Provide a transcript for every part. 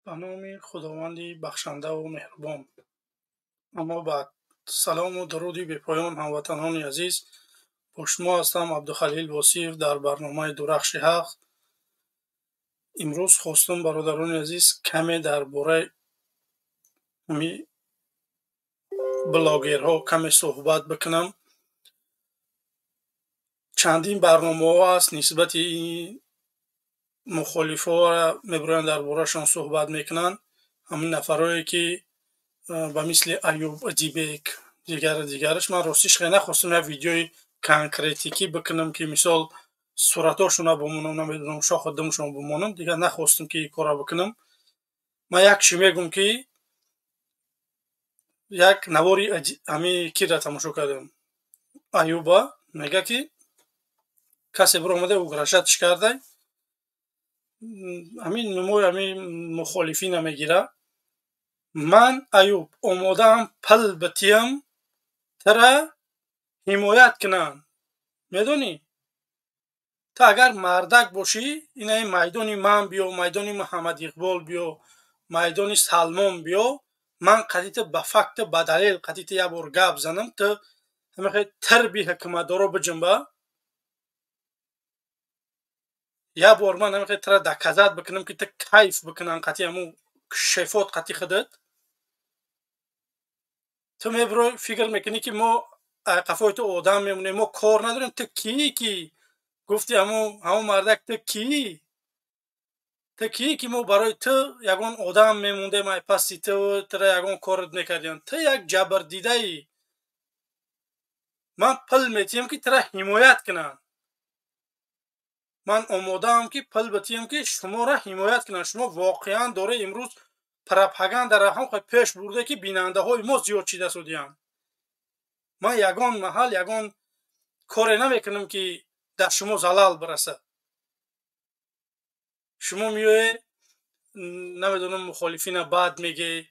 Ба номи Худованди бахшандаву меҳрубон. Аммо баъд, салому дуруди бепоён, ҳамватанони азиз. Бо шумо ҳастам Абдухалил Восиев дар барномаи «Дурахши ҳақ». Имрӯз хостум, бародарони азиз, каме дар бораи ҳами блогерҳо каме суҳбат бикунам. Чандин барномаҳо ҳаст, нисбати мухолифҳоро мебироянд, дар борашон суҳбат мекунанд. Ҳамин нафарое, ки ба мисли Аюб, Адибек, дигару дигараш. Ман ростиш хеле нахостам як видеои конкретикӣ бикунам, ки мисол суратҳошона бимонам, намедонам, шоху думшон бимонам. Дигар нахостам, ки ин корро бикунам. Ман як чӣ мегӯм, ки як навори ҳами кира тамошо кардам. Аюба мега, ки касе биромада угрожать ш кардай, ҳамин нумои ҳамин мухолифина мегира. Ман, Аюб, омодаам пул битиям, тира ҳимоят кунам. Медонӣ, ту агар мардак бошӣ, инаи майдони ман биё, майдони Муҳаммад Иқбол биё, майдони Салмон биё, ман қадита ба факту ба далел қадита як бор гап занам, ту ҳамихе тирби ҳукуматдоро биҷунба. Як бор ман ҳамихе тира доказать бикунам, ки ту кайф бикунам қати ҳамун шефот, қати худат. Ту мебирой, фикр мекунӣ, ки мо қафои ту одам мемонем. Мо кор надорем. Ту кии, ки гуфти ҳамун мардак? Ту кии, ту кии, ки мо барои ту ягон одам мемондем, ай пасти ту тура ягон корат мекардем? Ту як ҷабрдидаӣ. Ман пул метиҳам, ки тура ҳимоят кунанд. Ман омодаам, ки пул битиҳам, ки шуморо ҳимоят кунанд. Шумо воқеан дора имрӯз пропагандаро ҳам пеш бурда, ки бинандаҳои мо зиёд шида судиянд. Ман ягон маҳал ягон коре намекунам, ки дар шумо залал бирасад. Шумо меоед, намедонам, мухолифина бад мегӯед.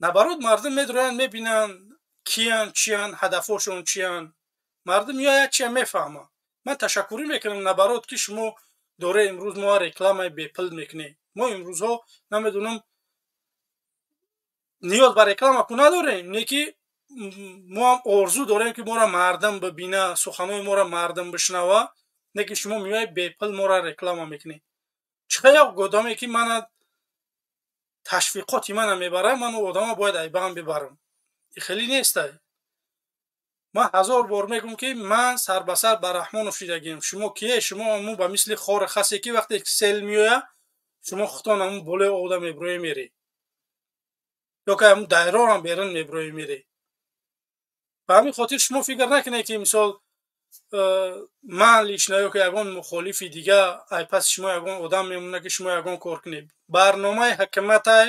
Наоборот, мардум медроянд, мебинанд, киянд, чиянд, ҳадафҳошон чиянд. Мардум меояд, чия мефаҳмад. Ман ташаккурӣ мекунам, наоборот, ки шумо дора имрӯз мо рекламаи бепул мекунед. Мо имрӯзҳо, намедонам, ниёз ба реклама ку надорем, не ки мо ҳам орзу дорем, ки моро мардум бибина, суханҳои моро мардум бишнава. Не ки шумо меоед, бепул моро реклама мекунед. Чӣ хел як одаме, ки мана ташвиқоти мана мебарад, ман одама бояд айбам бибарам? Хеле нестай. Ман ҳазор бор мегӯм, ки ман сарбасар ба Раҳмонов шидагием. Шумо кие? Шумо ҳамун ба мисли хори хасе, ки вақте сел меояд, шумо худтон ҳамун болои ода мебироед, меред, ё ки ҳамун дайрорам берун мебироед, меред. Ба ҳамин хотир шумо фикр накунед, ки мисол ман лично ё ки ягон мухолифи дига ай паси шумо ягон одам мемонад, ки шумо ягон кор кунед. Барномаи ҳукуматай,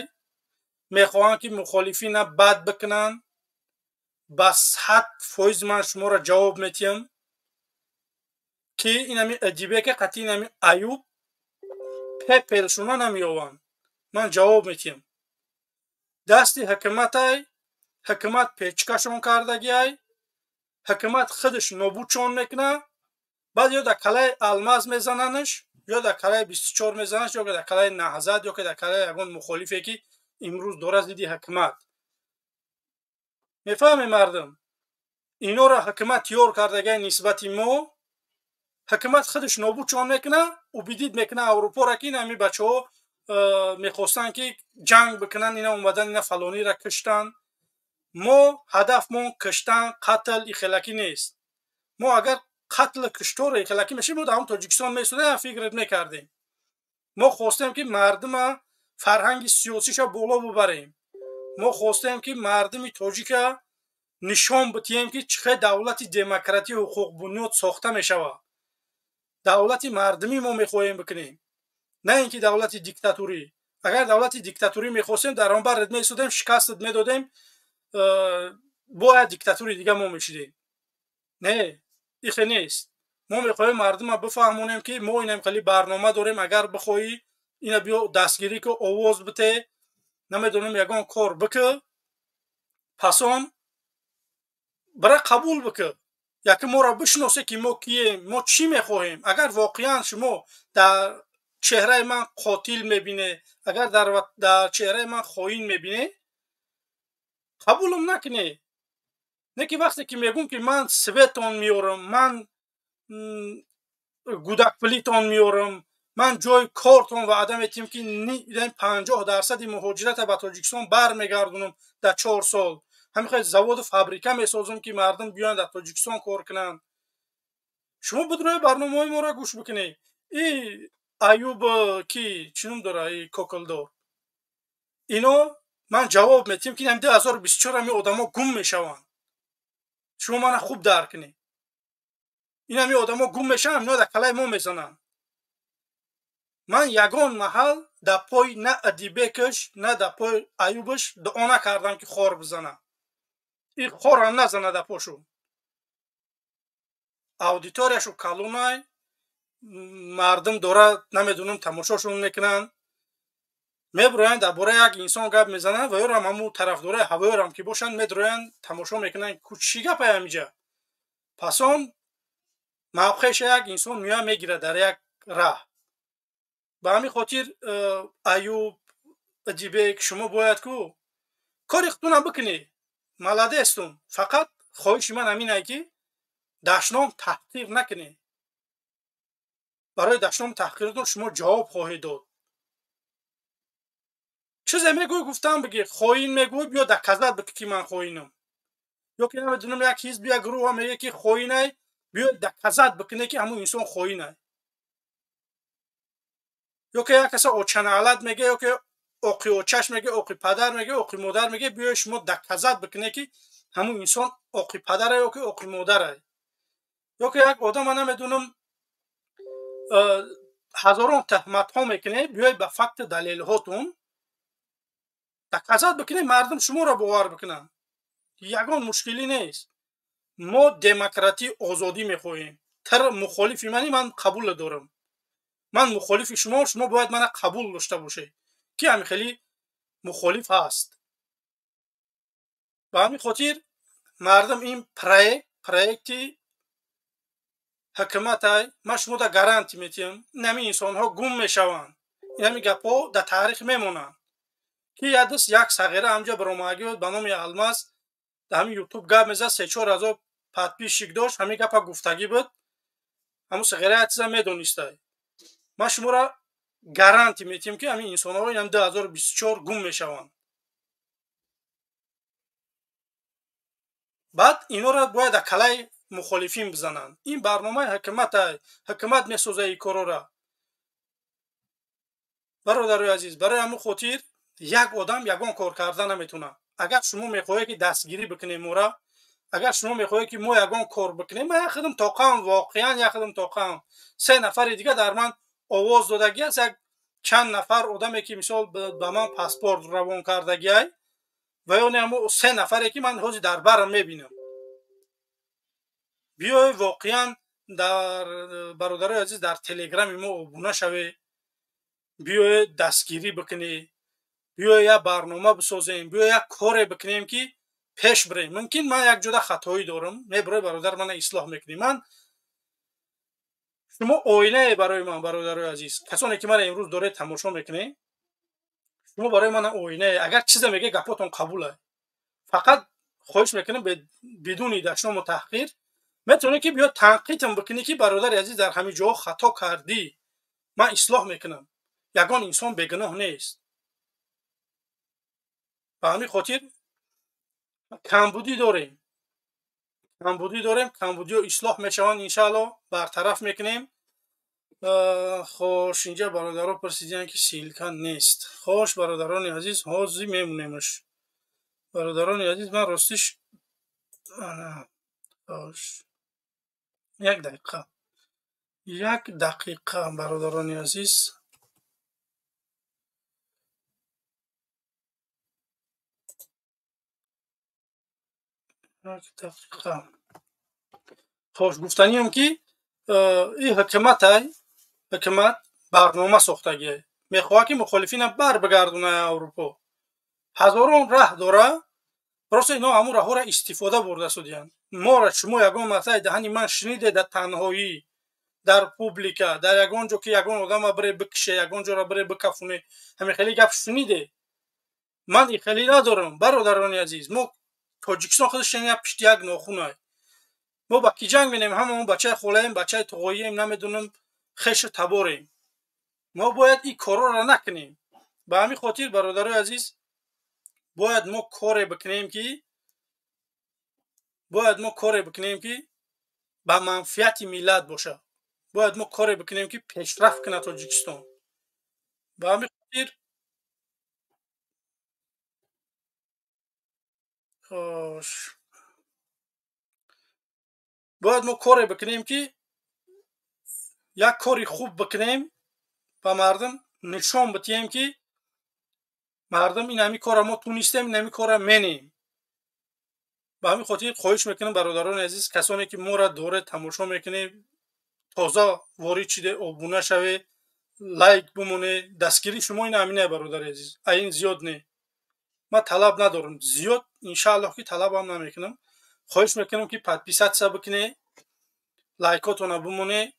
мехоҳанд, ки мухолифина бад бикунанд. Ба 100% ман шуморо ҷавоб метиҳам, ки инами Эдибека қати инами Аюб пепелшуна намеёванд. Ман ҷавоб метиҳам. Дасти ҳукуматай, ҳукумат печкашон кардагиай, ҳукумат худаш нобудшон мекунад. Баъд ё дар калаи Алмаз мезананаш, ё дар калаи 24 мезанаш, ё дар калаи Наҳзат, ё ки дар калаи ягон мухолифе, ки имрӯз дорад зидди ҳукумат. Мефаҳмем, мардум, инора ҳукумат тиёр кардагиай нисбати мо. Ҳукумат худаш нобудшон мекунад, убедить мекунад Аврупоро, ки ин ҳамин бачаҳо мехостанд, ки ҷанг бикунанд, ина омадан, ина фалонира киштанд. Мо ҳадафмон киштан, қатл ихелакӣ нест. Мо агар қатлу кишторро ихелакӣ мешем, мо дар ҳамн Тоҷикистон месудем, фикрет мекардем. Мо хостем, ки мардума фарҳанги сиёсиша боло бибарем. Мо хостем, ки мардуми тоҷика нишон битиҳем, ки чӣ хел давлати демократию ҳуқуқбунёд сохта мешавад. Давлати мардумӣ мо мехоҳем бикунем, на ин ки давлати диктатурӣ. Агар давлати диктатурӣ мехостем, дар он барред месудем, шикастат медодем, бояд диктатури дига мо мешидем. Не, ихе нест. Мо мехоҳем мардума бифаҳмонем, ки мо инам хеле барнома дорем. Агар бихоҳӣ, ина биё, дастгирӣ ку, овоз бите, намедонам, ягон кор бикӣ, пас он бира қабул бикӣ. Яке моро бишиносе, ки мо кием, мо чӣ мехоҳем. Агар воқеан шумо дар чеҳраи ман қотил мебине, агар дар чеҳраи ман хоин мебине, қабулам накуне. Не ки вақте ки мегӯм ки ман светон меорам, ман гудакпулитон меорам, ман ҷои кортон ваъда метиҳам ки 50% муҳоҷирата ба Тоҷикистон бармегардонам дар 4 сол. Ҳамин хел заводу фабрика месозам ки мардум биёянд дар Тоҷикистон кор кунанд. Шумо бидрои барномаҳои моро гӯш бикунед. И Аюб ки чӣ ном дора, и кокилдор, ино ман ҷавоб метиҳам ки 2024 ҳамин одамо гум мешаванд. Шумо мана хуб дарк кунед. Ин ҳамин одамо гум мешаванд, ино дар калаи мо мезананд. Ман ягон маҳал дар пой на Адибекаш, на дар пой Аюбаш дуо накардам ки хор бизанад. И хорам назана дар пошу. Аудиторияшу калонай, мардум дора намедонам тамошошон мекунанд. Меброянд дар бораи як инсон гап мезананд ва ёрам ҳамун тарафдораи ҳавоёрам ки бошанд медроянд тамошо мекунанд. Ку чӣ гапай ҳамиҷа? Пас он мавқеаша як инсон меояд мегирад дар як раҳ. Ба ҳамин хотир Аюб, Адибек, шумо бояд ку кори худтонам бикунед. Маладестун. Фақат хоҳиши ман ҳамин ай ки дашном таҳқир накунед. Барои дашном таҳқиртон шумо ҷавоб хоҳед дод. Чизе мегӯй гуфтам бигӣ, хоин мегӯй биё доказат бикӣ ки ман хоинам. Ё ки намедонам як ҳизб, як гурӯҳ мегӯяд ки хоинай, биё доказат бикунед ки ҳамун инсон хоинай. Ё ки як каса очанаалат мегӯяд, ё ки оқи очаш мегӯяд, оқи падар мегӯяд, оқи модар мегӯяд, биё шумо доказат бикунед ки ҳамун инсон оқи падарай ё ки оқи модарай. Ё ки як одама намедонам ҳазорон таҳматҳо мекунед, биёед ба факту далелҳотун доказат бикунед, мардум шуморо бовар бикунанд. Ягон мушкилӣ нест. Мо демократӣ, озодӣ мехоҳем. Тар мухолифи мани ман қабул дорам. Ман мухолифи шумо, шумо бояд мана қабул дошта бошед. Ки ҳамин хеле мухолиф ҳаст. Ба ҳамин хотир мардум ин проекти ҳукуматай, ман шумода гарантӣ метиҳам, ин ҳамин инсонҳо гум мешаванд. Ин ҳамин гапҳо дар таърих мемонанд. Ки ядис як сағира ҳамҷа баромадагӣ буд ба номи Алмаз, дар ҳамин ютуб гап мезад, 3-4 ҳазор подписчик дошт, ҳамин гапа гуфтагӣ буд. Ҳамун сағира як чиза медонистай. Ман шуморо гарантӣ метиҳам ки ҳамин инсонҳо ин 2024 гум мешаванд. Баъд инора бояд дар калаи мухолифин бизананд. Ин барномаи ҳукуматай, ҳукумат месозад ин корора. Бародарои азиз, барои ҳамин хотир як одам ягон кор карда наметавонад. Агар шумо мехоҳед ки дастгирӣ бикунед мора, агар шумо мехоҳед ки мо ягон кор бикунем, ман як хидм тоқам, воқеан як хидм тоқам. 3 нафари дига дар ман овоз додагӣ аст, як чанд нафар одаме ки мисол ба ман паспорт равон кардагиай ва ё не ҳамо 3 нафаре ки ман ҳозир дар барам мебинам. Биёед воқеан дар бародарои азиз дар телеграми мо обуна шавед, биёед дастгирӣ бикунед, биёед як барнома бисозем, биёед як коре бикунем ки пеш бирем. Мумкин ман як ҷода хатоӣ дорам, мебирои бародар мана ислоҳ мекунӣ. Ман шумо оинае барои ман, бародарои азиз, касоне ки мара имрӯз доред тамошо мекунед, шумо барои ман оинае. Агар чизе мегӯед гапотон қабулае. Фақат хоҳиш мекунам бидуни дашному таҳқир метавонед ки биё танқидам бикунӣ ки бародари азиз дар ҳамин ҷоҳо хато кардӣ, ман ислоҳ мекунам. Ягон инсон бегуноҳ нест. Ба ҳамин хотир камбудӣ дорем, камбудӣ дорем, камбудиҳо ислоҳ мешаванд иншааллоҳ, бартараф мекунем. Хош, инҷа бародаро пурсидиянд ки ссылка нест. Хош, бародарони азиз, ҳозир мемонемаш. Бародарони азиз, ман ростиш хош, як дақиқа, як дақиқа, бародарони азиз. Як дақиқа. Хош, гуфтаниям ки ин ҳукуматай, ҳукумат барнома сохтагиай, мехоҳад ки мухолифина бар бигардонад Аврупо. Ҳазорон раҳ дора, просто ино ҳамун раҳҳоро истифода бурда судиянд. Мора шумо ягон масъалаи даҳани ман шуниде дар танҳоӣ, Дар публика, дар ягон ҷо ки ягон одама бире бикише, ягон ҷоро бире бикафоне, ҳамин хеле гап шуниде? Ман ин хеле надорам, бародарони азиз. Мо Тоҷикистон худаш як пишти як нохунай. Мо ба ки ҷанг менем? Ҳамамо бачаи холаем, бачаи тоғоием, намедонам, хешу таборем. Мо бояд ин корҳоро накунем. Ба ҳамин хотир, бародарои азиз, бояд мо коре бикунем ки бояд мо коре бикунем, ки ба манфиати миллат бошад. Бояд мо коре бикунем, ки пешрафт кунад Тоҷикистон. Ба ҳамин хотир, хош, бояд мо коре бикунем, ки як кори хуб бикунем, ба мардум нишон бидиҳем, ки мардум, ин ҳамин корро мо тунистем, ин ҳамин корро менем. Ба ҳамин хотир хоҳиш мекунам, бародарони азиз, касоне ки моро доред, тамошо мекунед, тоза ворид шиде, обуна шавед, лайк бимонед. Дастгирии шумо ин ҳамине, бародари азиз, ин зиёд не, ман талаб надорам зиёд, иншааллоҳ ки талабам намекунам. Хоҳиш мекунам, ки подписаться бикунед, лайкотона бимонед.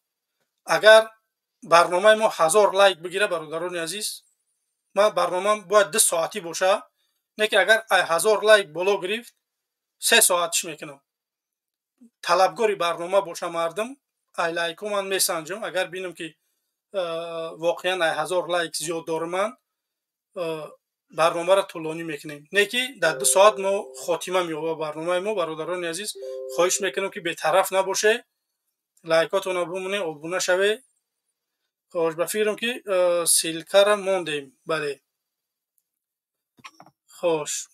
Агар барномаи мо 1000 лайк бигира, бародарони азиз, ман барномам бояд 2 соатӣ боша, не ки агар 1000 лайк боло гирифт, 3 соатиш мекунам. Талабгори барнома боша мардум, ай лайко ман месанҷам. Агар бинам, ки воқеан ай 1000 лайк зиёд дорам, ман барномаро тӯлонӣ мекунем, не ки дар 2 соат мо хотима меёба барномаи мо. Бародарони азиз, хоҳиш мекунам, ки бетараф набоше, лайкотона бимонед, обуна шавед. Хош, ба фикрам, ки ссылка ра мондем, бале. Хош,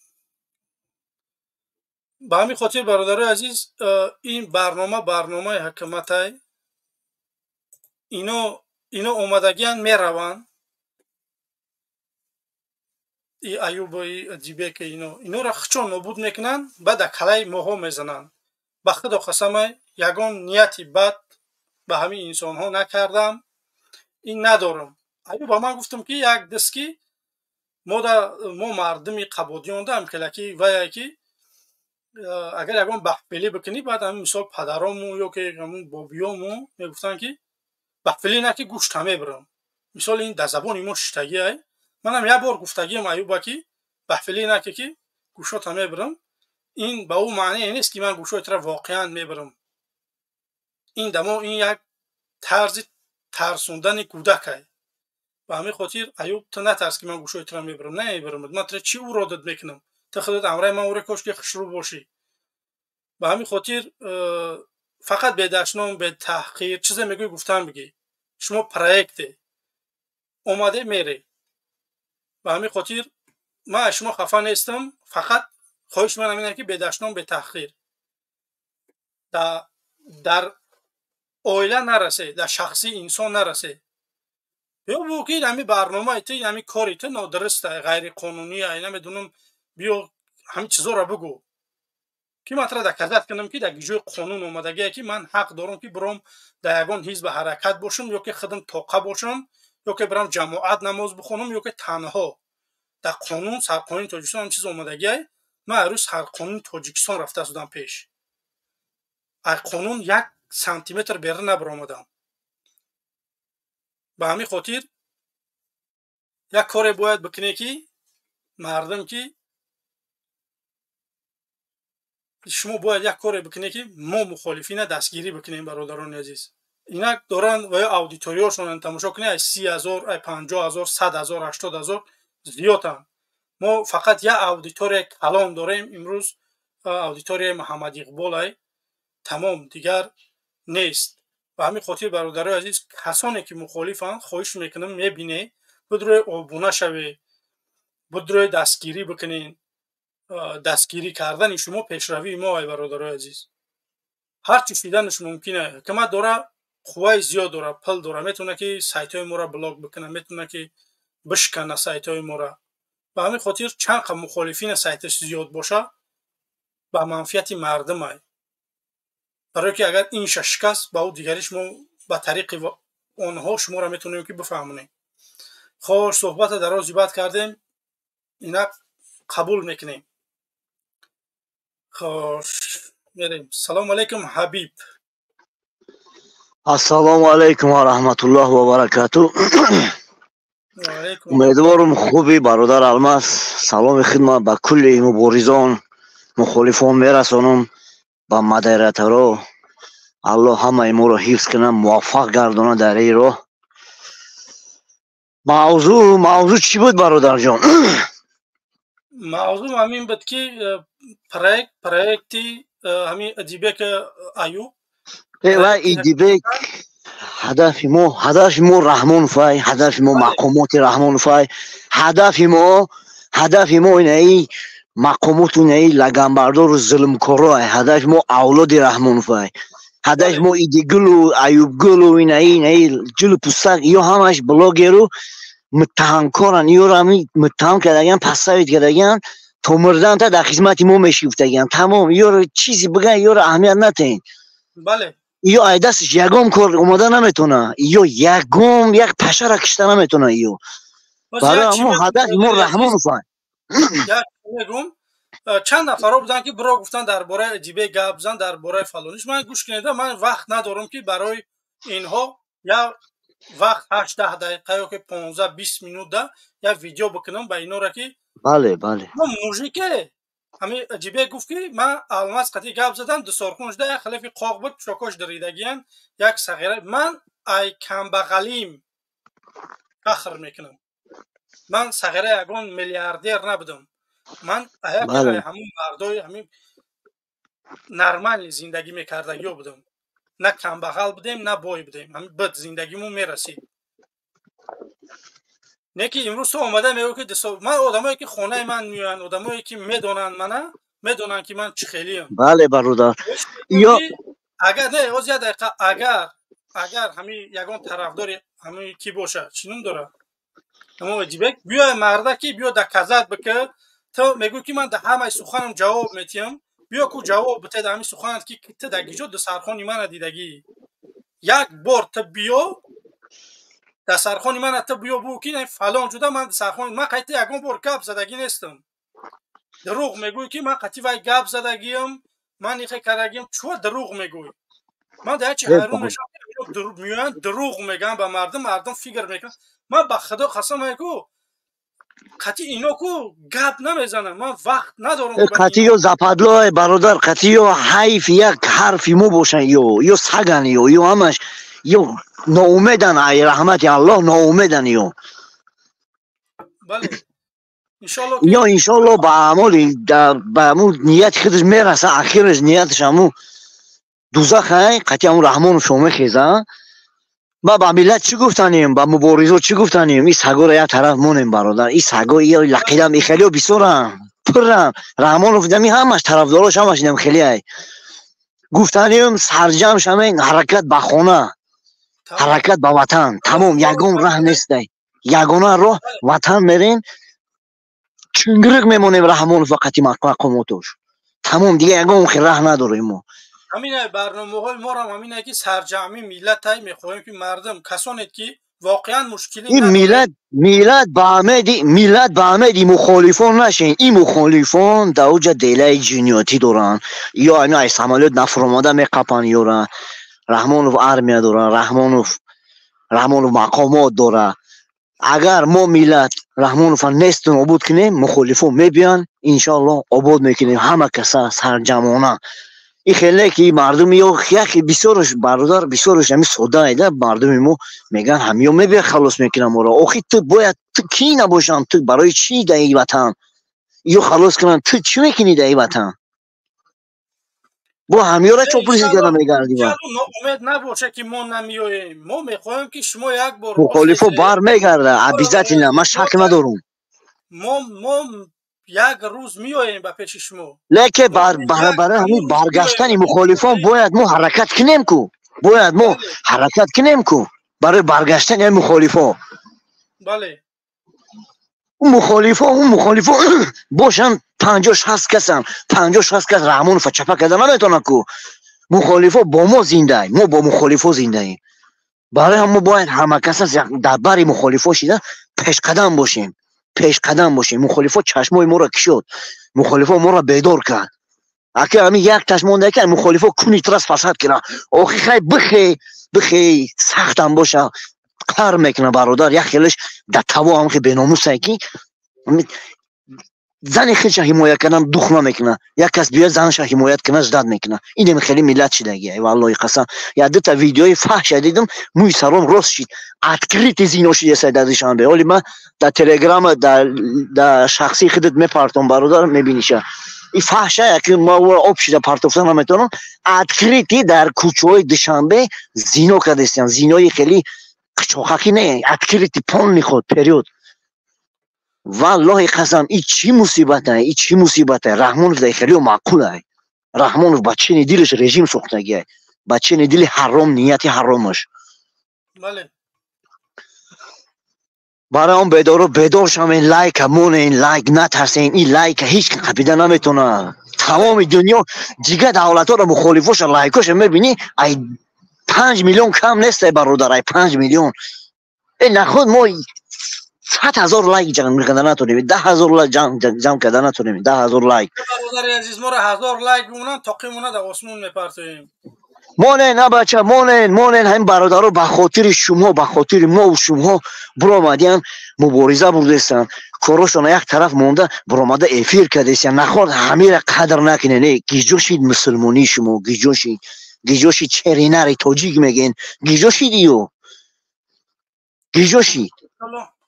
ба ҳамин хотир, бародарои азиз, ин барнома барномаи ҳукуматай. Ино омадагиян, мераванд. И Аюбо, и Адибека, иноро хучон нобуд мекунанд, баъд акалаи моҳо мезананд. Ба худо қасамай, ягон нияти бад ба ҳамин инсонҳо накардам, ин надорам. Аюб, ба ман гуфтам, ки як дист ки мо мардуми қабодиёнда ҳамхелаки вая, ки агар ягон баҳфилӣ бикунӣ, баъд ҳамин мисол падарому ё ки ҳамун бобиёму мегуфтанд, ки баҳфилӣ на, ки гӯшта мебарам. Мисол, ин дар забони мо шиштагиай. Манам як бор гуфтагиам Аюба, ки баҳфилӣ наке, ки гӯшота мебарам. Ин ба ӯ маъние нест, ки ман гӯшои тура воқеан мебарам. Ин дамо ин як тарзи тарсондани кӯдакай. Ба ҳамин хотир, Аюб, ту натарс, ки ман гӯшои тура мебарам. Намебарам. Ман тура чӣ уродат мекунам? Ту худат амраи ман уре, кош ки хушрӯ бошӣ. Ба ҳамин хотир фақат бедашном, бетаҳқир чизе мегӯӣ, гуфтан бигӣ. Шумо проекте омаде, мере. Ба ҳамин хотир ман аз шумо хафа нестам, фақат хоҳиши ман ҳамин ки бедашном, бетаҳқир дар оила нарасе, дар шахсии инсон нарасе. Биё бу, ки ҳамин барномаи ту, ҳамин кори ту нодуруста, ғайриқонуния, намедонам, биё ҳамин чизоро бугӯ, ки ман тура доказать кунам, ки дар ҷои қонун омадагие, ки ман ҳақ дорам, ки биром дар ягон ҳизби ҳаракат бошам, ё ки худам тоқа бошам, ё ки бирам ҷамоат намоз бихонам, ё ки танҳо. Дар қонун, сарқонуни Тоҷикистон ҳам чиз омадагиай. Ман ҳар рӯз сарқонуни Тоҷикистон рафта судам пеш, аз қонун як сантиметр берун набаромадам. Ба ҳамин хотир як коре бояд бикунед, ки мардум, ки шумо бояд як коре бикунед, ки мо мухолифина дастгирӣ бикунем. Бародарони азиз, инак доранд ва ё аудиторияшонан тамошо кунед, ай 30 000, ай 50 000, 100 000, 80 000 зиёданд. Мо фақат як аудиторияи калон дорем имрӯз, аудиторияи Муҳаммад Иқболай, тамом, дигар нест. Ба ҳамин хотир, бародарои азиз, касоне ки мухолифанд, хоҳиш мекунам, мебине, бидрои обуна шавед, бидрои дастгирӣ бикунед. Дастгирӣ кардани шумо пешравии мо ай, бародарои азиз. Ҳар чӣ шиданаш мумкин. Ҳукумат дора, қувваи зиёд дора, пул дора, метавона, ки сайтҳои моро блок бикуна, метавона, ки бишкана сайтҳои моро. Ба ҳамин хотир чанд қа мухолифина сайташ зиёд боша, ба манфиати мардумай, барое ки агар инша шикаст, ба ӯ дигариш мо ба тариқи онҳо шуморо метавонем, ки бифаҳмонем. Хош, суҳбата дароз бад кардем, инак қабул мекунем. Хош, мерем. Салому алайкум, Ҳабиб. Ассалому алайкум ва раҳматуллоҳ ва баракату. Умедворам, хуби, бародар Алмаз. Саломи хидмат ба кулли муборизон, мухолифон мерасонам, ба модераторо. Аллоҳ ҳамаи моро ҳифз кунад, муваффақ гардонад дар ин роҳ. Мавзӯъ чӣ буд, бародарҷон? Мавзӯъ ҳамин буд, ки проекти ҳамин Идибек Аюб. Ва Идибек, ҳадафи мо Раҳмоновай, ҳадафи мо мақомоти Раҳмоновай, ҳадафи мо инаи мақомоту инаи лаганбардору зулмкорой, ҳадафи мо авлоди Раҳмоновай, ҳадафи мо Идигулу Аюбгулу инаи ҷулу пусак. Ё ҳамаш блогеру муттаҳамкоран. Ёро муттаҳам кардагиан, подставить кардагиан, то мурданта дар хизмати мо мешифтагиан. Тамом, ёро чизе биган, ёро аҳамият натен. Ё ай дасташ ягон кор омода наметона, ё ягон як пашара кишта наметона. Ё барои ҳамон ҳадафи мо Раҳмонов. Мегум, чанд нафаро буданд, ки биро гуфтан, дар бораи Идибек гап зан, дар бораи фалониш. Ман гӯш кунеда, ман вақт надорам, ки барои инҳо як вақт 8-10 дақиқа ё ки 15-20 минута як видео бикунам ба инора, ки бале бале мужике ҳамин Ҷибек гуфт, ки ман Алмаз қатӣ гап задам, дусорхун шуда, як халифи қоқ буд, чокош даридагиян, як сағира. Ман ай камбағалим фахр мекунам. Ман сағира ягон миллиардер набудам. Ман ҳамун мардои ҳамин нормальный зиндагӣ мекардагиё будам. На камбағал будем, на бой будем, ҳамин буд, зиндагимон мерасид. Не ки имрӯз ту омада мегӯ, ки ман одамое ки хонаи ман меоянд, одамое ки медонанд мана, медонанд, ки ман чӣ хелиам. Бале, бародар. Ё агар не, оз як дақиқа, агар ҳамин ягон тарафдори ҳамин ки боша, чӣ ном дорад, ҳамо Ҷибек, биё, марда, ки биё доказать бика. Ту мегӯӣ, ки ман да ҳамаи суханам ҷавоб метиҳам. Биё ку, ҷавоб бите да ҳамин суханат, ки ту дар гиҷо дусархони мана дидагӣ. Як бор ту биё дастархони мана, ту биё, бу ки фалон ҷуда ман дастархон. Ман қайта ягон бор гап задагӣ нестам. Дурӯғ мегӯӣ, ки ман қати вай гап задагиам, ман ихе кардагиам. Чуа дурӯғ мегӯӣ? Ман дар чи ҳайрон мешавам, меоянд, дурӯғ мегӯям ба мардум, мардум фикр мекунанд. Ман ба Худо қасам мегӯ, қати ино ку гап намезанам, ман вақт надорам. Қати ё западло, бародар, қати ё ҳайф як ҳарфи мо бошанд. Ё саган, ё ҳамаш ё ноумедан, ай раҳмати Аллоҳ ноумедан ё. Ё иншоалло ба амоли, ба аму нияти худаш мераса. Ахираш нияташ аму дузах ай, қати аму Раҳмонов шомехеза. Ма ба миллат чӣ гуфтанем, ба муборизо чӣ гуфтанем? И сагоро як тараф монем, бародар. И саго ё лақидам ихелиё бисёрам, пуррам. Раҳмонов дами ҳамаш тарафдорош ҳамаш инам хеле ай. Гуфтанем, сарҷам шавен, ҳаракат ба хона, ҳаракат ба ватан. Тамом, ягон раҳ нестай, ягона роҳ ватан. Мерем, чунгирик мемонем Раҳмонов вақати мақомотош. Тамом, дига ягон хел раҳ надорем мо. Ҳамина барномаҳои морам ҳамина, ки сарҷамъи миллатай. Мехоҳем, ки мардум, касоне ки воқеан мушкилӣ Ин миллат ба амеди миллат, ба амеди мухолифон нашен. Ин мухолифон дар оҷа делаи ҷиноятӣ доранд. Ё ами ай самолёт нафуромада меқапанд ёра. Раҳмонов армия дора, Раҳмонов мақомот дора. Агар мо миллат Раҳмонова несту нобуд кунем, мухолифон мебиёнд, иншоаллоҳ обод мекунем ҳама каса сарҷамона. Ин хеле ки мардуми ё яке бисёрш, бародар, бисёрш ҳами сода да мардуми мо мегӯянд, ҳамиё мебия, халос мекунам моро. Охи ту бояд, ту кӣ набошам, ту барои чӣ дар ин ватан ё халос кунанд? Ту чӣ мекунӣ дар ин ватан? Бо ҳамиёра чопурсӣ карда мегардӣ. Ноумед набоша, ки мо намеоем. Мо мехоҳем, ки шумо як бор Мухолифо бар мегарда обязательно, ман шак надорум. Мо як рӯз меоем ба пеши шумо. Лекин барои ҳамин баргаштани мухолифон бояд мо ҳаракат кунем ку, бояд мо ҳаракат кунем ку барои баргаштани ҳамин мухолифон. Мухолифо бошанд, 50-60 касан, 50-60 кас Раҳмонова чапа карда наметавонад ку. Мухолифо бо мо зиндаем, мо бо мухолифо зиндаем. Барои ҳам мо бояд ҳама каса дар бари мухолифо шида пешқадам бошем, пешқадам бошем. Мухолифо чашмои моро кишод, мухолифо моро бедор кард. Аки ҳамин як таш монда, ки мухолифо куни трас фасад кира. Охи хай бихе. Бихе сахтам боша, қар мекуна, бародар. Як хелеш дар таво ҳам хе беномусае, ки зани худша ҳимоя кардан дух намекуна. Як кас биёяд, занаша ҳимоят кунад, ждать мекуна. Инем хеле миллат шидагия, валлоҳи қасам. Як дута видеои фаҳша дидам, мӯи саром рост шид. Открытый зино шидеса дар Душанбе. Ҳоли ман дар Телеграма, дар шахсии худат мепартом, бародар, мебиниша. И фаҳша, ки ма об шида партофта наметавонам. Открытый дар кӯчаҳои Душанбе зино кардестиян. Зинои хеле қичоқакӣ не, открытый, полный ход вперёд. Валлоҳи қасам, и чӣ мусибата, и чӣ мусибата! Раҳмонов дар хелио маъқулай. Раҳмонов ба чини дилаш режим сохтагиай, ба чини дили ҳаром, нияти ҳаромаш. Барои он бедоро бедор шавен, лайка монен, лайк натарсен. Ин лайка ҳеҷ кас қапида наметавонад. Тамоми дунё, дигар давлатҳоро, мухолифоша, лайкоша мебинӣ, ай 5 миллион кам нестай, бародар, ай 5 миллион. Э, наход мо 100 000 лайк ҷамъ карда натонем, 10 000 лайк ҷамъ карда натонем, 10 000 лайк. Бародари азиз, моро 1000 лайк бимонанд, тоқимона дар осмон мепартоем. Монен, на бача, монен, монен. Ҳамин бародаро ба хотири шумо, ба хотири мову шумоҳо биромадиян, мубориза бурдестанд. Корошона як тараф монда, биромада эфир кардестиян. Наход ҳамира қадр накунен? Э, гиҷо шид мусулмонии шумо? Гиҷо шид? Гиҷо шид? Черинари тоҷик мегӯен, гиҷо шид? Ё гиҷо шид?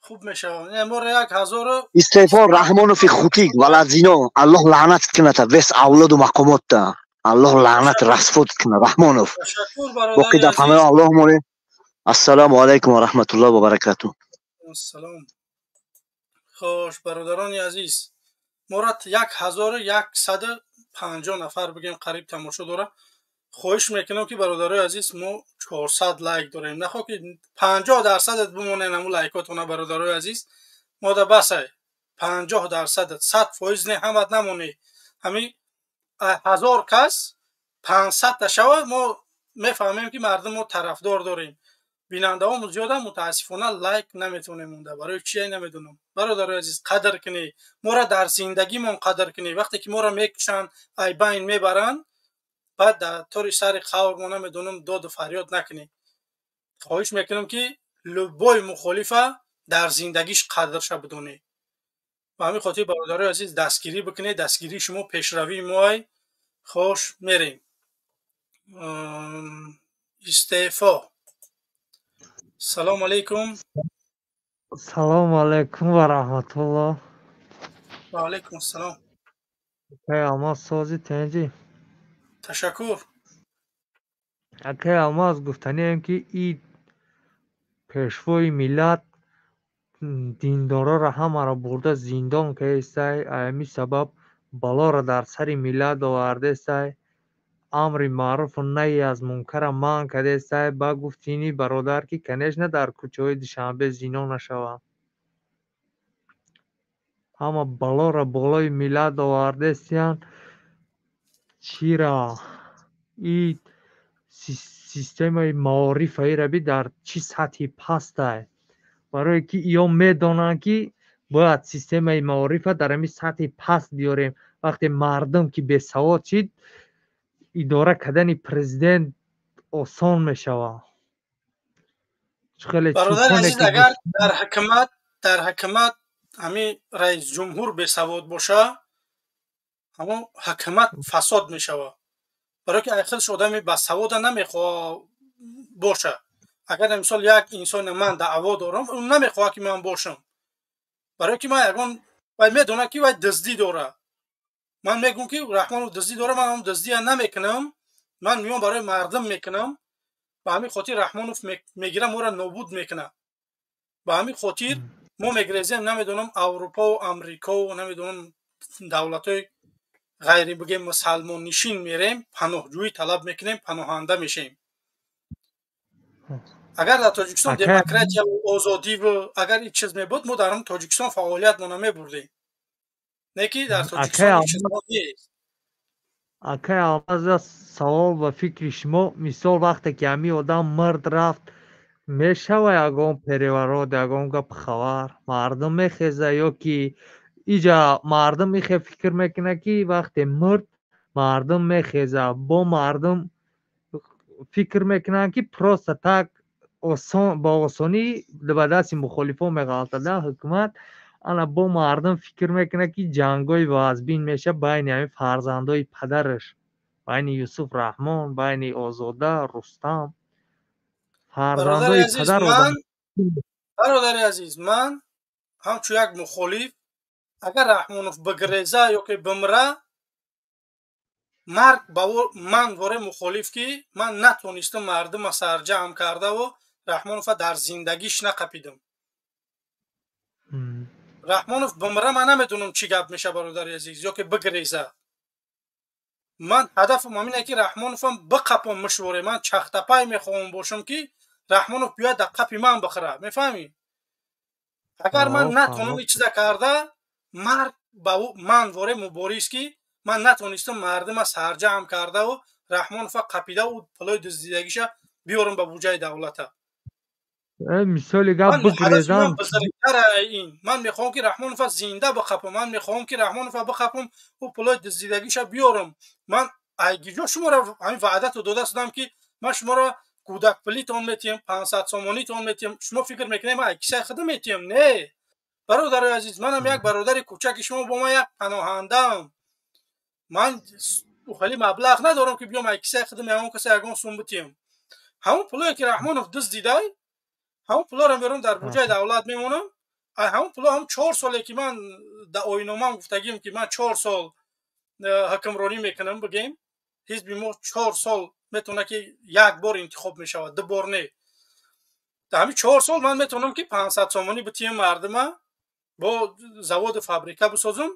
Хуб мешавад, моро як ҳазору Истеъфо, Раҳмонови хутик, валадзино, Аллоҳ лаънат куната, вес авлоду мақомотта Аллоҳ лаънат расфот куна, Раҳмонов. Боқи дар паноҳи Аллоҳ монем. Ассалому алайкум ва раҳматуллоҳ ва баракатуҳ. Ассалом. Хош, бародарони азиз, моро 1150 нафар, бигем, қариб тамошо дора. Хоҳиш мекунам, ки, бародарои азиз, мо 400 лайк дорем. Нахоҳ ки 50 дарсадат бимонен ҳамун лайкотона, бародарои азиз, мода басай. 50 дарсадат, 100 фоиз не, ҳамат намонӣ. Ҳамин 1000 кас 500-та шава, мо мефаҳмем, ки мардум мо тарафдор дорем. Бинандаҳомо зиёдам, мутаассифона, лайк наметавонем монда. Барои чие, намедонам. Бародарои азиз, қадр кунӣ моро, дар зиндагимон қадр кунӣ. Вақте ки моро мекушанд, айбайн мебаранд, баъд дар тори сари қавр мо намедонам доду фарёд накунӣ. Хоҳиш мекунам, ки любой мухолифа дар зиндагиш қадрша бидонӣ. Ба ҳамин хотир, бародарои азиз, дастгирӣ бикунед. Дастгирии шумо пешравии моай. Хош, мерем. Истеъфо. Салому алайкум. Салому алайкум ва раҳматуллоҳ. Ва алайкум ассалом. Акай Алмаз, сози, тенҷи? Ташаккур. Акай Алмаз, гуфтанием, ки и пешвои миллат диндорора ҳамаро бурда зиндон кардестай. Ҳамин сабаб балоро дар сари миллат овардестай. Амри маъруфу наҳй аз мункарра манъ кардестай. Ба гуфти ини бародар, ки, конечно, дар кӯчаҳои Душанбе зино нашавад. Ҳама балоро болои миллат овардестиянд. Чира и системаи маорифа ира би, дар чӣ сатҳи пастай. Барое ки иё медонанд, ки бояд системаи маорифа дар ҳамин сатҳи паст биёрем. Вақте мардум ки бесавод шид, идора кардани президент осон мешавад. Бародари азиз, агар дар ҳукумат ҳамин раисҷумҳур бесавод боша, ҳамон ҳукумат фасод мешавад. Барое ки худш одами басавода намехоҳа боша. Агар, мисол, як инсоне ман даъво дорам, ӯ намехоҳад, ки ман бошам, барое ки ман ягон вай медонад, ки вай дуздӣ дора. Ман мегӯм, ки Раҳмонов дуздӣ дора, ман ҳам дуздия намекунам, ман меём, барои мардум мекунам. Ба ҳамин хотир Раҳмонов мегира, моро нобуд мекунад. Ба ҳамин хотир мо мегрезем, намедонам, Аврупову Амрикову, намедонам, давлатҳои ғайри, бигем, мусалмоннишин мерем, паноҳҷӯӣ талаб мекунем, паноҳанда мешавем. Агар дар Тоҷикистон демократияву озодиву агар ин чиз мебуд, мо дар ҳамн Тоҷикистон фаъолиятмона мебурдем. Не ки дар Тоҷикистон чизҳо нест. Акай Алмаза, савол: ба фикри шумо, мисол, вақте ки ҳамин одам мурд, рафт, мешава ягон переворот, ягон гап, хабар, мардум мехеза? Ё ки иҷа мардум ихе фикр мекунад, ки вақте мурд, мардум мехеза, бо мардум Фикр мекунанд, ки просто так осон, ба осонӣ ба дасти мухолифон меғалтада ҳукумат. Ана бо мардум фикр мекунад, ки ҷангҳои вазбин меша байни ҳамин фарзандои падараш, байни Юсуф Раҳмон, байни Озода, Рустам, фарзандои падар. Бародари азиз, ман ҳамчун як мухолиф, агар Раҳмонов бигреза ё ки бимра, марг ба ман воре мухолиф, ки ман натонистам мардума сарҷамъ кардаву Раҳмонова дар зиндагиш нақапидам. Раҳмонов бимра, ман намедонам, чӣ гап меша, бародари азиз, ё ки бигреза. Ман ҳадафам ҳамине, ки Раҳмоновам биқапам мушворе. Ман чахтапай мехоҳам бошам, ки Раҳмонов биёяд, дар қапи ман бихӯра, мефаҳмӣ? Агар ман натонам ин чиза карда, марг ба ман воре мубориз, ки ман натонистам мардума сарҷамъ кардаву Раҳмонова қапидаву пулои дуздидагиша биёрам ба буҷаи давлата. Мисоли гап, бигрезам. Ин ман мехоҳам, ки Раҳмонова зинда биқапам. Ман мехоҳам, ки Раҳмонова биқапам, ӯ пулои дуздидагиша биёрам. Ман айгиҷо шуморо ҳамин ваъдато дода шудам, ки ман шуморо кӯдакпулитон метиҳам, 500 сомонитон метиҳам? Шумо фикр мекунед, ман кисаи худам метиҳам? Не, бародари азиз, манам як бародари кӯчаки шумо, бо ман як паноҳандаам. Ман хеле маблағ надорам, ки биём ай кисаи худам ягон каса ягон сум битиҳам. Ҳамон пулое, ки Раҳмонов дуздидай, ҳамон пулоро мерам, дар буҷаи давлат мемонам. Ай ҳамон пуло, ҳам 4 соле, ки ман дар оинномаам гуфтагим, ки ман 4 сол ҳукмронӣ мекунам, бигем, ҳизби мо 4 сол метавонад, ки як бор интихоб мешавад, ду бор не. Дар ҳамин 4 сол ман метавонам, ки 500 сомонӣ битиҳам мардума, бо заводу фабрика бисозам.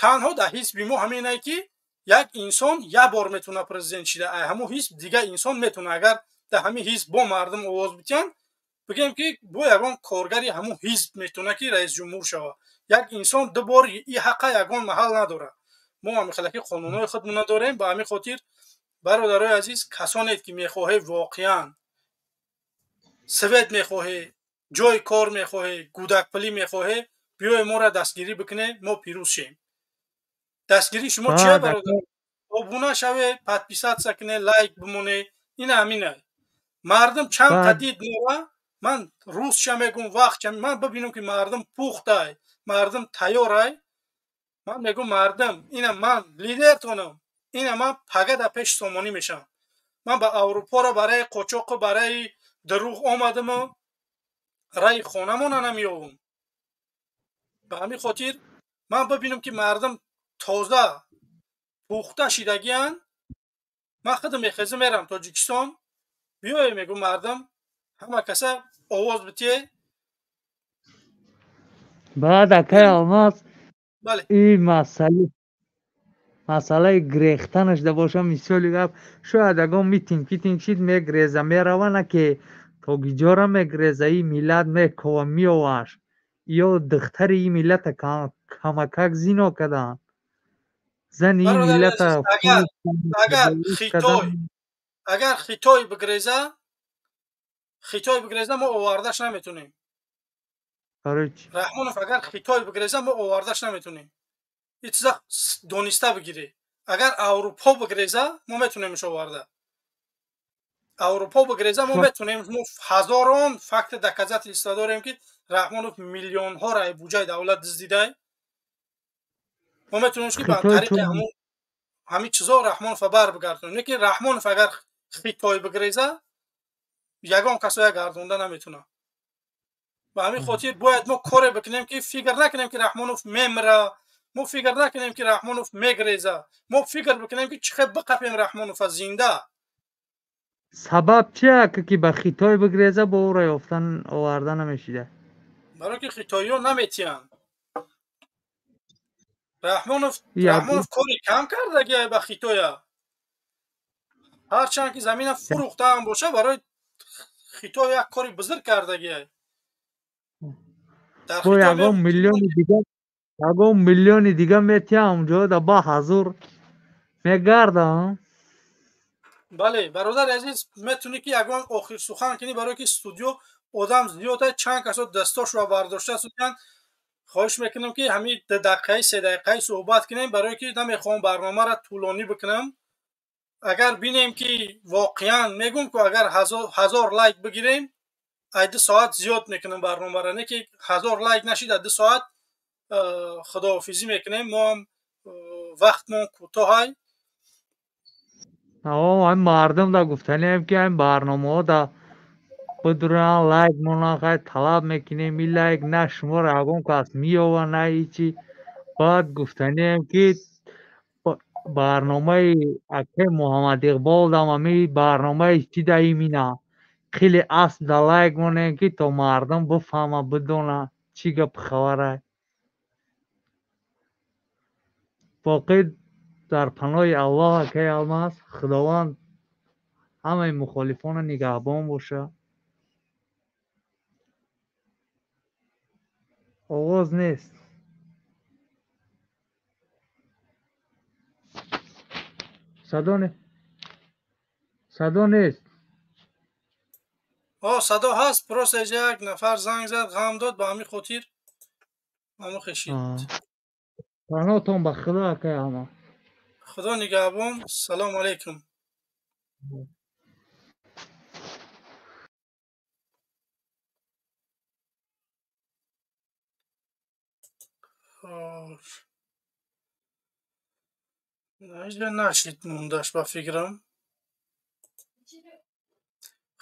Танҳо дар ҳизби мо ҳаминае, ки як инсон як бор метавонад президент шида. Ай ҳамон ҳизб дига инсон метавонад, агар дар ҳамин ҳизб бо мардум овоз битиҳанд, бигем, ки бо ягон коргари ҳамон ҳизб метавонад, ки раисҷумҳур шавад. Як инсон ду бор и ҳаққа ягон маҳал надорад. Мо ҳамихелаки қонунҳои худмона дорем. Ба ҳамин хотир, бародарои азиз, касонед, ки мехоҳед, воқеан свет мехоҳед, ҷои кор мехоҳед, гудакпулӣ мехоҳед, биёе моро дастгирӣ бикунед, мо пирӯз шем. Дастгирии шумо чия, бародар? Обуна шаве, подписаться куне, лайк бимоне. Ина ҳамина. Мардум чанд қадид мора, ман русча мегум, вақтча ман бибинам, ки мардум пухтай, мардум тайёрай, ман мегум: мардум, ина ман лидертонам, ина ман пага дар пеши сомонӣ мешавам. Ман ба Аврупоро барои қочоқу барои дурӯғ омадаму раи хонамона намеёвам. Ба ҳамин хотир ман бибинам, ки мардум тоза пухта шидагиянд, ман худам мехезам, мерам Тоҷикистон. Биёе, мегӯм, мардум, ҳама каса овоз битие. Баъд, акай Алмаз, ин масъалаи грехтанаш да боша. Мисоли гап, шояд ягон митинг фитинг шид, мегреза, мерава, на ки то гиҷора мегреза, и миллат мекова, меоваш. Ё духтари и миллата камакак зино карданд, зани и миллата. Агар Хитой бигреза, Хитой бигреза, мо овардаш наметунем. Раҳмонов агар Хитой бигреза, мо овардаш наметунем. Ин чиза дониста бигирӣ. Агар Аврупо бигреза, мо метунемш оварда. Аврупо бигреза, мо метунем. Мо ҳазорон факти, доказательства дорем, ки Раҳмонов миллионҳоро ай буҷаи давлат дуздидай. Мо метунем, ки ба тариқи ҳамин чизо Раҳмонова бар бигардонем. Лекин Раҳмонов агар Хитой бигреза, ягон касоя гардонда наметунад. Ба ҳамин хотир бояд мо коре бикунем, ки фикр накунем, ки Раҳмонов мемра. Мо фикр накунем, ки Раҳмонов мегреза. Мо фикр бикунем, ки чӣ хел биқапем Раҳмонова зинда. Сабаб чи, ки ба Хитой бигреза, бо ӯро ёфтан, оварда намешида? Барое ки хитоиҳо наметиҳанд. Раҳмонов кори кам кардагиай ба Хитоя. Ҳарчанд ки замина фурӯхтаам боша, барои Хитой як кори бузург кардагиай. Бо ягон миллиони дига, ягон миллиони дига метиҳам, онҷо да ба ҳазур мегардам. Бале, бародари азиз, метавонӣ, ки ягон охир сухан кунӣ, барое ки студио одам зиёд, чанд касо дастошро бардошта судянд. Хоҳиш мекунам, ки ҳамин 2 дақиқаи, 3 дақиқаи суҳбат кунем, барое ки намехоҳам барномаро тӯлонӣ бикунам. Агар бинем ки воқеан мегӯм ку агар 1000 лайк бигирем, ай 2 соат зиёд мекунем барномаро. Не ки 1000 лайк нашид, 2 соат худоҳофизӣ мекунем. Мо ҳам вақтмон кӯтоҳай. Ҳам мардум да гуфтанием ки ҳам барномаҳо да бидуран лайк монан, хай талаб мекунем, и лайк на шуморо ягон кас меёва, на ҳичи. Баъд гуфтанием ки барномаи акаи Муҳаммад Иқбол дам ҳами барномаи чӣ да имина хеле асп да лайк монем ки то мардум бифаҳма, бидона чӣ гап хабарай. Боқӣ дар паноҳи Аллоҳ акаи Алмаз, Худованд ҳамаи мухолифонро нигаҳбон боша. Овоз нест. Садо нест. Садо ҳаст, просто як нафар занг зад, ғам дод, ба ҳамин хотир ҳамон хешид. Паноҳтон ба Худо акаи Алмаз. Худо нигаҳбон. Салому алайкум. Инҷа нашид мондаш ба фикрам.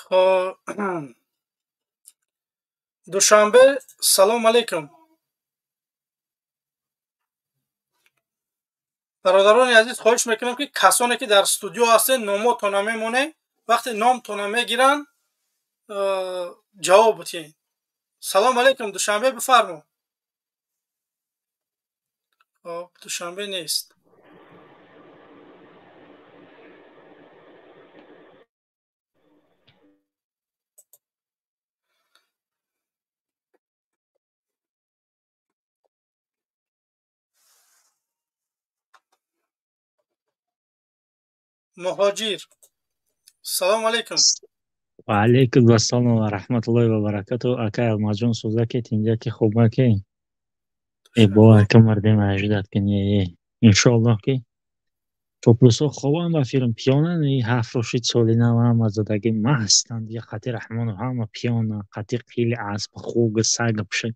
Хоб, Душанбе, салому алайкум. Бародарони азиз, хоҳиш мекунам ки касоне ки дар студио ҳастед, номотона мемонед, вақте номтона мегиранд, ҷавоб бидиҳед. Салому алайкум, Душанбе, бифармо. Хоб, Душанбе нест. Муҳоҷир, салому алайкум. Ва алайкум ассалом ва раҳматуллоҳи ва баракатуҳ. Акай Алмазҷон, сӯзаке тинҷаки хубаке? Э бовар ки мардем аждат кини. Иншоаллоҳ ки чоплусо хобам ба филм пиёнан, и ҳафт рӯшид соли нав ҳама задаги мастанд, я қати Раҳмонов ҳама пиёнан, қати қили асп, хуг, саг, пушак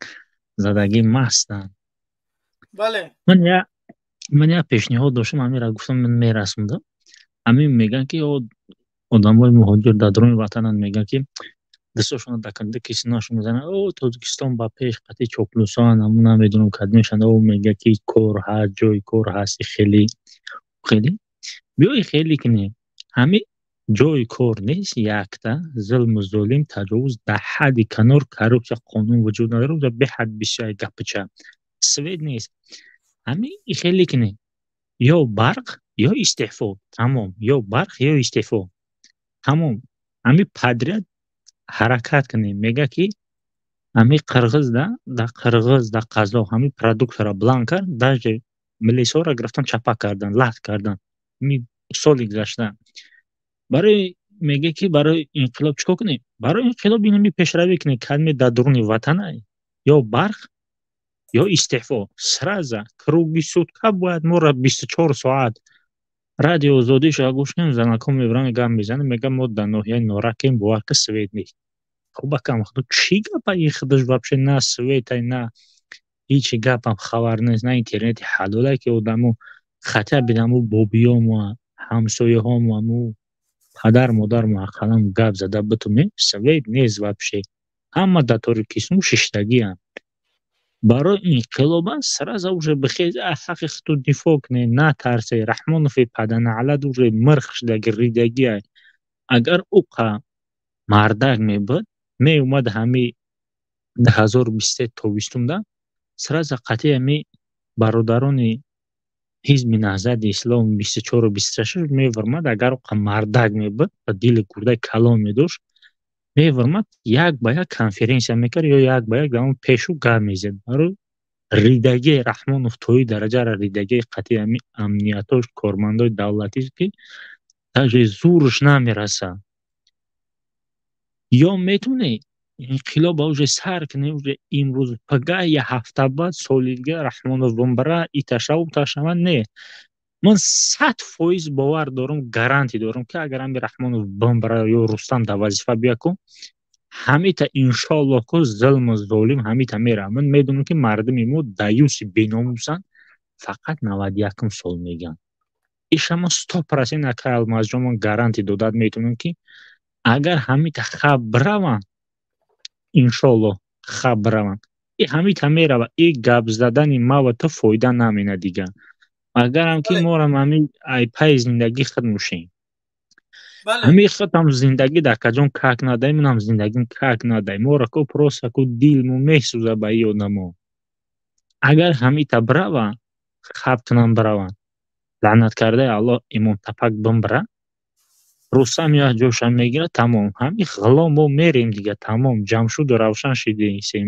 задаги мастанд. Бале. Ман я пешниҳод доштам, ҳаминро гуфтам, ман мерасондам. Ҳамин мегӯянд ки одамои муҳоҷир дар дуруни ватананд, мегӯянд ки дастошонро дар канда кисинашон мезананд, о Тоҷикистон ба пеш қати чоплусоан, ҳамун намедонам кадмешанд, о мегӯяд ки кор ҳаст, ҷои кор ҳаст, хеле хеле биёи хеле кунем. Ҳамин ҷои кор нест, якта зулму золим, таҷовуз дар ҳадди канор, коррупсия, қонун вуҷуд надорад, беҳад бисёр гапча, свет нест. Ҳамин хеле кунем, ё барқ ё истеъфо, тамом, ё барқ ё истеъфо, тамом. Ҳамин подряд ҳаракат кунем. Мегӯяд ки ҳамин қирғиз да қирғиз да қазоқ ҳамин продуктро блан кард, даже милисҳоро гирифтан чапа кардан, лат кардан. Ҳамин соли гузашта. Барои мегӯяд ки барои инқилоб чӣ кор кунем? Барои инқилоб инами пешравӣ кунем, кадме дар дуруни ватана ё барқ ё истеъфо. Сразу круги сутка бояд моро 24 соат радио Озодиша гӯш кунем, занакҳо мебаранд, гап мезананд, мегӯянд мо дар ноҳияи Норакем, бовар ки свет нест. Хуб акам, худо чӣ гапа ин худаш вообще на светай, на ҳичи гапам хабар нест, на интернети ҳалолай ки одамо хотя бы даму бобиёмо, ҳамсояҳомо, аму падар модармо ақаллан гап зада битунем, свет нест вообще. Ҳама дар торикисон шиштагианд. Барои инқилоба сразу уже бихез, ҳаққи худро дифоъ кунед, натарсе. Раҳмонови паданаълат уже мирх шудаги, ридагиай. Агар ӯ мардак мебуд, меомад ҳами 2023 тобистонда сразу қатъи ҳами бародарони ҳизби Наҳзати Ислом 24 26 мевармад. Агар ӯ мардак мебуд ва дили гурдаи калон медошт, мевармад, як ба як конференсия мекард ё як ба як дар он пешу гап мезад. Барои ридагии Раҳмонов тои дараҷаро ридагии қатъи ҳами амниятош, кормандои давлатӣ ки даже зурш намерасад. Ё метавонӣ инқилоба уже сар кунӣ, уже имрӯз пага я ҳафта баъд соли дига Раҳмонов бомбара, иташа, уташава, не. Ман 100% бовар дорам, гарантӣ дорам, ки агар ами Раҳмонов бимбара ё Рустам дар вазифа бия ку, ҳамита иншоаллоҳ ку зулму золим ҳамита мера. Ман медонам, ки мардуми мо даюси беномусанд, фақат 91-ум сол мегӯянд. Иша ман 100% акай Алмазҷон, ман гарантӣ додад метавонам, ки агар ҳамита хаб бираванд, иншоаллоҳ хаб бираванд, и ҳамита мерава. И гап задани мава ту фоида намена дигар. Агарам ки морам ҳамин айпаи зиндагӣ худ мушем. Ҳамин худам зиндагӣ дар каҷон как надай, манам зиндагим как надай. Мора ку просто ку дилму месӯза ба и одамо. Агар ҳамита бирава, хаб кунам бираванд. Лаънат кардаи Аллоҳ имомтапак бимбира, Рустам як ҷоша мегирад, тамом. Ҳамин ғулом мо мерем дига, тамом, ҷамшуду равшан шидесем.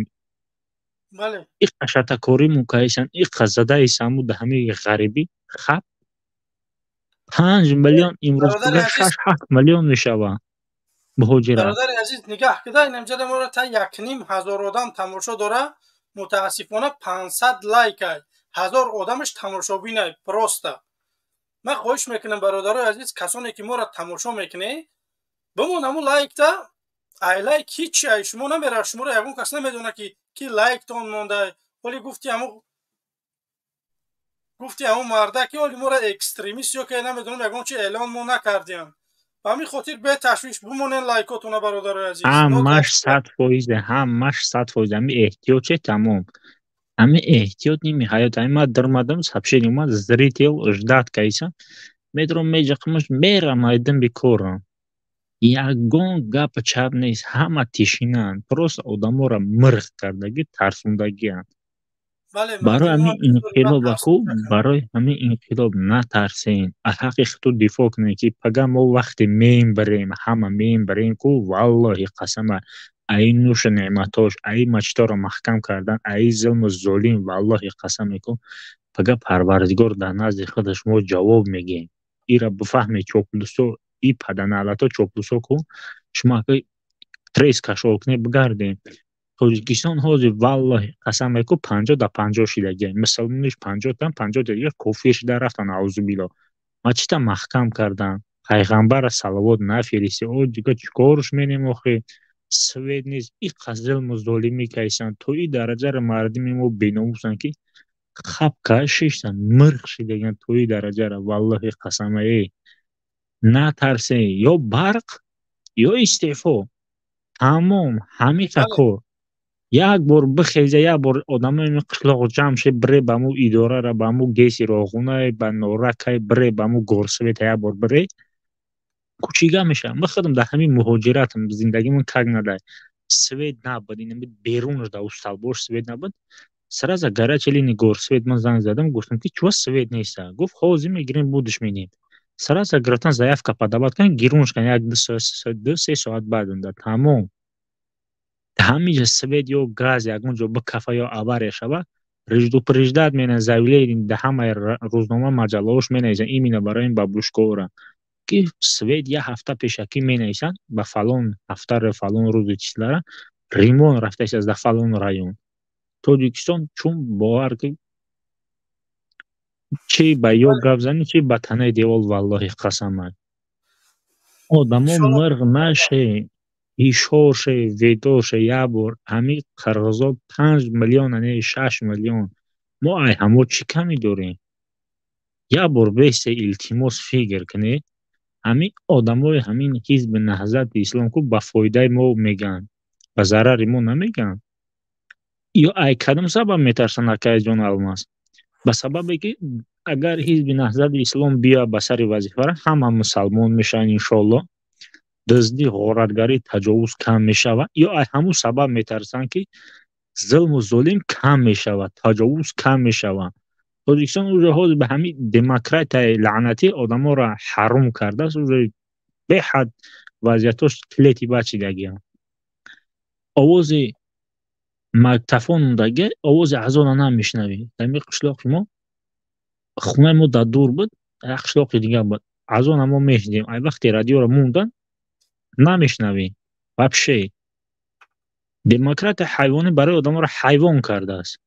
Иқа шатакориму кайсан, иқа задаисаму да ҳамин ғарибӣ хаб 5 миллион имрӯз 6-7 миллион мешава муҳоҷират. Бародари азиз, нигаҳ кида, инамҷада моро та 1,5 ҳазор одам тамошо дора, мутаассифона 500 лайкай, 1000 одамаш тамошобинай. Просто ман хоҳиш мекунам, бародарои азиз, касоне ки моро тамошо мекунед, бимон ҳамун лайкта. Ай лайк ҳичи ай шумо намера, шуморо ягон кас намедона, ки лайктон монда. Оли гуфти ҳамун марда ки оли моро экстремист ё ки намедонам, ягон чи эълон мо накардем. Ба ҳамин хотир беташвиш бимонен лайкотона, бародарои азиз. Ҳамаш 100%, ҳамаш 100%. Ҳами эҳтиёт че, тамом, ҳами эҳтиёт ними ҳаёт. Ҳами ман даромадам, сообщение омад, зритель ждать кайса, медром, меҷақмаш, мерам, айдим бикорам. Ягон гапа чап нест, ҳама тишинаанд, просто одаморо мирғ кардагӣ, тарсондагианд. Барои ҳамин инқилоб аку, барои ҳамин инқилоб натарсен, аз ҳаққи худтон дифоъ кунед, ки пага мо вақте мембирем, ҳама мембирем ку, валлоҳи қасама, аи нӯшу неъматош, аи мачиторо маҳкам кардан, аи зулму золим, валлоҳи қасам мекун, пага Парвардигор дар назди худаш мо ҷавоб мегӯем. Ира бифаҳмед, чоплусо, и паданалато чоплусо ку, шумо ака трес кашол кунед, бигардем. Тоҷикистон ҳозир, валлоҳи қасам мекун, 50 да 50 шидагия. Мусулмониш 50-тан, 50 дигар кофир шида рафтан, аузубилло. Мачита маҳкам кардан, пайғамбарра салавот нафиристи, о дига чӣ корш менем охи? Свет нест, иқа зулму золимӣ кайсан, то и дараҷаро мардуми мо беномусанд, ки хапка шиштан, мирғ шидагиан то и дараҷаро, валлоҳи қасама. Э, натарсе, ё барқ, ё истеъфо, тамом, ҳамиқа кор. Як бор бихеза, як бор одамои қишлоқ ҷамъ шед, бире ба ҳамун идорара, ба ҳамун ГЭСи Роғунай, ба Норакай бире, ба ҳамун горсовета як бор бире, кучига мешавам. Ман худам дар ҳамин муҳоҷиратам, зиндагимон как надай, свет набуд, инами берунаш дар Усталбош свет набуд. Сразу горячая линия горсвет ман занг задам, гуфтам, ки чува свет неста? Гуфт, ҳозир мегирем, будиш менем. Сразу гирифтан, заявка подавать кардем, гирунш кардем, як 2-3 соат баъд онда, тамом. Ҳамиҷа свет ё газ ягон ҷо бикафа ё авария шава, предупреждать менан, заявление дар ҳамаи рӯзнома, маҷаллаҳош менависанд, именно барои ин бабушкаҳоро, ки свет як ҳафта пешакӣ менависанд, ба фалон ҳафтаро, фалон рӯзи числара ремонт рафтааст дар фалон район. Тоҷикистон чун бовар ки, чи ба ё гап занӣ, чи ба танаи девол, валлоҳи қасама. Одамо мирғ наше, ҳушёр ше, ведор ше. Як бор ҳамин қирғизо 5 миллиона, не, 6 миллион, мо ай ҳамо чӣ камӣ дорем? Як бор бесе, илтимос, фикр кунед, ҳамин одамои ҳамин ҳизби Наҳзати Ислом ку ба фоидаи мо мегӯянд, ба зарари мо намегӯянд. Ё ай кадом сабаб метарсанд, акайҷон Алмаз? Ба сабабе ки агар ҳизби Наҳзати Ислом биёяд ба сари вазифара, ҳама мусалмон мешаванд, иншоаллоҳ, дуздӣ, ғоратгарӣ, таҷовуз кам мешавад. Ё ай ҳамун сабаб метарсанд, ки зулму золим кам мешавад, таҷовуз кам мешавад. Тоҷикистон уже ҳозир ба ҳамин демократияи лаънатӣ одаморо ҳаром кардааст, уже беҳад вазъиятош клети бад шидагианд. Овози мактафон мондагӣ, овози азона намешнавӣ. Дар ҳамин қишлоқи мо, хонаи мо дар дур буд, як қишлоқи дигар буд, азона мо мешнидем. Ай вақте радиоро мондан, намешнавӣ вообще. Демократия ҳайвонӣ барои одаморо ҳайвон кардааст.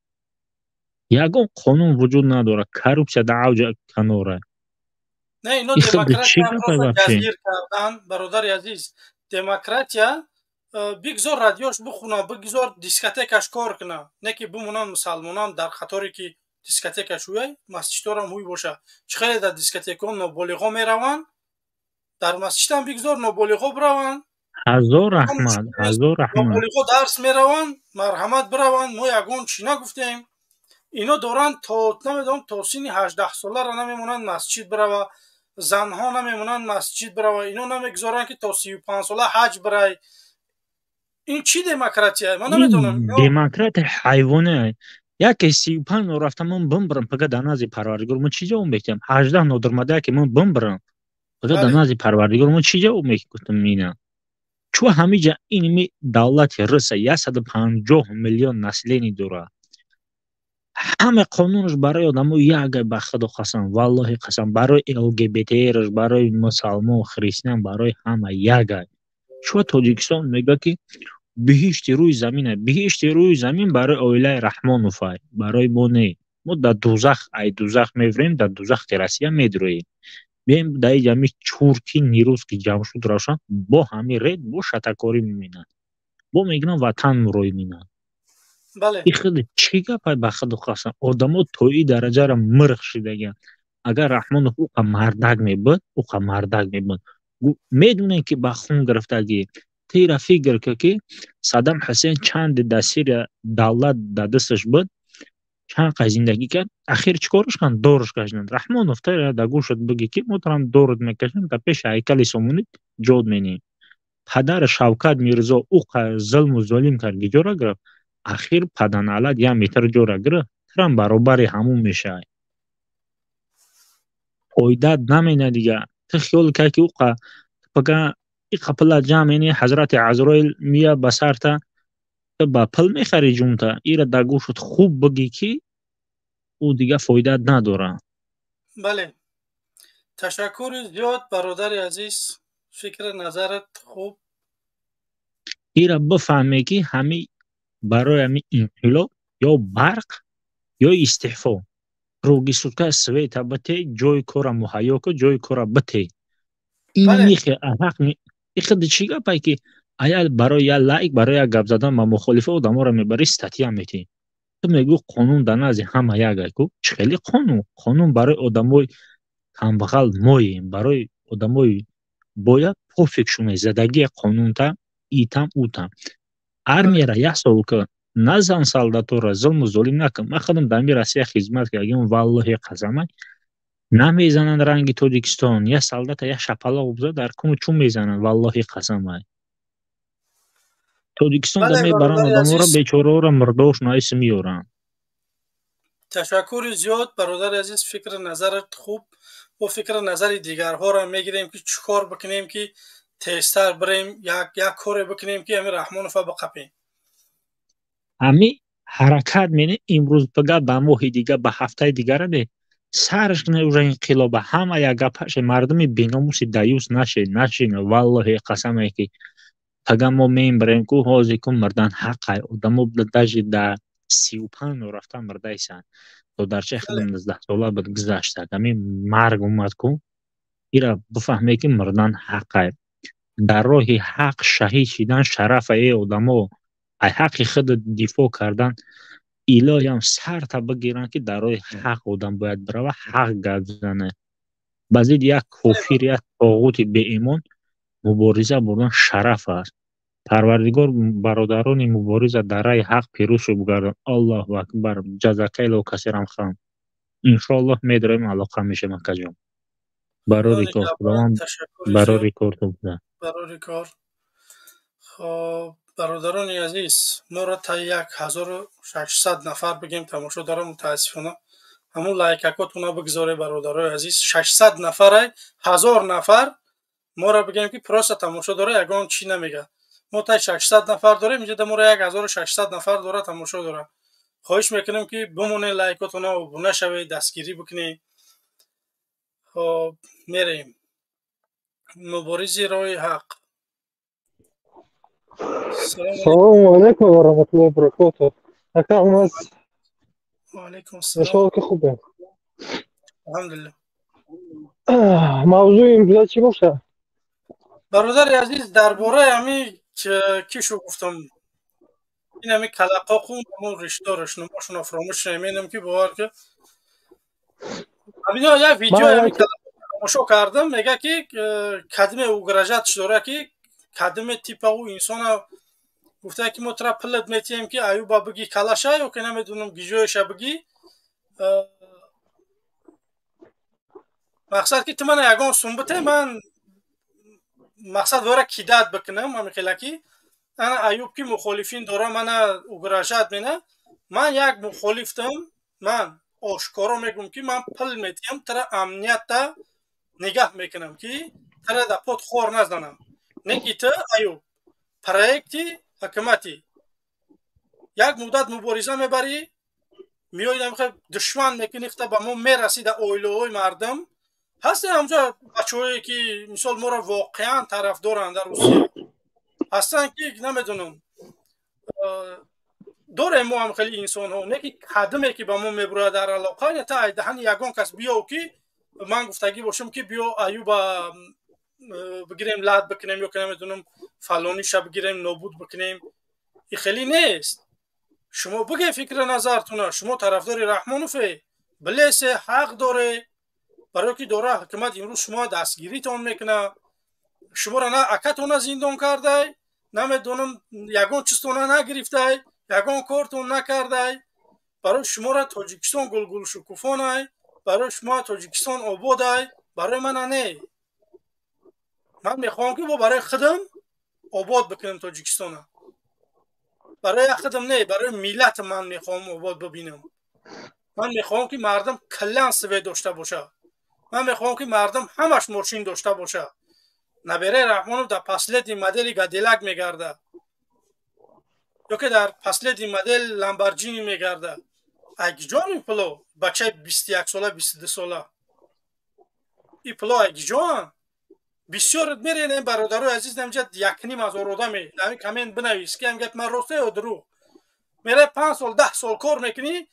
Ягон қонун вуҷуд надорад, коррупсия дар авҷи канора. Не, ино демократия ҷазгир кардан, бародари азиз. Демократия бигзор радиош бихуна, бигзор дискотекаш кор куна, не ки бимонанд мусалмонам дар қаторе ки дискотекаш ҳуяй, масҷидорам ҳуй боша. Чӣ хеле дар дискотекаҳо ноболиғо мераванд, дар масҷидам бигзор ноболиғо бираванд. Ҳазор раҳмат, ҳазор раҳмат. Ноболиғо дарс мераванд, марҳамат, бираванд, мо ягон чӣ нагуфтем. Ино доранд то намедонам то синни 18-соларо намемонанд масҷид бирава, занҳо намемонанд масҷид бирава, ино намегузоранд ки то 35-сола ҳаҷ бирай. Ин чӣ демократия? Ман намедонам. Демократия ҳайвоне. Яке 35 рафта, ман бимбирам, пага дар назди Парвардигор ман чӣ ҷавоб мекунам? 18 нодирмада яке ман бимбирам, пага дар назди Парвардигор ман чӣ ҷавоб мекунам? Ина чӯ ҳамиҷа инми давлати Русия 150 миллион население дорад, ҳама қонунаш барои одамо як. Ба Худо қасам, валлоҳи қасам, барои ЛГБТраш, барои мусалмон, христиан, барои ҳама ягай. Чӯ Тоҷикистон мегӯяд ки биҳишти рӯи замина? Биҳишти рӯи замин барои оилаи Раҳмоновай, барои мо не. Мо дар дузах, ай дузах меврем, дар дузахи Россия медроем. Бием дар иҷа чурки нерӯз ки ҷамъ шуд равшан, бо ҳамин ред бо шатакорӣ меминад, бо мегӯям ватан мурой минад. И худ чӣ гапай? Ба Худу қасам, одамо то и дараҷара мирх шидагианд. Агар Раҳмонов уқа мардак мебуд, уқа мардак мебуд, медонем ки ба хун гирифтагӣ. Тира фикр ка ки Саддам Ҳусейн чанде дар Сирия давлат дар дасташ буд, чанд қай зиндагӣ кард, ахир чӣ кораш карданд? Дорш кашиданд. Раҳмонов, тира дар гӯшат бигӣ ки мо тарам дорот мекашем, дар пеши ҳайкали Сомонӣ ҷод менем. Падари Шавкат Мирзо уқа зулму золим кард, гиҷора гирифт, ахир паданалат як метр ҷора гирифт. Тирам баробари ҳамун мешавад, фоидат намена дига. Ту хиёл кар ки уқа пага иқа пула ҷамъ мени, ҳазрати Азроил мия ба сарта, ту ба пул мехари ҷунта. Ира дар гӯшат хуб бигӣ ки ӯ дига фоидат надорад. Бале, ташаккури зиёд, бародари азиз, фикри назарат хуб. Ира бифаҳме ки ҳами барои ҳами инқилоб ё барқ, ё истеъфо. Круглые сутки света бите, ҷои кора муҳайё ку, ҷои кора бите. Ин михе ҳақ ихиди чӣ гапай ки ая барои як лайк, барои як гап задан ба мухолифа одаморо мебарӣ, статья метиҳӣ? Ту мегӯ қонун дар назди ҳама як ай ку. Чӣ хели қонун? Қонун барои одамои камбағал моем, барои одамои бояд пофиг шуне задагия қонунта итам утам. Армияра як сол ка назан, солдатора зулму золим накун. Ман худам дар ами Россия хизмат кардагим, валлоҳи қасамай, намезананд ранги Тоҷикистон. Як солдата як шапалоқ бизад, дар куну чун мезананд, валлоҳи қасамай. Тоҷикистон да мебаранд одаморо, бечораоро, мурдош наиси меёранд. Ташаккури зиёд, бародари азиз, фикри назарат хуб. Бо фикри назари дигарҳоро мегирем ки чӣ кор бикунем, ки тезтар бирем, як коре бикунем, ки ами Раҳмонова биқапем. Ҳами ҳаракат мене имрӯз бага, ба моҳи дига, ба ҳафтаи дигара не, сарш не, уже инқилоба ҳама як гапаше. Мардуми беномуси даюс наше, нашина, валлоҳи қасаме ки пага мо мембарем ку. Ҳозир ку мурдан ҳаққай одамо, даже да 35 рафта мурдайсанд. То дарчаи худам 19-сола буд, гузаштак, ҳамин марг омад ку. Ира бифаҳме ки мурдан ҳаққай, дар роҳи ҳақ шаҳид шидан шарафа. Э одамо, ай ҳаққи худ дифоъ кардан илоҳиам сарта бигиранд, ки дар роҳи ҳақ одам бояд бирава, ҳақ гап зана. Ба зидди як кофир, як тоғути беимон мубориза бурдан шараф аст. Парвардигор бародарони мубориза дар раҳи ҳақ пирӯз шуд бигардон. Аллоҳу акбар, ҷазакаллоҳу касиран хам. Иншоаллоҳ медорем, алоқа мешавем, акаҷон. Барори кор, Худованд барори кор тубда. Барори кор. Хоб, бародарони азиз, моро та 1600 нафар бигем тамошо дорам. Мутаассифона, ҳамун лайкакотуна бигзоре, бародарои азиз. 600 нафарай, 1000 нафар моро бигем ки просто тамошо дора, ягон чӣ намега. Мо тай 600 нафар дорем инҷа, моро 1600 нафар дора тамошо дора. Хоҳиш мекунем ки бимонед, лайкотуна, обуна шавед, дастгирӣ бикунед. Хоб, мерем. Муборизи роҳи ҳақ. Салому алейкум ва раҳматуллоҳи ва баракотуҳ. Ака Алмаз. Ва алейкум ассалом. Иншоаллоҳ ки хубем. Алҳамдулиллаҳ. Мавзӯи имрӯза чӣ бошад? Бародари азиз, дар бораи ҳами кишу гуфтам, ин ҳами калақоқу ҳамун ришдораш номошуно фаромӯш наменам, ки бовар ки ҳамино як видео ҳами тамошо кардам, мега ки кадиме угрожать дора, ки кадиме типа ӯ инсона гуфта, ки мо тра пилат метиҳем, ки Аюба бигӣ калаша ё ки намедонам гиҷоеша бигӣ. Мақсад ки ту мана ягон сум бите, ман мақсад дора кидат бикунам. Ҳамихела ки ана Аюб ки мухолифин дора, мана угрожать мена. Ман як мухолифтам, ман ошкоро мегӯм, ки ман пил метиҳам, тара амниятта нигаҳ мекунам, ки тара да под хор назанам. Не ки ту, Аюб, проекти ҳукуматӣ як муддат мубориза мебарӣ, меои душман мекунӣ, хта ба мо мерасӣ, дар оилаҳои мардум ҳастанд ҳамҷо бачаҳое, ки мисол моро воқеан тарафдоранд, дар Русия ҳастанд, ки намедонам, дорем мо ҳам хеле инсонҳо. Не ки кадиме ки ба мо мебурояд дар алоқа, та айдаҳани ягон кас биё, ки ман гуфтагӣ бошам, ки биё Аюба бигирем, лад бикунем ё ки намедонам фалониша бигирем, нобуд бикунем, и хеле нест. Шумо биге фикри назартуна, шумо тарафдори Раҳмонове, билесе, ҳақ доре, барое ки дора ҳукумат имрӯз шумо дастгиритон мекунад. Шуморо на акатона зиндон кардай, намедонам ягон чизтона нагирифтай, ягон кортон накардай. Барои шуморо Тоҷикистон гулгулшукуфонай, барои шумо Тоҷикистон ободай, барои мана не. Ман мехоҳам, ки бо барои худам обод бикунам Тоҷикистона, барои худам не, барои миллати ман мехоҳам обод бибинам. Ман мехоҳам, ки мардум каллан свет дошта бошад. Ман мехоҳам, ки мардум ҳамаш мошин дошта бошад. Набераи Раҳмонов дар последний модели Кадиллак мегардад ё ки дар последний модел Ламборҷини мегардад. Айгиҷон ин пуло? Бачаи 21 сола, 22 сола, ин пуло айгиҷоан? Бисёр меренем, бародарои азиз, намҷа 1,5 ҳазор одаме ҳамин коммент бинавис, ки ҳам гап ман роста ё дурӯғ. Мерай 5 сол, 10 сол кор мекунӣ,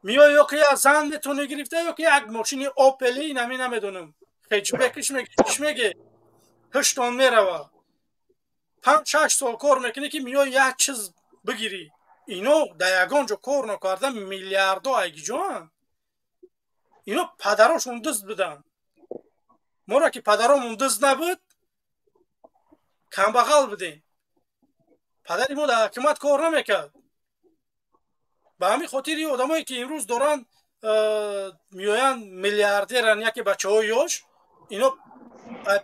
меои, ё ки як зан метавонӣ гирифта, ё ки як мошини Опели нами намедонам хэтчбекиш меге, ҳуштон мерава. 5-6 сол кор мекунӣ, ки меои як чиз бигирӣ. Ино дар ягон ҷо кор накарда миллиардо айгиҷоанд? Ино падарошон дузд буданд. Моро ки падаромон дузд набуд, камбағал будем. Падари мо дар ҳукумат кор намекард. Ба ҳамин хотири одамое, ки имрӯз доранд меоянд, миллиардеран, яке бачаҳои ёш, ино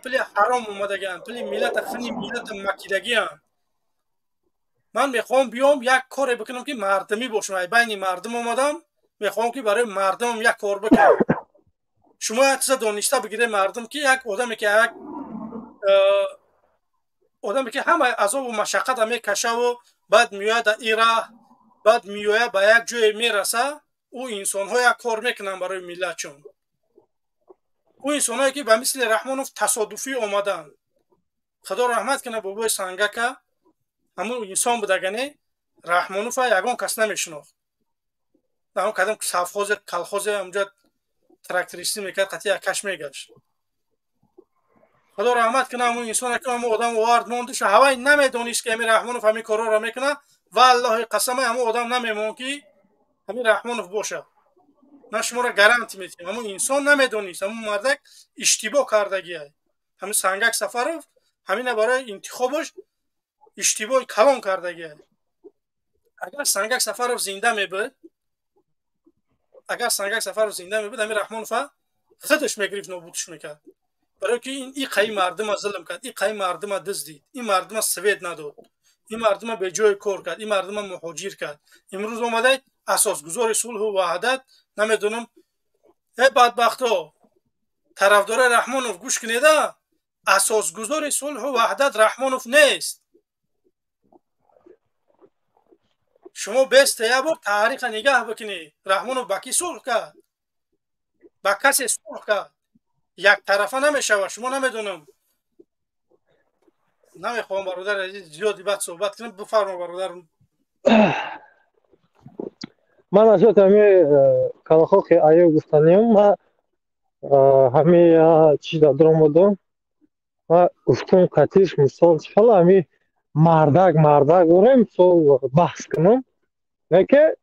пули ҳаром омадагианд, пули миллата хини миллата макидагианд. Ман мехоҳам биём як коре бикунам, ки мардумӣ бошам. Ай байни мардум омадам, мехоҳам, ки барои мардумам як кор бикунам. Шумо як чиза дониста бигиред, мардум, ки як одаме ки як одаме ки ҳама азобу машаққата мекашаву баъд меояд ира, баъд меояд ба як ҷое мераса, ӯ инсонҳо як кор мекунанд барои миллатшон. Ӯ инсонҳое, ки ба мисли Раҳмонов тасодуфӣ омаданд, Худо раҳмат кунад бобои Сангака, ҳамун инсон будагане. Раҳмонова ягон кас намешинохт, ҳамон кадам совхозе, колхозе ҳамҷа трактористӣ мекард, қатъи якаш мегашт. Худо раҳмат кунад ҳамун инсоне, ки ҳамун одам овард мондиша. Ҳавай намедонист, ки ҳамин Раҳмонов ҳамин корҳоро мекунад. Валлоҳи қасама, ҳамун одам намемонд, ки ҳамин Раҳмонов бошад. Ман шуморо гарантӣ метиҳам, ҳамун инсон намедонист, ҳамун мардак иштибоҳ кардагиай. Ҳамин Сангак Сафаров ҳамина барои интихобаш иштибоҳи калон кардагиай. Агар Сангак Сафаров зинда мебуд, агар Сангак Сафаров зинда мебуд, ҳамин Раҳмонова худаш мегирифт, нобудш мекард, барои ки ин иқаи мардума зулм кард, иқаи мардума дуздид, ин мардума свет надод, ин мардума беҷои кор кард, ин мардума муҳоҷир кард. Имрӯз омадай асосгузори сулҳу ваҳдат, намедонам. Э бадбахто, тарафдори Раҳмонов, гӯш кунеда: асосгузори сулҳу ваҳдат Раҳмонов нест. Шумо беста як бор таъриха нигаҳ бикунед. Раҳмонов ба кӣ сулҳ кард? Ба касе сулҳ кард, яктарафа намешавад. Шумо намедонам, намехоҳам, бародари азиз, зиёди бад суҳбат кунам. Бифармо, бародар. Ман аз ёд ҳами калахоқи Аюб гуфтанем. Ман Ҳами чиза дуромадам ва гуфтум, қатиш мисол чӣ ҳами мардак мардак дорем, мисол баҳс кунам, леке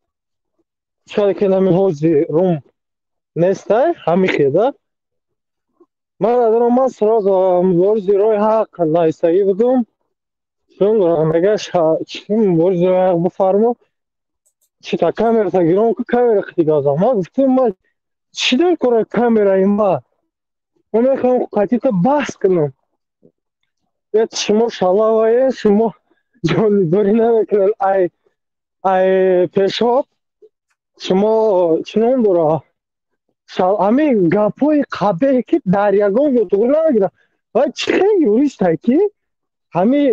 чӣ ки нами ҳози рум нестай, ҳами хеда ман надорам. Ман сразу муборизи роҳи ҳақ нависагӣ будум, чун мега чӣ муборизи роҳи ҳақ бифармо, чӣ та камерата гиром ку, камера қити газам. Ман гуфтум, ман чӣ дар кора камераи ма? Ман мехоҳам қатита баҳс кунам. Шумо шалавае, шумо ҷонибдорӣ намекунед, ай пешоб шумо чӣ ном дора, ҳамин гапҳои қабеҳе ки дар ягон ҷо туғри намегирад. Ва чӣ хел юристае ки ҳами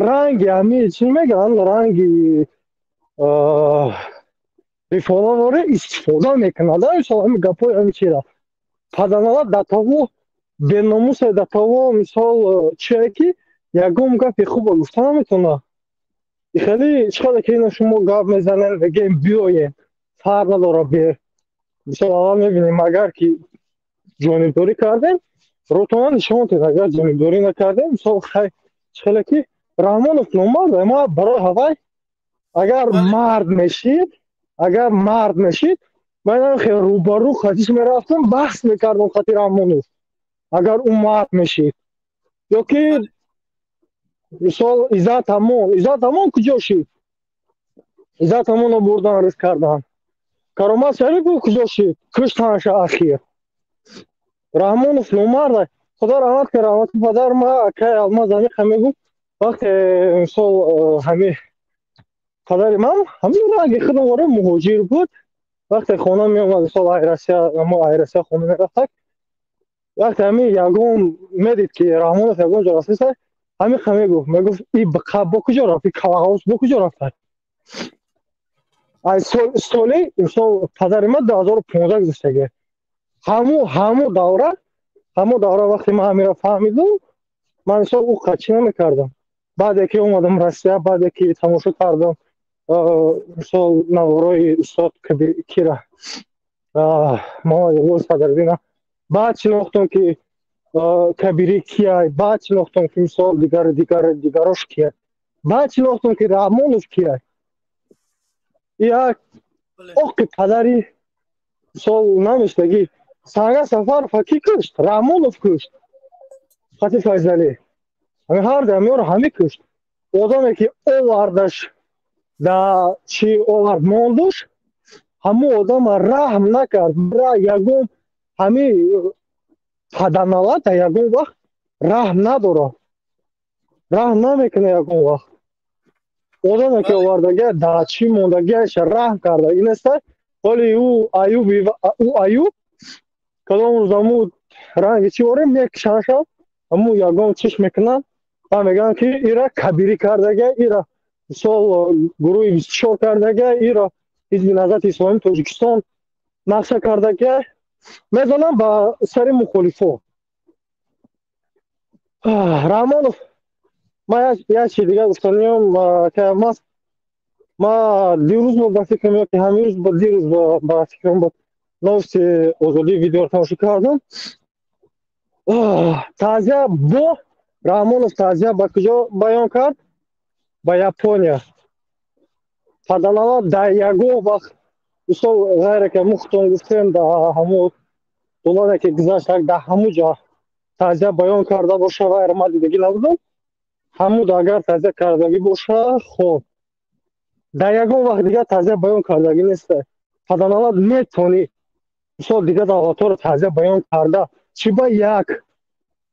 ранги ҳами чӣ мегӯянд, ранги рифолаворе истифода мекунад, мисол ҳами гапҳои ҳами чира паданала датово беномусе, датово мисол чие ки ягон гапи хуба гуфта наметавонад. Хеле чӣ қадар ки ина шумо гап мезанем, мегӯем биёем, фарқ надорад, мисол аввал мебинем, агар ки ҷонибдорӣ кардем, рӯтона нишон дед, агар ҷонибдорӣ накардем, мисол хай чӣ хеле ки Раҳмонов номард, ма барои ҳавай агар мард мешид, агар мард мешид, ман хеле рӯбарӯ хатиш мерафтам, баҳс мекардам хати Раҳмонов, агар ӯ мард мешид. Ё ки мисол Иззат Амон, Иззат Амон куҷо шид? Иззат Амонро бурдан рис кардан. Каромат Шарипов куҷо шид? Куштанша ахир. Раҳмонов номард, худо раҳмат кунад раҳмати падар ма, акай Алмаз амиқа мегуфт, вақте мисол ҳами падари ман ҳамин ранги худам вора муҳоҷир буд, вақте хона меомад, мисол ай Россия, мо ай Россия хона мерафтак, вақте ҳамин ягон медид ки Раҳмонов ягон ҷо рафтеса, ҳамиқа мегуфт, мегуфт: и бқа бо куҷо рафт, и калағавс бо куҷо рафта? Ай соли мисол падари ман 2015 гузаштаги, ҳаму давра вақте ман ҳаминро фаҳмидум, ман мисол ӯ қачӣ намекардам. Баъде ки омадам Россия, баъде ки тамошо кардам мисол наворои устод кира Муҳаммад Иқбол Садриддина, баъд шинохтам ки Кабирӣ кияй, баъд шинохтам ки мисол дигар дигар дигарош кияй, баъд шинохтам ки Раҳмонов кияй. Як оқи падари мисол намештагӣ Санга Сафарова кӣ кушт? Раҳмонов кушт. Хати Файзалӣ ҳами ҳар дамёро ҳами кушт. Одаме ки овардаш да чӣ овард мондуш, ҳамун одама раҳм накард. Ягон ҳами паданала да ягон вақт раҳм надорад, раҳм намекунад ягон вақт. Одаме ки овардагия да чӣ мондагиаша раҳм карда инеста. Ҳоли ӯ Аюби, ӯ Аюб кадом рӯз ҳаму ранги чӣ орем мекушанша, ҳаму ягон чиш мекунанд ва мегӯянд ки ира Кабирӣ кардага, ира мисол гурӯҳи 24 кардага, ира Ҳизби Наҳзати Исломии Тоҷикистон нақша кардага, мезанам ба сари мухолифо. Раҳмонов, ман як чи дигар гуфтаниём мас, ма дирӯз ба фикрам ё ки ҳамирӯз, дирӯз ба фикрам буд, новости Озодӣ видеоро тамошо кардам. Таъзия бо Раҳмонов, таъзия ба куҷо баён кард? Ба Япония. Паданала дар ягон вақт мисол ғайре ки мухтон гуфтем, дар ҳамун долане ки гузашт, дар ҳамун ҷо таъзия баён карда боша, ғайр ман дидагӣ набудам. Ҳамуд агар таъзия кардагӣ боша, хоб, дар ягон вақт дигар таъзия баён кардагӣ нест. Паданала метавонӣ мисол дигар давлатҳоро таъзия баён карда, чӣ ба як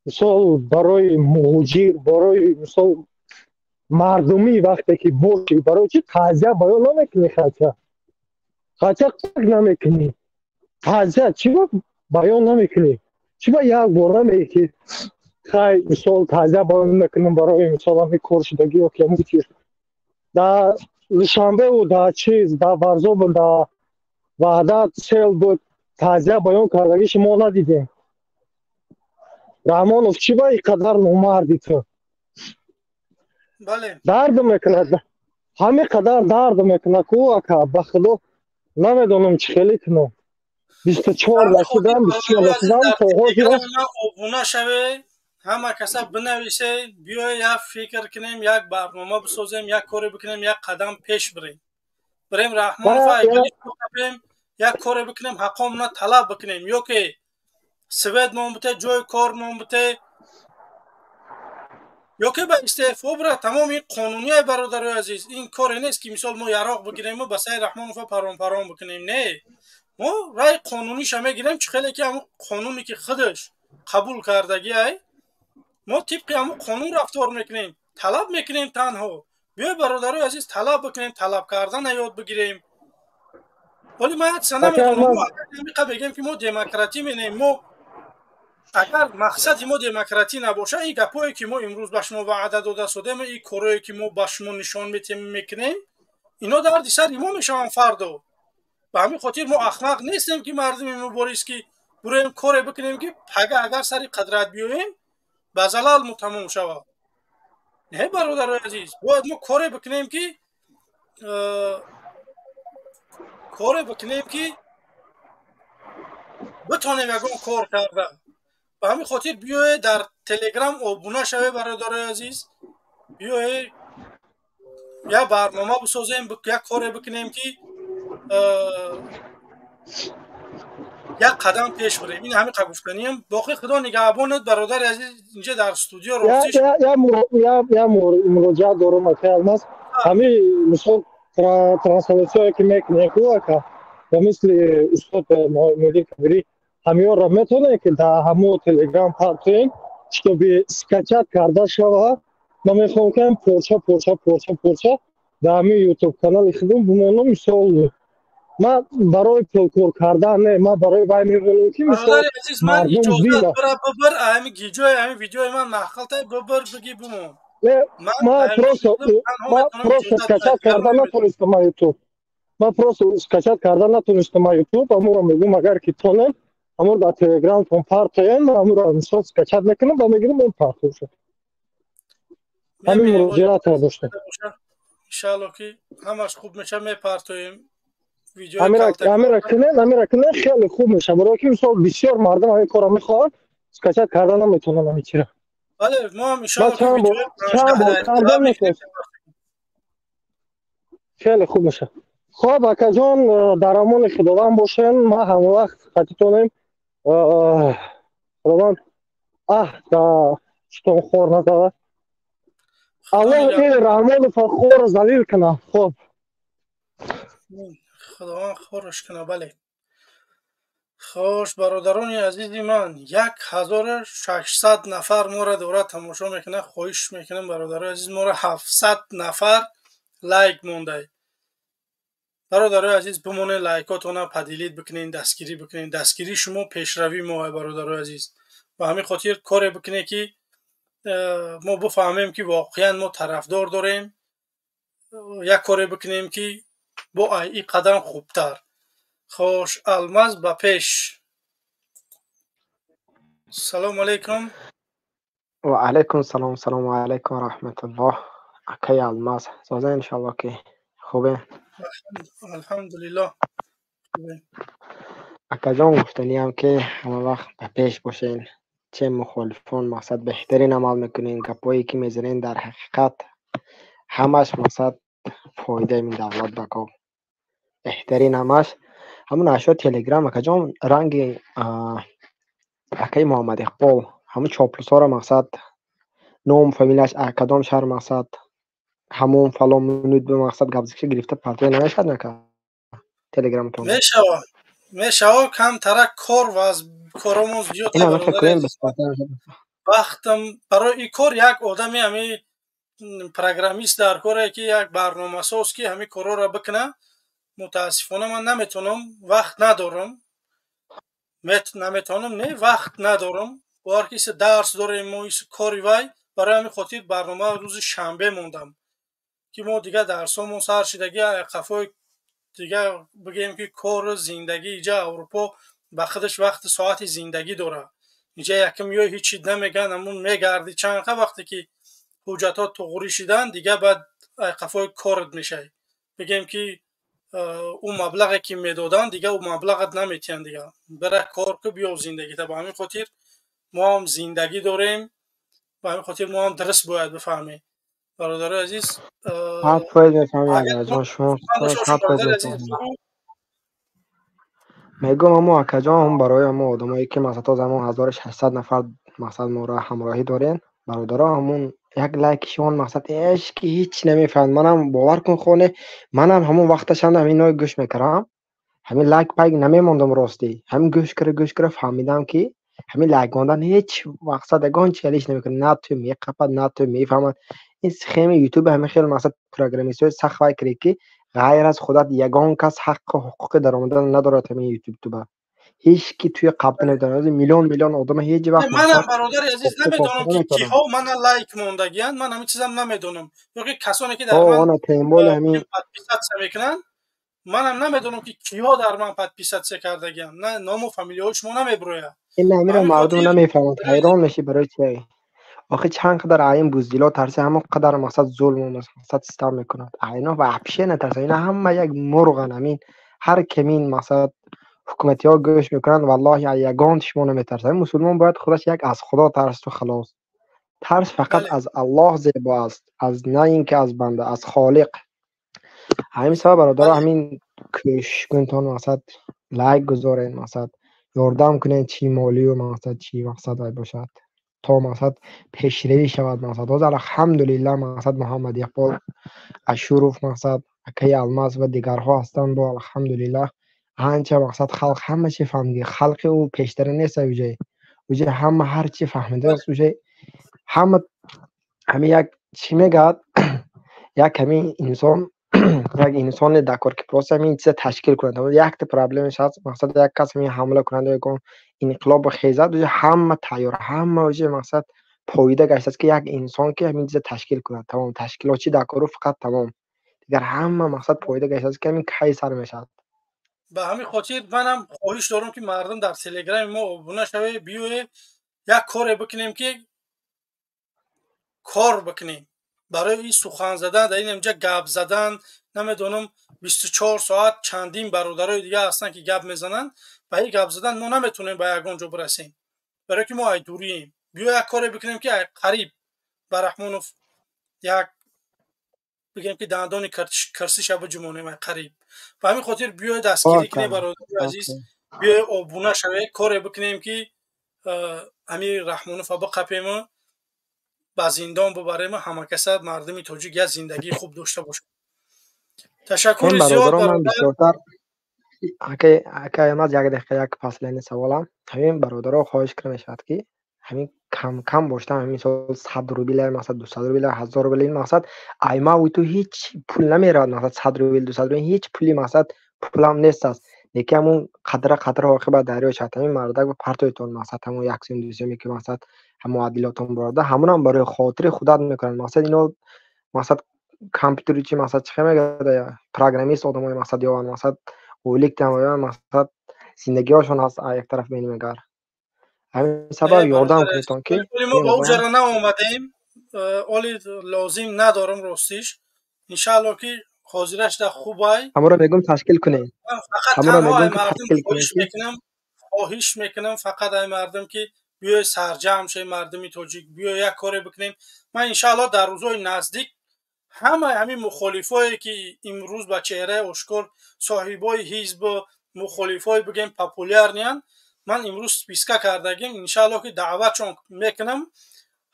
мисол барои муҳоҷир, барои мисол мардумӣ вақте ки бошӣ, барои чӣ таъзия баён намекунӣ? Хотя как намекунӣ таъзия? Чӣ ба баён намекунӣ? Чӣ ба як бор намегӣ ки хай, мисол таъзия баён мекунам барои мисол ҳами кор шудагӣ ё ки ҳамун чиз дар Душанбеву дар чиз, дар Варзобу дар Ваҳдат сел буд, таъзия баён кардагӣ шумо надидем. Раҳмонов, чӣ ба ин қадар номарди ту? Дард мекунад, ҳамин қадар дард мекунад ку, ака, ба худо намедонам чӣ хеле кунам. 24 расидам, 24 расидам то ҳозир. Обуна шавед, ҳама каса бинависед, биёед як фикр кунем, як барнома бисозем, як коре бикунем, як қадам пеш бирем. Бирем Раҳмонова айбем, як коре бикунем, ҳаққомона талаб бикунем, ё ки свет мон бите, ҷои кор мон бите, ё ки ба истеъфо бира. Тамоми ин қонунияи, бародарои азиз, ин коре нест, ки мисол мо яроқ бигирему ба сари Раҳмонова парон парон бикунем. Не, мо раи қонуниша мегирем, чӣ хеле ки ҳамун қонуне ки худаш қабул кардагиай, мо тибқи ҳамун қонун рафтор мекунем, талаб мекунем танҳо. Биёй, бародарои азиз, талаб бикунем, талаб кардана ёд бигирем. Вале ман як чиза намедонам, ҳамиқа бегем, ки мо демократӣ менем. Мо агар мақсади мо демократӣ набошад, ин гапое ки мо имрӯз ба шумо ваъда дода содем, ин корое ки мо ба шумо нишон метем, мекунем, ино дарди сари мо мешаванд фардо. Ба ҳамин хотир мо ахмақ нестем, ки мардуми мубориз, ки буроем коре бикунем, ки пага агар сари қадрат биёем, ба залал мо тамом шавад. Не, бародарои азиз, бояд мо коре бикунем, ки битонем ягон кор карда. Ба ҳамин хотир биёед, дар Телеграм обуна шавед, бародарои азиз, биёед як барнома бисозем, як коре бикунем, ки як қадам пеш бирем. Ин ҳамин гуфтаниям. Боқӣ Худо нигаҳбонат, бародари азиз, инҷа дар студио. Ростиш, я муроҷиат дорам, ака Алмаз. Ҳамин мисол трансляцияе ки мекунем ку, ака, ба мисли устод Муҳиддин Кабирӣ, ҳамиёнро метавонем ки дар ҳамо Телеграм партоем, чтобы скачать карда шава. Ман мехоҳам ки порча порча порча порча дар ҳамин Ютуб канали худам бимонам. Мисол, ман барои пулкор кардан не, ман барои вай мемонам, ки мисол мардум бина. Бибир, ҳами гиҷои ҳами видеои ман нахалтай, бибир, биги, бимон. Ман просто скачать карда натонистам ман Ютуб. Ман просто скачать карда натонистам ман Ютуб. Амуро мегӯм, агар ки тонем, амуро дар Телеграмтон партоем, амуро мисол скачать мекунам ва мегирам, он партоша. Ҳамин муроҷиат доштам. Иншаалло, ки ҳамаш хуб меша, мепартоем. Амира кунен, хеле хуб меша, барои ки мисол бисёр мардум ҳамин корро мехоҳанд, скачать карда наметавонанд ҳамин чира. Бале, мо ҳам иншоалло. Чанд бор карда метавонем, хеле хуб меша. Хоб, акаҷон, дар амони Худованд бошен. Ман ҳама вақт хатитонем. Худованд аҳ да чутон хор назавад. Аллоҳ ин Раҳмонова хору залил кунад. Хоб. Худованд хораш кунад, бале. Хош, бародарони азизи ман, 1600 нафар моро дорад тамошо мекунад. Хоҳиш мекунам, бародарои азиз, моро 700 нафар лайк мондай. Бародарои азиз, бимонед, лайкотона поделить бикунед, дастгирӣ бикунед. Дастгирии шумо пешравии мо, бародарои азиз. Ба ҳамин хотир коре бикунед, ки мо бифаҳмем, ки воқеан мо тарафдор дорем. Як коре бикунем, ки бо ин қадам хубтар. Хош, Алмаз, ба пеш. Салому алайкум. Ва алайкум салом, салому алайкум раҳматуллоҳ, акаи Алмаз. Соза, иншалло, ки хубе? Алҳамдулиллоҳ. Акаҷон, гуфтаниям, ки ҳама вақт ба пеш бошен. Че мухолифон, мақсад, беҳтарин амал мекунен. Гапҳое ки мезанен, дар ҳақиқат ҳамаш, мақсад, фоидаи ин давлат ба кор. Беҳтарин ҳамаш ҳамун ашё Телеграм, акаҷон, ранги акаи Муҳаммад Иқбол, ҳамун чоплусҳоро, мақсад, ном, фамилияш, кадом шаҳр, мақсад, ҳамун фалон минут ба мақсад гапзикша гирифта партоя намешавад нака Телеграмтон? Мешавад, мешавад. Камтарак кор ва аз коромон зиёд. Вақтам барои ин кор як одами ҳами программист дар коре, ки як барномасоз, ки ҳамин корҳоро бикунад. Мутаассифона, ман наметавонам, вақт надорам. Наметавонам не, вақт надорам. Бовар ки исе дарс дорем мо, исе кори вай. Барои ҳамин хотир барнома рӯзи шанбе мондам, ки мо дигар дарсҳомон сар шидаги, қафои дигар, бигӯем, ки кору зиндагӣ. Иҷа Аврупо ба худаш вақти соати зиндагӣ дорад. Инҷа якм ё ҳичи намегӯянд, ҳамун мегарди чандқа. Вақте ки ҳуҷҷатҳо туғрӣ шидан, дигар баъд қафои корат мешавӣ, бигӯем, ки Ӯ маблағе ки медоданд, дига ӯ маблағат наметиҳанд, дига бира кор ку, биё зиндагита. Ба ҳамин хотир мо ҳам зиндагӣ дорем, ба ҳамин хотир мо ҳам дуруст бояд бифаҳмем, бародарои азиз. 100% мефаҳмем, акаҷон, шумо 100% мефаҳмем. Мегӯм, амо акаҷон, барои ҳамо одамое ки масалан то замон 1600 нафар мақсад моро ҳамроҳӣ дорен, бародаро, ҳамун як лайки шумо мақсад ҳеч ки ҳеч намефаҳмад. Манам, бовар кун, хоне манам ҳамон вақташанда ҳаминое гӯш мекардам, ҳамин лайк пайк намемондам. Ростӣ, ҳамин гӯш кара, гӯш кара фаҳмидам, ки ҳамин лайк мондан ҳеч мақсад ягон чиалиш намекунад, на ту меқапад, на ту мефаҳмад. Ин схемаи ютуби ҳамин хел мақсад программистҳои сахт вай кардед, ки ғайр аз худат ягон кас ҳаққу ҳуқуқи даромадан надорад. Ҳамин ютуба ҳеч ки туи қабда наметавонад, миллион миллион одама ҳеҷ вақт. Манам, бародари азиз, намедонам, ки киҳо мана лайк мондагиянд, ман ҳамин чизам намедонам, ё ки касоне ки дар ман подписаться мекунанд, манам намедонам, ки киҳо дар ман подписаться кардагиянд, на ному фамилияҳои шумо намебирояд. Ин ҳаминро мардум намефаҳмад, ҳайрон мешӣ, барои чи охи чанд қадар аин буздило тарси, ҳамон қадар мақсад зулму мақсад систам мекунад. Айно вообще натарса, ина ҳама як мурған. Ҳамин ҳар камин мақсад ҳукуматиҳо гӯш мекунанд, валлоҳи, ягон шумо наметарсад. Мусулмон бояд худаш як аз Худо тарсу, халос. Тарс фақат аз Аллоҳ зебо аст, аз на ин ки аз банда, аз Холиқ. Ҳамин сабаб, бародаро, ҳамин кӯшиш кунтон, мақсад лайк гузоред, мақсад ёрдам кунед, чӣ молию мақсад, чӣ мақсад вай бошад, то мақсад пешравӣ шавад. Мақсад ҳозир, алҳамдулиллаҳ, мақсад Муҳаммад Иқбол Ашуров, мақсад акаи Алмаз ва дигарҳо ҳастанд бо, алҳамдулиллаҳ, анча мақсад халқ ҳама чи фаҳмиди. Халқи ӯ пештара нест, уҷай ҳама ҳар чи фаҳмидааст, уҷай ҳама ҳамин як чӣ мегӯяд, як ҳамин инсон, як инсоне дакор, ки просто ҳамин чиза ташкил кунад. Якта проблемаш ҳаст, мақсад як кас ҳамин ҳамла кунад, ягон инқилобо хезад, уҷа ҳама тайёр, ҳама уҷа мақсад поида гаштааст, ки як инсон ки ҳамин чиза ташкил кунад, тамом. Ташкилотчи дакору фақат, тамом. Дигар ҳама мақсад поида гаштааст, ки ҳамин кай сар мешавад. Ба ҳамин хотир манам хоҳиш дорам, ки мардум дар телеграми мо обуна шавед, биёед, як коре бикунем, ки кор бикунем. Барои ин сухан задан, дар ин инҷа гап задан, намедонам, 24 соат чандин бародарои дигар ҳастанд, ки гап мезананд. Ба ин гап задан мо наметавонем ба ягон ҷо бирасем, барое ки мо ай дурием. Биё, як коре бикунем, ки ай қариб ба Раҳмонов як бигем, ки дандони кирсиша биҷумонем ай қариб. Ба ҳамин хотир биёед, дастгирӣ кунем, бародари азиз, биёед, обуна шавед, коре бикунем, ки ҳамин Раҳмонова биқапему ба зиндон бубарему ҳамакаса мардуми тоҷик як зиндагии хуб дошта бошад. Ташаккури зиёд. Бисёртар акай, як дақиқа, як последний саволам. Ҳамин бародаро хоҳиш карда мешавад, ки ҳамин кам кам боштам, ҳамин мисол 100 рубл, мақсад 200 рубл, 1000 рубл, ин мақсад аймаву ту ҳеҷ пул намеравад. Мақсад 100 рубл, 200 рубл ҳеҷ пули мақсад пулам нест аст, лекин ҳамун қатра қатра оқибат дарё шавад. Ҳамин мардак ба партоитон мақсад ҳамун як сум, 2 суме, ки мақсад ҳамон адилотон борода, ҳамунам барои хотири худат мекунанд. Мақсад ино мақсад компютери чи мақсад чӣ мегӯяд, программист одамои мақсад ёванд, мақсад ойлик мақсад зиндагиҳошон ҳаст, як тараф менимегар. Ҳамин сабаб ёрдам кунедтон, ки Мо ба уҷара наомадем, оли лозим надорам, ростиш. Иншаалло, ки ҳозираш да хубай. Ҳамонро мегӯм, ташкил кунем. Фақат танҳо ай мардум хоҳиш мекунам, хоҳиш мекунам фақат ай мардум, ки биёй, сарҷамъ шавем, мардуми тоҷик, биёй, як коре бикунем. Ман иншаалло дар рӯзҳои наздик ҳамаи ҳамин мухолифое, ки имрӯз ба чеҳраи ошкор соҳибои ҳизбу мухолифое, бигем, популярный анд, ман имрӯз списка кардагим, иншаалло, ки даъватшон мекунам,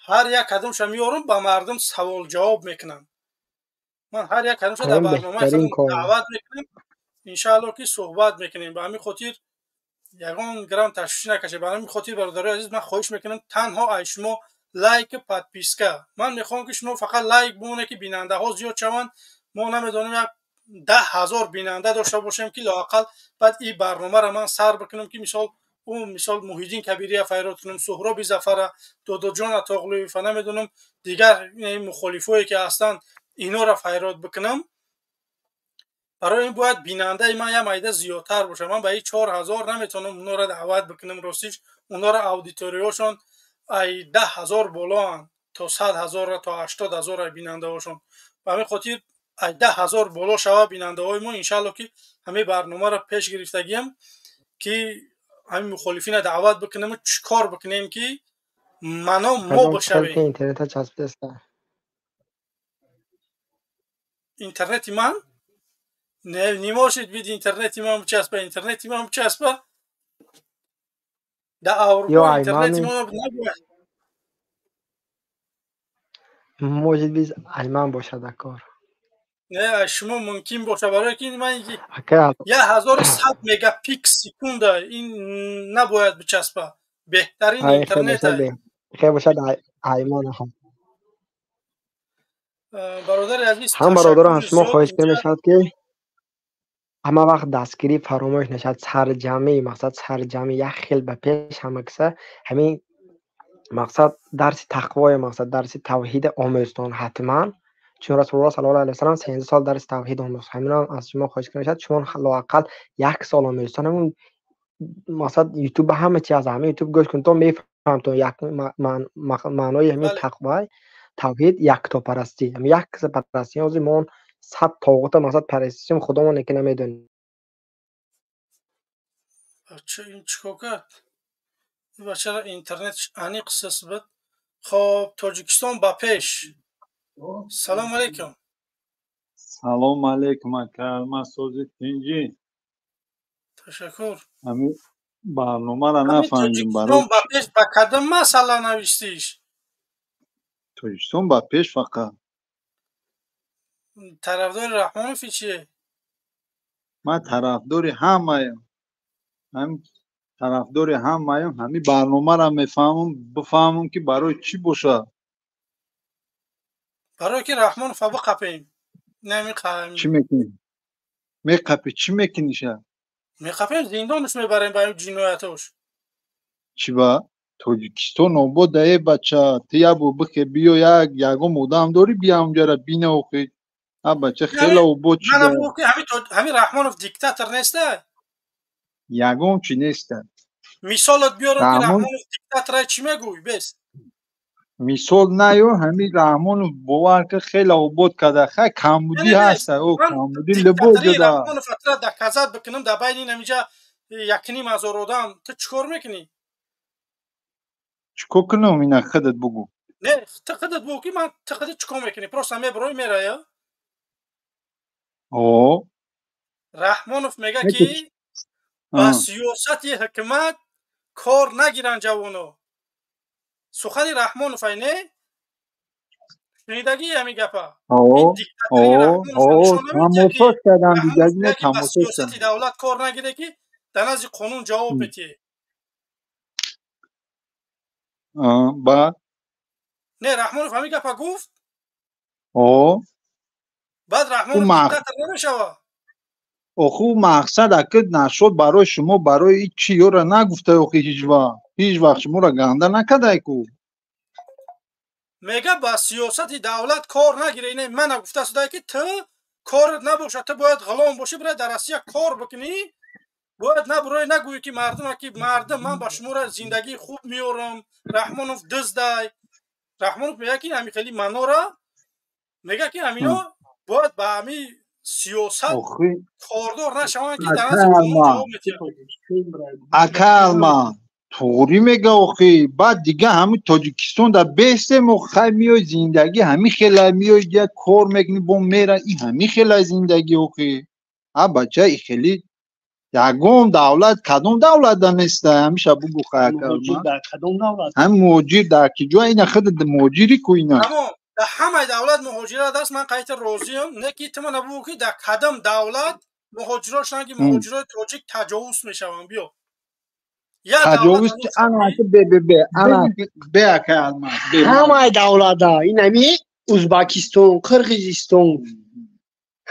ҳар як кадомша меорам, ба мардум савол ҷавоб мекунам. Ман ҳар як кадомша дар барномаи даъват мекунем, иншаалло, ки суҳбат мекунем. Ба ҳамин хотир ягон грамм ташвиш накашед. Ба ҳамин хотир, бародарои азиз, ман хоҳиш мекунам танҳо ай шумо лайк, подписка. Ман мехоҳам, ки шумо фақат лайк бимонед, ки бинандаҳо зиёд шаванд. Мо намедонем, як 10 000 бинанда дошта бошем, ки лоақал баъд ин барномаро ман сар бикунам, ки мисол ӯ мисол Муҳиддин Кабирия файрод кунам, Суҳроби Зафара, Додоҷон Атоғлуева, намедонам, дигар мухолифое, ки ҳастанд, инора файрод бикунам. Барои ин бояд бинандаи ман як майда зиёдтар бошад. Ман ба ин 4000 наметавонам онора даъват бикунам, ростиш. Онора аудиторияшон ай 10 000 болоанд, то 100 000-ра, то 80 000 бинандаҳошон. Ба ҳамин хотир 10,000 боло шава бинандаҳои мо, иншаалло ки ҳамин барномаро пеш гирифтагиам ки ҳамин мухолифина даъват бикунем, чӣ кор бикунем ки мано мо бошавем. Интернети ман не может быть, интернети ман бичаспа, интернети ман бичаспа. Да Аврупо интернети ман набояд. Может быть, айман бошад акор. Не, шумо мумкин боша, барои ки ман 1100 мегапикс секунда ин набояд бичаспа. Беҳтарин интернет. Хе бошад аймон ҳам. Бародари азиз, ҳам бародарон, аз шумо хоҳиш мешавад ки ҳама вақт дастгирӣ фаромӯш нашад, сарҷамъӣ, мақсад сарҷамъӣ як хел ба пеш ҳама киса ҳамин мақсад дарси тақвое, мақсад дарси тавҳид омӯзтон ҳатман, чун Расулуллоҳ саллаллоҳу алайҳи васаллам 13 сол дарси тавҳид омӯхт. Ҳаминам аз шумо хоҳиш мешавад, шумо лоақал як сол омӯзтон. Ҳамин мақсад ютуб ҳама чи аз ҳама ютуб гӯш кунтон мефаҳмтон як маънои ҳамин тақво, тавҳид, яктопарастӣ. Ҳамин як киса парастӣ, ҳозир мо 100 тоғута мақсад парастисем, худомон яке намедонем. Бача ин чикор кард? Бачара интернет аниқ сис буд. Хоб, Тоҷикистон ба пеш. Салом алейкум. Салом алейкум, ака, ман сози тинҷӣ. Ташаккур. Ҳамин барномаро нафаҳмидем барои Тоҷикистон ба пеш ба кадом масъала навиштиш? Тоҷикистон ба пеш фақат. Тарафдори Раҳмонов чие? Ман тарафдори ҳамаям. Ҳамин тарафдори ҳамаям, ҳамин барномаро мефаҳмам, бифаҳмам ки барои чӣ бошад. Барои ки Раҳмонов биқапем. Намеқапем. Чӣ мекунӣ? Меқапӣ, чӣ мекуниша? Меқапем, зиндонаш мебарем ба ҷиноятош. Чӣ ба? Тоҷикистон обод е бача, ту як бор бихе биё, як ягон одам дорӣ бия онҷара бина охи. А бача хеле обод шуда. Манам ки ҳамин Раҳмонов диктатор неста? Ягон чи неста. Мисолат биёрам ки Раҳмонов диктатора чӣ мегӯй бес? Мисол наё, ҳамин Раҳмонов бовар ки хеле обод карда. Хай камбудӣ ҳаста, о камбудӣ либо ҷуда. Раҳмонов атра доказат бикунам дар байни ҳаминҷа 1,5 ҳазор одам, ту чӣ кор мекунӣ? Чӣ кор кунам, ина худат бугӯ. Не, ту худат бугӯ ки ман ту худат чӣ кор мекунӣ? Просто мебарои мерая? О. Раҳмонов мега ки ба сиёсати ҳукумат кор нагиранд ҷавоно. Сухани Раҳмонов ай не? Шунидагӣ ҳамин гапа? Тамошош кардам, дигари тамошош кардам. Сиёсати давлат кор нагире ки дар назди қонун ҷавоб медиҳе. Ба? Не, Раҳмонов ҳамин гапа гуфт? О. Баъд Раҳмонов диктатор намешавад? Оху мақсад аки нашуд барои шумо, барои чӣ ёра нагуфта охи ҳеҷ вақт. Ҳеҷ вақт шуморо ганда накардай ку. Мега ба сиёсати давлат кор нагире. Ина мана гуфта шуда ки ту корат набошад, ту бояд ғулом бошӣ, бояд дар Россия кор бикунӣ, бояд набурои нагӯӣ ки мардум ки мардум ман ба шуморо зиндагии хуб меорам, Раҳмонов дуздай. Раҳмонов мега ки ҳамин хели манора мега ки ҳамино бояд ба ҳамин сиёсат кордор нашаванд ки дар назди қонун ҷавоб медиҳанд. Ака Алма, туғрӣ мега охи, баъд дига ҳамин Тоҷикистон дар бестем, хай миёй зиндагӣ ҳамин хела миёй як кор мекунӣ бо мера, ин ҳамин хела зиндагӣ охи. А бача и хели ягон давлат, кадом давлат да неста, ҳамиша бугу хай ака Алма. Ҳамин муҳоҷир дар ки ҷо ина худ муҳоҷири ку ина. Дар ҳамаи давлат муҳоҷират аст, ман қайта розиям, не ки ту мана бугӯ ки дар кадом давлат муҳоҷиро шаванд ки муҳоҷирои тоҷик таҷовуз мешаванд, биё. Таҷовуз ана бе бе бе ана бе ака Алма. Ҳамаи давлата, ин ҳами Узбакистон, Қирғизистон,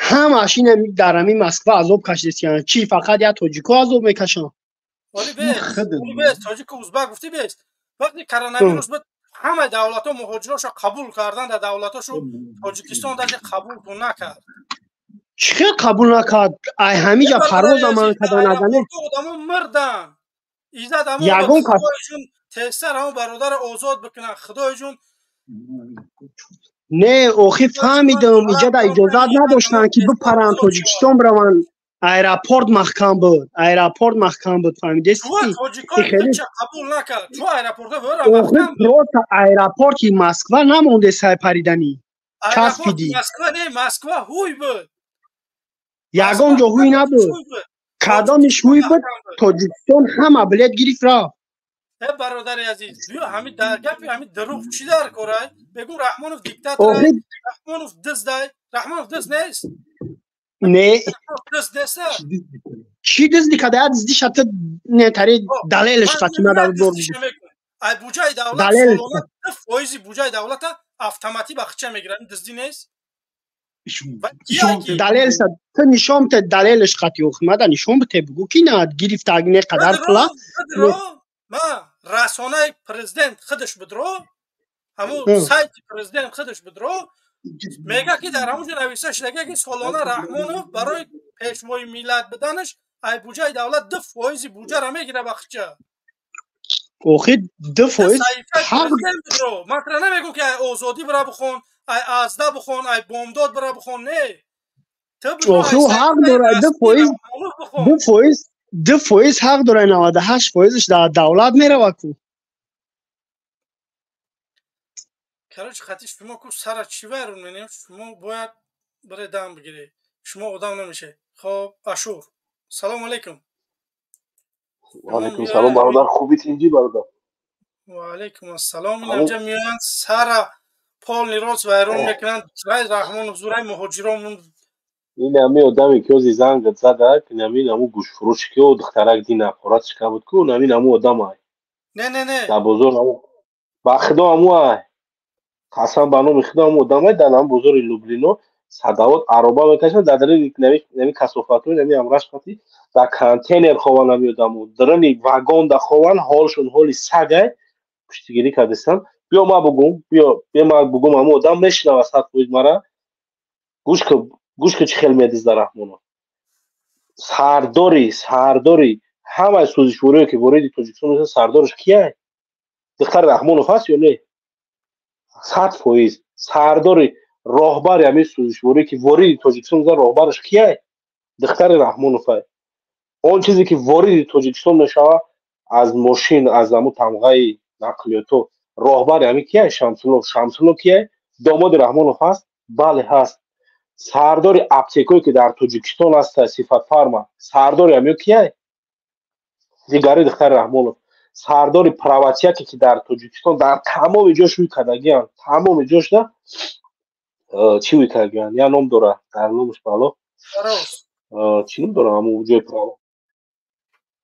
ҳамаш ин ҳами дар ҳами Москва азоб кашидастиянд. Чӣ фақат як тоҷико азоб мекашанд? Оли бес, оли бес, тоҷику узбак гуфтӣ бес. Вақти коронавирус буд, ҳамаи давлатҳо муҳоҷирошо қабул карданд, дар давлатҳошо Тоҷикистон даже қабул накард. Чӣ хел қабул накард? Ай ҳамиҷа парвоз амал кардан азане. Одамо мурданд. Иззат амо ягон кас Худои ҷун тезтар ҳамон бародарро озод бикунанд. Худои ҷун. Не, охи фаҳмидам, иҷада иҷозат надоштанд, ки бипаранд Тоҷикистон бираванд. Аэропорт маҳкам буд, аэропорт маҳкам буд, фаҳмидест? Охи просто аэропорти Москва намонде сай париданӣ. Часпиди. Ягон ҷо ҳуй набуд. Кадомиш ҳуй буд, Тоҷикистон ҳама билет гирифт рафт. Э бародари азиз, биё ҳамин дар гапи ҳамин дурӯғ чӣ дар корай? Бегум Раҳмонов диктаторай, Раҳмонов диздай, Раҳмонов диз нест? Не. Чӣ дизди када? Я дизди шата не тари далелш қатима дар бор. Ай буҷаи давлат солона 2% буҷаи давлата автоматӣ ба хича мегирад. Ин диздӣ нест? Далелш ту нишон бите, далелш қати охимада нишон бите, бугӯ ки на гирифта не қадар пула. Ма расонаи президент худаш бидро, ҳамун сайти президент худаш бидро, мега ки дар ҳамун ҷо нависта шуда ки солона Раҳмонов барои пешвои миллат буданаш ай буҷаи давлат 2% буҷаро мегира ба хича. Охи 2% ҳақ бидро. Ман тра намегӯм ки ай Озодӣ бира бихон, ай Азда бихон, ай Бомдод бира бихон, не. Охи ӯ ҳақ дорад 2%, 2%, 2% ҳақ дорад, 98%-ш дар давлат меравад ку. Короче, хати шумо ку сара чӣ вайрон менем, шумо бояд бире дам бигиред. Шумо одам намешед. Хоб, Ашур. Салом алейкум. Ва алейкум салом бародар, хубӣ тинҷӣ бародар? Ва алейкум ассалом. Инҷа меоянд сара полный рост вайрон мекунанд. Рай Раҳмонов зурай муҳоҷиромон. Ин ҳами одаме ки ҳози зангат задак, ин ҳамин ҳаму гӯшфурӯш ки ӯ духтарак дин аппаратш ка буд ку, ҳамин ҳаму одам ай. Не, не, не. Дар бозор ҳаму ба худо ҳаму ай. Қасам ба номи худо ҳаму одам ай дар ҳам бозори Люблино садавот ароба мекашанд, дар дарини нами касофатҳои нами амраш қати дар контейнер хованд ҳами одаму. Дарини вагон да хованд, ҳолшон ҳоли саг ай, пуштигирӣ кардистанд. Биё ма бугум, биё, биё ма бугум, ҳаму одам мешинава 100% мара. Гӯш кун, гӯш кун чӣ хел медизда Раҳмонов. Сардори, сардори ҳамаи сӯзишворие ки вориди Тоҷикистон мешавад, сардораш кияй? Духтари Раҳмонов ҳаст ё не? 100%. Сардори роҳбари ҳамин сӯзишворие ки вориди Тоҷикистон мешавад, роҳбараш кияй? Духтари Раҳмонов ай. Он чизе ки вориди Тоҷикистон мешавад аз мошин, аз ҳамун тамғаи нақлиёто, роҳбари ҳамин кияй? Шамсулло. Шамсулло кияй? Домоди Раҳмонов ҳаст? Бале, ҳаст. Сардори аптекое ки дар Тоҷикистон аст, Сифатфарма, сардори ҳамиё кияй? Дигари духтари Раҳмонов. Сардори праватияке ки дар Тоҷикистон дар тамоми ҷош ӯй кардагианд, тамоми ҷошда чӣ ӯй кардагианд? Я ном дора, дар номаш бало. Чӣ ном дора ҳамун ҷои права?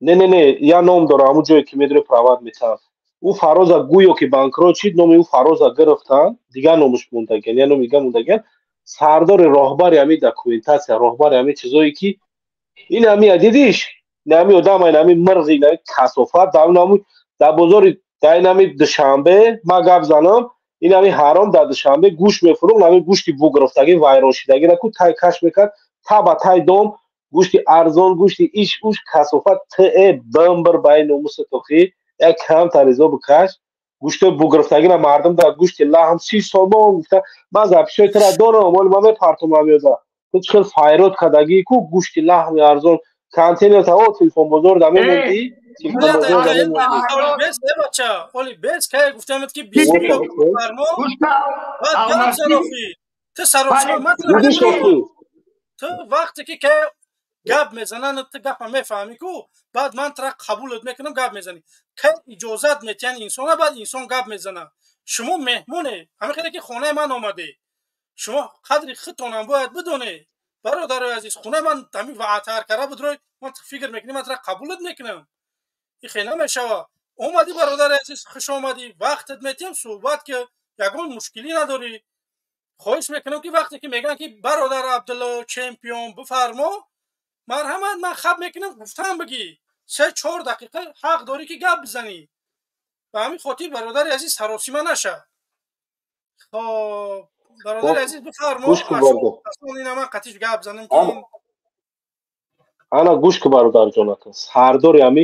Не, не, не, я ном дора ҳамун ҷое ки медори прават метавад. Ӯ Фароза гӯё ки банкрот шид, номи ӯ Фароза гирифтанд, дигар номаш мондагианд, я номи дигар мондагианд. Сардори роҳбари ҳамин документатсия, роҳбари ҳамин чизое ки ин ҳамия дидиш, ин ҳами одам, ин ҳами мирғи, ин ҳами касофат, дар ҳамун дар бозори, дар ин ҳами Душанбе ман гап занам, ин ҳами ҳаром дар Душанбе гӯшт мефурӯхт, ҳамин гӯшти бугирифтагӣ, вайроншидагиро ку тай каш мекард, та ба тай дом, гӯшти арзон, гӯшти иш уш касофат, те бамбир ба ин номуси тохӣ, як кам таризо бикаш. Гӯштҳои бугирифтагиро мардум дар гӯшти лаҳм 30 сомон гуфта, ман записҳои тура дорам, оли ман мепартом ҳамёза. Ту чӣ хел файрод кардагӣ ку гӯшти лаҳми арзон, контейнер таво телефон бозор да мемондӣ, телефон бозор да мемондӣ. Оли бес, э бача, оли бес, кай гуфтамед ки бисмилло фармо, баъд гап зан охи. Ту саросима ман ту вақте ки кай гап мезананд, ту гапа мефаҳмӣ ку, баъд ман тура қабулат мекунам, гап мезанӣ. Кай иҷозат метиҳанд инсона, баъд инсон гап мезанад. Шумо меҳмоне, ҳамин хеле ки хонаи ман омадед, шумо қадри худтонам бояд бидонед. Бародарои азиз, хонаи ман ҳамин ваътар карда буд, рой ман фикр мекунӣ ман тура қабулат мекунам. Ин хел намешавад. Омадӣ бародари азиз, хуш омадӣ, вақтат метиҳем суҳбат ки ягон мушкилӣ надорӣ. Хоҳиш мекунам ки вақте ки мегӯянд ки бародар Абдулло чемпион бифармо, марҳамат, ман хаб мекунам, гуфтам бигӣ. 3-4 дақиқа ҳақ дорӣ ки гап бизанӣ. Ба ҳамин хотир бародари азиз саросима наша. Хоб, бародари азиз бифармо, ина ман қатиш гап занам ки ана гӯш ку бародарҷонака, сардори ҳами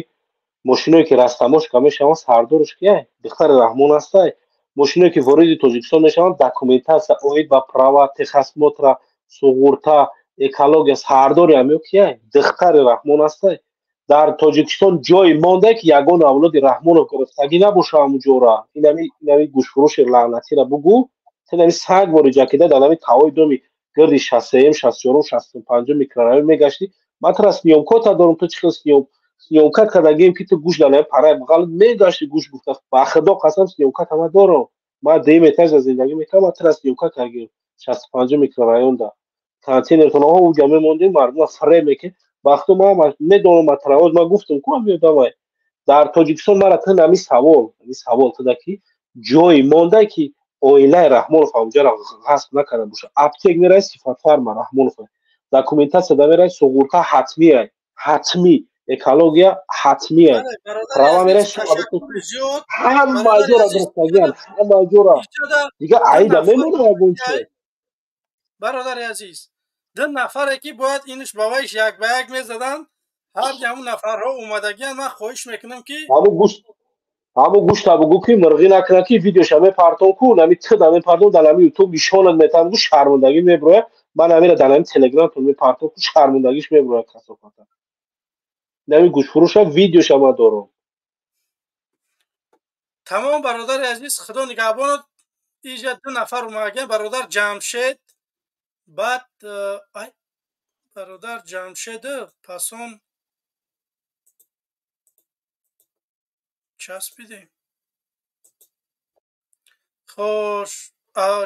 мошиное ки растамошка мешаванд, сардораш кияй? Духтари Раҳмон ҳастай. Мошиное ки вориди Тоҷикистон мешаванд, документация оид ба права, техосмотра, суғурта, экология, сардори ҳамиё кияй? Духтари Раҳмон ҳастай. Дар Тоҷикистон ҷое монда, ки ягон авлоди Раҳмонов гирифтагӣ набоша ҳамун ҷора. Инами гӯшфурӯши лаънатира бугӯ, инами санг бори ҷакида дар ҳами тавои доми гирди 63-м, 64-ум, 65-ум микрорайон мегаштӣ. Ман тура съёмкота дорам, ту чӣ хел съёмка кардагием, ки ту гӯш дар ҳами параи бағал мегашти, гӯш гуфта. Ба худо қасам, съёмката ман дорам. Ман дуюм этажа зиндагӣ мекардам, ман тура съёмка кардагием 65-ум микрорайонда. Контейнертонаҳо уҷа мемондем, мардума фиреб мекард. Вақто ман медонам, матравоз ман гуфтам ку ҳами одамай. Дар Тоҷикистон мара ту ҳами савол, ҳами савол туда, ки ҷое монда, ки оилаи Раҳмонов ҳамҷара ғасб накарда боша. Аптек мерай, Сифатфарма Раҳмонов. Документация да мерай, суғурта ҳатмия, ҳатмӣ, экология ҳатмия. Права мерай, ҳама ҷора гирифтагиан, ҳама ҷора. Дига аида мемонад ягон чиз. Бародари азиз, ду нафаре ки бояд инш ба вайш як ба як мезаданд, ҳар ҳамун нафарҳо омадагианд. Ман хоҳиш мекунам, ки ҳамун гӯшта бугӯ, ки мирғӣ накунад, ки видеоша мепартон ку, нами туда мепартон, дар ҳами ютуб нишонат метаҳам, гӯ шармандагӣ меброяд. Ман ҳамира дар ҳами телеграмтон мепартон ку, шармандагиш меброяд касофата. Нами гӯшфурӯша видеоша ман дорам. Тамом, бародари азиз, худо нигаҳбонат. Иҷа ду нафар омадагианд, бародар Ҷамшед, баъд ай бародар Ҷамшед, пасон часпидем. Хош,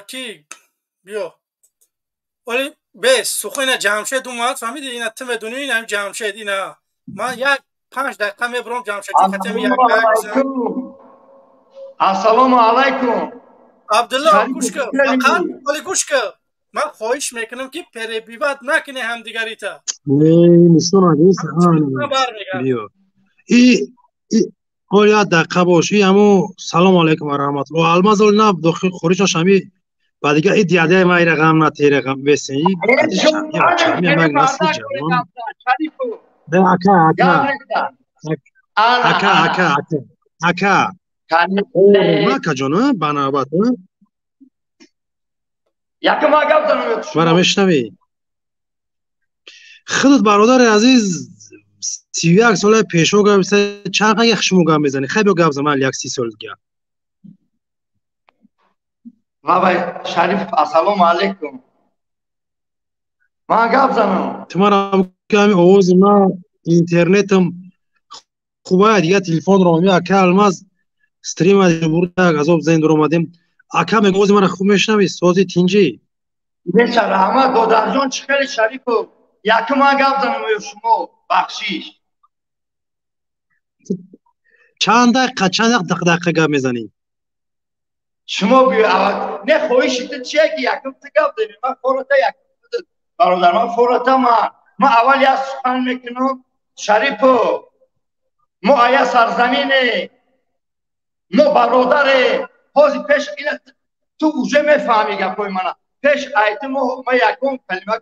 ки биё, вале бес сухо ина Ҷамшед омад, фаҳмиди? Ина ту медонӣ, ина Ҷамшед, ина ман як 5 дақиқа мебурам, Ҷамшед. Ассалому алайкум. Абдулло, гӯш кун, фақат вале гӯш кун, ман хоҳиш мекунам, ки перебивать накунӣ ҳамдигарита. Нишон. И ҳол як дақиқа бош. И ҳамо салому алайкум ва раҳматулло. Алмаз оли на дохил хориҷ ҳами ба дига и диадаи ма ира ғам натера ғам бесен. И як насли ҷавон. Ака, ака, ака, ака, ака, ака, акаҷон, ба навбат. Якум гап занам. Мара мешунавӣ? Худат, бародари азиз, 31 сола пешо гап, чанд қадар шумо гап мезанӣ? Хай, биё гап зан, ман як 30 сол дига. Бабай Шариф, ассалому алайкум. Ман гап занам. Ту мара ҳами овози ман, интернетам хубая, дига телефонро ми ака Алмаз стрима бурда азоб зен дуромадем. Ака, мег овози мара хуб мешунавӣ? Сози тинҷӣ? Неша, раҳмат, додарҷон, чӣ хеле Шарифу. Якум ман гап занам ё шумо? Бахшиш. Чанд дақиқа, чанд дақиқа гап мезанӣ? Шумо биё аввал. Не, хоҳиши ту чие, ки якум ту гап зани? Ман фората якум, бародар, ман фората ман аввал як сухан мекунам. Шарипу, мо ая сарзамине, мо бародаре. Ҳозир пеш ина ту уже мефаҳмӣ гапҳои мана. Пеш айти мо ма ягон калима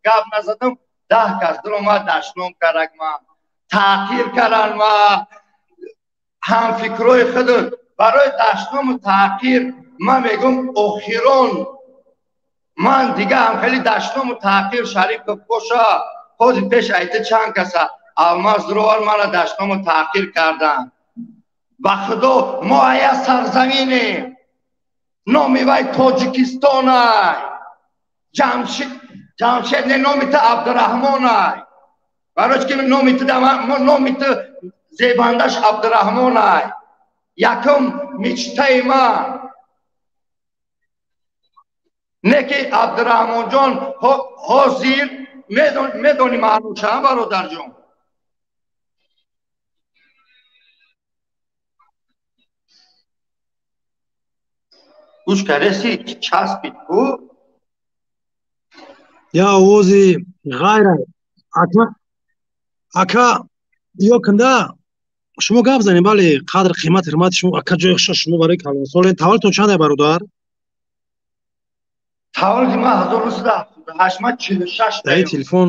гап назадам, 10 кас дуромад, дашном карак, ма таъқир каран, ма ҳамфикрҳои худ барои дашному таъқир. Ман мегӯм, охирон ман дига ҳам хеле дашному таъқир, Шарипов, боша. Ҳозир пеш айти чанд каса Алмаз дуровар, мана дашному таъқир карданд. Ба худо, мо ая сарзаминем, номи вай Тоҷикистонай. Ҷамшид, Ҷамшед не, номи ту Абдураҳмонай. Барои ки номи ту, номи ту зебандаш Абдураҳмонай. Якум мечтаи ман не ки Абдураҳмонҷон ҳозир медонӣ маъноша, бародарҷон? Гӯш кареси, часпид ку. Я овози ғайра, ака, ака, ё кунда шумо гап занем. Бале, қадр, қимат, ҳурмати шумо, ака, ҷои хуша шумо барои калонсолен. Таваллудтон чанд, бародар? Таваллуди ман 1978, ман 46. Даи телефон.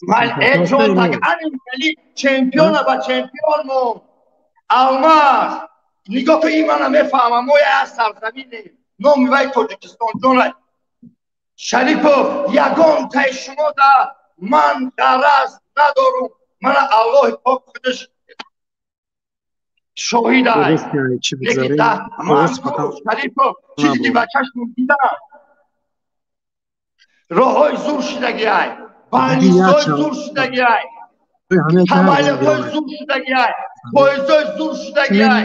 Ман ҷон так аним хели чемпиона ба чемпион мо. Алмаз, Нигоҳ кун, ин мана мефаҳмам, мо аз сарзаминем, номи вай Тоҷикистон ҷон. Шарипов, ягон таи шумо да ман ғараз надорум, мана Аллоҳи пок худаш шоҳид аст. Шарипов, чизе ки ба чашм дидам, роҳҳои зур шудагиай, больницаҳои зур шудагиай, самолётҳои зур шудагиай, поездҳои зур шудагиай,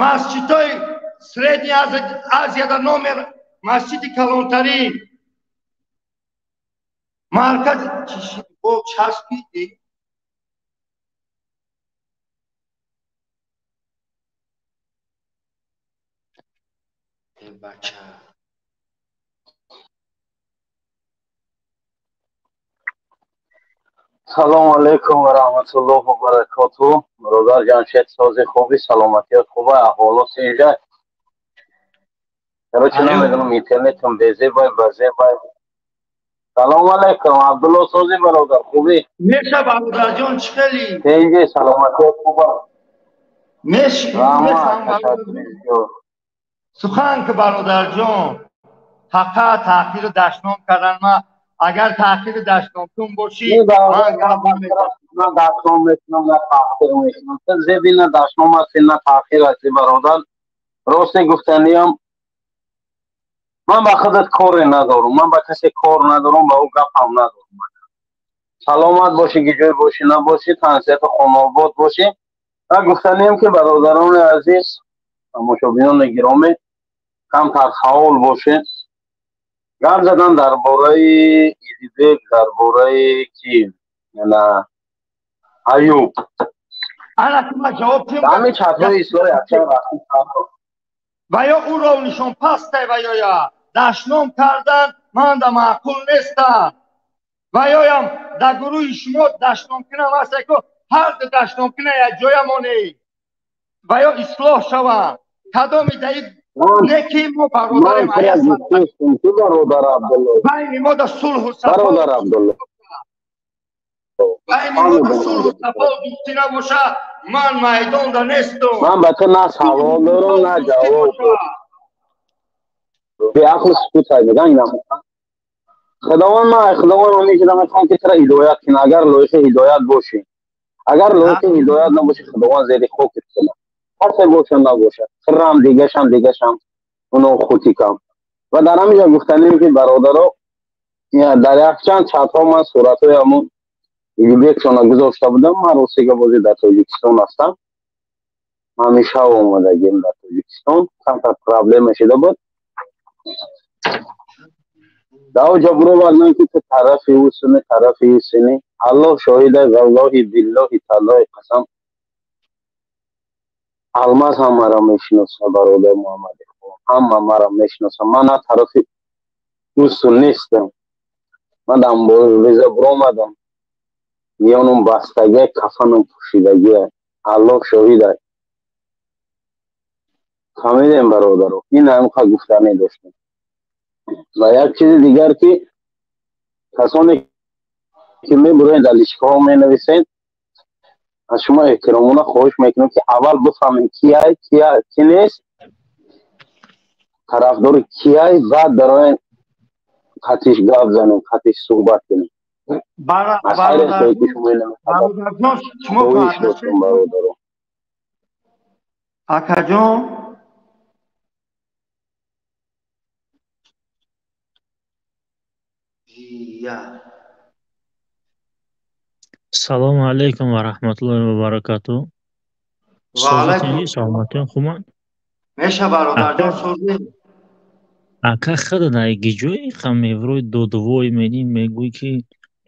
масҷидҳои Средняя Азияда номер масҷиди калонтарин марказ бо часпиди. Бача, Салому алайкум ва раҳматуллоҳи ва баракотуҳ. Бародар Ҷамшед, сози хуби, саломатият хуба, аҳволот инҷа. Короче, намедонам, интернетам безебай, базебай. Салому алайкум, Абдулло, сози бародар, хуби? Меша, бародарҷон, чӣ хели? Тенҷи, саломатият хуба. Меш, сухан ки бародарҷон, ҳаққа таъхиру дашном кардан, ма агар таъхири дашномкун бошӣ, ман гап на дашном мекунам, на таъхир мекунам. Зеби на дашном ҳасти, на таъхир ҳасти, бародар. Росте гуфтаниям, ман ба худат коре надорам, ман ба касе кор надорам, ба ӯ гапам надорам. Саломат бошӣ, ки ҷой бошӣ, набошӣ, тансиҳату хонобод бошӣ. Ва гуфтаниям, ки бародарони азиз, тамошобинони гиромӣ, камтар фаъол бошед. Гап задан дар бораи Идибек, дар бораи ки на Аюб. Ана ма ҷавоб ҳамин чатҳои ислоҳи якчанд вақт ва ё ӯро нишон пастай, ва ёя дашном кардан ман да маъқул нестам, ва ёям дар гурӯҳи шумо дашномкунам ҳастай, ку ҳар ду дашномкуна як ҷоя монед, ва ё ислоҳ шаванд кадоми даи неки мо бародарем, байни мо да сулҳу бародар Абдулло, байни мо да сулҳу сафо дӯстӣ набоша, ман майдонда нестум. Ман ба ту на савол дорам, на ҷавоб. Беақл сукут меган инам. Худованд, ман худованд ҳамин мехоҳам, ки тура ҳидоят кунад, агар лоиқи ҳидоят бошӣ. Агар лоиқи ҳидоят набошӣ, худованд зери хокит кунад, ҳарче боша набошад, хирам дигашам дигашам уно хутикам. Ва дар ҳамин ҷо гуфтанем, ки бародаро, дар якчанд чатҳо ман суратҳои ҳамун Идибекшона гузошта будам. Ман ростига бозӣ дар Тоҷикистон ҳастам, ҳамеша омадагим дар Тоҷикистон, камтар проблема шида буд. Дао ҷабровардан, ки ту тарафи ӯ суни, тарафи ӯ суни. Аллоҳ шоҳида, валлоҳи, биллоҳи, таллоҳи қасам, Алмаз ҳам мара мешиноса, бародар Муҳаммади, ҳама мара мешиноса. Ман на тарафи ӯсу нестам, ман дар мубориза биромадам, миёнам бастагия, кафанам пӯшидагия, Аллоҳ шоҳида. Фаҳмидем, бародаро, ин ҳамқа гуфтанӣ доштем. Ва як чизи дигар, ки касоне ки мебуроед, дар личкаҳо менависед, аз шумо эҳтиромона хоҳиш мекунем, ки аввал бифаҳмем кияй, кия ки нест, тарафдори кияй, баъд дароен қатиш гап занем, қатиш суҳбат кунем. Аз ҳар ки шумо хоҳиш доштем, бародаро. Акаҷон, Салому алайкум ва раҳматуллоҳи ва баракатуҳ. Созатини, саломатиён хубанд? Меша, бародарҷон, созӣ. Ака, худат айгиҷои хамеврои додвой медӣ, мегӯӣ, ки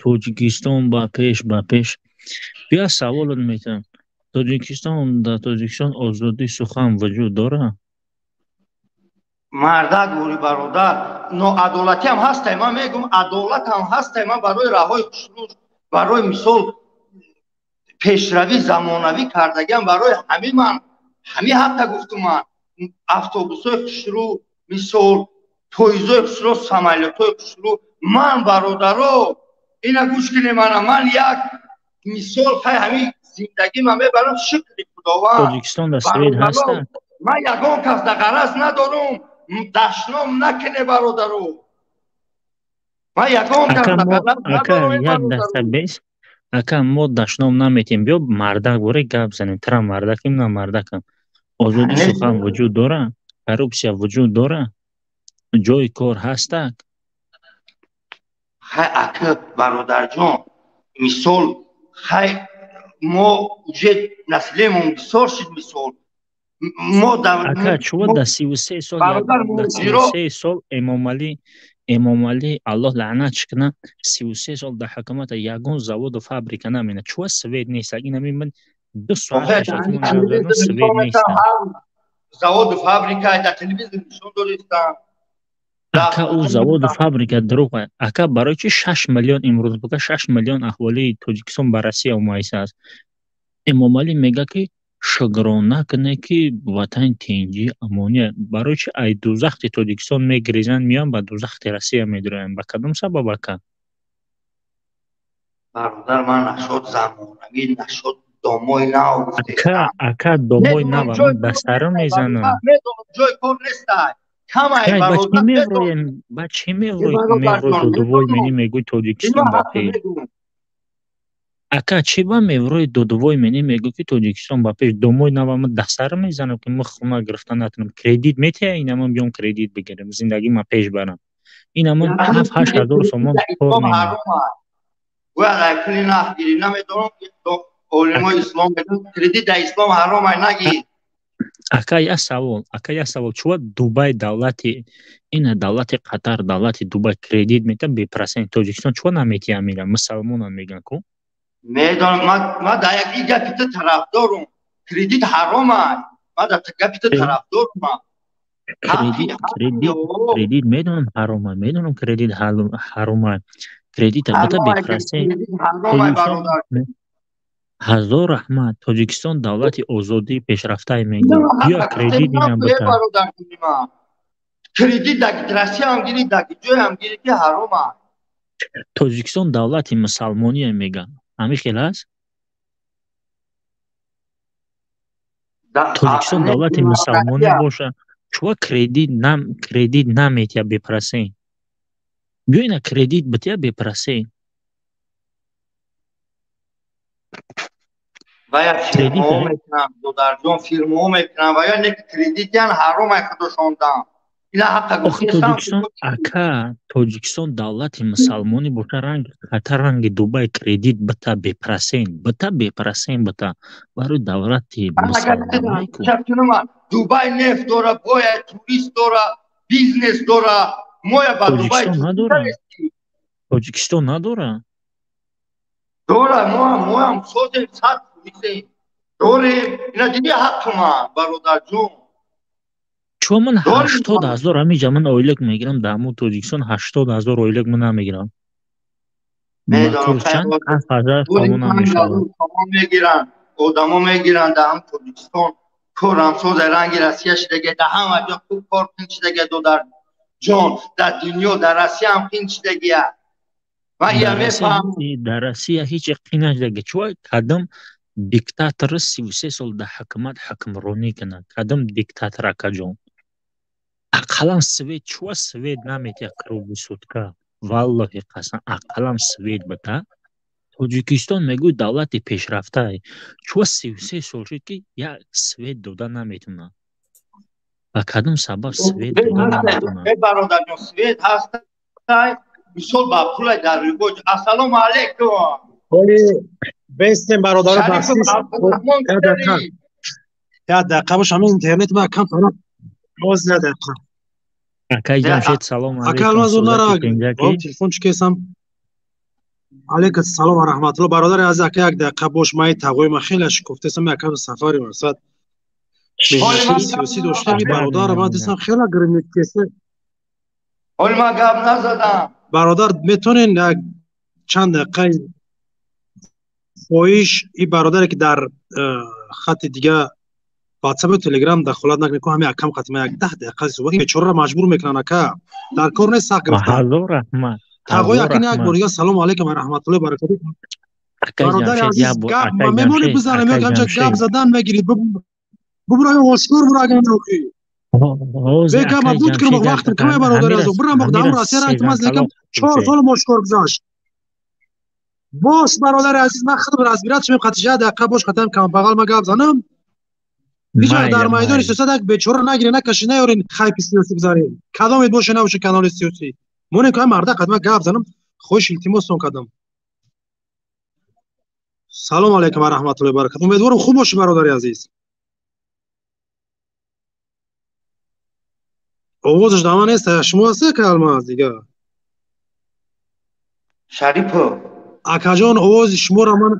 Тоҷикистон ба пеш, ба пеш. Бия, саволот метиҳам. Тоҷикистон, дар Тоҷикистон озодии сухан вуҷуд дорад? Мардак гӯри, бародар, ноадолатиам ҳастай, ман мегӯм, адолатам ҳастай. Ман барои раҳои хушрӯ, барои мисол пешравӣ замонавӣ кардагиам, барои ҳамин ман ҳамин ҳаққа гуфтум. Ман автобусҳои хушрӯ, мисол поездҳои хушрӯ, самолётҳои хушрӯ. Ман, бародаро, ина гӯш кунем, мана ман як мисол, хай ҳамин зиндагӣ ман мебарам, шукри худо. Худованд. Тоҷикистон дар свет ҳаста? Ман ягон кас да ғараз надорум, дашном накуне, бародару. Ман ягон кас да ғараз надорум. Як дақиқа бес. Ака, мо дашном наметем. Биё мардак боре гап занем. Тра мардаким, на мардакам. Озодии сухан вуҷуд дора? Коррупсия вуҷуд дора? Ҷои кор ҳастак? Хай, ака, бародарҷон, мисол, хай, мо уже наслемон бисёр шид, мисол. Мо ака, чува дар 33 сол, дар 33 сол Эмомалӣ, Аллоҳ лаънатш кунад, 33 сол дар ҳукумата ягон заводу фабрика намена. Чува свет нест? Инами ман 2 соат свет нест. Заводу фабрика дар телевизор нишон додистам. Ака, ӯ заводу фабрика дурӯғ. Ака, барои чи 6 миллион имрӯз бука 6 миллион аҳволии Тоҷикистон ба Россия омаиса аст? Эмомалӣ мега, ки шукрона куне, ки ватани тинҷӣ, амония. Барои чи ай дузахти Тоҷикистон мегирезанд, меоянд ба дузахти Россия медуроянд? Ба кадом сабаб, ака? Бародар, ман нашод замонавӣ, нашод домои нав. Ака, ака, домои нав ба сара мезанам. Медонам, ҷои кор нестай. Ба чӣ меврои додувой мени мегӯй Тоҷикистон ба пеш? Ака, чӣ ба меврои додувой мени мегӯй, ки Тоҷикистон ба пеш? Домои навама дастара мезанам, ки ма хона гирифта натунам. Кредит метиҳа? Инама биём кредит бигирам, зиндагима пеш барам. Инама 7-8 ҳазор сомон кор. Бояд ай пули нақд гирӣ. Намедонам, олимои ислом кредит дар ислом ҳаром ай, нагир. Ака, як савол, ака, як савол. Чува Дубай, давлати ина, давлати Қатар, давлати Дубай кредит метиҳад бепроцент, Тоҷикистон чува наметиҳа? Мега мусалмонам меган ку. Медонам, ман дар як гапи ту тарафдорум. Кредит ҳаром ай, ман дар гапи ту тарафдорум. Кредит медонам ҳаром ай, медонам, кредит ҳаром ай. Кредит албатта бепроцент. Ҳазор раҳмат. Тоҷикистон давлати озодии пешрафтае мегӯ, биё кредит инам бита. Кредит дар Россияам гирӣ, дар ҷоям гирӣ, ки ҳаром аст. Тоҷикистон давлати мусалмоние мегӯянд, ҳамин хел аст? Тоҷикистон давлати мусалмонӣ боша, чува кредит наметиҳа бепроцент? Биё ина кредит битиҳа бепроцент. Вая фирмаҳо мекунанд, додарҷон, фирмаҳо мекунанд, вая не, кредитян ҳаром ай худошондан. Ина ҳаққа. Тоҷикистон, ака, Тоҷикистон давлати мусалмонӣ боша, ранги Қатар, ранги Дубай кредит бита бепроцент, бита бепроцент, бита барои давлати мусалмонӣ. Дубай нефт дора, боя турист дора, бизнес дора, моя ба Дубай. Надора, Тоҷикистон надора. Дора, моам созем, сад дорем. Ина диди, ҳаққма, бародарҷон. Чун ман 80 000 ҳамиҷа ман ойлик мегирам, дар ҳамун Тоҷикистон 80 000 ойлик ман намегирам. Мегиранд, одамо мегиранд дар ҳам Тоҷикистон. Корам созе, ранги Россия шидаге, дар ҳама ҷо хуб кор қин шидаге, додарҷон, дар дунё, дар Россия ҳам қин шидагия. Ман ия мефаҳмам. Дар Россия ҳеҷ қин нашидаге. Чун кадом диктатор 33 сол дар ҳукумат ҳукмронӣ кунад? Кадом диктатор, акаҷон? Ақаллан свет, чуа свет наметиҳа круглый сутка? Валлоҳи қасам, ақаллан свет бита. Тоҷикистон мегӯй давлати пешрафтае, чуа 33 сол шуд, ки як свет дода наметавонад? Ба кадом сабаб свет дода наметавонад? Бародарҷон, свет ҳастай, мисол, ба пулай дар любой. Ассалому алайкум. Бестем, бародаро, бахшиш, як дақиқа бош, ҳамин интернет ма кам боз, як дақиқа. Акай Ҷамшед, салом. Ака Алмаз, нара телефон чӣ кесам. Алейкум салом ва раҳматулло, бародари азиз. Ака, як дақиқа бош, ман тағои ма хеле шикофтесам, якам сафари мақсад сиёсӣ доштем. Бародар, ман дистам хеле гирмит кесе. Ҳоли ман гап назадам. Бародар, метонен як чанд дақиқа, хоҳиш, и бародаре ки дар хати дига ватсапу телеграм дахолат накунед, ҳами акам қатима як 10 дақиқа суҳбат. Бечораро маҷбур мекунанд, ака, дар кор нест, сахт гирифта. Ҳазор раҳмат. Тағои, акин як бор дига салому алайкум ва раҳматуллоҳи баракатуҳ. Бародари азиз, гап мемонӣ бизанам ё ҳамча гап задан мегирӣ? Бубуро ошкор буро агар нохӣ. Бека ма буд кунам вақт каме бародари азиз. Бурам дар Россия рафтам аз лекам 4 сол ошкор гузашт. Бош бародари азиз, ман худам разбират шудам қатиша дақиқа бош қатам камбағал ма гап занам. Ҳеҷ вақт дар майдони сиёсат як бечора нагире, накаши, наёрин хайпи сиёсӣ бизанем. Кадомед боше набоше канали сиёсӣ. Монем ки марда қадма гап занам, хоҳиш илтимостон кардам. Салом алайкум ва раҳматуллоҳи ва баракатуҳ. Умедворам хуб бошӣ бародари азиз. Овозаш дар ман нест, шумо ҳастед ки Алмаз дигар? Шарипов. Акаҷон, овози шуморо ман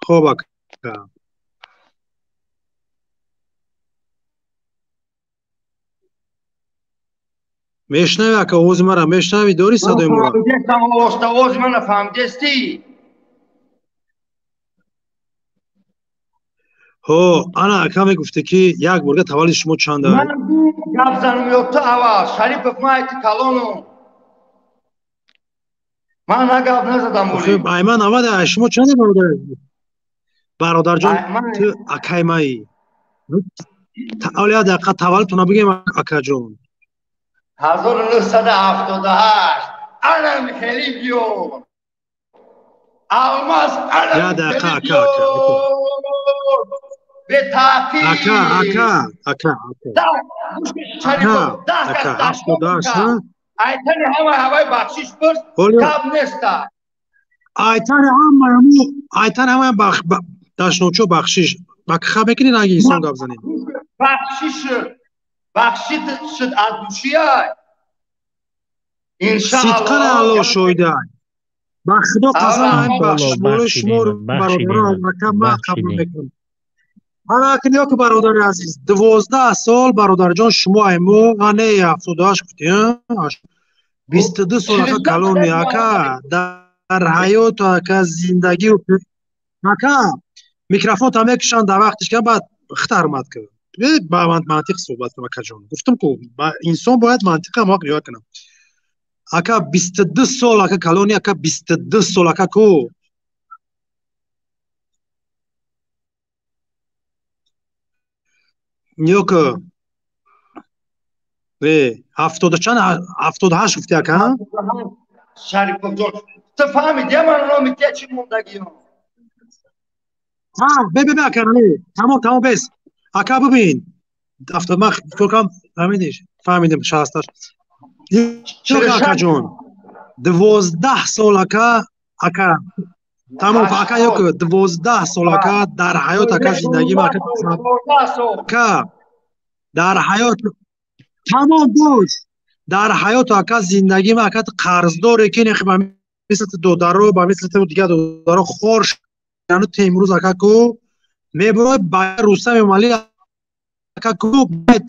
хоб ака. Мешнавӣ ака овози маро? Мешнавӣ? Дорӣ садои моро? Овози мана фаҳмидестӣ? Ҳо, ана ака мегуфте ки як борга таваллуди шумо чанд аст? Ман гап занам ё ту аввал? Шарипов, ман айти калонум. Ман на гап назадам оли. Ай ман аввал ай шумо чанд бародар? Бародарҷон, ту акай маи. Оли як дақиқа таваллудтона бигем акаҷон. 1978. Анам хеле биё. Алмаз анам хеле биё. Бе таъқиб. Ака, ака, ака, ака. Ака, 78. Айтани ҳама ҳавай бахшиш пурс, гап неста. Айтани ҳама ҳаму, айтани ҳама дашночо бахшиш. Бакха мекунӣ ранги инсон гап занем. Бахшиш бахшид шуд аз душия. Иншааллоҳ. Сидқани Аллоҳ шоҳидай. Ба Худо қасам ин бахшиш болои шумо бародарон ака ман қабул мекунам. Ана акн ё ки бародари азиз, 12 сол бародарҷон шумо ай мо, не 78 гуфтӣ, 22 сол ака калони ака дар ҳаёту ака зиндагию ака микрофонта мекушанд дар вақтиш ка баъд хит ҳурмат кун. Ба мантиқ суҳбат кун акаҷон. Гуфтам ку инсон бояд мантиқа ҳам риоя кунад. Ака 22 сол ака калони ака 22 сол ака ку Нёка. 70 чанд 78 гуфти ака? Шарипов ҷон, ту фаҳмидӣ ман номи тия чӣ мондагиам? Ҳа, бе бе бе ака, тамом тамом бес. Ака бибин. 70 ман фикр кардам фаҳмидиш. Фаҳмидам 68. Нёка акаҷон. 12 сол ака, ака. Тамом ака ёк 12 сол ака дар ҳаёт ака зиндагӣ ака. Ака дар ҳаёт тамом бош. Дар ҳаёт ака зиндагӣ ака қарздоре ки нехи ба мисли додаро, ба мисли дигар додаро хор шану темрӯз ака ку мебурой ба Рустам Эмомалӣ ака ку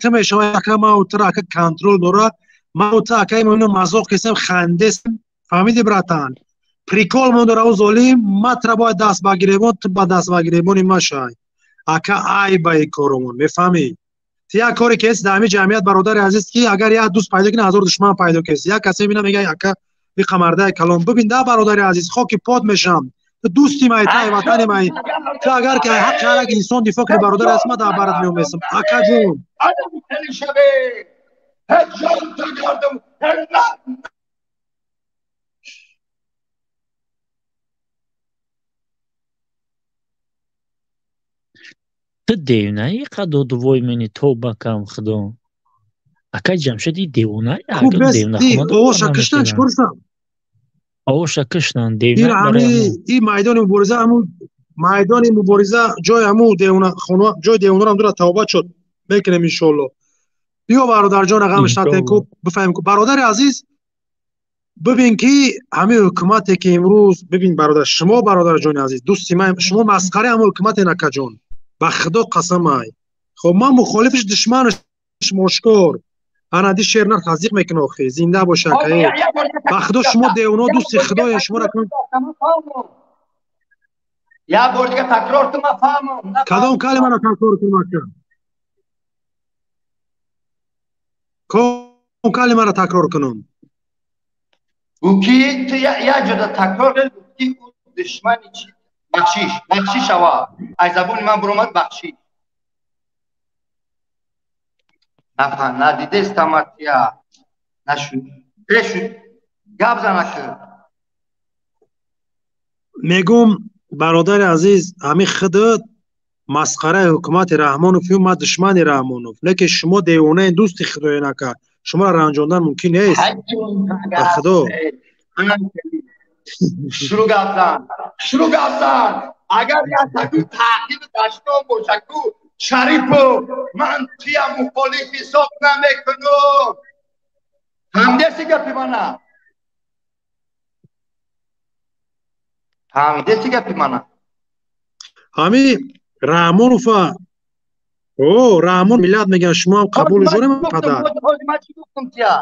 ту мешавай ака ма утра ака контрол дора. Ма ута ака ино мазоқ кесем хандесем. Фаҳмидӣ братан? Прикол мон дора ӯ золим, матра бояд даст ба гиребон, ту ба даст ба гиребони машай. Ака ай ба ин коромон, мефаҳмӣ? Ту як коре кеси дар ҳамин ҷамъият бародари азиз ки агар як дӯст пайдо кунӣ ҳазор душман пайдо кеси. Як касе мебинам мега ака и қамардаи калон. Бибин да бародари азиз, хоки пот мешам. Ту дӯсти май, ту ай ватани май. Ту агар ки ҳаққи ҳар як инсон дифоъ кунӣ бародари азиз, ман дар барат меомесам. Ака ҷон. Ту девонаи қадо дувой мени тоба кам худо. Ака Ҷамшед и девона овоша киштан чикор шудам? Овоша киштан девона. И майдони мубориза ҳамун майдони мубориза ҷои ҳамун девона хона ҷои девонарам дура тавба шуд. Мекунем иншоалло. Биё бародарҷон ғамш натен ку бифаҳмем ку бародари азиз бибин ки ҳамин ҳукумате ки имрӯз бибин бародар шумо бародарҷони азиз дӯсти ман шумо масхараи ҳамун ҳукумате накаҷон. Ба худо қасам ай. Хоб ман мухолифиш душманаш ошкор. Ана ди шер нар тасдиқ мекунад охи. Зинда боша акае. Ба худо шумо девоно дӯсти худоя шуморо кун. Я бор дига такрор кун ман фаҳмам. Кадом калимаро такрор кунам ака? Кадом калимаро такрор кунам? Ӯ ки ту як ҷода такрор кардӣ ки Душмани чӣ? Бахшиш, бахшиш аввал. Аз забони ман буромад бахшиш. Нафа, надидестам атия. Нашуд. Шуд. Гап зан ака. Мегум бародари азиз, ҳамин худат масхараи ҳукумати Раҳмонов ю ма душмани Раҳмонов. Лекин шумо девонаи дӯсти худоен ака. Шуморо ранҷондан мумкин нест. Ба худо. Шурӯъ гап зан. Шурӯъ гап зан. Агар як таку таъқиб дашном боша ку Шарипов, ман туя мухолиф ҳисоб намекунам. Фаҳмидеси гапи мана? Фаҳмидеси гапи мана? Ҳами Раҳмонова о Раҳмон миллат мегӯянд, шумо ҳам қабул дорем падар. Ман чӣ гуфтам тия?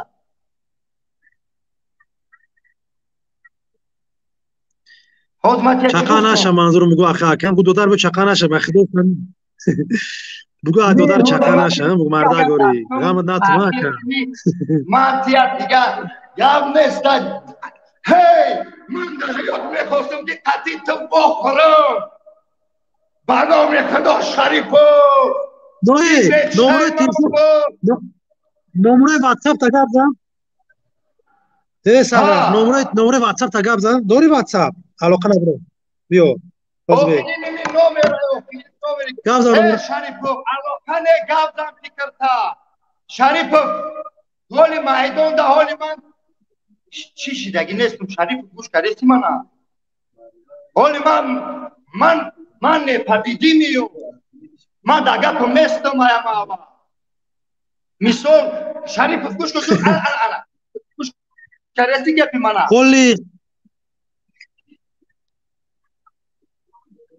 Чақа наша манзуру мегӯ аха акам гу додар бу чақа наша ба худо бугӯ а додар чақа наша бугӯ марда гори ғам натума ака. Ман тия дигар гап неста. Ҳей, ман дар ҳаёт мехостам ки қатъи ту бохӯрам. Ба номи Худо Шарипов. Нои, номраи телефон, номраи WhatsApp та гап зан. Э сабр, номраи WhatsApp та гап зан. Дори WhatsApp? Алоқа надорам. Биё. Боз бе. Гап зан. Э Шарипов, алоқа не гап зан фикрта. Шарипов, ҳоли майдонда ҳоли ман чӣ шидаги нестум Шарипов гӯш кардеси мана. Ҳоли ман непобедимию. Ман дар гапам нестам аямава. Мисол Шарипов гӯш кун, ана. Гӯш кардеси гапи мана. Ҳоли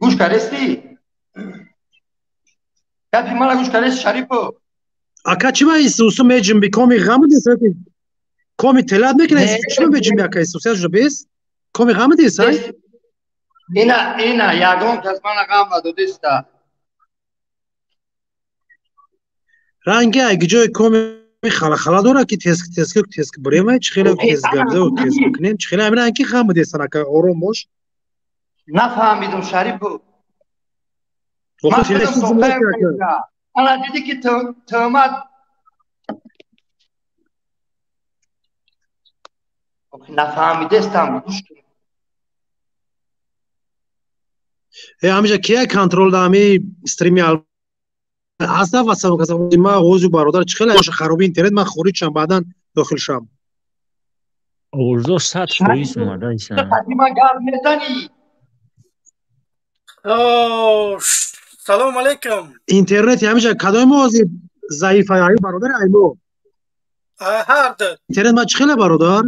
гӯш кардеси? Гапи мана гӯш кардеси Шарипов? Ака чӣ ба Исусу меҷунби коми ғам дес? Коми телат мекунад чӣ ба меҷунби ака Исус яжо бес? Коми ғам дес ай? Ина ягон кас мана ғам надодиста. Ранги ай ҷои коми хала-хала дора ки теск теск теск бурем чӣ хеле тез гапза ва тез бикунем чӣ хеле ҳамин ранги ғам десан ака ором бош. Нафаҳмидум Шарипов. Ана дидӣ ки тӯҳмат нафаҳмидестам. Гӯш кун. Э ҳамиша кия контрол да ҳами стрими ҳаста WhatsApp каса ма ғозу бародар чӣ хеле боша хароби интернет ман хориҷ шам баъдан дохил шам. Овоздо 100% омада иса. Ман гап мезанӣ. Салом алейкум. Интернет ҳамиша кадоми ҳозир заиф ай бародар айло? Ҳар ду. Интернет ма чӣ хеле бародар?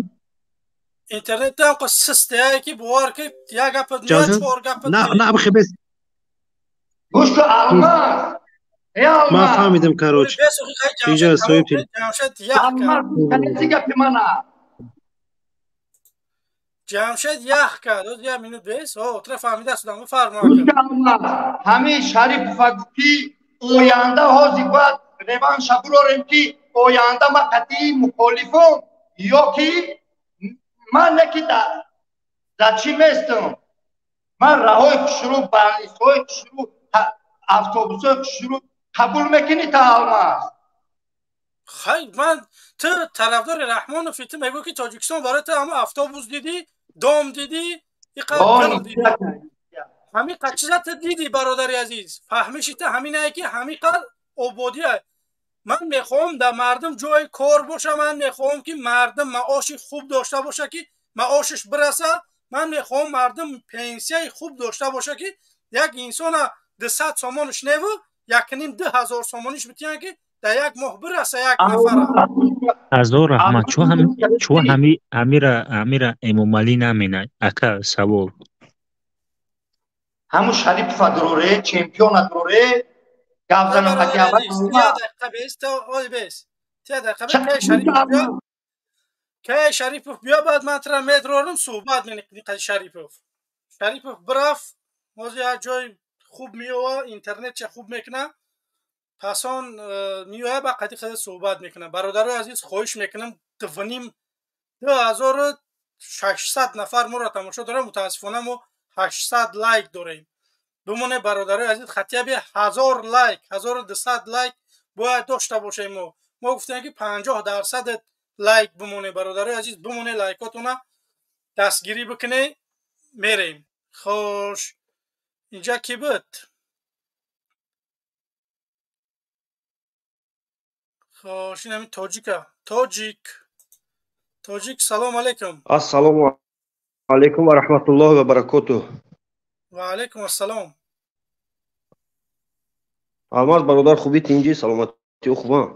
Интернет ҳам сист ки бовар ки як гап меяд чор гап. На на бихе бес. Гӯш кун Алмаз. Э Алмаз. Ман фаҳмидам короче. Инҷа соҳиб Ҷамшед ях кард. Гапи мана. Ҷамшед ях кард. Оз як минут бес. О, тра фаҳмида судам бифармо. Ҳамин Шарипов гуфт ки оянда ҳозир бояд реванша бурорем ки оянда ман қатъии мухолифам ё ки ман не ки дар чӣ местам. Ман раҳои хушрӯ, балнисҳои хушрӯ, автобусҳои хушрӯ қабул мекунӣ та Алмаз? Хай, ман ту тарафдори Раҳмонофи, ту мегӯӣ ки Тоҷикистон барои ту ҳама автобус дидӣ, дом дидӣ, иқадр дидӣ. Ҳамин қад чиза ту дидӣ бародари азиз. Фаҳмиши ту ҳаминае ки ҳамин қад ободия. Ман мехоҳам дар мардум ҷои кор боша, ман мехоҳам ки мардум маоши хуб дошта боша ки маошаш бираса, ман мехоҳам мардум пенсияи хуб дошта боша ки як инсона 200 сомониш неву 1,5-2 ҳазор сомониш битиҳанд ки дар як моҳ бираса як нафара. Ҳазор раҳмат. Чо ҳами ҳамира Эмомалӣ намена ака савол. Ҳамун Шарипова дуроре, чемпиона дуроре, гап занам қати аввал. Кай Шарипов биё баъд ман тура медрорам суҳбат меникунӣ қади Шарипов. Шарипов бирафт, ҳозир як ҷои хуб меова, интернетча хуб мекуна. Пас он меояд ба қади хеле суҳбат мекунам. Бародарои азиз, хоҳиш мекунам 2,5 2600 нафар моро тамошо дорам. Мутаассифона мо 800 лайк дорем. Бимоне бародарои азиз, хотя бы 1000 лайк, 1200 лайк бояд дошта бошем мо. Мо гуфтем ки 50% лайк бимоне бародарои азиз, бимоне лайкотона дастгирӣ бикуне, мерем. Хош, инҷа ки буд? Хош, ин ҳамин тоҷика. Тоҷик. Тоҷик, салом алейкум. Ассалому алейкум ва раҳматуллоҳи ва баракотуҳ. Ва алейкум ассалом. Алмаз бародар, хубӣ, тинҷӣ, саломатӣ, хубам?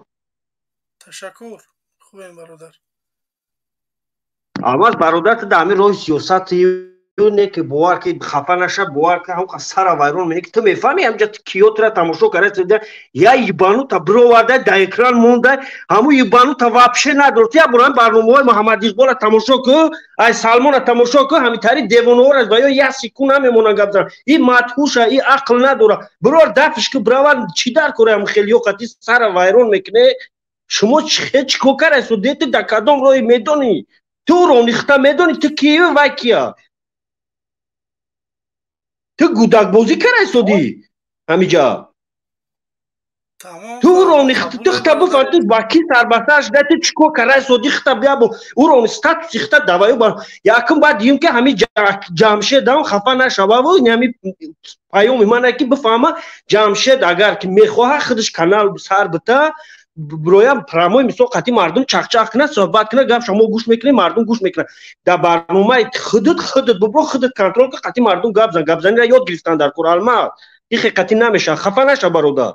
Ташаккур, хубем бародар. Алмаз бародар, ту дар ҳамин роҳи сиёсати не ки бовар ки хафа наша, бовар ки ҳамқа сара вайрон мене ки ту мефаҳми ҳамҷа киётра тамошо карда, я ебанута бироварда дар экран монда, ҳаму ебанута вообще надор. Ту я бор ҳамин барномаҳои Муҳаммад Иқбола тамошо ку, ай Салмона тамошо ку, ҳамитари девонаҳоро ва ё як секунд намемонанд гап зананд. И мадҳуша, и ақл надора. Бирор дафш ку, бирава чӣ дар кора ҳам хелиё қати сара вайрон мекуне? Шумо чӣ кор кардаед? Ту дар кадом роҳи медонӣ? Ту ронихта медонӣ, ту киё вай кия? Ту гудакбозӣ кардаи содӣ ҳамиҷа. Ту ронихта, ту хита бифаҳм, ту ба ки сарбастар шуда, ту чӣ кор кардаи содӣ, хита бия бо ӯ статуси хита даваю бар. Якум баъд дигим ки ҳами Ҷамшед ҳам хафа нашававу ҳами паёми ман ки бифаҳма, Ҷамшед агар ки мехоҳад худаш канал сар бита, бироям прямой мисол қати мардум чақчақ кунад, суҳбат кунад, гап шумо гӯш мекунед, мардум гӯш мекунад. Дар барномаи худат худат бибро, худат контрол кун, қати мардум гап зан, гапзаниро ёд гирифтан дар кор. Алмаз, ин хиқати намешавад, хафа наша бародар.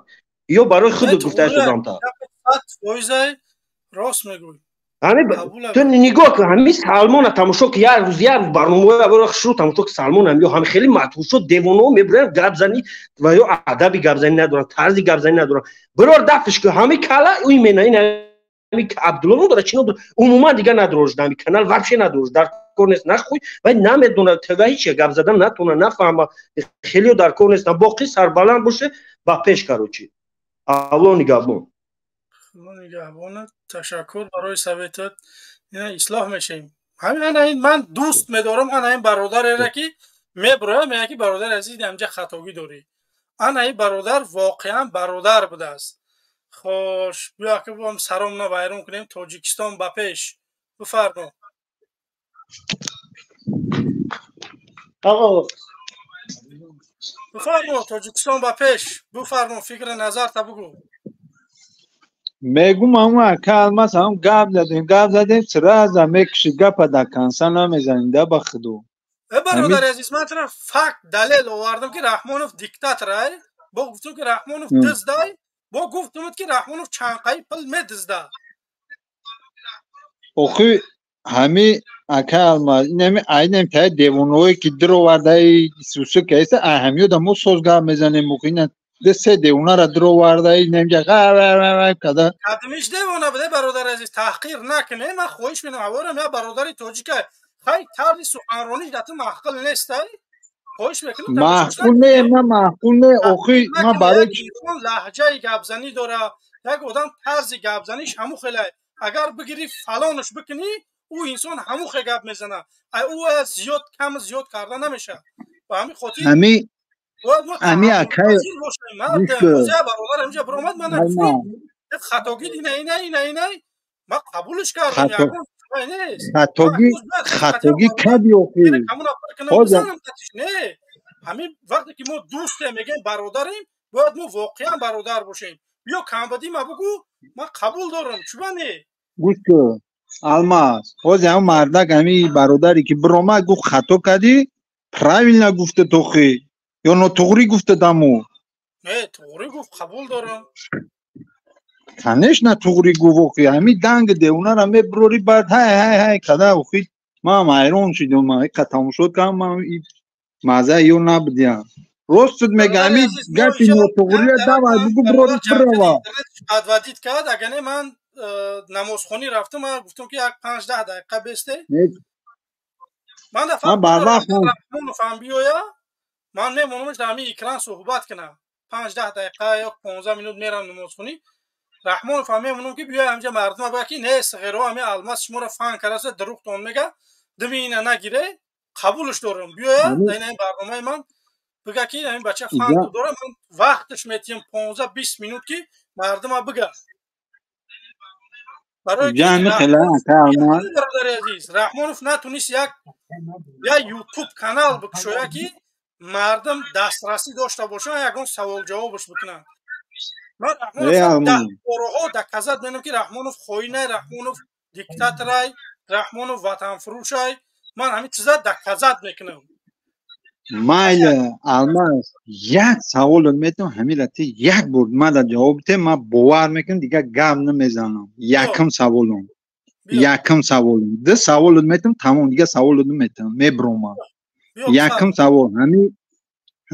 Ё барои худат гуфтаи созамта. 100% рост мегӯй. Ҳами ту нигоҳ кун, ҳами Салмона тамошо ки як рӯз барномаҳои аввалро шурӯъ тамошо ки Салмон ҳам ё ҳами хеле мадҳушо девонаҳо мебуранд гапзанӣ ва ё адаби гапзанӣ надоранд, тарзи гапзанӣ надоранд. Бирор дафш ку, ҳами кала именно ин ҳами Абдулло надорад, чӣ надорад, умуман дигар надорад, ҳами канал вообще надорад, дар кор нест, нахуй ва намедонад, ва ҳеч гап задан натонад, нафаҳма, хеле дар кор нест, боқӣ сарбаланд боше, ба пеш короче. Аллоҳ нигаҳбон. Худо нигаҳбонат. Ташаккур барои советат. Ина ислоҳ мешавем. Ҳамин ана ин ман дӯст медорам ана ин бародареро ки меброям, мегӯяд ки бародари азиз, ҳамҷа хатогӣ дорӣ. Ана ин бародар воқеан бародар будааст. Хош, биё ки бо ҳам саромна вайрон кунем, Тоҷикистон ба пеш. Бифармо. Бифармо, Тоҷикистон ба пеш. Бифармо, фикри назарта бугӯ. Мегум ҳамун ака Алмаз, ҳам гап задем, сразу мекуши гапа дар конса намезанем да ба худо. Э бародари азиз, ман туро факт далел овардам ки Раҳмонов диктаторай, бо гуфтум ки Раҳмонов диздай, бо гуфтумуд ки Раҳмонов чанқаи пул медизда. Охи ҳами ака Алмаз, ин ҳами айнам таи девонаҳое ки дуровардаи сусу кайса, ай ҳамиёда мо соз гап мезанем, охи ина се девонаро дуроварда, инамҷа када. Кадмиш девона буде бародари азиз, таҳқир накуне, ман хоҳиш менам, аввалам я бародари тоҷика, хай тарзи суханрониш дар ту маъқул нестай, хоҳиш мекунам. Маъқул не, ман маъқул не, охи ман барои лаҳҷаи гапзанӣ дора, як одам тарзи гапзаниш ҳаму хелай, агар бигирӣ фалонаш бикунӣ, ӯ инсон ҳаму хел гап мезана, ай ӯ зиёд кам зиёд карда намешавад. Ба ҳамин хотир ами акай бародар инҷа биромад, ман хатогӣ ина ина ина ина ман қабулш кардам, хатогӣ кади охи. Не, ҳамин вақте ки мо дӯстем, мегӯем бародарем, бояд мо воқеан бародар бошем. Биё камбадӣ ма бугӯ, ман қабул дорам, чуба не? Гӯш кун Алмаз, ҳозир ҳамн мардак, ҳами бародаре ки биромад гуфт хато кардӣ, правильно гуфта тохи ё нотуғрӣ гуфта даму? Не, туғрӣ гуфт, қабул дорам. Конечно туғрӣ гуфт, охи ҳами данг девонара мебурорӣ, баъд ҳай ҳай ҳай када, охи ман ҳайрон шудам, ман иқа тамошо кардам, ман маззаи ё набудиям. Рост мега, ҳами гапи нотуғрия давай бугу, бирори бирава. Адвадид кард, агар не ман намозхонӣ рафтам, ман гуфтам ки як 5-10 дақиқа бесте. Ман дафъа биёя, ман мемонамаш дар ҳамин экран суҳбат кунам. 5-10 дақиқа ё 15 минут мерам намозхонӣ. Раҳмонов ҳам мемонам ки биёя ҳамҷа мардума бигӯяд ки не, сағиро ҳамин Алмаз шуморо фан кардааст, дурӯғтон мега, думи ина нагире, Қабулш дорам, биёя дар ин барномаи ман бига ки ин бача фан дорам, ман вақташ метиҳам 15-20 минут ки мардума бига. Барои бародари азиз, Раҳмонов натунист як ютуб канал бикушоя ки мардум дастрасӣ дошта бошанд, ягон савол ҷавобаш бикунанд. Ман Раҳмонов борҳо доказат менам ки Раҳмонов хоинай, Раҳмонов диктаторай, Раҳмонов ватанфурӯшай. Ман ҳамин чиза доказат мекунам. Майли, Алмаз, як саволот метавон ҳамира ти як бор мада ҷавоб бите, ман бовар мекунам, дигар гап намезанам. Якум саволом. Якум саволом. Ду саволот метавон, тамом, дигар саволот наметавон, мебромам. Якум савол,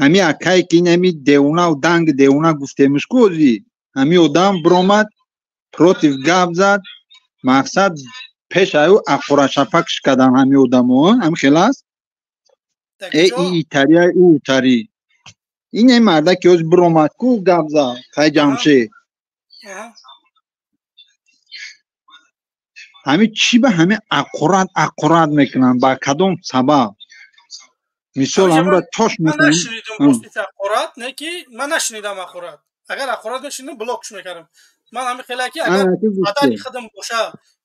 ҳами акае ки ин ҳами девонаву данги девона гуфтемиш ку ози, ҳами одам биромад, против гап зад, мақсад пеш аю аққурашапакш кардан ҳами одамо, ҳами хел аст? Э, итария, ӯ утари. Ин ҳами марда ки ози биромад ку гап зад, хай Ҷамшед. Ҳами чӣ ба ҳами аққурат аққурат мекунанд, ба кадом сабаб? Мисол ҳамро тош мекунам. Ман нашнидам рости аққурат, не ки ман нашнидам аққурат. Агар аққурат мешнидам, блокш мекардам. Ман ҳами хела ки агар падари худам боша,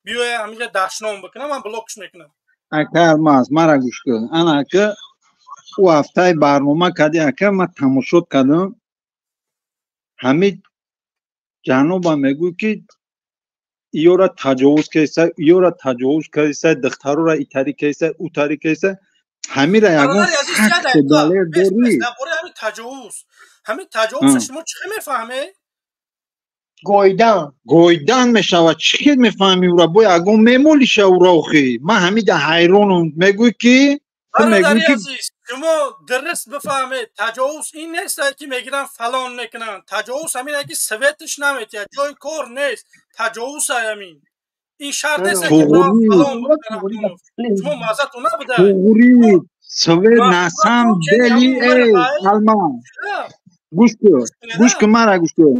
биёя ҳаминҷа дашном бикунам, ман блокш мекунам. Ака Алмаз, мара гӯш кун. Ана ака, ӯ ҳафтаи барнома кардӣ, ака, ман тамошот кардам. Ҳами ҷаноба мегӯй ки иёра таҷовуз кардиса, иёра таҷовуз кардиса, духтарора итарӣ кардиса, ӯтарӣ кардиса. Ҳамира ягон факт далел дорӣ? Дар бораи ҳамин таҷовуз, ҳамин таҷовузро шумо чӣ хел мефаҳмед? Гойдан. Гойдан мешавад. Чӣ хел мефаҳмӣ ӯра? Бо ягон мемолиша ӯра охи. Ман ҳамида ҳайронам. Мегӯй ки бародари азиз, шумо дуруст бифаҳмед, таҷовуз ин нест ки мегиранд фалон мекунанд. Таҷовуз ҳамин ки светаш наметиҳад, ҷои кор нест. Таҷовуз ҳамин. Ин шарт нест ки фалон бикунанд. Шумо маззатон набуда. Туғри, свет насам дели эй Алмаз. Гӯш кун, гӯш кун, мара гӯш кун.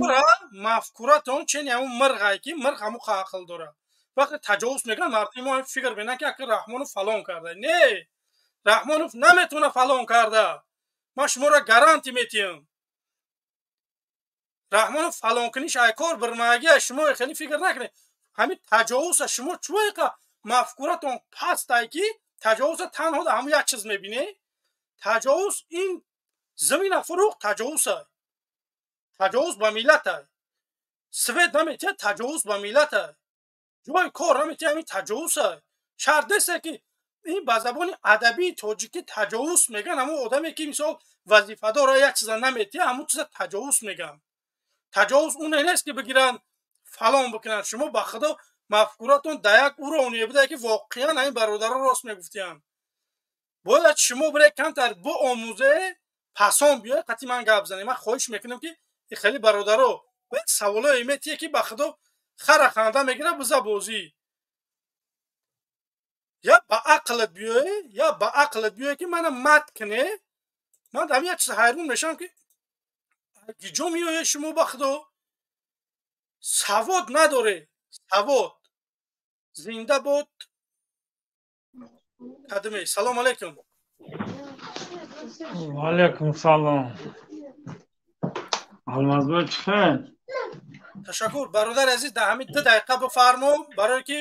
Мафкуратон чен ҳамун мирғай ки мирғ ҳамун ақл дорад. Вақте таҷовуз мекунанд, мардуми мо фикр мекунанд ки ака Раҳмонов фалон карда. Не, Раҳмонов наметавона фалон карда. Ман шуморо гарантӣ метиҳам. Раҳмонов фалон куниш ай кор бирмагия, шумо хеле фикр накунед. Ҳамин таҷовуза шумо чӯ мафкуратон пастай ки таҷовуза танҳо дар ҳамун як чиз мебинед? Таҷовуз ин замина фурӯх таҷовуза. Таҷовуз ба миллата. Свет наметиҳад, таҷовуз ба миллата. Ҷои кор наметиҳад, ҳамин таҷовуза. Шарт нест ки ин ба забони адабии тоҷикӣ таҷовуз мегӯянд. Ҳамун одаме ки мисол вазифадора як чиза наметиҳад, ҳамун чиза таҷовуз мегӯянд. Таҷовуз он нест ки бигиранд фалон бикунанд. Шумо ба худо мафкуратон дар як уровне буда ки воқеан ҳамин бародаро рост мегуфтиянд. Бояд шумо биред камтар биомӯзе, пасон биёед қатъи ман гап занед. Ман хоҳиш мекунам ки хеле бародаро бояд саволое метиҳе ки ба худо хара ханда мегирад биза бозӣ. Я ба ақлат биёе, я ба ақлат биёе ки мана мат куне. Ман дар як чиз ҳайрон мешавам ки ҷо меоед шумо ба худо савод надоре. Савод. Зинда бод кадме. Салом алейкум. Ва алейкум салом. Алмазбой чӣ хел? Ташаккур бародари азиз, дар ҳамин 2 дақиқа бифармо, барое ки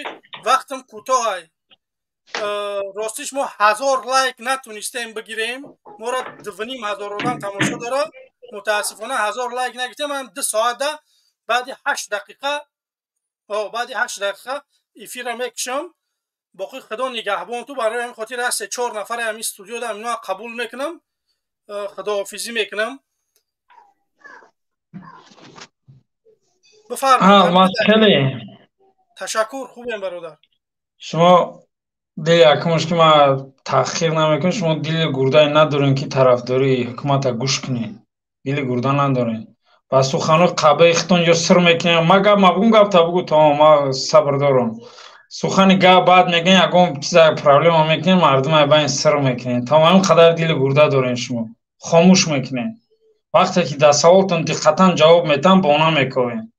вақтам кӯтоҳ ай. Ростиш мо 1000 лайк натунистем бигирем. Моро 2500 одам тамошо дорад. Мутаассифона 1000 лайк нагирифтем. Ман 2 соата баъди 8 дақиқа, баъди 8 дақиқа эфирро мекушам. Боқӣ худо нигаҳбон ту. Барои ҳамин хотир аз 3-4 нафаре ҳамин студиода ҳаминоа қабул мекунам, худоҳофизӣ мекунам. Бифармоед. Ташаккур, хубем бародар. Шумо дили якумш ки ман таъхир намекунам, шумо дили гурдае надорем ки тарафдории ҳукумата гӯш кунед. Дили гурда надорем. Ба суханои қабаи худтон ё сир мекунем. Ма гап мабугум, гап та бугу, тамом, ма сабр дорам. Сухани гап баъд мегӯем, ягон чиза проблема мекунем, мардум айбайн сир мекунем. Тамом, ҳамин қадар дили гурда дорем шумо. Хомӯш мекунем. Вақте ки дар саволтон диққатан ҷавоб метам, бона мековем.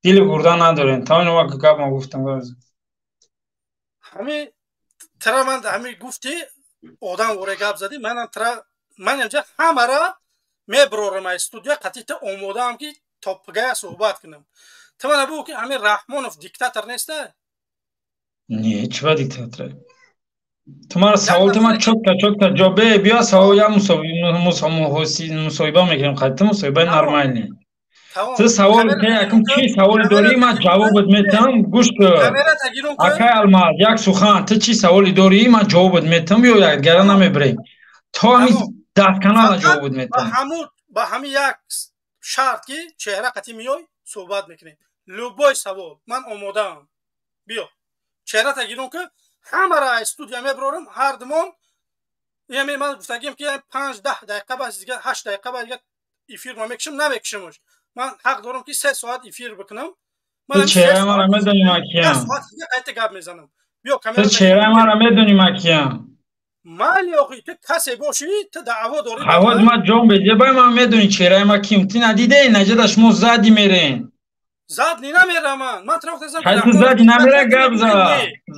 Дили гурда надорем. Тамом, ма гап ма гуфтам. Ҳамин тара ман ҳамин гуфти Одам воре гап задӣ, манам тра ман инҷа ҳамара меброрам аз студия, қатъи ту омодаам ки то пигая суҳбат кунам. Ту мана бугӯ ки ҳамин Раҳмонов диктатор неста? Не, чӣ ба диктатор? Ту мара савол ту ман чётко чётко ҷавоб биё, савол я мусоҳиба мекунем, қати ту мусоҳибаи нормальный. Ту савол те якум чӣ саволе дорӣ, ман ҷавобат метам, гӯш кун. Акай Алмаз, як сухан, ту чӣ саволе дорӣ, ман ҷавобат метам, ё якдигара намебирем. То ҳамин дафканала ҷавобат метам. Ба ҳамин як шарт ки чеҳра қатӣ миёй, суҳбат мекунем. Любой савол, ман омодаам. Биё. Чеҳрата гирон ки ҳамара аз студия меброрам, ҳардумон яъне ман гуфтагим ки 5-10 дақиқа бас дига 8 дақиқа бас дига эфир ма мекушам, намекушамаш. Ман ҳақ дорам ки 3 соат эфир бикунам. Ту чеҳраи маро медонӣ ман киям? Соат дига қайта гап мезанам. Биё камера. Ту чеҳраи маро медонӣ ман киям? Майли охи, ту касе бошӣ, ту даъво дорӣ. Ҳавоз ман ҷон беҷе бай, ман медонӣ чеҳраи ман ким? Ту надидаи наҷада шумо зади мерен. Зад ни намерам ман. Ман тра гуфтам. Хай ту зади намера гап за.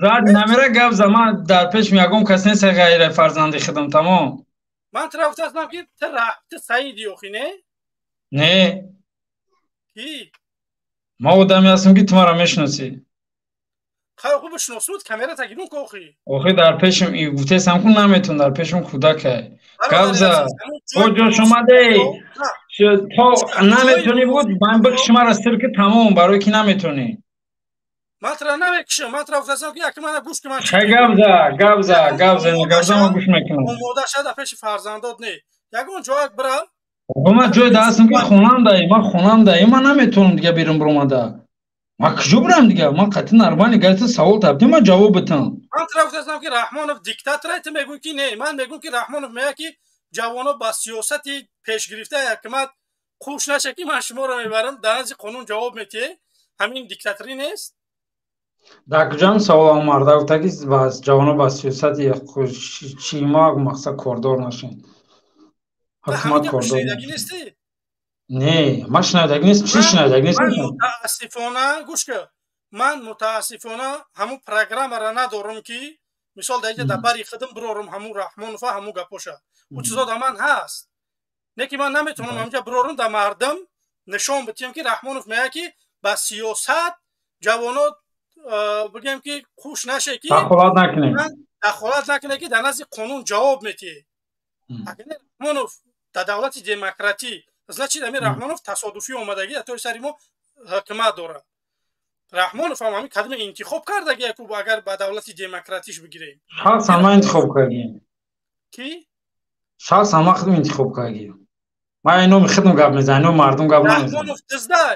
Зад намера гап за. Ман дар пеш мегум кас нест ғайр фарзанди худам, тамом. Ман тра гуфтам ки ту ту саиди охи, не? Не. Ки? Ман одаме ҳастам ки ту маро мешиносӣ. Хай хуб шиносуд, камера тагирун ку охи. Охи дар пешам гуфтесам ку наметун, дар пешам кӯдакай. Гап за. Бо ҷош омадей. То наметонӣ буд, ман бикши маро сир ки тамом, барои ки наметонӣ. Ман тра намекушам, ман тра гуфтасам ки яки мана гӯш ки ман. Хай гап за, гап за, гап за, гап за, ман гӯш мекунам. Омода шуда пеши фарзандот не. Ягон ҷояк бира. Ман ҷой даҳастам ки хонандаи, ман хонандаи, ман наметонам дига берун биромада. Ман куҷо бирам дига? Ман қатъи нормальный гап савол табдим, ман ҷавоб битам. Ман тра гуфтасам ки Раҳмонов диктатор, ту мегӯӣ ки не. Ман мегӯм ки Раҳмонов мегӯяд ки ҷавоно ба сиёсати пешгирифтаи ҳакимат хуш наша ки ман шуморо мебарам, дар назди қонун ҷавоб метиҳе. Ҳамин диктаторӣ нест? Дар куҷоам савол омарда гуфта ки ҷавоно ба сиёсати чӣ ма мақсад кордор нашед. Ҳукумат кордор нестӣ? Не, ман шунавидаги нест, чӣ шунавидаги нест? Ман мутаассифона, гӯш кун, ман мутаассифона ҳамун программаро надорам ки мисол дар инҷа дар бари худам бирорам ҳамун Раҳмонова ҳамун гапоша. Ӯ чизо дар ман ҳаст. Не ки ман наметавонам ҳаминҷа бирорам дар мардум нишон битиҳам ки Раҳмонов мегӯяд ки ба сиёсат ҷавоно бигӯем ки хуш наше ки дахолат накунед. Дахолат накунед ки дар назди қонун ҷавоб метиҳед. Агар Раҳмонов дар давлати демократӣ, значит ҳамин Раҳмонов тасодуфӣ омадагӣ дар тори сари мо ҳукумат дорад. Раҳмонов ҳам ҳамин кадоме интихоб кардаги яку агар ба давлати демократиш бигирем. Шахсан ман интихоб кардем. Ки? Шахсан ман худам интихоб кардем. Ман ай номи худам гап мезанам, номи мардум гап намезанам. Раҳмонов диздай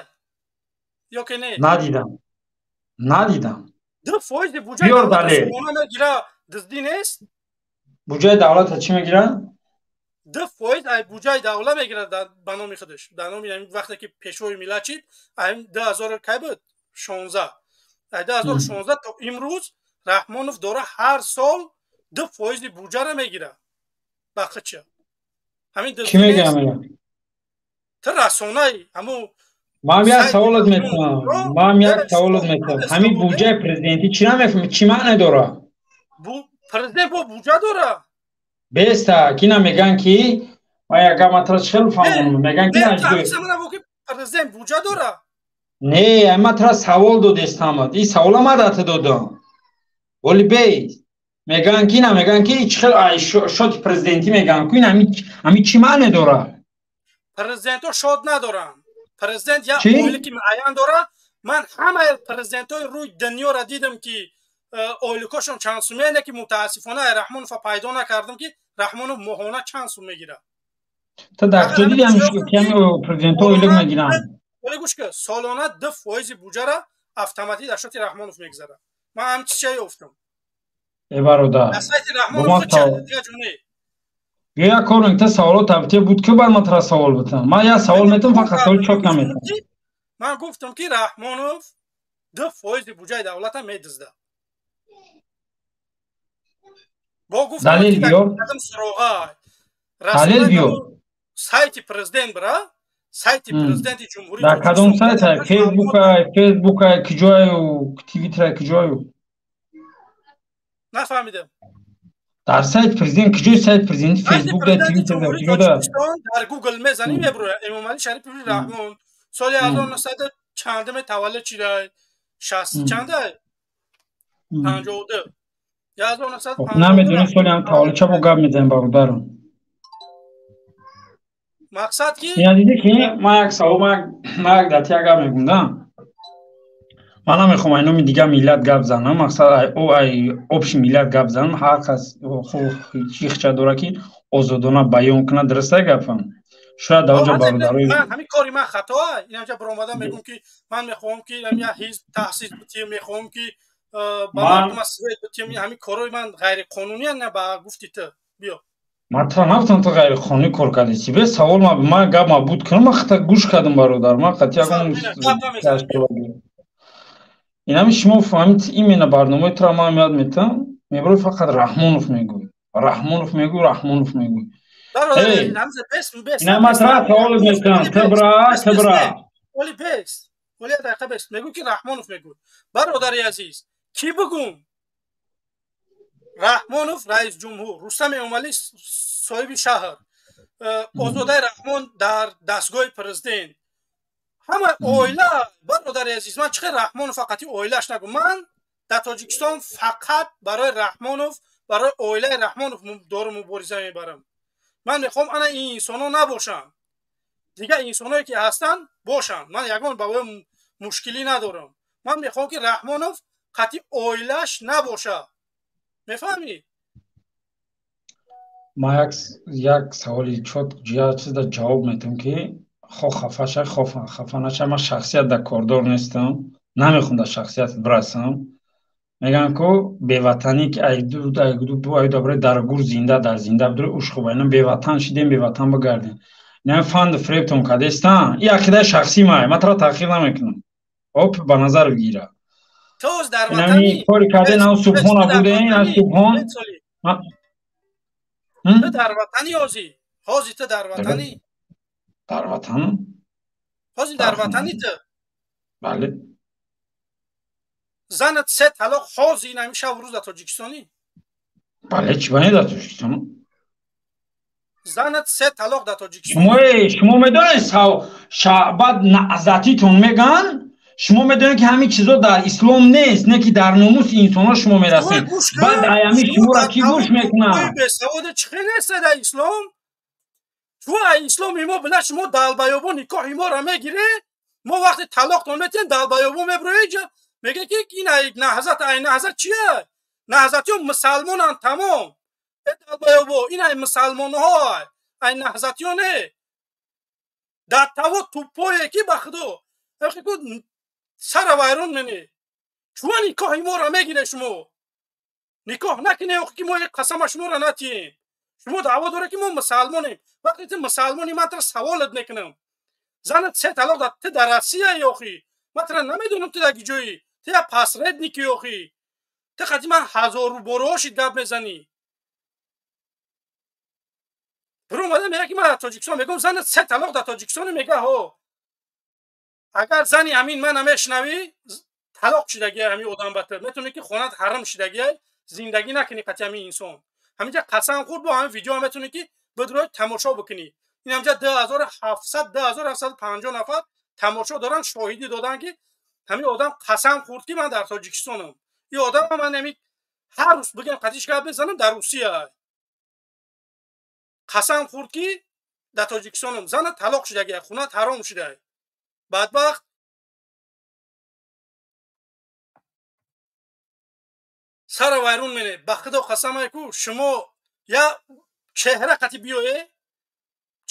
ё ки не? Надидам. Надидам. 2% буҷаи давлата сомона мегира, диздӣ нест? Буҷаи давлата чӣ мегира? 2% ай буҷаи давлат мегирад ба номи худаш. Дар номи вақте ки пешвои миллат шид, ай 2000 кай буд? 16. Ай 2016 то имрӯз Раҳмонов дора ҳар сол 2% буҷаро мегирад. Ба худча. Ҳамин Кӣ мегирад? Ту расонаи ҳамун. Ман як саволот метавам. Ман як саволот метавам. Ҳамин буҷаи президентӣ чӣ намефаҳмӣ? Чӣ маъне дорад? Президент бо буҷа дорад. Беста, ки намеган ки ман як гап матра чӣ фаҳмонам? Меган ки президент буҷа дорад. Не, ман тра савол додестамад. Ин савола ман дата додам. Вале бей. Меган ки намеган ки чӣ хел шоти президентӣ меган ку ин ҳамин чӣ маъне дорад? Президентҳо шод надоранд. Президент як ойлики муайян дорад. Ман ҳамаи президентҳои рӯи дунёро дидам ки ойликошон чанд сум меяне ки мутаассифона Раҳмонова пайдо накардам ки Раҳмонов моҳона чанд сум мегирад. Ту дар куҷо диди ҳамин президентҳо ойлик мегиранд? Вале гӯш кун, солона 2% буҷаро автоматӣ дар шоти Раҳмонов мегузарад. Ман ҳамин чизча ёфтам. Э бародар, дар сайти Раҳмонов дигар ҷо не. Биё як кор кун, ту саволот табтия буд ки бар ман тура савол битам. Ман як савол метам, фақат савол чок наметам. Ман гуфтам ки Раҳмонов 2% буҷаи давлата медиздад. Бо гуфтам Далел биёр. Далел биёр. Сайти президент бира, сайти президенти ҷумҳурии Дар кадом сайт? Фейсбук, Фейсбук, куҷою, Твиттер, куҷою? Нафаҳмидам. Дар сайт президент куҷои сайт президенти Фейсбук да Твиттер да куҷо да? Дар Гугл мезанӣ меброяд Эмомалӣ Шарипович Раҳмон соли 1900 чандаме таваллуд шидай? 60 чандай? 52. 1952. Намедонӣ соли ҳам таваллуд ча бо гап мезанем бародарам. Мақсад ки ина дидӣ ки ман як савол ман як дати як гап мегӯм да. Ман намехоҳам ай номи дигар миллат гап занам, мақсад ай общий миллат гап занам, ҳар кас чихча дора ки озодона баён кунад, дуруст гапам. Шояд дар онҷо бародарои ҳамин кори ман хато инҷа баромада мегӯм ки ман мехоҳам ки як ҳизб таъсис битием, мехоҳам ки ба мардум свет битием, ҳамин корҳои ман ғайриқонунӣ на ба гуфти ту биё. Ман тра нафтам ту ғайриқонунӣ кор кардӣ. Чи бе савол ман гап ма буд кунам, ман хата гӯш кардам бародар, ман қатъи ягон инами шумо фаҳмид именно барномаи тура ман ёд метам, меброи фақат Раҳмонов мегӯй, Раҳмонов мегӯй, Раҳмонов мегӯй. Ина ман тра савол метам, тибра, тибра. Оли бес, оли дақиқа бес, мегӯй ки Раҳмонов мегӯй. Бародари азиз, кӣ бигӯм? Раҳмонов раис ҷумҳур, Рустам Эмомалӣ соҳиби шаҳр, Озодаи Раҳмон дар дастгоҳи президент. Ҳама оила, бародари азиз, ман чӣ қадр Раҳмонов фақати оилааш нагӯ. Ман дар Тоҷикистон фақат барои Раҳмонов, барои оилаи Раҳмонов дору мубориза мебарам. Ман мехоҳам ана ин инсонҳо набошанд. Дигар инсонҳое ки ҳастанд бошанд. Ман ягон ба ӯ мушкилӣ надорам. Ман мехоҳам ки Раҳмонов қатъи оилааш набошад. Мефаҳмӣ? Ман як саволи чот чизда ҷавоб метам ки хо хафа ша, хо хафа наша, ман шахсият дар кордор нестам, намехоҳам дар шахсиятат бирасам. Мегӯям ку беватанӣ ки айду дар гур зинда дар зинда бидури уш хуб, ина беватан шидем, беватан бигардем. Ина фанду фиребтон кардестан, ин ақидаи шахсии май, ман туро таъхир намекунам. Оп, ба назар бигира. Тоз дар ватани кори карден, ав субҳона буден, ав субҳон. Ту дар ватани ҳозӣ? Ҳозӣ ту дар ватани? Дар ватанам. Ҳозӣ дар ватани ту? Бале. Занат се талоқ ҳозӣ ин ҳамин шабу рӯз дар Тоҷикистонӣ? Бале, чӣ ба не дар Тоҷикистон? Занат се талоқ дар Тоҷикистон. Шумо медонед баъд наъзатитон мегӯянд, шумо медонед ки ҳамин чизо дар ислом нест, не ки дар номуси инсонҳо шумо мерасед. Баъд ай ҳамин шуморо кӣ гӯш мекунад? Бесаводе чӣ хел нест дар ислом? Шумо ай исломи мо била шумо далбаёбо никоҳи моро мегире, мо вақте талоқтон метиҳем далбаёбо меброед инҷа, мегӯяд ки ин ай наҳзат, ай наҳзат чия? Наҳзатиён мусалмонанд тамом. Э далбаёбо, ин ай мусалмонҳо ай наҳзатиён не. Дар таво туппое ки ба худо сара вайрон мене. Шумо никоҳи моро мегире шумо. Никоҳ накине охи ки мо қасама шуморо натиҳем. Шумо даъво доред ки мо мусалмонем. Вақте ту мусалмонӣ ман туро саволат мекунам. Занат се талоқ дад, ту дар Россияи охи. Ман туро намедонам ту дар ҷои. Ту як посредники охи. Ту қати ман ҳазору бороҳо шид гап мезанӣ. Биромада мега ки ман дар Тоҷикистон мегӯям занат се талоқ дар Тоҷикистон мега ҳо. Агар зани ҳамин ман намешнавӣ, талоқ шидагия ҳамин одам ба ту. Метавонӣ ки хонат ҳаром шидагия, зиндагӣ накунӣ қати ҳамин инсон. Ҳаминҷа қасам хӯрд бо ҳамин видео метавонӣ ки бидрои тамошо бикунӣ. Ин ҳамҷа 2700 2750 нафар тамошо доранд, шоҳидӣ доданд ки ҳамин одам қасам хӯрд ки ман дар Тоҷикистонам. Ин одам ман ҳамин ҳар рӯз бигам қатиш гап мезанам дар Русия. Қасам хӯрд ки дар Тоҷикистонам. Зана талоқ шидагия, хонат ҳаром шидагия. Бадбахт сара вайрон мене. Ба худо қасам ай ку шумо я чеҳра қати биёе,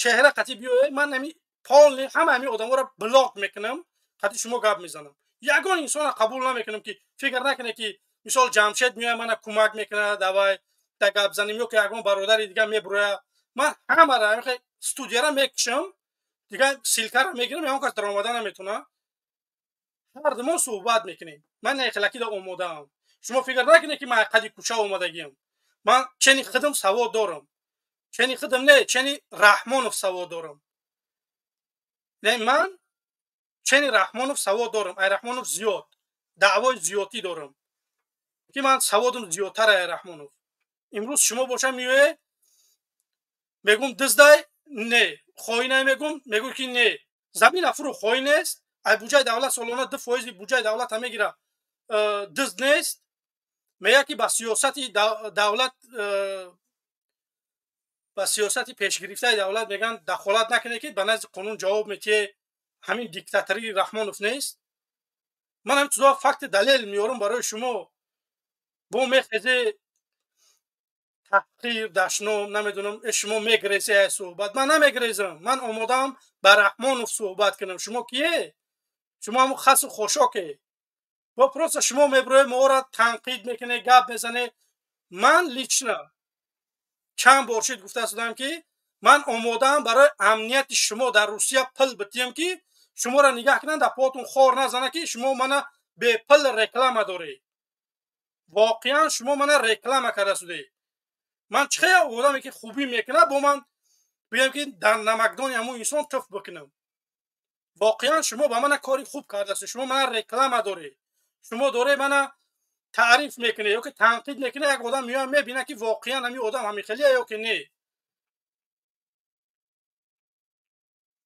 чеҳра қати биёе, ман ҳами полни ҳама ҳами одаморо блок мекунам, қати шумо гап мезанам. Ягон инсонро қабул намекунам ки фикр накунед ки мисол Ҷамшед меояд мана кӯмак мекунад, давай да гап занем, ё ки ягон бародари дигар мебурояд. Ман ҳамаро ҳамин студияро мекушам, дигар силкаро мегирам, ягон кас даромада наметавонад. Ҳар ду мо суҳбат мекунем. Ман наихелакида омодаам. Шумо фикр накунед ки ман қади кӯча омадагиам. Ман чени худам савод дорам. Чени худам не, чени Раҳмонов савод дорам. Не, ман чени Раҳмонов савод дорам. Ай Раҳмонов зиёд. Даъвои зиёдтӣ дорам. Ки ман саводам зиёдтар ай Раҳмонов. Имрӯз шумо боша меоед, мегум диздай, не, хоинай мегум, мегӯй ки не. Замина фурӯ хоин нест, ай буҷаи давлат солона 2% буҷаи давлата мегира, дизд нест. Меяд ки ба сиёсати давлат, ба сиёсати пешгирифтаи давлат мегӯянд дахолат накунед, ки ба назди қонун ҷавоб метиҳе. Ҳамин диктатории Раҳмонов нест? Ман ҳамин чизҳо факти далел меорам барои шумо. Бо мехезе таҳқир, дашном, намедонам, шумо мегрезе аз суҳбат. Ман намегрезам, ман омодаам ба Раҳмонов суҳбат кунам. Шумо кие? Шумо ҳамун хасу хошоке. Бо просто шумо мебироед, моро танқид мекунед, гап мезанед. Ман лично чанд бор шид гуфта шудам, ки ман омодаам барои амнияти шумо дар Русия пул битиҳам, ки шуморо нигаҳ кунанд, дар поатон хор назанад, ки шумо мана бепул реклама доред. Воқеан шумо мана реклама карда шудед. Ман чӣ хел одаме ки хубӣ мекунад, бо ман бигӯям ки дар намакдони ҳамун инсон туф бикунам? Воқеан шумо ба мана кори хуб кардастед, шумо мана реклама доред, шумо доред мана таъриф мекунед ё ки танқид мекунед. Як одам меояд, мебинад, ки воқеан ҳамин одам ҳамин хелия ё ки не.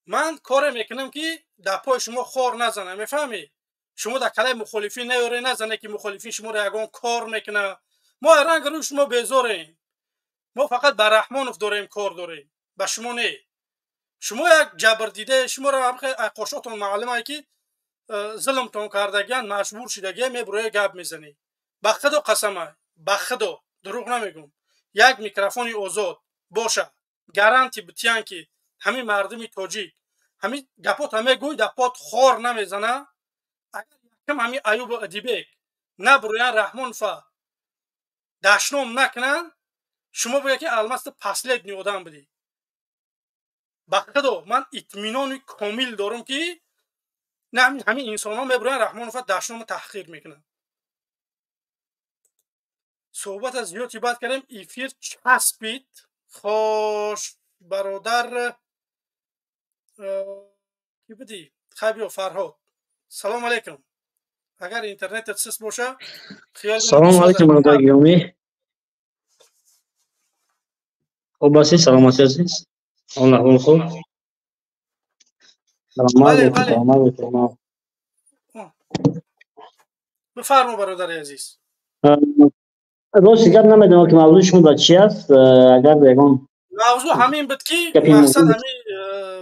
Ман коре мекунам, ки дар пои шумо хор назанам, мефаҳмед? Шумо дар калаи мухолифин наёре, назане ки мухолифин шуморо ягон кор мекунад. Мо ранг рӯи шумо безорем, мо фақат ба Раҳмонов дорем кор дорем, ба шумо не. Шумо як ҷабрдида, шуморо қошотон маълумае, ки зулмтон кардагиян, маҷбур шудагия, мебуроя гап мезанӣ. Ба худо қасама, ба худо дурӯғ намегӯм, як микрофони озод боша, гаранти битиян, ки ҳамин мардуми тоҷик ҳамин гапота мегӯй, дар пот хор намезана. Агар якам ҳамин Аюбу Адибек набурӯян, Раҳмонфа дашном накунанд, шумо бигӯяд, ки Алмасти последний одам будӣ. Ба худо ман итминони комил дорам, ки ҳамин инсонҳо мебурӯянд, Раҳмонова дашному таҳқир мекунанд. Суҳбат аз зиёд бад кардем, эфир часпид. Хош, бародар, ки будӣ? Хай, биё, Фарҳод, салом алейкум. Агар интернетат сист боша. Салом алейкум, бародар гиромӣ. Хуб ҳастед? Саломатӣ ҳастед? Ҳол аҳвол хуб? Саломат бошед, саломат бошед. Бифармо, бародари азиз. Рости гап, намедонам, ки мавзӯи шумо ба чи аст, агар ягон Мавзӯъ ҳамин буд, ки мақсад ҳамин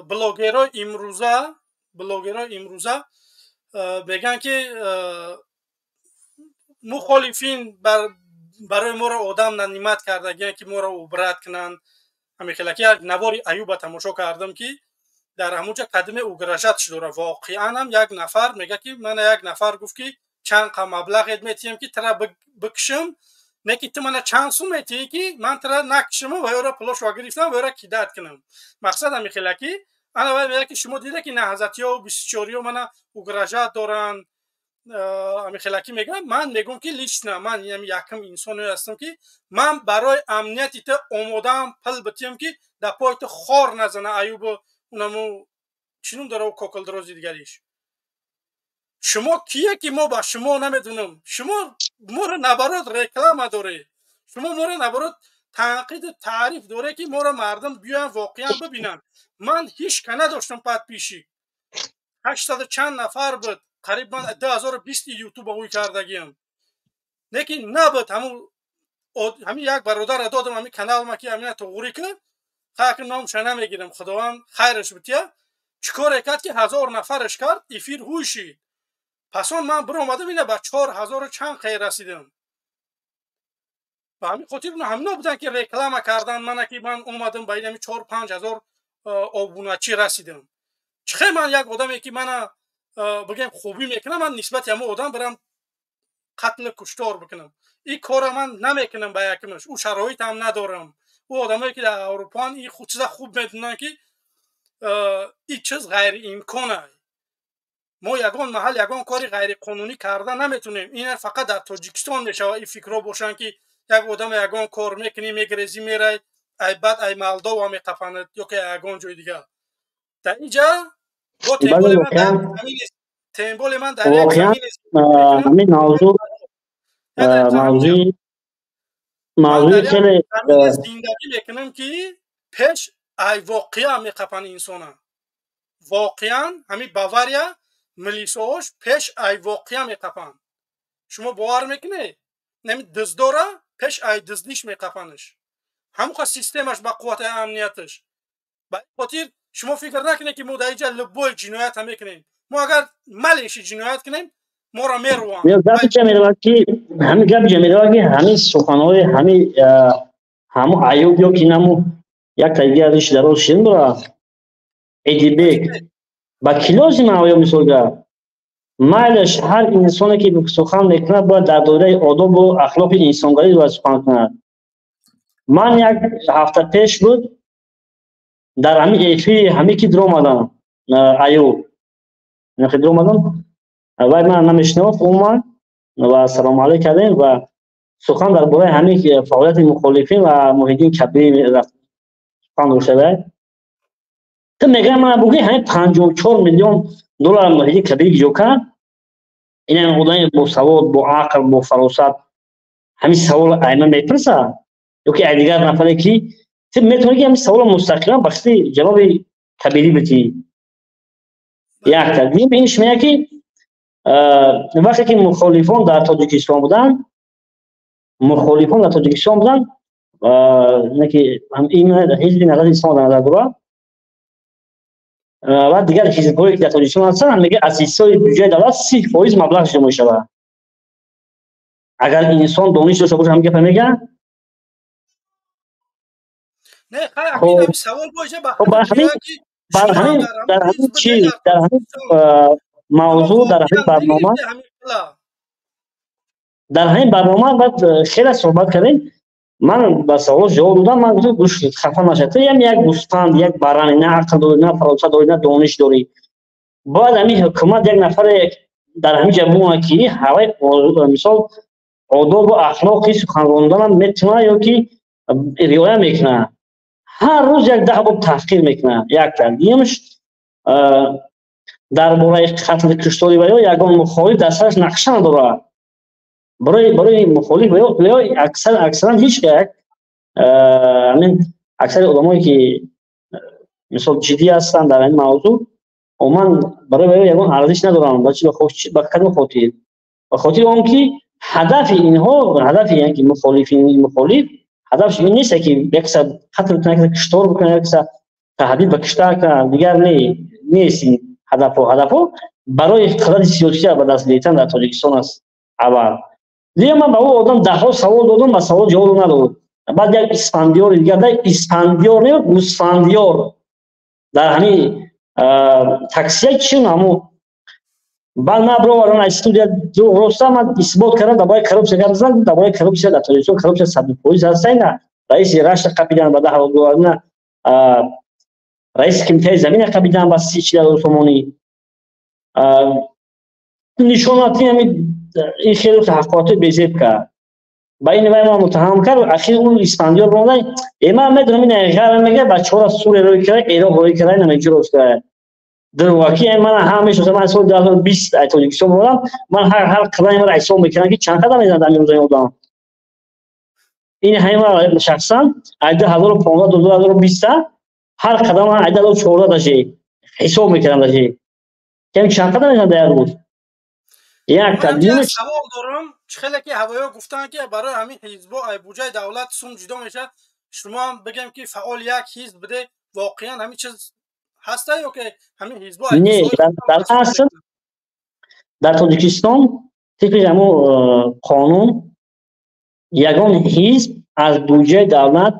блогерҳои имрӯза, блогерҳои имрӯза мегӯянд, ки мухолифин барои моро одам нанимать кардагиян, ки моро убрать кунанд. Ҳамин хела ки як навори Аюба тамошо кардам, ки дар ҳамунҷа кадиме угрожать шудора. Воқеан ҳам як нафар мегӯяд, ки мана як нафар гуфт, ки чанд қа маблағет метиҳем, ки тара бикушам, не ки ту мана чанд сум метиҳӣ, ки ман тара накушаму ва ёро пулошро гирифтам ва ёро кидать кунам. Мақсад ҳамин хела ки ана вай мегӯяд, ки шумо дида, ки наҳзатиё 24-иё мана угрожать доранд. Ҳамин хела ки мегӯям, ман мегӯям, ки лично ман якум инсоне ҳастам, ки ман барои амнияти ту омодаам пул битиҳам, ки дар пои ту хор назана Аюбу унаму чӣ ном дора, кокилдрози дигариш. Шумо кие, ки мо ба шумо намедонам? Шумо моро наоборот реклама доред, шумо моро наоборот танқиду таъриф доред, ки моро мардум биёянд, воқеан бибинанд. Ман ҳеҷ ка надоштам подписчик, 800 чанд нафар буд қариб. Ман 2020 ютуба ӯй кардагиам, лекин набуд. Ҳамун ҳамин як бародара додам ҳамин каналма, ки ҳамина туғурӣ ки хаки номша намегирам, худованд хайраш бития, чӣ коре кард, ки 1000 нафараш кард, эфир ҳуй шид. Пас он ман биромадам, ина ба 4000 чанд қай расидам. Ба ҳамин хотир ҳамино буданд, ки реклама кардан мана, ки ман омадам ба инами 4-5 ҳазор обуначӣ расидам. Чӣ хел ман як одаме, ки мана бигем хубӣ мекунам, ман нисбати ҳамон одам бирам қатлу куштор бикунам? Ин кора ман намекунам. Ба якумаш, ӯ шароитам надорам. Ӯ одамое, ки дар Аврупоан, ин чиза хуб медонанд, ки ин чиз ғайриимкон аст. Мо ягон маҳал ягон кори ғайриқонунӣ карда наметонем. Ин фақат дар Тоҷикистон мешавад. Ин фикрҳо бошанд, ки як одам ягон кор мекунӣ, мегрезӣ, мерай, ай баъд ай Молдова меқафанад ё ки ягон ҷои дигар. Дар ин ҷа бо темболи ман дар ҳамин мавзӯъ, мавзӯи Мавзӯи хеле зиндагӣ мекунем, ки пеш ай воқеа меқапани инсона. Воқеан ҳамин Бавария милисош пеш ай воқеа меқапанд. Шумо бовар мекунед? Нами дуздора пеш ай дуздиш меқапанш. Ҳамуқа системаш ба қуввати амнияташ. Ба ин хотир шумо фикр накунед, ки мо дар инҷа любой ҷиноята мекунем. Мо агар малеши ҷиноят кунем, моро меруванд. Гапи ча меравад, ки ҳамин гапи ча меравад, ки ҳамин суханҳои ҳамин ҳаму Аюб ё ки наму як тайгия риши дароз ширин дорад, Эдибек, ба кӣ лозим оё? Мисол гап, майлаш, ҳар инсоне ки сухан мекунад, бояд дар доираи одобу ахлоқи инсонгарӣ бояд сухан кунад. Ман як ҳафта пеш буд, дар ҳамин эфири ҳамин ки диромадам, Аюб диромадам, вай ман намешинохт умуман, ва салому алейк кардем ва сухан дар бораи ҳамин фаъолияти мухолифин ва Муҳиддин Кабирӣ сухан дошта. Ту мегӯям, мана бугӯи, ҳамин 54 миллион доллар Муҳиддин Кабирӣ ҷо кард? Ин одами босавод, бо ақл, бо фаросат ҳамин савол айма мепурсад ё ки ай дигар нафаре, ки ту метавонӣ, ки ҳамин саволро мустақиман ба хиси ҷаноби Кабирӣ битӣ? Якта дуюм инш меяд, ки вақте ки мухолифон дар Тоҷикистон буданд, мухолифон дар Тоҷикистон буданд, ки Ҳизби Наҳзати Ислом дар назар дорад ва дигар ҳизбҳое, ки дар Тоҷикистон ҳастанд, мега, аз ҳиссаи буҷаи давлат 30% маблағ ҷудо мешавад. Агар инсон дониш дошта боша, ҳамин гапа мега? Не, ҳамин савол боша. Бар ҳамин, дар ҳамин чи, дар ҳамин мавзӯъ, дар ҳамин барнома, баъд хеле суҳбат кардем. Ман ба саволош ҷавоб додам. Ман гуфтам: «Гӯш, хафа нашав, ту ям як гӯсфанд, як барани, на ақл дорӣ, на фаросат дорӣ, на дониш дорӣ. Бояд ҳамин ҳукумат як нафаре дар ҳамин ҷа бимонад, ки ҳавай, мисол, одобу ахлоқи суханронданам метавонад ё ки риоя мекунад. Ҳар рӯз як 10 бор таҳқир мекунад». Якта дуюмш, дар бораи қатли куштори ва ё ягон мухолиф дар сараш нақша надорад. Барои мухолиф ва ё аксаран ҳеҷ як, ҳамин аксари одамое, ки мисол ҷиддӣ ҳастанд дар ҳамин мавзӯъ, умуман барои ва ягон арзиш надоранд. Ба чи? Ба кадом хотир? Ба хотири он ки ҳадафи инҳо, ҳадафи яъне ки мухолифин, мухолиф ҳадафш ин нест, ки як каса қатл кунад, як каса куштор бикунад, як каса таҳдид ба киштар кунад, дигар не, нест ин ҳадафҳо. Ҳадафҳо барои қудрати сиёсия ба даст гирифтан дар Тоҷикистон аст аввал. Дигар ман ба ӯ одам даҳҳо савол додам, ба савол ҷавоб надод. Баъд як Исфандиёри дигар, да Исфандиёр не, Гусфандиёр, дар ҳамин таксия чин ҳаму. Баъд ман бироварам аз студия роста, ман исбот кардам, дар бораи коррупсия гап задам, дар бораи коррупсия дар Тоҷикистон. Коррупсия 100% ҳаста. Ина раиси Рашта қапидан ба 10 000 доллар, ина раиси кумитаи замина қапидан ба 30-40 ҳазор сомонӣ. Нишонати ҳамин ин хеле ҳақиқатҳои безеб кард. Ба ин вай ман муттаҳам кард. Ахир ӯ Исфандиёр ронда, э, ман медонам, ин ғарм мега, бачаҳоро Сурия рӯй карда, Эроқ рӯй карда, ина меҷуроз карда. Дурӯғаки ман ҳама мешиносам. Ман соли 2020 аз Тоҷикистон омадам. Ман ҳар қадами маро ҳисоб мекунам, ки чанд қадам мезанад ҳамин рӯзаи одам. Ин ҳамин шахсан аз 2015 до 2020 ҳар қадам, аз 2014 даже ҳисоб мекунам, даже ками чанд қадам мезанад дар як рӯз. Як савол дорам: чӣ хеле ки ҳавоё гуфтанд, ки барои ҳамин ҳизбо ай буҷаи давлат сум ҷудо мешавад, шумо ҳам бигем, ки фаъол як ҳизб буде, воқеан ҳамин чиз ҳаста ё ки ҳамин ҳизбо? Не, дар асл дар Тоҷикистон тибқи ҳамун қонун ягон ҳизб аз буҷаи давлат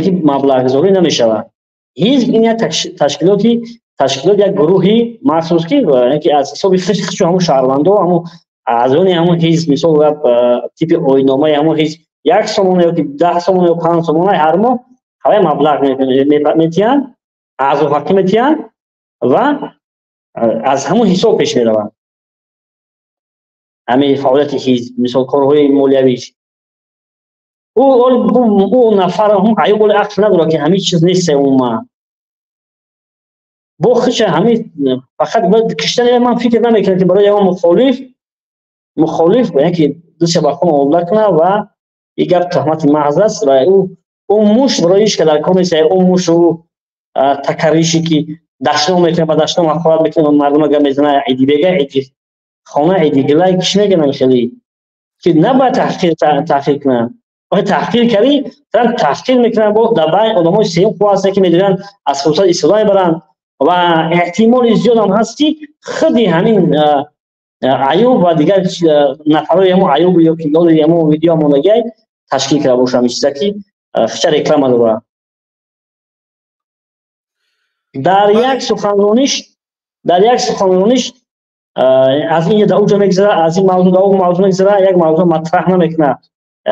ки маблағгузорӣ намешавад. Ҳизб ин як ташкилот, як гурӯҳи махсус, ки аз ҳисоби худшу ҳамун шаҳрвандо, ҳамун аъзони ҳамун ҳизб, мисол, типи оинномаи ҳамун ҳизб, 1 сомона ё ки 10 сомона ё 5 сомона ҳар моҳ ҳавай маблағ метиҳанд, аъзоҳаққӣ метиҳанд ва аз ҳамун ҳисоб пеш мераванд ҳамин фаъолияти ҳизб, мисол, корҳои молиявиш. Ӯ нафар аюб оли ақл надорад, ки ҳамин чиз нест умуман. Бо худша ҳамин фақат киштани. Ман фикр намекунам, ки барои ягон мухолиф яке дустша ба хун олуда кунад ва Ин гап туҳмати маҳз аст ва ӯ муш барои ҳеч дар кор нест. Ӯ муш, ӯ такаррише ки дашном мекунад, ба дашном ҳақорат мекунад, ба мардума гап мезанад, Идибега, Иди хона, Идигилай киш мегӯянд, хеле ки набояд таҳқир кунанд. Вақте таҳқир кардӣ, таҳқир мекунанд, бо дар байни одамои сеюм қувва ҳастанд, ки медонанд, аз фурсат истифода мебаранд ва эҳтимоли зиёдам ҳаст, ки худи ҳамин Аюб ва дигар нафарои ҳамон Аюб ё ки лоли ҳамон видео мондагиай ташкил карда бошанд, ҳамин чиза ки хича реклама дорад. Дар як суханрониш аз ин дар уҷо мегзара, аз ин мавзӯъ дар он мавзӯъ мегзара, як мавзӯъ матраҳ намекунад,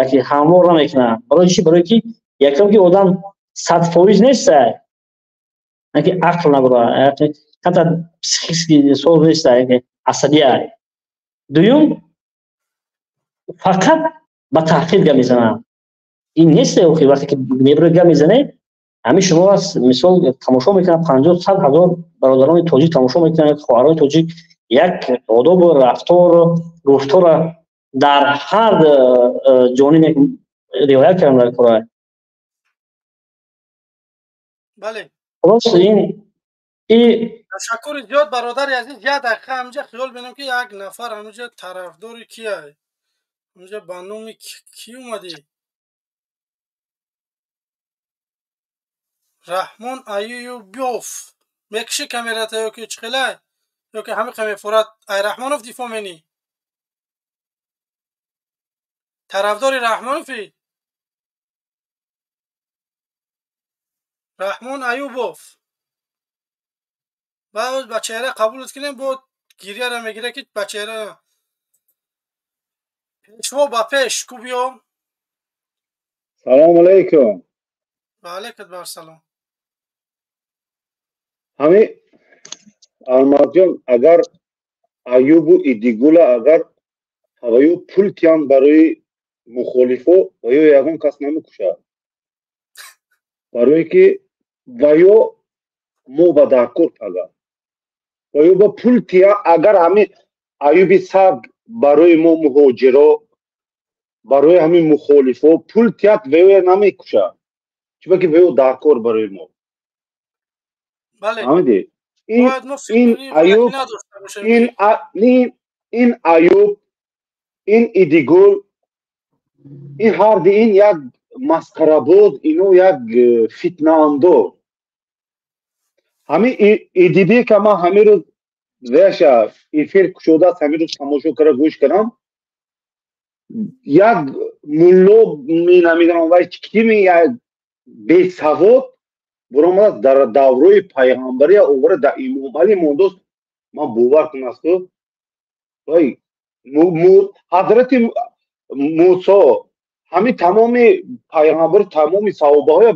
яке ҳамвор намекунад. Барои чӣ? Барои ки якум ки одам 100% неста, яке ақл надорад, камтар психически соз неста, яке асабия. Дуюм, фақат ба таҳқир гап мезанад. Ин нест, охи вақте ки меброи гап мезанед, ҳамин шумо мисол тамошо мекунад, 50, 100 ҳазор бародарони тоҷик тамошо мекунанд, хоҳарони тоҷик. Як одобу рафтору гуфтора дар ҳар ҷониб риоя кардан дар кора. Бале. Рост ин и Ташаккури зиёд, бародари азиз. Як дақиқа ҳаминҷа хиёл менам, ки як нафар ҳаминҷа тарафдори кия, ҳаминҷа ба номи кӣ омадӣ? Раҳмон Аюбов, мекуши камерата ё ки чӣ хелай, ё ки ҳамиқа мефурад? Ай Раҳмонов дифоъ менӣ? Тарафдори Раҳмонофӣ, Раҳмон Аюбов? Баъд ба чеҳра қабулат кунем, бо гирьяра мегира, ки ба чеҳра. Пешво, ба пеш ку биё. Салому алайкум. Ва алайкум барсалом. Ҳами Алмазҷон, агар Аюбу Идигула агар ҳаваю пул тиям барои мухолифо, ва ё ягон кас намекушад, барое ки ва ё мо ба даркор пага ва ё ба пул тия. Агар ҳамин Аюби саг барои мо муҳоҷиро, барои ҳамин мухолифо пул тият, ва ё намекушад, чунки ва ё даркор барои мо. Фаҳмидӣ? Ин Аюб, ин Аюб, ин Идигул, ин ҳарди ин як масхарабоз, ино як фитнаандоз. Ҳамин Идибека ман ҳамин рӯз веша эфир кушодааст, ҳамин рӯз тамошо кара, гӯш кардам. Як мулло, намедонам вай кими, як бесавод буромадааст, дар даврои пайғамбария овара дар Имомалӣ мондост. Ман бовар кунасту, вай ҳазрати Мусо, ҳамин тамоми пайғамбару тамоми саҳобаҳоя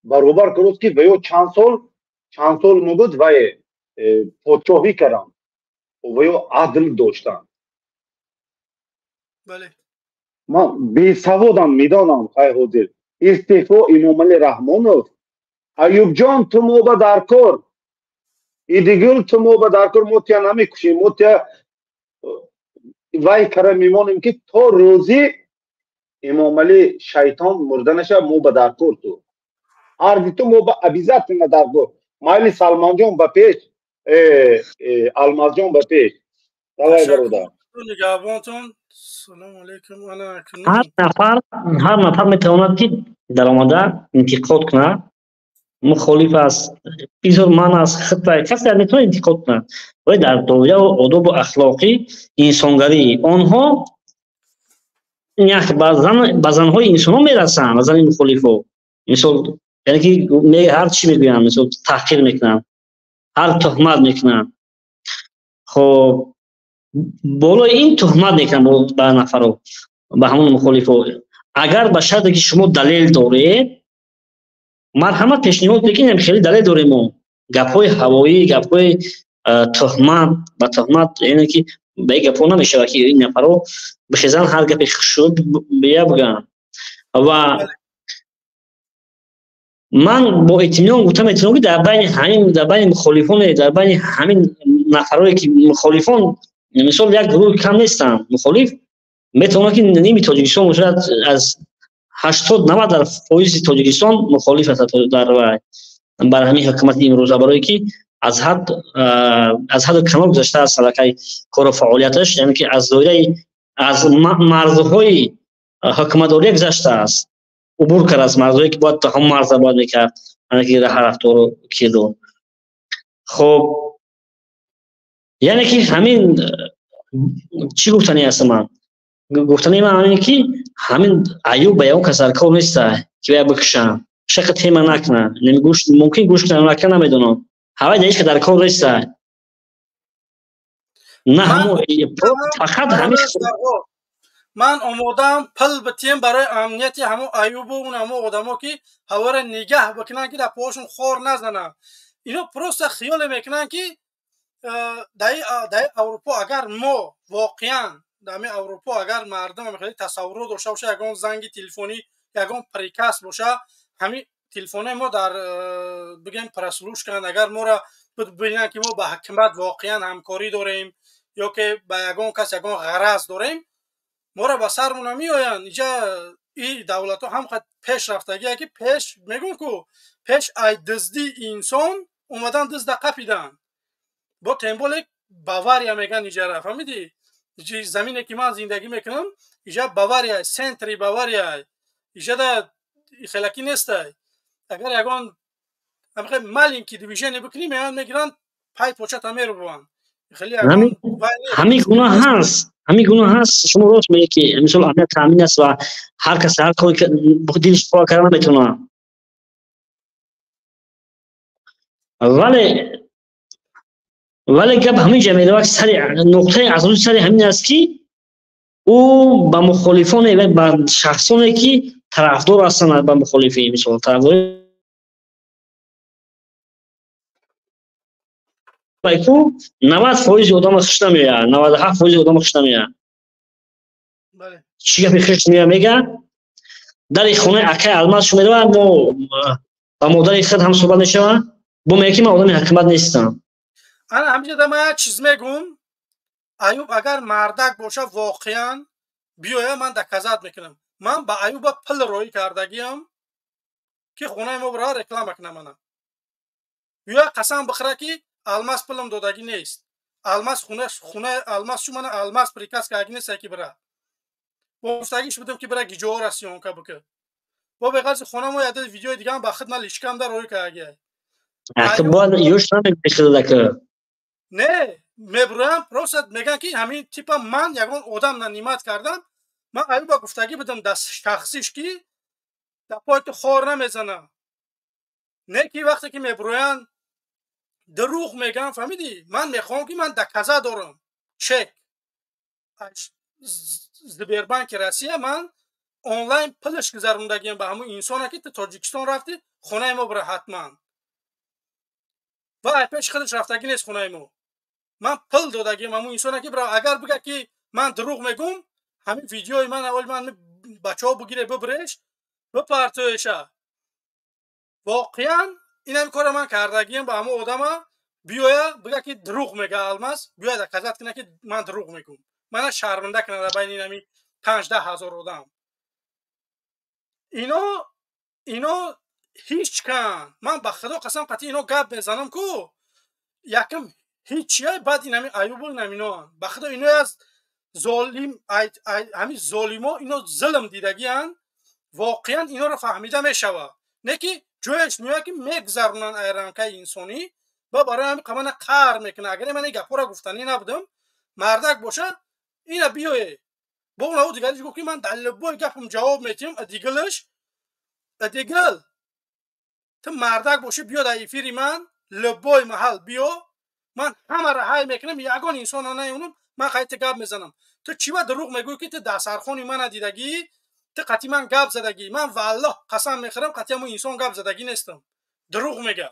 баробар кардост, ки ва ё чанд сол мебуд, вай подшоҳӣ карданд ва ё адл доштанд. Ман бесаводам, медонам. Хай, ҳозир истеъфо Имомалӣ Раҳмонов. Аюбҷон, ту мо ба даркор, Идигул, ту мо ба даркор. Мо тия намекушем, мо тия вай кара мемонем, ки то рӯзи Имомалӣ шайтон мурда наша. Мо ба даркор, ту ҳарди ту мо ба обязательно даркор. Майли, Салмонҷон, ба пеш, Алмазҷон, ба пеш. Давай, бародар. Ҳар нафар метавонад, ки даромада интиқод кунад. Мухолиф аст, бисёр ман аст, хитта касе метавонад интиқод кунад, вале дар доираи одобу ахлоқӣ, инсонгарӣ. Онҳо ба занҳои инсонҳо мерасанд, ба зани мухолифо, мисол, яъне ки ҳар чӣ мегӯянд, мисол, таҳқир мекунанд, ҳар туҳмат мекунанд. Хоб, болои ин туҳмат мекунанд ба нафаро, ба ҳамон мухолифо. Агар ба шарте ки шумо далел доред, марҳамат, пешниҳод мекунем, хеле далел дорем мо. Гапҳои ҳавоӣ, гапҳои туҳмат ба туҳмат, яъне ки ба ин гапҳо намешавад, ки ин нафаро бихезанд, ҳар гапе хушуд бия бигӯянд. Ва ман бо итминон гуфта метавонам, ки дар байни ҳамин, дар байни мухолифоне, дар байни ҳамин нафарое ки мухолифон, мисол, як гурӯҳи кам нестанд. Мухолиф метавонад, ки ними Тоҷикистон бошад, аз 80-90 фоизи Тоҷикистон мухолиф аст дар бар ҳамин ҳукумати имрӯза, барое ки аз ҳадду канор гузаштааст аллакай кору фаъолияташ, яъне ки аз доираи аз марзҳои ҳукуматдория гузаштааст, убур кардааст марзҳое ки бояд ҳамон марза бояд мекард, яъне ки рафтору кирдор. Хоб, яъне ки ҳамин чӣ гуфтанӣ аст ман? Гуфтани ман ҳамин ки ҳамин Аюб ба ягон кас дар кор неста ки вая бикушанд, шака тема накунанд, мумкин гӯш кунанд, накунанд, намедонам. Ҳавай дар ҳеҷ ка дар кор неста. На ҳамо фақат ҳамин. Ман омодаам пул битием барои амнияти ҳамо Аюбу он ҳамо одамо ки ҳавора нигаҳ бикунанд, ки дар поҳошон хор назананд. Ино просто хиёле мекунанд ки дар Аврупо агар мо воқеан дар ҳамин Аврупо агар мардум хеле тасаввурот дошта боша, ягон занги телефонӣ, ягон приказ боша, ҳамин телефонои мо дар бигем прослушканд, агар моро бибинанд ки мо ба ҳукумат воқеан ҳамкорӣ дорем ё ки ба ягон кас ягон ғараз дорем, моро ба сармона меоянд. Иҷа и давлатҳо ҳам қад пеш рафтагие ки пеш мегӯм ку пеш ай дизди инсон омадан дизда қапиданд. Бо темболе Бавария меган иҷара, фаҳмидӣ? Замине ки ман зиндагӣ мекунам, иҷа Бавария, центри Бавария, иҷада хелакӣ нестай. Агар ягон маленький движение бикунӣ, меоянд мегиранд, пай почата мерубанд. Ҳамин гуна ҳаст, ҳамин гуна ҳаст. Шумо рост мегӯед ки мисол амният таъмин аст ва ҳар кас ҳар кори дилаш хоҳа карда наметавонад. Вале гап ҳамин ҷа меравад, сари нуқтаи асосӣ сари ҳамин аст ки ӯ ба мухолифоне ва ба шахсоне ки тарафдор ҳастанд ба мухолифӣ, мисол тарафдори ку 90% одама хуш намеояд, 97% одама хуш намеояд. Чӣ гапи хуш меояд мега? Дари хонаи акаи Алмаз шу меравад, мо ба модари худ ҳам суҳбат мешавад, бо мега ки ман одами ҳукумат нестам. Ана ҳаминҷода ман як чиз мегӯм. Аюб агар мардак боша воқеан биёя, ман доказат мекунам. Ман ба Аюба пул роӣ кардагиам ки хонаи мо бирава реклама кунам. Мана биёя қасам бихӯра ки Алмаз пулам додагӣ нест. Алмаз хона Алмаз шу мана Алмаз приказ кардагӣ нест ки бира. Бо гуфтагиш будам ки бира гиҷоҳора съёмка бикун. Бо беғарзи хона мо яда видеои дигаам ба худ ман лишкам дар роӣ кардагиай. Бояд ёш намекунад. Не, мебурам, просто мегӯям ки ҳамин типа ман ягон одам нанимат кардам. Ман Аюба гуфтагӣ будам дар шахсиш ки дар пои ту хор намезанам. Не ки вақте ки мебуроянд дурӯғ мегӯям, фаҳмидӣ? Ман мехоҳам ки ман доказа дорам. Чек. Сбербанки Россия ман онлайн пулаш гузарондагиам ба ҳамон инсоне ки ту Тоҷикистон рафтӣ, хонаи мо бира ҳатман. Ва ай пеши худаш рафтагӣ нест хонаи мо. Ман пул додагиам ҳамон инсоне ки бира, агар бига ки ман дурӯғ мегӯм, ҳамин видеои ман аввал ман бачаҳо бигире бибиреш, бипартоеша. Воқеан ин ҳамин корро ман кардагиам ба ҳамон одама, биёя бига ки дурӯғ мега Алмаз, биёя доказат кунад ки ман дурӯғ мегӯм. Мана шарманда кунад дар байни ин ҳамин 5-10 ҳазор одам. Ино ҳеҷ кан. Ман ба худо қасам қатъи ино гап мезанам ку якм ҳеҷ баъд ин ҳамин Аюбу ин ҳаминоанд. Ба худо ино аз золим, ҳамин золимо ино зулм дидагианд, воқеан иноро фаҳмида мешавад. Не ки ҷояш меояд ки мегузаронанд айрамкаи инсонӣ ва барои ҳамин қамана қаҳр мекунад. Агар ман ин гапҳоро гуфтанӣ набудам, мардак боша ина биёе. Бо он дигариш гуфт ки ман дар любой гапам ҷавоб метиҳам, дигилаш дигил ту мардак бошӣ биё дар эфири ман, любой маҳал биё, ман ҳамаро ҳай мекунам, ягон инсонро наёнам, ман қайта гап мезанам. Ту чӣ ба дурӯғ мегӯӣ ки ту дастархони мана дидагӣ, ту қатъи ман гап задагӣ? Ман валлоҳ қасам мехӯрам, қатъи ҳамон инсон гап задагӣ нестам. Дурӯғ мега.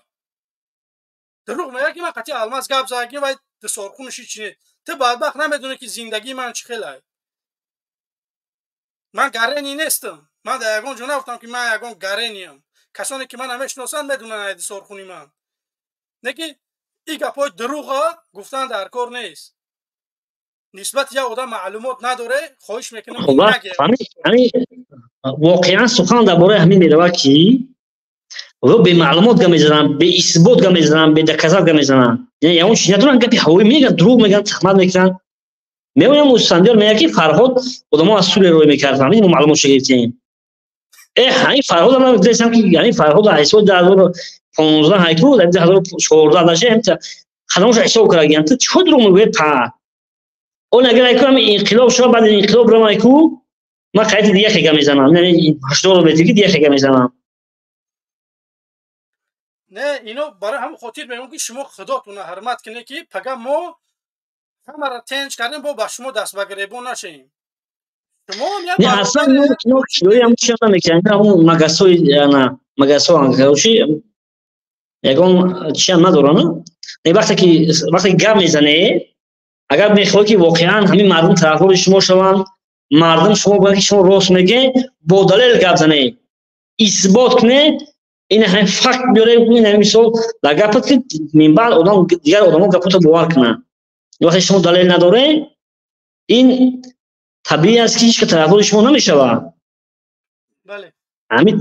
Дурӯғ мега ки ман қатъи Алмаз гап задагӣ ва дусорхунаш ҳеҷ не. Ту бадбахт намедонӣ ки зиндагии ман чӣ хелай. Ман гарени нестам. Ман дар ягон ҷо нагуфтам ки ман ягон гарениям. Касоне ки ман намешиносанд медонанд ай дусорхуни ман. Не ки ин гапҳои дурӯға гуфтан дар кор нест. Нисбати як одам маълумот надоре, хоҳиш мекунам. Воқеан сухан дар бораи ҳамин меравад, ки ва бемаълумот гап мезананд, беисбот гап мезананд, бедоказат гап мезананд. Яъне ягон чиз надоранд, гапи ҳавоӣ мегӯянд, дурӯғ мегӯянд, тахмат мекунанд. Меоям Устандиёр мегӯяд, ки Фарҳод одамо аз Сурия рой мекард, ҳамин мо маълумотшо гирифтем. Ҳамин Фарҳод ман гуфтаистам, ки ҳамин Фарҳод ҳисоби 2015 ҳайку, 2014 наша қадамошо ҳисоб кардагиям. Ту чӣ дурӯғ мегӯӣ па? Он агар айку ҳамин инқилоб шава, баъди инқилоб рам айку, ман қайти дига хега мезанам. Яъне 80 метр ки дига хега мезанам. Не, ино барои ҳамон хотир мегӯям, ки шумо худотона ҳурмат кунед, ки пага мо ҳамаро тенҷ кардем, бо ба шумо даст ба гиребон нашем. Не, аслан ино кишвари ҳам чиа намекунанд, ҳамон магасои ана магасо короче ягон чиам надоранд. Не, вақте ки гап мезане, агар мехоҳӣ, ки воқеан ҳамин мардум тарафдори шумо шаванд, мардум шумо гӯянд, ки шумо рост мегӯед, бо далел гап занед, исбот кунед, ин ҳамин факт биёре, ин ҳамин мисол дар гапат, ки минбаъд одам дигар одамо гапото бовар кунанд. Вақте шумо далел надоред, ин табиӣ аст, ки ҳеҷ ка тарафдори шумо намешавад. Ҳамин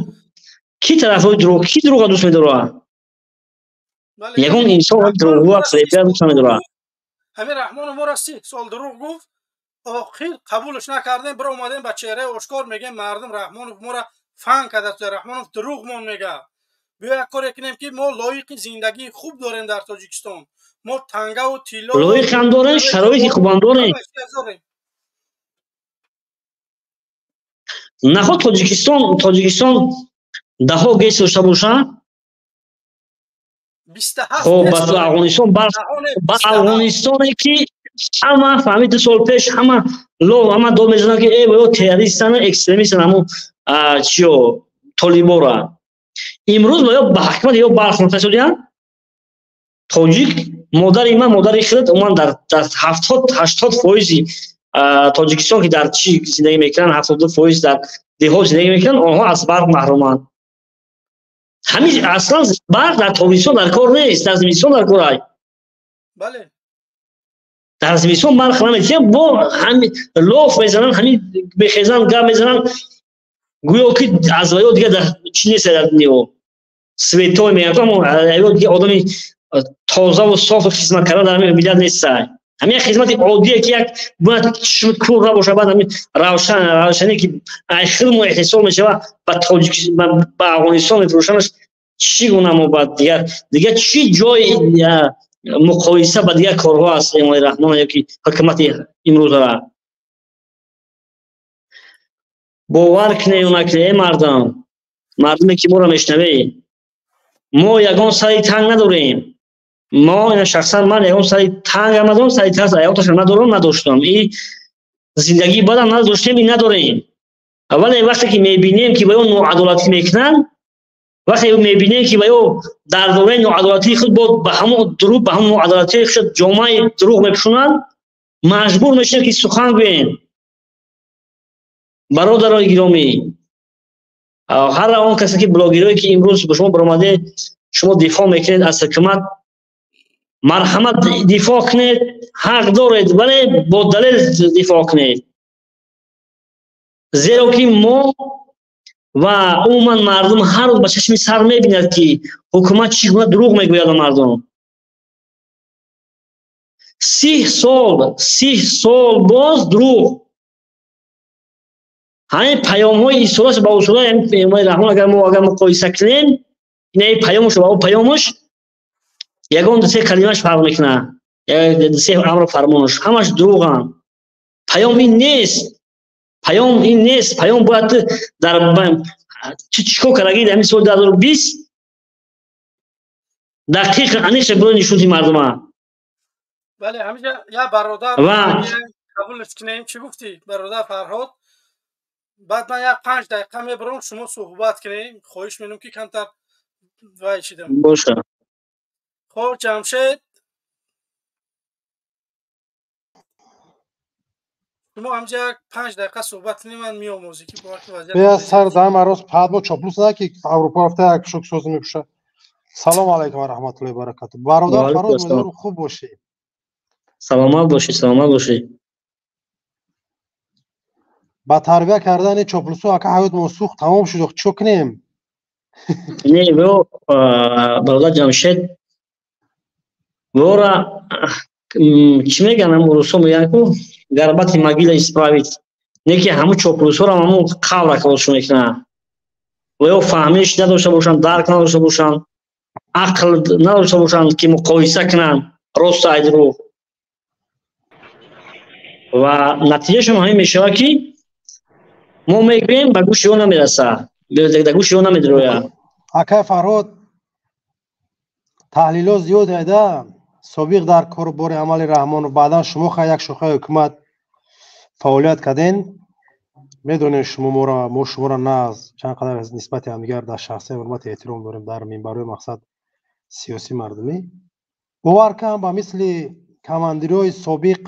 ки тарафдори дурӯғ, ки дурӯға дӯст медорад? Ягон инсон дурӯғгӯ фиребгар дӯст намедорад. Ҳамин Раҳмонов моро 30 сол дурӯғ гуфт, охир қабулш накардем, бир омадем ба чеҳраи ошкор мегӯем: мардум, Раҳмонов моро фан кардааст, Раҳмонов дурӯғмон мегӯяд. Биё як коре кунем, ки мо лоиқи зиндагии хуб дорем дар Тоҷикистон, мо тангаву тилло лоиқам дорем, шароити хубам дорем. Наход Тоҷикистон даҳо ГЭС дошта бошад, хоб ба Афғонистон, ба Афғонистоне ки ҳама фаҳмид, 2 сол пеш ҳама лов ҳама дод мезананд, ки э ё террористан, экстремистан, ҳамун чиё толибора. Имрӯз ё ба ҳакмат ё барх шудиянд. Тоҷик модари ман, модари худат, умуман дар 70-80 фоизи Тоҷикистон, ки дар чӣ зиндагӣ мекунанд, 72% дар деҳот зиндагӣ мекунанд, онҳо аз барқ маҳруманд. Ҳамин аслан барқ дар тобистон дар кор нест, дар зимистон дар кор ай. Дар зимистон барқ наметиҳанд, бо ҳамин лоф мезананд, ҳамин мехезанд, гап мезананд, гӯё ки аз ваё дига дар чӣ нест дар дунё. Светой мегӯянд, аммо аё дига одами тозаву софу хизмат кардан дар ҳамин миллат нестай. Ҳамин як хизмати оддие, ки як бояд чишми кур набошад, баъд ҳамин равшане, ки айхилмо эҳтисол мешавад, ба Тоҷик ба Афғонистон мефурӯшанаш, чӣ гуна мо ба дигар чӣ ҷои муқоиса ба дигар корҳо аст Эмомалӣ Раҳмон ё ки ҳукумати имрӯзара? Бовар кунед ё накунед, эй мардум, мардуме ки моро мешунавед, мо ягон сари танг надорем. Мо шахсан ман ягон сари тангам надорам, сари танг ҳаёташам надорам, надоштам. И зиндагии бадам надоштем, и надорем. Вале вақте ки мебинем, ки ба ё ноадолатӣ мекунанд, вақте мебинем, ки ба ё дар давраи ноадолатии худ ба ҳамон дурӯғ, ба ҳамон ноадолатии худ ҷомаи дурӯғ мепӯшонанд, маҷбур мешавем, ки сухан гӯем. Бародарои гиромӣ, ҳар он касе ки блогерое, ки имрӯз ба шумо баромаде, шумо дифоъ мекунед аз ҳукумат, марҳамат, дифоъ кунед, ҳақ доред, вале бо далел дифоъ кунед. Зеро ки мо ва умуман мардум ҳар рӯз ба чашми сар мебинад, ки ҳукумат чӣ гуна дурӯғ мегӯяд ба мардум. 30 сол, 30 сол боз дурӯғ. Ҳамин паёмҳои истифодааш ба усулҳои Эмомалӣ Раҳмон агар мо агар муқоиса кунем, ин паёмаш ба он паёмаш ягон ду се калимаш фарқ мекунад, ду се амру фармонаш ҳамаш дурӯғанд. Паём ин нест, паём ин нест. Паём бояд дар чӣ кор кардагӣ дар ҳамин соли 2020 дақиқ аниқша бирои нишони мардума. Бале, ҳаминҷа як бародар қабулш кунем. Чӣ гуфтӣ, бародар Фарҳод? Баъд ман як 5 дақиқа мебарам, шумо суҳбат кунем. Хоҳиш менам, ки камтар вай шидам. Боша. Хоб, Ҷамшед, шумо ҳамҷа як 5 дақиқа суҳбат кунем, ман меомӯзӣ, ки вазъият. Бея сар даҳам ароз падмо чоплус на, ки Аврупо рафта як шуксозӣ мепӯшад. Салому алайкум ва раҳматуллоҳи ва баракату. Бародар Фарҳод, умедворам хуб бошӣ. Саломат бошӣ, саломат бошӣ. Ба тарбия кардани чоплусо ака ҳаётмон сӯхт, тамом шуд, чӣ кунем? Не, во бародар Ҷамшед, вора чӣ мегӯянд, ҳамун русо мегӯянд ку горбатый могила исправить, не ки ҳамун чоплусҳоро ҳамун қавра халосшон мекунанд. Ва ё фаҳмиш надошта бошанд, дарк надошта бошанд, ақл надошта бошанд, ки муқоиса кунанд рост ай дурӯғ. Ва натиҷаашон ҳамин мешавад, ки мо мегӯем, ба гӯши ё намерасад, ба гӯши ё намедирояд. Акай Фарҳод, таҳлило зиёд айда собиқ дар корубори Амали Раҳмонов, баъдан шумо хай як шохаи ҳукумат фаъолият карден, медонем шумо моро, мо шуморо на аз чанд қадар нисбати ҳамдигар дар шахсия ҳурмати эҳтиром дорем дар минбарҳои мақсад сиёсӣ мардумӣ. Бовар кам ба мисли командирҳои собиқ,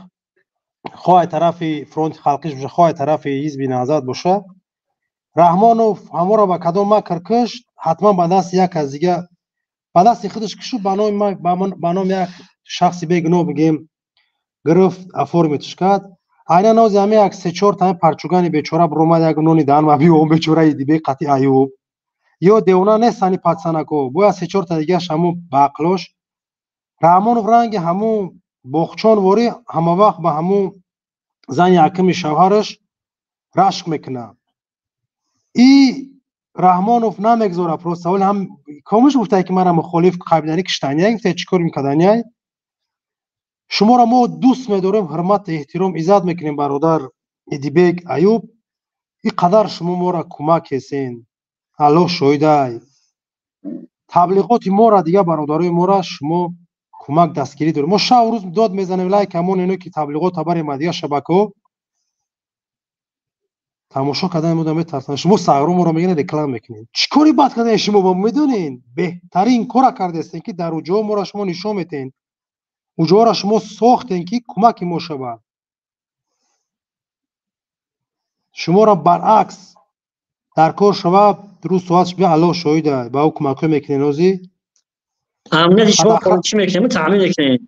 хоҳ тарафи фронти халқиш боша, хоҳ тарафи ҳизби Наҳзат боша, Раҳмонов ҳаморо ба кадом макр кушт, ҳатман ба дасти як аз дига, ба дасти худаш кушу, ба номи як шахси бегуноҳ бигем гирифт, оформить кард. Айнан ози ҳами як се-чор тани парчугани бечора биромад, як нони даҳан ма биём, бечораи дибе қатъи Аюб ё девона нестани патсанако, бояд се-чор та дигаш ҳамун ба ақлош. Раҳмонов ранги ҳамун боғчон ворӣ ҳама вақт ба ҳамун зани якуми шавҳараш рашк мекунад. И Раҳмонов намегзора просто вале ҳам комиш гуфтае, ки мара мухолиф қабилани киштания гуфтае, чӣ кор мекардания. Шуморо мо дӯст медорем, ҳурмат, эҳтиром, иззат мекунем, бародар Идибек, Аюб. Ин қадар шумо моро кӯмак ҳестен, Аллоҳ шоҳидай. Таблиғоти мора, дигар бародарои мора шумо кӯмак дастгирӣ дорем. Мо шабу рӯз дод мезанем, лайк ҳамон ино ки таблиғота барем, дигар шабакаҳо тамошо кардани мода метарсанд. Шумо сағро моро мегиред, реклама мекунед. Чӣ кори бад кардаед шумо, ба медонед? Беҳтарин кора кардаестен, ки дар уҷоҳо моро шумо нишон метиҳед, уҷоҳоро шумо сохтем, ки кӯмаки мо шавад. Шуморо баръакс дар кор шавад, рӯз соатш бия, Аллоҳ шоҳида, ба ӯ кӯмакҳо мекунед ҳозир. Амнияти шумо чӣ мекунем, таъмин мекунем.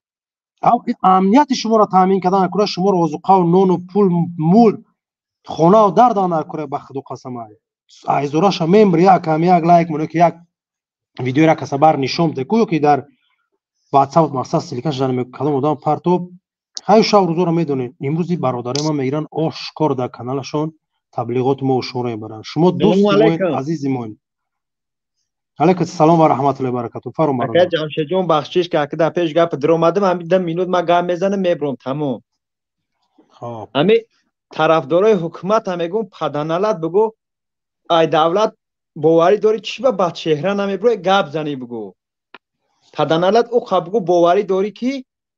Амнияти шуморо таъмин кардан накура, шуморо озуқаву нону пул мул хонаву дар дан накура, ба худо қасам. Айзораша мембри як ҳам як лайк моне, ки як видеоро каса бар нишон бите ку, ё ки дар ватсап мақсад ссылка шудан кадом одам партоб. Ҳаю шаб рӯзоро медонед, имрӯзи бародарои ман мегиранд ошкор дар каналашон таблиғоти мо шуморо мебаранд. Шумо дӯсти моед, азизи моед. Алайкум салом ва раҳматуллоҳи баракату. Фаром бародар. Ака Ҷамшедҷон, бахшиш ки ака дар пеш гап даромадам, ҳамин 10 минут ман гап мезанам, мебурам, тамом. Хоб. Ҳамин тарафдорои ҳукумат ҳам мегӯм, паданалат бигӯ, ай давлат боварӣ дорӣ, чӣ ба бадчеҳра намебурӣ гап занӣ бигӯ. Паданалат ӯ бигӯ, боварӣ дорӣ, ки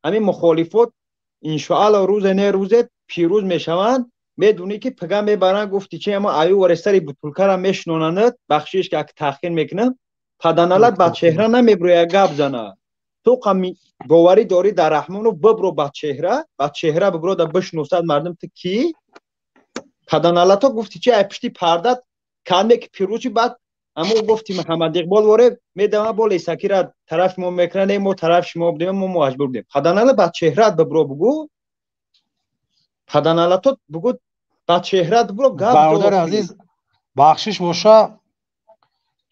ҳамин мухолифот иншоалло рӯзе не рӯзе пирӯз мешаванд, медонӣ ки пага мебаранд, гуфти чи ама аю варестари бутулкара мешинонанд, бахшиш ки ак таҳқир мекунам, паданалат бадчеҳра намебурӯя гап зана. Ту боварӣ дорӣ дар Раҳмонов, бибро бадчеҳра, бадчеҳра бибро, да бишносад мардум ту кӣ. Паданалато гуфти чи ай пишти пардат каме ки пирӯзи баъд амо гуфти Муҳаммад Иқбол воре медама бо лесакира тарафи мо мекунанд, мо тарафи шумо будем, мо маҷбур будем. Паданала бадчеҳрат бибро бугӯ, паданалато бугӯ, бадчеҳрат бибро гап. Бародари азиз, бахшиш боша,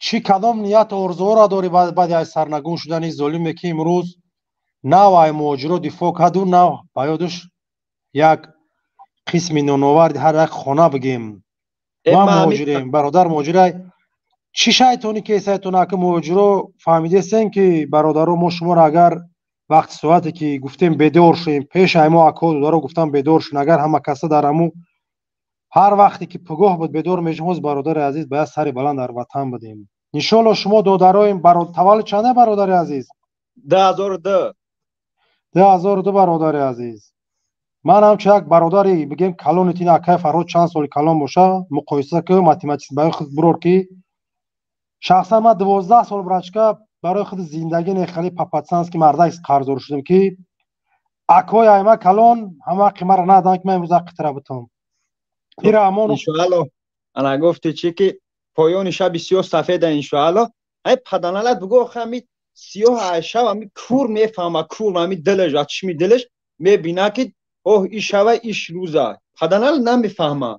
чӣ кадом нияту орзуҳоро дорӣ баъди аз сарнагун шудани золиме, ки имрӯз нав ай муҳоҷиро дифоъ карду, нав ба ёдуш як қисми ноноварди ҳар як хона бигем? Ма муҳоҷирем, бародар муҳоҷирай, чӣ шайтони кесайтон ака муҳоҷиро фаҳмидесен, ки бародаро мо шуморо агар вақти соате ки гуфтем бедор шуем, пеш ай мо акҳо додаро гуфтам бедор шун, агар ҳама каса дар ҳаму ҳар вақте ки пугоҳ буд бедор мешем, ҳоз бародари азиз ба як сари баланд дар ватан будем. Иншоалло шумо додароем. Таваллуд чанда, бародари азиз? 2002. 2002. Бародари азиз, ман ҳамчун як бародари бигем калони тин, акай Фарҳод чанд соли калон боша, муқоиса ки математик барои худ бурор, ки шахсан ман 12 сол брачка барои худ зиндагӣ нехали по-пацански мардак қарздор шудем, ки акҳои айма калон ҳама ҳаққи маро надоданд, ки ман имрӯз ҳаққи тира бутам. Ира амон. Иншоалло, ана гуфти чи ки поёни шаби сиёҳ сафеда, иншоалло. Ай паданалат бугӯ, охи ҳами сиёҳ ай шаб ҳами кур мефаҳма, кур ҳами дилаш, аз чишми дилаш мебина, ки оҳ, иш шава, иш рӯза. Паданал намефаҳма.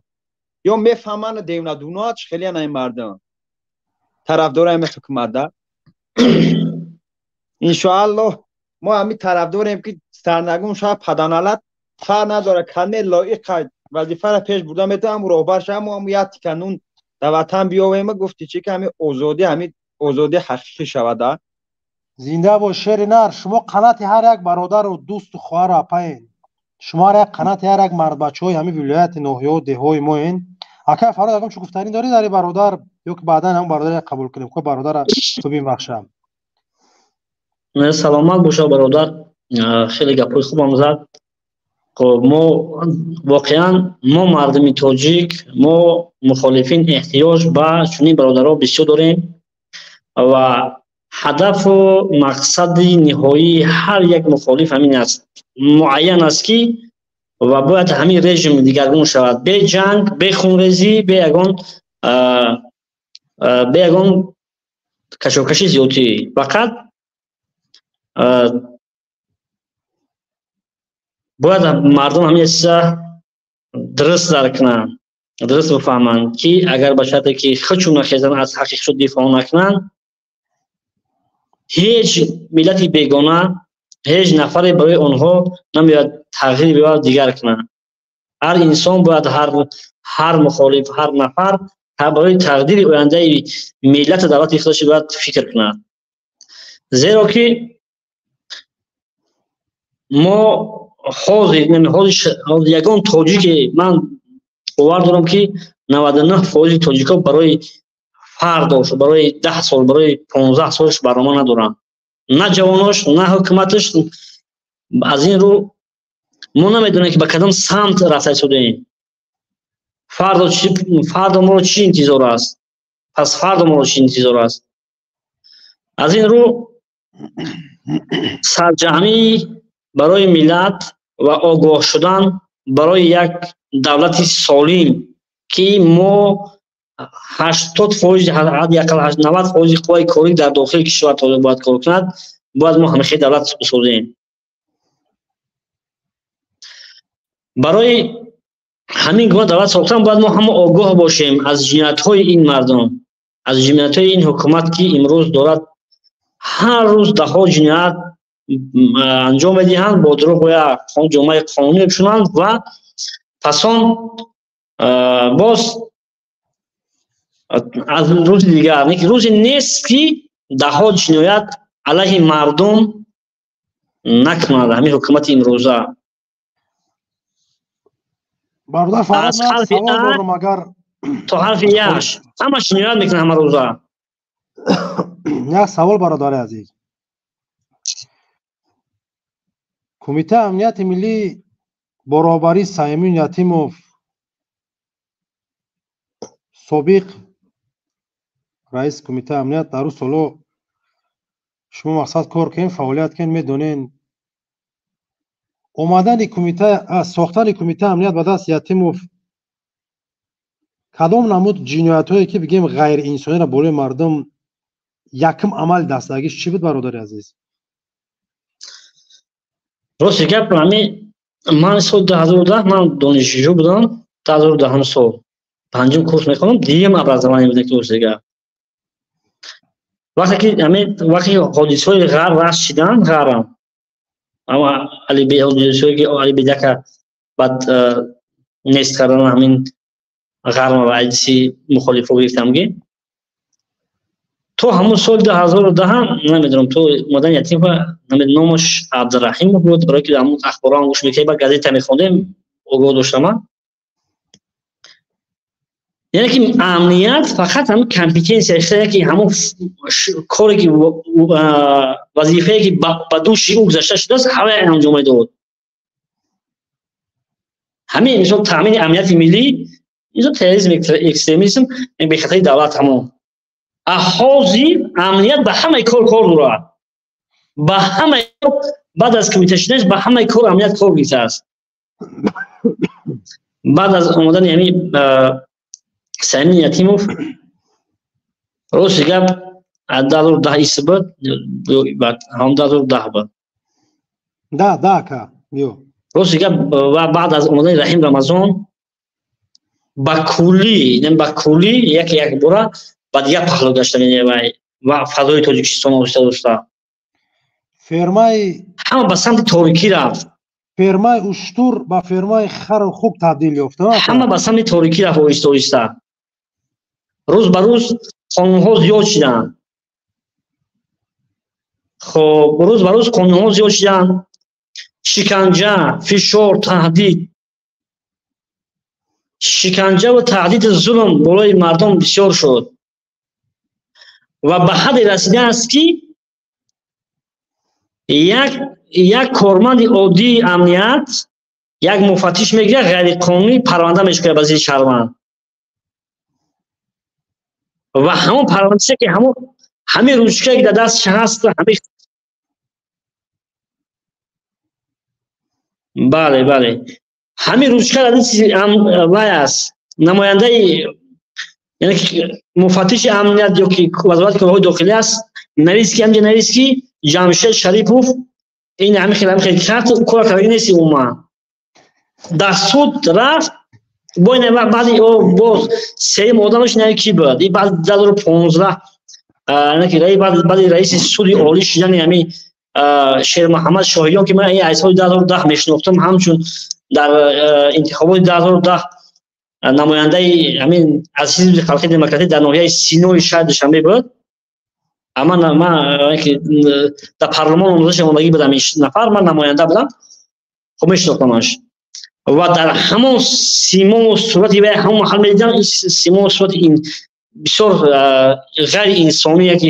Ё мефаҳманд девнадуно чӣ хеле ай мардум. Тарафдори ҳами ҳукумат да. Иншоаллоҳ мо ҳами тарафдорем ки сарнагун шава паданалат фарқ надорад кадме лоиқ вазифаро пеш бурда метавонад ҳамун роҳбар шава мо ҳамун як тика нун дар ватан биёвем гуфти чӣ ки ҳами озодӣ ҳами озодӣ ҳақиқӣ шавад да. Зинда бош шери нар, шумо қанати ҳар як бародару дӯсту хоҳару апаен. Шумо ҳар як қанати ҳар як мардбачаҳои ҳамин вилояти ноҳияҳо деҳҳои моен. Акай Фарҳод ягон чӣ гуфтанӣ дорӣ дар ин бародар ё ки баъдан ҳамон бародаре қабул кунем? Ко бародара ту бибахшам. Саломат боша бародар, хеле гапҳои хубам зад. Хоб мо воқеан мо мардуми тоҷик, мо мухолифин эҳтиёҷ ба чунин бародаро бисёр дорем ва ҳадафу мақсади ниҳоии ҳар як мухолиф ҳамин аст. Муайян аст ки ва бояд ҳамин режим дигаргун шавад. Бе ҷанг, бе хунрезӣ, бе ягон кашокаши зиёдтӣ. Фақат бояд мардум ҳамин чиза дуруст дарк кунанд, дуруст бифаҳманд ки агар ба шарте ки худшон нахезанд, аз ҳаққи худ дифоъ накунанд, ҳеҷ миллати бегона, ҳеҷ нафаре барои онҳо намеояд тағйир биёрад, дигар кунад. Ҳар инсон бояд ҳар мухолиф, ҳар нафар барои тақдири ояндаи миллату давлати худаш бояд фикр кунад. Зеро ки мо ҳозир ягон тоҷике ман бовар дорам ки 99% тоҷикҳо барои фардош, барои 10 сол, барои 15 солш барнома надоранд. На ҷавонош, на ҳукуматаш. Аз ин рӯ мо намедонем ки ба кадом самт рафта истодаем. Фардо моро чӣ интизор аст? Пас фардо моро чӣ интизор аст? Аз ин рӯ сарҷамъӣ барои миллат ва огоҳ шудан барои як давлати солим ки мо 80% ҳадди ақал 90% қувваи корӣ дар дохили кишвар бояд кор кунад, бояд мо ҳамихел давлат бисозем. Барои ҳамин гуна давлат сохтан бояд мо ҳама огоҳ бошем аз ҷиноятҳои ин мардум, аз ҷиноятҳои ин ҳукумат ки имрӯз дорад ҳар рӯз даҳҳо ҷиноят анҷом медиҳанд, бо дурӯғ ва ҷомаи қонунӣ мепӯшонанд ва пас он боз аз рӯзи дигар, не ки рӯзе нест ки даҳҳо ҷиноят алайҳи мардум накунад ҳамин ҳукумати имрӯза. Бародар Фарҳод, ман савол дорам агар то ҳарфи яш ҳама ҷиноят мекунад ҳама рӯза. Як савол бародари азиз. Кумитаи амнияти миллӣ бо роҳбарии Саимин Ятимов собиқ раиси кумитаи амният дар ӯ солҳо шумо мақсад кор кунед, фаъолият кунед, медонед омадани кумита, сохтани кумитаи амният ба даст Ятимов кадом намуд ҷиноятҳое ки бигем ғайриинсониро болои мардум якум амали дастагиш чӣ буд бародари азиз? Рости гап ҳами ман соли 2010 ман донишҷӯ будам, 2010 сол панҷум курс мехондам, дуюм образование будем ки рости гап. Вақте ки ҳами вақте ҳодисаҳои ғарб раст шидан, ғарбам ама ҳодисаҳое ки Алибедака баъд нест кардан ҳамин ғарба ва айдиси мухолифо гирифтам ки то ҳамон соли 2010 намедонам то омадани Ятимова номаш Абдураҳимов буд, барои ки ҳамон ахборҳоам гӯш мекардем, ба газета мехондем, огоҳ доштам. Яъне ки амният фақат ҳамин компетенсия, яъне ки ҳамон коре ки вазифае ки ба дӯши ӯ гузашта шудааст, ҳамаи анҷом медод. Ҳамин мисол таъмини амнияти миллӣ, мисол терроризм, экстремизм, бехатари давлат ҳамон. Ҳозир амният ба ҳамаи кор кор дорад. Ба ҳамаи баъд аз кумита шуданаш ба ҳамаи кор амният кор гирифтааст. Баъд аз омадани ҳамин Саимин Ятимов рости гап 2010 ис буд, ҳам 2010 буд. Да, да, ака, биё. Рости гап ва баъд аз омадани Раҳим Рамазон Ба куллӣ, ба куллӣ як якбора ба дигар паҳлӯ гаштан ва фазои Тоҷикистон оҳиста оҳиста. Фермаи ҳама ба самти торикӣ рафт. Фермаи уштур ба фермаи хару хук табдил ёфт. Ҳама ба самти торикӣ рафт оҳиста оҳиста. Рӯз ба рӯз қонунҳо зиёд шуданд. Хоб, рӯз ба рӯз қонунҳо зиёд шуданд. Шиканҷа, фишор, таҳдид. Шиканҷа ва таҳдиди зулм болои мардум бисёр шуд. Ва ба ҳадде расидааст, ки як корманди оддии амният, як муфаттиш мегирад, ғайриқонунӣ парванда мешкояд ба зидди шаҳрванд. Ва ҳамон парвандасе ки ҳамин ручкае ки дар дасташ ҳаст, ҳамин бале, бале. Ҳамин ручка дар дасти вай аст. Намояндаи, яъне муфаттиши амният ё ки вазорати корҳои дохилӣ аст, навис ки ҳамҷа навис ки Ҷамшед Шарипов ин ҳамин хел ҳамин хел кард, кора кардаги нест умуман. Дар суд рафт, бо ин баъди боз сеюм одамаш ин ки буд? Ин баъди 2015, баъди раиси суди олӣ шудани ҳамин Шермуҳаммад Шоҳиён, ки ман ин аз соли 2010 мешинохтам, ҳамчун дар интихоботи 2010 намояндаи ҳамин аз ҳизби халқи демократӣ дар ноҳияи Синои шаҳри Душанбе буд. Амма ман дар парлумон омӯзиш омодагӣ будам, ин нафар ман намоянда будам, хуб мешинохтамаш. Ва дар ҳамон симову сурати вай ҳамон маҳал медидам, ин симову сурати ин бисёр ғайриинсоние ки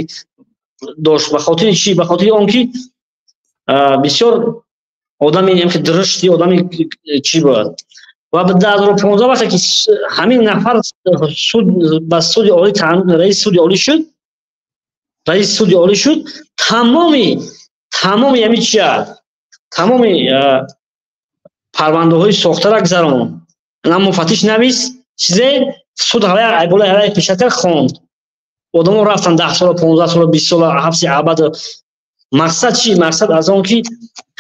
дошт. Ба хотири чӣ? Ба хотири он ки бисёр одами дурушти одами чӣ буд. Ва ба 2015 вақте ки ҳамин нафар суд ба суди олӣ раиси суди олӣ шуд, раиси суди олӣ шуд, тамоми ҳамин чия, тамоми парвандаҳои сохтара гузаронд. На муфаттиш навис чизе, суд ҳалай айболаи ҳалай пешат кард, хонд. Одамо рафтан 10 сола, 15 сола, 20 сола ҳабси абад. Мақсад чӣ? Мақсад аз он ки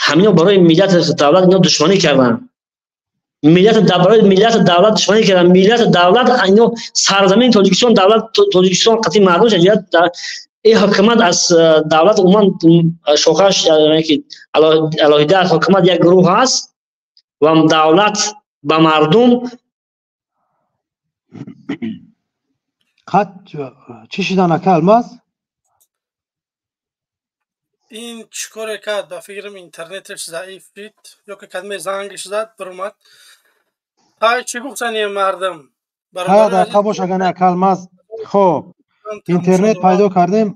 ҳамино барои миллат давлат ино душманӣ карданд. Миллат барои миллат давлат душманӣ карданд. Миллат давлат ино сарзамини Тоҷикистон, давлат Тоҷикистон қатъи мардум шуд. Ин ҳукумат аз давлат умуман шохаш, яъне ки алоҳида аз ҳукумат як гурӯҳ ҳаст ва давлат ба мардум. Қад чӣ шидан ака Алмаз? Ин чӣ коре кард? Ба фикрам интернеташ заиф шид ё ки кадме зангаш зад биромад. Ҳай, чӣ гуфтани мардум? Ҳа, дақиқа бош агар ака Алмаз. Хоб, интернет пайдо кардем,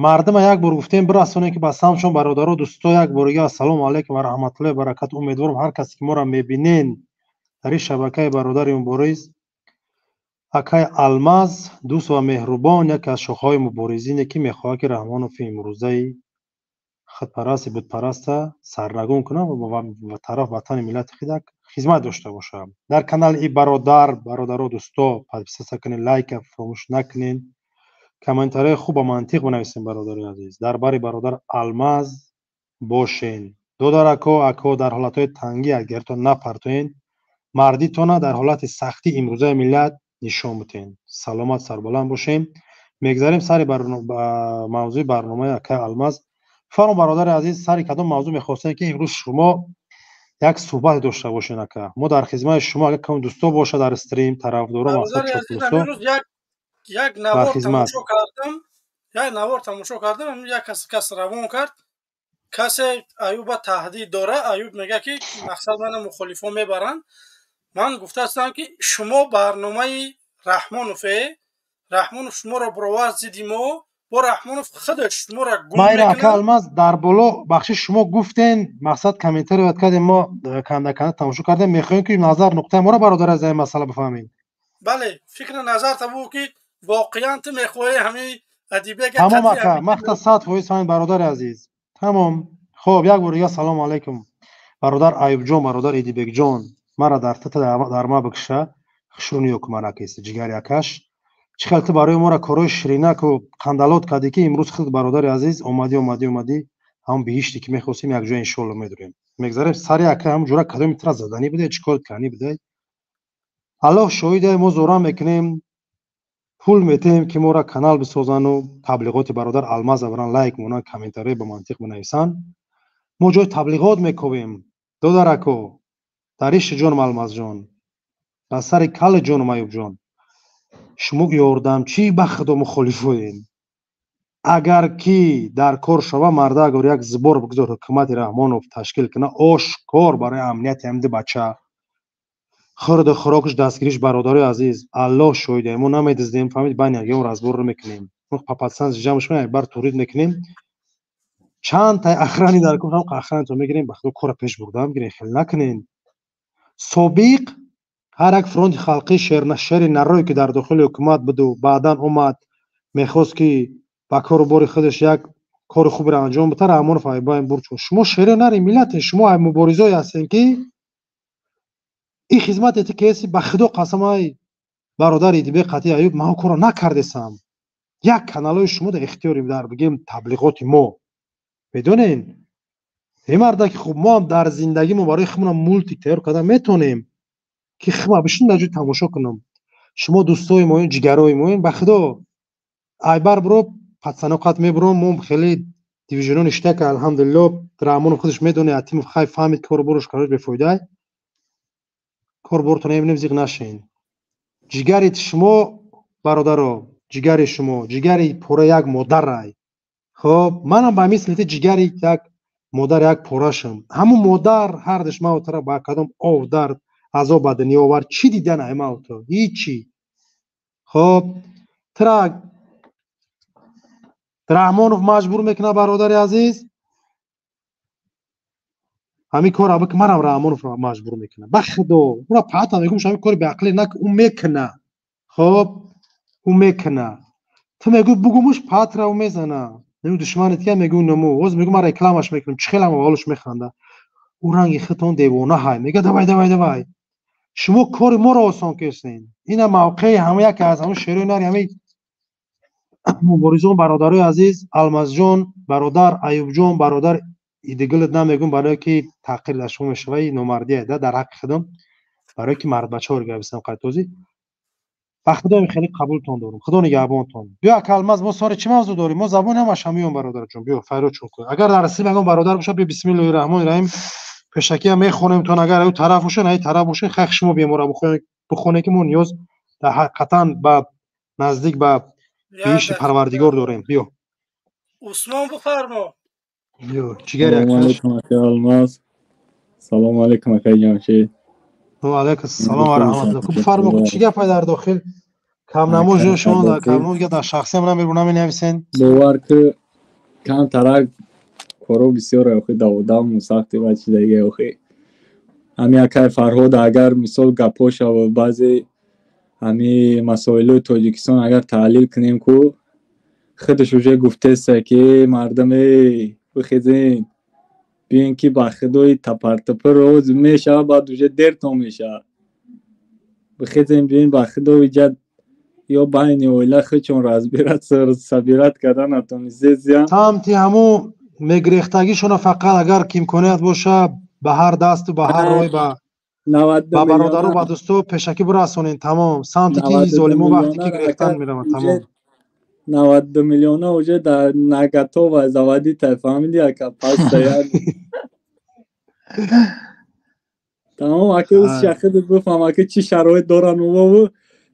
мардума як бор гуфтем бирасонем ки ба самтшон бародаро, дӯсто, як бор дига ассалому алайкум ва раҳматуллоҳи ва баракату. Умедворам ҳар касе ки моро мебинен дар ин шабакаи бародари мубориз акай Алмаз, дӯст ва меҳрубон, яке аз шохаҳои муборизине ки мехоҳад ки Раҳмонови имрӯзаи худпарасти бутпараста сарнагун кунад ва тараф ватани миллати худ як хизмат дошта бошад. Дар канали и бародар, бародаро, дӯсто, подписаться кунед, лайка фаромӯш накунед, комментарияи хуб ба мантиқ бинависем. Бародари азиз, дар бари бародар Алмаз бошен. Додарако, ако, дар ҳолатҳои тангӣ агарто напартоен, мардитона дар ҳолати сахтӣ имрӯзаи миллат нишон бутен. Саломат, сарбаланд бошем. Мегзарем сари мавзӯи барномаи акай Алмаз. Фармо, бародари азиз, сари кадом мавзӯъ мехостем ки имрӯз шумо як суҳбате дошта бошен, ака? Мо дар хизмати шумо, агар кам дӯсто боша дар стрим, тарафдоро, мақсад чоплусо. Як навор тамошо кардам, як навор тамошо кардам, як кас равон кард. Касе Аюба таҳдид дора, Аюб мега ки мақсад мана мухолифон мебаранд. Ман гуфтаастам ки шумо барномаи Раҳмонове, Раҳмонов шуморо бировард зидди мо, бо Раҳмонов худаш шуморо гум Майра ака Алмаз, дар боло бахши шумо гуфтен, мақсад комментари вад кардем, мо канда канда тамошо кардем, мехоҳем ки назар нуқтаи моро бародар аз ин масъала бифаҳмем. Бале, фикри назар табу ки воқеан ту мехоҳӣ ҳамин Адибек. Тамом ака, махта 100% фаҳмид бародари азиз. Тамом. Хоб, як бор дига салому алайкум. Бародар Аюбҷон, бародар Идибекҷон, мара дар тата дар ма бикша, хушрӯ ниё кун мара акаист, ҷигари акаш. Чӣ хел ту барои моро корҳои ширинаку қандалот кардӣ ки имрӯз худ бародари азиз омадӣ, омадӣ, омадӣ, ҳамон биҳиште ки мехостем якҷоя иншоалло медурем. Мегзарем сари ака, ҳамон ҷура кадоми тра заданӣ буде, чӣ кор кардӣ буде? Аллоҳ шоҳиде, мо зора мекунем, пул метиҳем, ки моро канал бисозану таблиғоти бародар Алмаз авран лайк монанд, комментарие ба мантиқ бинависанд. Мо ҷои таблиғот мекобем. Додарако, дар иши ҷонам Алмазҷон, дар сари калли ҷонам Аюбҷон, шумо ёрдамчии ба худо мухолифоен. Агар ки дар кор шава, марда агар як зибор бигзор ҳукумати Раҳмонов ташкил куна, ошкор барои амнияти ҳамди бача хӯрду хӯрокаш дастгириш. Бародарои азиз, Аллоҳ шоҳиде, мо намедиздем, фаҳмид, байни ягон разбор мекунем, мо папатсан ҷамъш мекунем, бар турид мекунем, чанд тай охрани дар кор, ҳам охранито мегирем, ба худо кора пеш бурда мегирем, хел накунен. Собиқ ҳар як фронти халқӣ шери нарое ки дар дохили ҳукумат буду баъдан омад, мехост ки ба кору бори худаш як кори хуберо анҷом бита, Раҳмонов айбайн бурд. Чун шумо шере нари миллате, шумо ай муборизое ҳастем, ки ин хизмате ти ки ба худо қасам, ай бародари Идибек қатъи Аюб, ман корро накардесам. Як каналҳои шумо дар ихтиёри, дар бигем, таблиғоти мо, медонен, э мардаки хуб, мо ҳам дар зиндагӣ мо барои худмонам мультик тайёр карда метонем, ки хма бишин дар ҷой тамошо кунам. Шумо дӯстои моен, ҷигарои моен, ба худо айбар биро пацаноқат мебуром, мо хеле дивизионо ништака, алҳамдулилло. Раҳмонов худаш медоне, Атимов хай фаҳмид, кору боруш карош бефоидай, кор бортон мебинем, зиқ нашен. Ҷигари шумо, бародаро, ҷигари шумо ҷигари пора як модарай. Хоб, манам ба мисли ти ҷигари як модар як порашам. Ҳамун модар ҳардаш мавтара ба кадом ов дард азоб ба дунё овард, чӣ дидан ай мавто? Ҳичи. Хоб, тра Раҳмонов маҷбур мекунад, бародари азиз, ҳамин корро бик, манам Раҳмоновро маҷбур мекунам, ба худо ура паата мегум, ҳамин кори беақлӣ нак, ӯ мекуна. Хоб, ӯ мекуна. Ту мегӯ бугумуш, паатра ӯ мезана, нему душманет ки мегӯ нуму оз мегӯ, ман рекламаш мекунам, чӣ хелам аввалуш механда, ӯ ранги худтон девона ҳай, мега давай, давай, давай. Шумо кори моро осон кесен. Ина мавқеи ҳама яке аз ҳамун шерои нари ҳамин муборизон. Бародарои азиз, Алмазҷон бародар, Аюбҷон бародар, идигилат намегум, барое ки таъқир дар шумо мешава, и номардия да дар ҳаққи худам, барое ки мардбачаҳоро гаписам қайтозӣ. Ба худоем хеле қабултон дорум, худо нигаҳбонтон. Биё, ака Алмаз, мо соре чӣ мавзӯъ дорем? Мо забони ҳамаш ҳамиён, бародарҷон, биё файродшон кун. Агар дар расил ягон бародар боша, биё, бисмиллоҳи раҳмони раҳим, пешакиам мехонем тон. Агар ӯ тараф боша, на тараф боша, хай шумо бемора бихонем, ки мо ниёз дар ҳақиқатан ба наздик ба беҳишти парвардигор дорем. Биё. Усмон, бифармо. Биё, ҷигари. Салому алейкум, ака Алмаз. Салому алейкум, акаи Ҷамшед. Ва алейкум ассалом ва раҳматуллоҳ. Бифармо, чӣ гапай дар дохил? Камнамо ҷо шумо дар камнамо дар шахсиям намебурам, наменависен. Бовар ки, камтарак коро бисёр, охи даводаму сахти ва чи дига, охи ҳами акаи Фарҳод, агар мисол гапҳо шава, баъзе ҳами масоилои Тоҷикистон агар таҳлил кунем, ку худаш уже гуфтеста, ки мардаме бихезен, биён, ки ба худои тапартапа роз мешава, баъд уже дертон мешава. Бихезен, биён, ба худои ҷад, ё байни оила худшон разбираться собирать карда натонистезиям. Самти ҳамун мегрехтагишона фақат агар ки имконият боша, ба ҳар дасту ба ҳар рой ба бародару ба дӯсто пешакӣ бирасонен, тамом. Самте ки золимо вақте ки грехтан мераванд, тамом. 92 миллиона уже дар наготова заводита, фаҳмиди, ака? Паста як тамом, ака, шахидат бифаҳм, ака, чӣ шароит доранд увову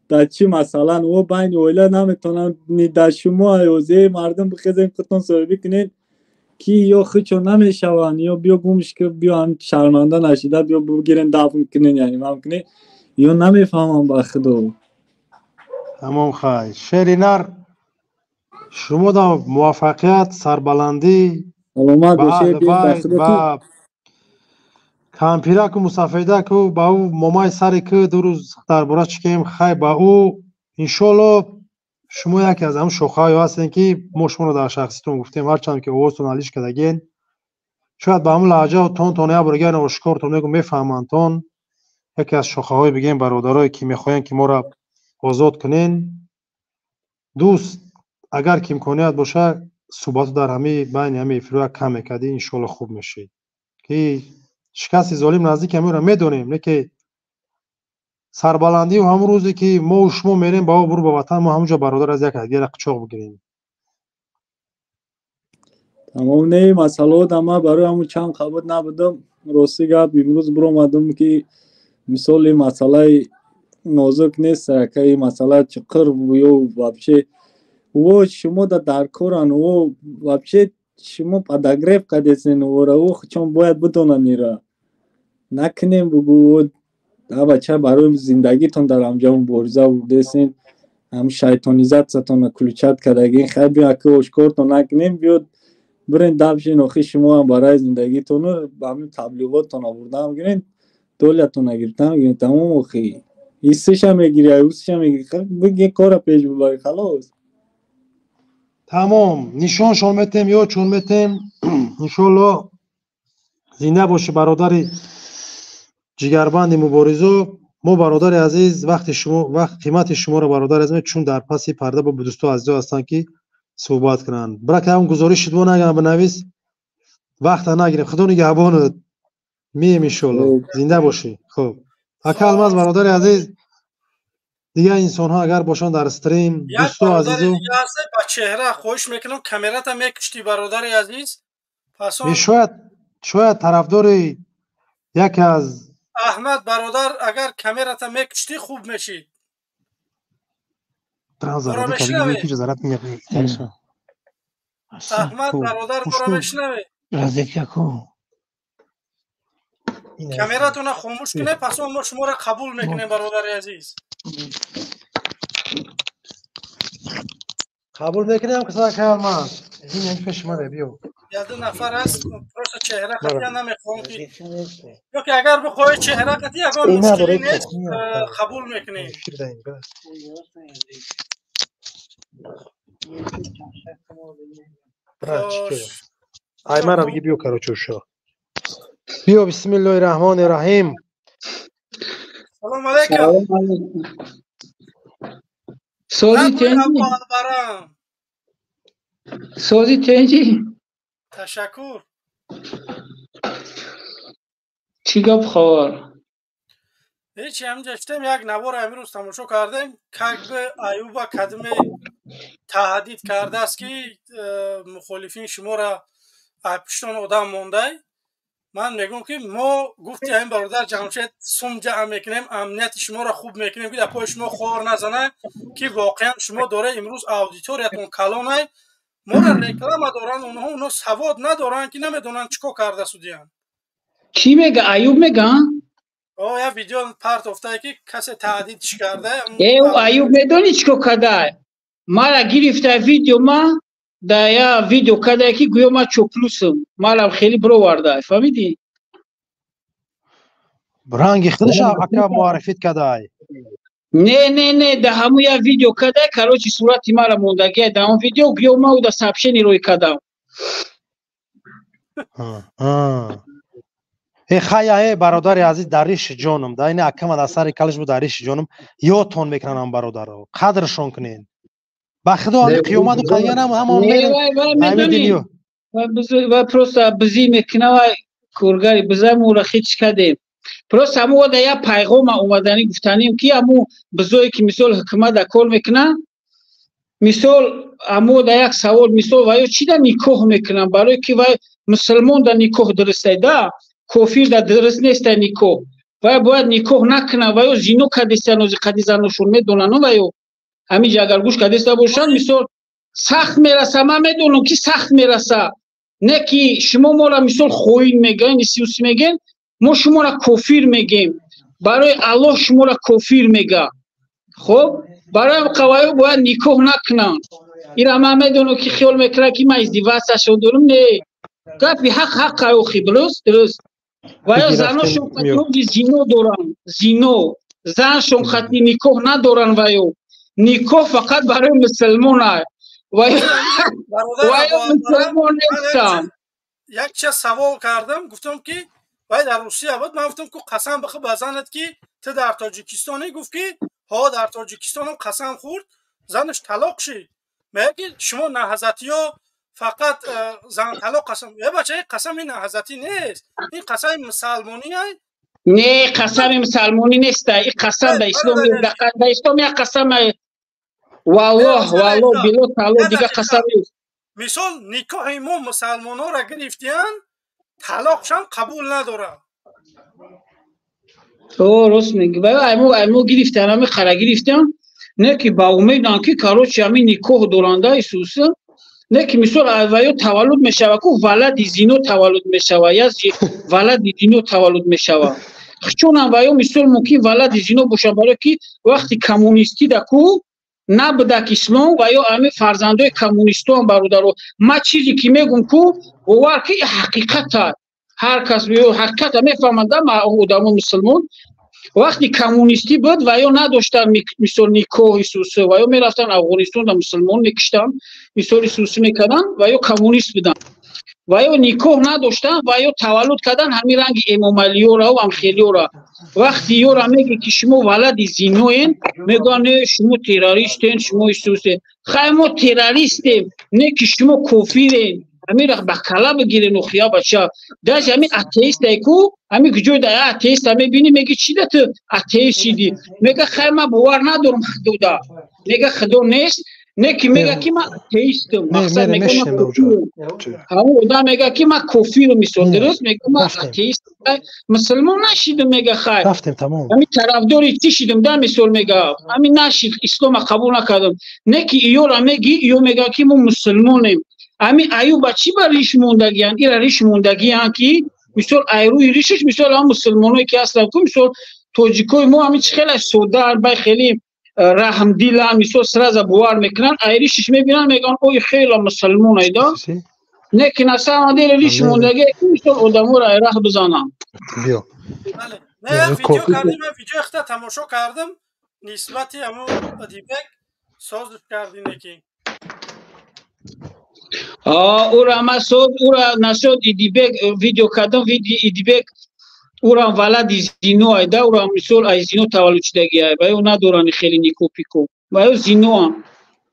дар чӣ масалан ӯ байни оила наметавонанд, ни дар шумо аёзе мардум бихезем, худтон соҳибӣ кунед, ки ё худшон намешаванд, ё биё гумш ки биё ҳам шарманда нашида, биё бигирен, дафн кунен, яъне мам кунен, ё намефаҳмам, ба худо. Тамом, хай, шери нар, шумо да муваффақият, сарбаландӣ. Саломат ба бошед. аҳли байт, ба кампираку мусафедаку, ба ӯ момаи саре ки ду рӯз дар бора чикем, хай, ба ӯ иншоалло. Шумо яке аз ҳамн шохаҳое ҳастем, ки мо шуморо дар шахситон гуфтем, ҳарчанд ки овозтон алиш кардаген, шояд ба ҳамн лаҳҷао тонтон як бор дигар ошкортон мегӯм, мефаҳмандтон. Яке аз шохаҳое бигем, бародарое ки мехоҳем, ки моро озод кунен. Дӯст, агар ки имконият боша, суҳбату дар ҳамаи байни ҳамаи эфирҳо як кам мекардӣ, иншоалло хуб мешид, ки шикасти золим наздик ҳамеро медонем, не ки Сарбаландию ҳамун рӯзе ки мо шумо мерем ба обрӯ ба ватан, мо ҳамунҷо бародар аз як ҳадияра қучоқ бигирем. Тамом не масъалаҳо да ман барои ҳамун чанд қабул набудам. Рости гап имрӯз биромадам ки мисол ин масъалаи нозук нест, ака ин масъала чуқур ё вообще во шумо да дар коран, во вообще шумо подогрев кардесен вора, во чон бояд бидонанд ира. Накунем бугу бача барои зиндагитон дар ҳамҷо мубориза бурдесен, ҳам шайтонизатсиятонро включать кардагин. Хай биё ака ошкортон накунем, биё бирен дабшин охи шумо ҳам барои зиндагитону ҳамин таблиғотон овурдаам гирен, долятона гирифтам гирен, тамом охи. Ҳиссиша мегири, аюсиша мегири, биги кора пеш бибари, халос. Тамом, нишоншон метем, ёдшон метем. Иншоалло зинда бошӣ бародари ҷигарбанди муборизо. Мо бародари азиз вақти шумо, вақт қимати шуморо бародари азиз, чун дар паси парда бо дӯсто азизо ҳастанд ки суҳбат кунанд. Брак ҳам гузориши мо нагам бинавис, вақта нагирем. Худо нигаҳбонат. Мием иншоалло. Зинда бошӣ. Хуб. Ака Алмаз бародари азиз, дигар инсонҳо агар бошанд дар стрим, дӯсто азизо, ба чеҳра хоҳиш мекунам, камерата мекушти бародари азиз. Пас он шояд тарафдори яке аз Аҳмад бародар, агар камерата мекушти хуб мешид. Аҳмад бародар, моро мешунавед? Камератонро хомӯш кунед, пас он мо шуморо қабул мекунем бародари азиз. Қабул мекунем касак Алмаз. Ин як пеши ман биё. Як нафар аст, просто чеҳра қатъиян намехоҳам ки ё ки агар бихоҳед чеҳра қатъи ягон мушкилӣ нест, қабул мекунем. Ай мара биги биё, короче, ушо. Биё, бисмиллоҳи раҳмони раҳим. Салом алейкум. Сози тенҷи? Сози тенҷи? Ташаккур. Чӣ гап хабар? Ҳеҷ, ҳаминҷа шудем, як навора имрӯз тамошо кардем, как бы Аюба кадме таҳдид кардааст ки мухолифин шуморо пуштон одам мондай. Ман мегӯям ки мо гуфти ҳамин бародар Ҷамшед сум ҷамъ мекунем, амнияти шуморо хуб мекунем, ки дар пои шумо хор назанад, ки воқеан шумо дора имрӯз аудиториятон калонай, моро реклама доранд онҳо, онҳо савод надоранд ки намедонанд чӣ кор карда судиянд. Кӣ мега? Аюб мега? О, як видео партофтае ки касе таҳдидш карда. Э, Аюб медонӣ чӣ кор кардае? Мара гирифта видео ма да я видео кардае ки гӯё ма чоплусам. Марам хеле бировардае, фаҳмидӣ? Ранги худаш ака муаррифит кардае. Не, не, не, да ҳамун як видео кардае, короче, сурати мара мондагие дар он видео, гӯё ма ӯ да сообщение рӯй кардам. Э хая, э бародари азиз, дар риши ҷонам, да ин акама дар сари калиш буд, дар риши ҷонам, ёдтон мекунанд ам бародаро, қадршон кунед. Ба худо ҳами қиёмату қадиянам ҳамон мерем ҳами дунё. Вай просто бизӣ мекуна, вай коргари биза моро хич кардем. Просто ҳамун ода як пайғома омаданӣ гуфтанем ки ҳамун бизое ки мисол ҳукумат да кор мекуна, мисол ҳамун ода як савол, мисол ваё чӣ да никоҳ мекунанд? Барое ки вай мусулмон да никоҳ дурустай да, кофир да дуруст нестай никоҳ. Вай бояд никоҳ накунанд, ваё зино кардеста нози қади заношон медонанд, ваё ҳаминҷа агар гӯш кардеста бошанд, мисол сахт мераса, ман медонам ки сахт мераса. Не ки шумо моро мисол хоин мегӯед, исиуси мегӯед, мо шуморо кофир мегӯем. Барои Аллоҳ шуморо кофир мега. Хоб, барои қаваю бояд никоҳ накунанд. Ира ман медонам ки хиёл мекунад ки ман издивасашон дорам, не. Гапи ҳақ ҳақ охи, дуруст? Дуруст. Ваё заношон қати зино доранд, зино. Заншон қати никоҳ надоранд ваё. Никоҳ фақат барои мусулмон аст. Ваё мусулмон нестанд. Як чиз савол кардам, гуфтам ки вай дар Русия буд, ман гуфтам ки қасам бихӯр ба занат ки ту дар Тоҷикистонӣ, гуфт ки ҳо дар Тоҷикистонам қасам хӯрд, занаш талоқ шид. Мегӯяд ки шумо наҳзатиё фақат зан талоқ қасам. Э бача, ин қасами наҳзатӣ нест, ин қасами мусалмонӣ аст. Не, қасами мусалмонӣ неста, и қасам да ислом, да ислом як қасам, валлоҳ, валлоҳ, било таалло, дига қасам нест. Мисол, никоҳи мо мусалмонҳоро гирифтиян, талоқшам қабул надорад. О, рост меги. Айму гирифтан, ами қара гирифтан, не ки ба умедам ки, короче, ами никоҳ доранда Исуса, не ки мисол ваё таваллуд мешава ку валади зино таваллуд мешава, я валади зино таваллуд мешава. Чунам ваё мисол мумкин валади зино боша, барое ки вақти коммунистӣ да ку набудак ислом, ва ё ами фарзандои коммунистон. Бародаро, ма чизе ки мегум ку, бовар ки ҳақиқата, ҳар кас ҳақиқата мефаҳмад, одамо мусулмон. Вақти коммунистӣ буд, ва ё надоштан мисол никоҳ Исуси, ва ё мерафтан Афғонистон да мусулмон мекиштан, мисол Исуси мекардан, ва ё коммунист буданд, ва ё никоҳ надоштан, ва ё таваллуд кардан ҳамин ранги эмомалиёра ва амхелиёра. Вақти ёра меге ки шумо валади зиноен, мегӯянд не, шумо террористен, шумо Исусен. Хай, мо террористем, не ки шумо кофирен. Ҳамин ба кала бигирен, охия бача. Даже ҳамин атеистай ку, ҳамин куҷой да атеиста мебинӣ, меги чи да ту атеист шидӣ? Мега хай, ман бовар надорам худода, мега худо нест, не ки мега ки ман атеистам. Мақсад мега ман ҳамон одам мега ки ман кофирам, мисол, дуруст мега ман атеист, мусулмон нашидам, мега хай рафтем, тамом. Ҳамин тарафдори чӣ шидам да, мисол мега ҳамин нашид, ислома қабул накардам. Не ки иёра меги, иё мега ки мо мусулмонем. Ҳамин аюба чӣ ба риш мондагиянд? Ира риш мондагиянд ки мисол айрӯи ришаш, мисол ҳам мусулмоное ки ҳастанд ку, мисол тоҷикои мо ҳамин чи хеле содаанд, бай хеле раҳмдиланд, мисол сразу бовар мекунанд, айришиш мебинанд, мегӯянд ой, хеле мусулмон айда. Не ки на самом деле риш мондагия ки мисол одаморо айраҳ бизананд. Не, видео кардем, ман видео ихта тамошо кардам, нисбати ҳамун Адибек созиш кардине ки Ура ма соз, ура нашод Идибек видео кардам, види Идибек урам валади зино айда, ура мисол ай зино таваллуд шудагиай, ва ё надорани хеле нико пико, ва ё зиноам.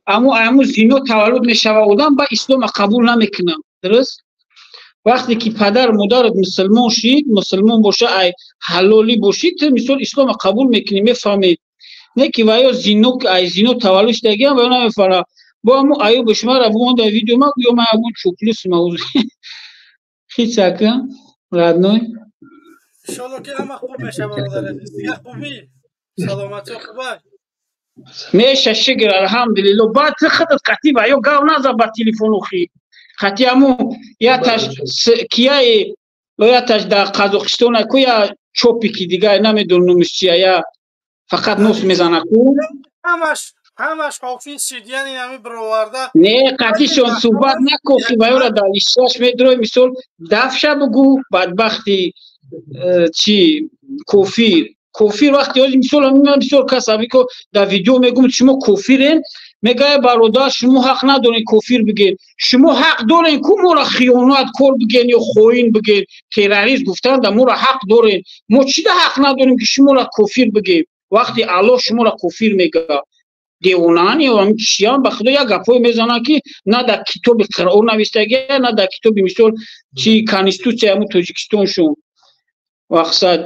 Аммо зино таваллуд мешава одам, ба ислома қабул намекунам, дуруст? Вақте ки падар модарат мусулмон шид, мусулмон боша, ай ҳалолӣ бошӣ, ту мисол ислома қабул мекунӣ, мефаҳмӣ. Не ки ва ё зино, ай зино таваллуд шудагиам, ва ё намефаҳмам. Бо ҳамун аюб шумара бумонда видео ма, ё ма ягон чуплюс ма хичака родной. Иншолло ки ҳама хуб меша, бародар азиз. Дига хубӣ, саломатӣ хубай? Меша, шукр, алҳамдулилло. Баъд ту худат қатӣ ва ё гав наза ба телефону хи қатӣ ҳамун яташ кияи, яташ дар Қазоқистон ку, я чопики дига намедонам номиш чия, я фақат нос мезана ку. Ҳамаш ҳофиз шид, яъне ҳами бироварда. Не, қатишон суҳбат накохи, ва ёра дар ишаш медрои, мисол дафша бугӯ, бадбахти чи кофир, кофир. Вақти ҳози мисол ман бисёр кас ко дар видео мегӯм шумо кофирен, мегӯяд бародар, шумо ҳақ надорен кофир бигӯед. Шумо ҳақ дорен ку моро хиёнаткор бигӯен ё хоин бигӯен, террорист гуфтан да моро ҳақ дорен. Мо чӣ да ҳақ надорем ки шуморо кофир бигӯем, вақти Аллоҳ шуморо кофир мегӯяд? Девонаан ё ҳамин чиян, ба худо, як гапҳое мезананд ки на дар китоби Қуръон навиштагия, на дар китоби мисол чи конститутсияи ҳамун Тоҷикистоншон. Мақсад,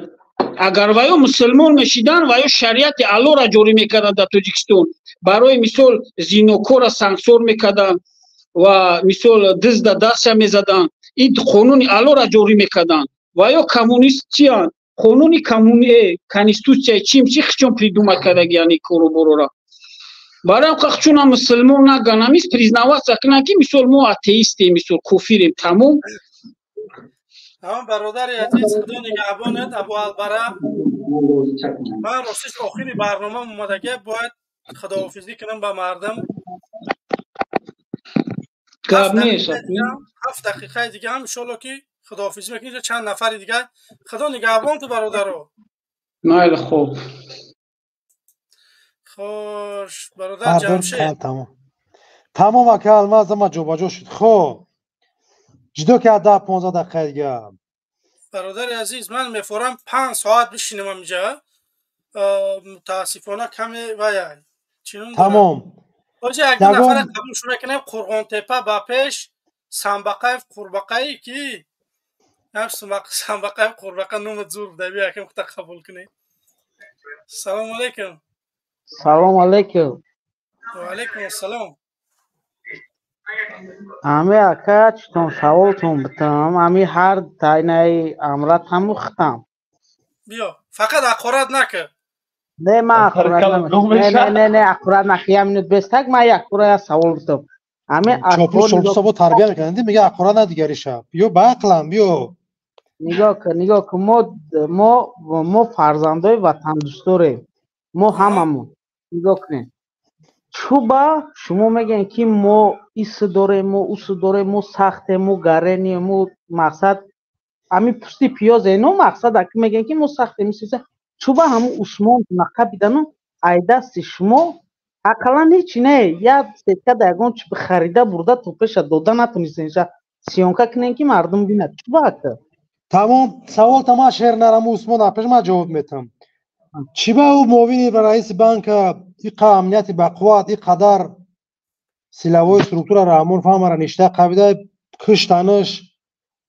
агар ваё мусулмон мешидан, ваё шариати Аллоҳро ҷорӣ мекарданд дар Тоҷикистон, барои мисол зинокорра сангсор мекарданд ва мисол дизда дастша мезаданд, ин қонуни Аллоҳро ҷорӣ мекарданд. Ваё коммунист чиянд? Қонуни конститутсияи чим чи хичон придумать кардагиян ин кору борора? Барои ҳам чуна мусулмон наган, ҳамис признаваться кунанд ки мисол мо атеистем, мисол кофирем, тамом. Тамом, бародари азиз, худо нигаҳбонат. Абу Албара, ман ростиш охири барнома омадагия, бояд худоҳофизӣ кунам ба мардам. Гап нест. 7 дақиқаи дига ҳам иншолло ки худоҳофизӣ мекунем, чанд нафари дига. Худо нигаҳбон ту, бародаро. Майли, хуб. Хош, бародар Ҷамшед. Тамом, ака Алмаз, ама ҷобаҷо шуд. Хоб, ҷудо ки 10-15 дақиқаи дига. Бародари азиз, ман мефорам 5 соат бишинам инҷа, мутаассифона каме вая чинун. Тамом. Оҷа як нафара қабул шуд мекунем. Қурғонтепа ба пеш, Самбақаев Қурбақаи ки. Ҳам самбақа қурбақа номат зур буда, биё якам хута қабул кунӣ. Салому алайкум. Салому алайкум. Ва алайкум ассалом. Ами ака, читон саволтон битам, ами ҳар тайнаи амрат ҳаму хитам. Биё, фақат ҳақорат накар. Не, ман ҳақорат не, не, не, не, ҳақорат накар. Я минут бестак, ман як кура я савол битам. Ами чопу чопу бо тарбия мекунанд, мега ҳақорат на дигари шаб. Биё ба ақлам, биё. Нигоҳ кун, нигоҳ кун, мо фарзандои ватандӯстдорем. Мо ҳамамон. Нигоҳ кунед. Чуба шумо мегӯед ки мо ис дорем, мо ус дорем, мо сахтем, мо гаренем, мо мақсад ами пусти пиёз эно мақсад аки мегӯед ки мо сахтем, ис чуба ҳамун Усмон нақабидану ай дасти шумо ақаллан ҳеч не, як сетка да ягон чи харида бурда то пеша дода натонистен, ша съёмка кунем ки мардум бинад. Чуба ака? Тамом, савол тама шер нараму Усмон апеш ма ҷавоб метам. Чӣ ба ӯ муовини ба раиси банка иқа амнияти бақувват, иқадар силовой структура Раҳмон фаҳмара ништа қабида киштанаш,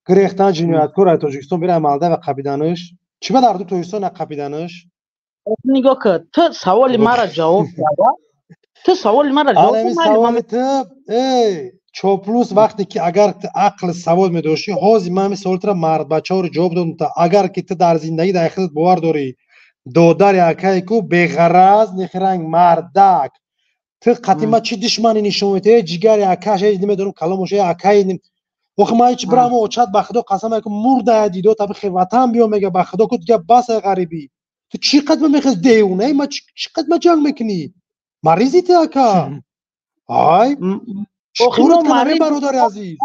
гирехтан ҷинояткор ай Тоҷикистон бира Молдава қабиданаш? Чӣ ба дар ду Тоҷикистон нақабиданаш? Нигоҳ кун, ту саволи мара ҷавоб дава. Ту саволи мара ҷавоб Алами саволи ту, эй, чоплус вақте ки агар ту ақли савод медоштӣ, ҳозир ман ҳамин саволи тура мардбачаҳоро ҷавоб додам. Та агар ки ту дар зиндагӣ дар худат бовар дорӣ, додари акае ку беғараз нехранг мардак, ту қатъи ма чӣ душманӣ нишон медиҳӣ? Эй ҷигари акаш, эй намедонам каломош, эй акаи охи ман ҳеч бирамо очат ба худо қасам ку мурдая дидо та бихе ватан биё мега ба худо ку дига бас ай ғарибӣ. Ту чӣ қадр ма мехез девона, ма чӣ қадр ма ҷанг мекунӣ? Маризӣ ту ака? Ай Охи мо чикорат бародари азиз?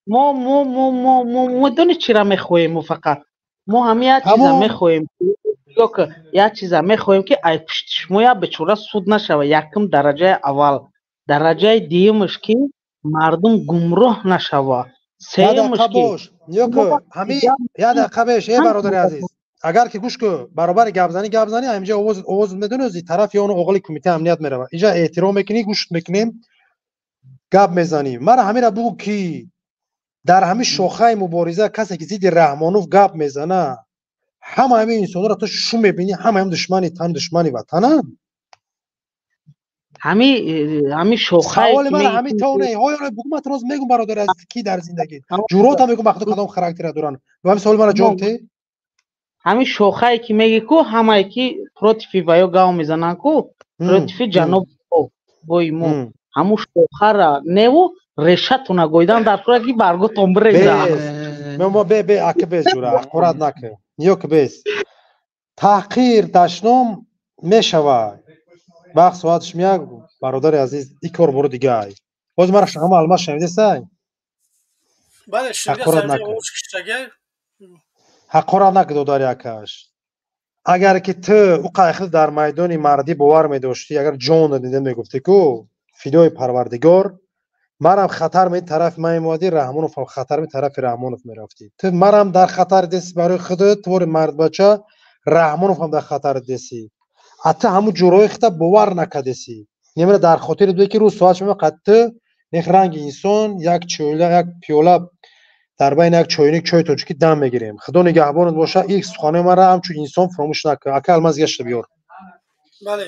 Мо мо мо мо мо медонӣ чира мехоҳем? Мо фақат мо ҳамин як чиза мехоҳем. Нигоҳ кун, як чиза мехоҳем ки ай пушти шумо як бечора суд нашава, якум дараҷаи аввал. Дараҷаи дуюмаш ки мардум гумроҳ нашава. Сеюмаш ки бош, нигоҳ кун, ҳамин як дақиқа беш, эй бародари азиз. Агар ки гӯш кун, баробари гапзанӣ гапзанӣ, ҳаминҷа овоз овоз медонӣ, ози тарафи он оғоли кумитаи амният меравад. Инҷа эҳтиром мекунӣ, гӯш мекунем, гап мезанӣ. Мара ҳаминро бугӯ ки дар ҳамин шохаи мубориза касе ки зидди Раҳмонов гап мезана, ҳама ҳамин инсонҳоро ту шу мебинӣ, ҳама ҳам душмани тан, душмани ватананд. Ҳами шохае Саволи мара ҳамин то не, ҳоё бугӯ, ман роз мегум бародари азиз, ки дар зиндагӣ ҷуръата мегум ба худо кадом характера доранд. Ва ҳамин саволи мара ҷавоб те? Ҳамин шохае ки мегӣ ку, ҳамае ки против ваё гав мезананд ку, против ҷаноб бои мо, ҳамун шохара неву решатона гоидан дар кора ки барготон биреза. Мо бе бе ака бес ҷура, ҳақорат накун. Ниё ки бес. Таҳқир дашном мешавад. Вақт соаташ меяд, бародари азиз, ин кор боро дига ай. Ҳозир мара ҳама алмаз шунидесай? Бале, Ҳақорат накун. Ҳақорат накун, додари акаш. Агар ки ту ӯ қайхил дар майдони мардӣ бовар медоштӣ, агар ҷонро дида мегуфтӣ ку фидои парвардигор, марам хатар ме тарафи ман меомадӣ, Раҳмонов ҳам хатар ме тарафи Раҳмонов мерафтӣ. Ту марам дар хатар десӣ барои худат, твори мардбача, Раҳмонов ҳам дар хатар десӣ. А ту ҳамун ҷуръои худта бовар накардесӣ. Немера дар хотири буде ки рӯз соат шума қад ту нех ранги инсон як чӯла, як пиёла дар байни як чойник чойи тоҷикӣ дам мегирем. Худо нигаҳбонат боша, ин суханои маро ҳамчун инсон фаромӯш накун. Ака алмаз гашта биёр. Бале,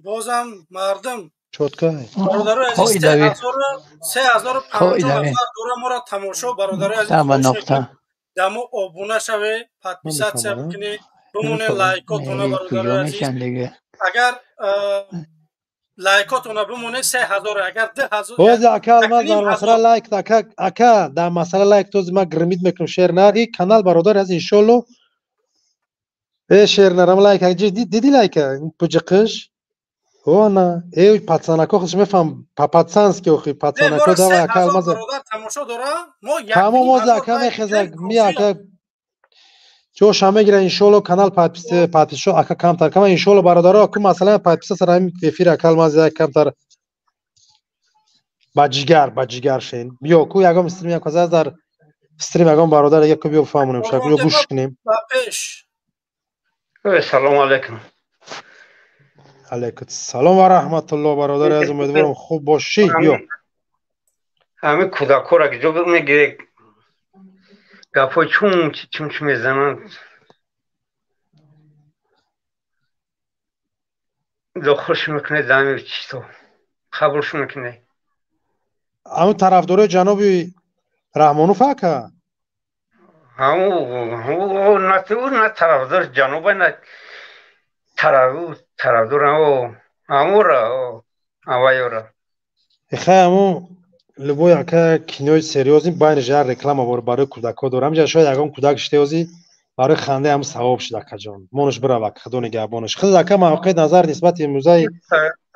бозам мардум Чотка. Бародарои азиз, 3050 нафар дора моро тамошо, бародарои азиз, хоҳиш мекунем дамо обуна шавед, подписаться бикунед, бимонед лайкотона, бародарои азиз. Агар лайкотона бимонед 3000, агар 2000 Боз ака алмаз дар масъала лайк, ака ака дар масъала лайк този ман гримид мекунам шер нар. Ин канал бародари азиз иншоалло э шер нарам лайк диди лайка пуҷиқиш Она, эй, пацанако худш мефаҳм, по-пацански охи, пацанако давай ака алмаз. Бародар тамошо дора, мо як Тамом оз ака мехеза, ми ака ҷоша мегира иншоалло канал подписшо ака камтар кама иншоалло бародаро ку масалан подписа сар ҳамин эфир ака алмаз як камтар ба ҷигар, ба ҷигар шен. Биё ку ягон стрим як аз дар стрим ягон бародар як ку биё фаҳмонем шак биё гӯш кунем. Ба пеш. Салому алайкум. Алайкум салом ва раҳматуллоҳ, бародари азиз, умедворам хуб бошӣ. Биё. Ҳамин кӯдакҳоро ки ҷо мегиред, Гапҳои чунчи чунчи мезананд. Дохилш мекунед ҳамин чизо. Қабулш мекунед. Ҳамун тарафдорои ҷаноби Раҳмонов ака? Ҳамун на тарафдор ҷаноба, на тарафдор ҳамура авайора. Хай, ҳамун любой ака кинои серьёзный байнаш як реклама барои кӯдакҳо дорам. Ҳамҷа шояд ягон кӯдак шитеози барои хандаи ҳамун савоб шуд, акаҷон. Монаш бирав, ака, худо нигаҳбонаш. Худ ака мавқеи назар нисбати имрӯзаи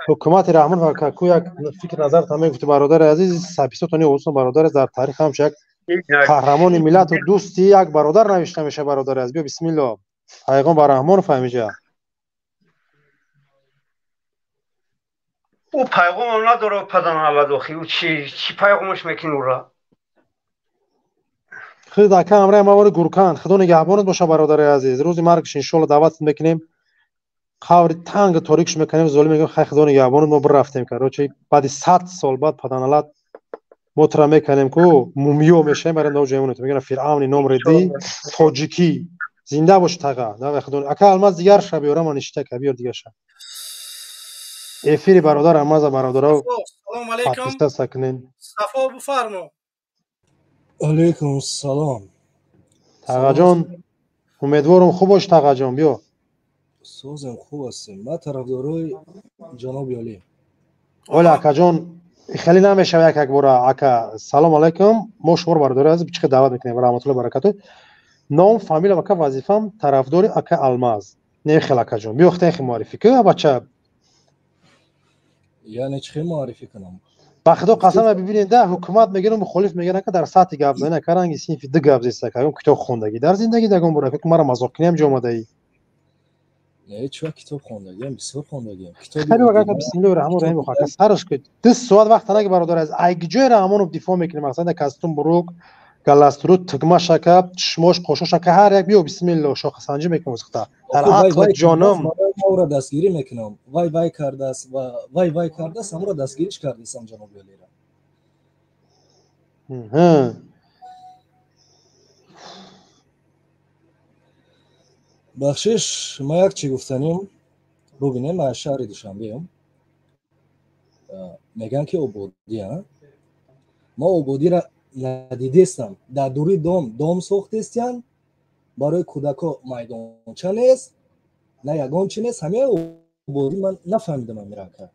ҳукумати Раҳмонов ака, ку як фикр назартон мегуфти, бародари азиз, саписотони овозтон, бародари, дар таърих ҳамчун як қаҳрамони миллату дӯсти як бародар навишта мешавад, бародари азиз. Биё, бисмилло. Пайғом ба Раҳмонов ҳамиҷа. Ӯ пайғомам надорад, паданаллад охи. Ӯ чӣ пайғомаш мекунӣ ӯра? Худ ака ҳамраи ма вори гуркан. Худо нигаҳбонат боша, бародари азиз. Рӯзи маргш иншоалло даъватат мекунем. Қабри танг торикш мекунем, золим мегӯем, хай, худо нигаҳбонат, мо бирафтем. Короче, баъди 100 сол баъд паданаллад мо тура мекунем ку мумиё мешавем, барем дар ҷои мегӯям фиръавни номри ди тоҷикӣ. Зинда бош таға. Давай, худо. Ака Алмаз, дигар ша биёра, ман ишта ка биёр дигар ша. Эфири бародар Алмаза, бародаро Салом алейкум. Подписаться кунед. Сафо, буфармо. Алейкум салом. Тағаҷон, умедворам хуб бош, Тағаҷон, биё. Созем, хуб ҳастем. Ман тарафдорои ҷаноби олӣ. Оля, акаҷон, хеле намешава як як бора, ака. Салом алейкум. Мо шуморо, бародари азиз, чӣ даъват мекунем. Раҳматуллоҳи баракату. Ном, фамилия, ака, вазифам тарафдори ака Алмаз. Не хел, акаҷон. Биё, хтен муаррифӣ ку, бача. Яъне чӣ хел муаррифӣ кунам? Ба худо қасам, бибинед, да ҳукумат мегирам, мухолиф мегирам, ака, дар сатҳи гап зани, ака, ранги синфи ду гап зеста, ака, китоб хондагӣ дар зиндагӣ дагон бура, ака, мара мазоқ кунем ҷо омадаӣ. Не, чӣ китоб хондагиам, бисёр хондагиам. Китоби Хаби, ака, бисмиллоҳи раҳмони раҳим, ака, сараш ки 2 соат вақт наги, бародар аз ай ҷои Раҳмонов дифоъ мекунем, мақсад костюм, бурук, галастру, тугмаш, ака, чишмош, қошош, ака, ҳар як, биё, бисмилло, шохасанҷӣ мекунем сухта. Дар ақли ҷоном ма ӯро дастгирӣ мекунам. Вай вай кардааст ва вай вай кардааст, ҳамро дастгириш кардистам ҷаноби олиро. Бахшиш, ма як чӣ гуфтаним. Бубинем, ман аз шаҳри Душанбеам. Мегӯям ки ободӣ, ма ободиро надидестам. Дар дури дом дом сохтестиян, барои кӯдако майдонча нест, на ягон чи нест. Ҳамаи ободӣ ман нафаҳмидам амирака.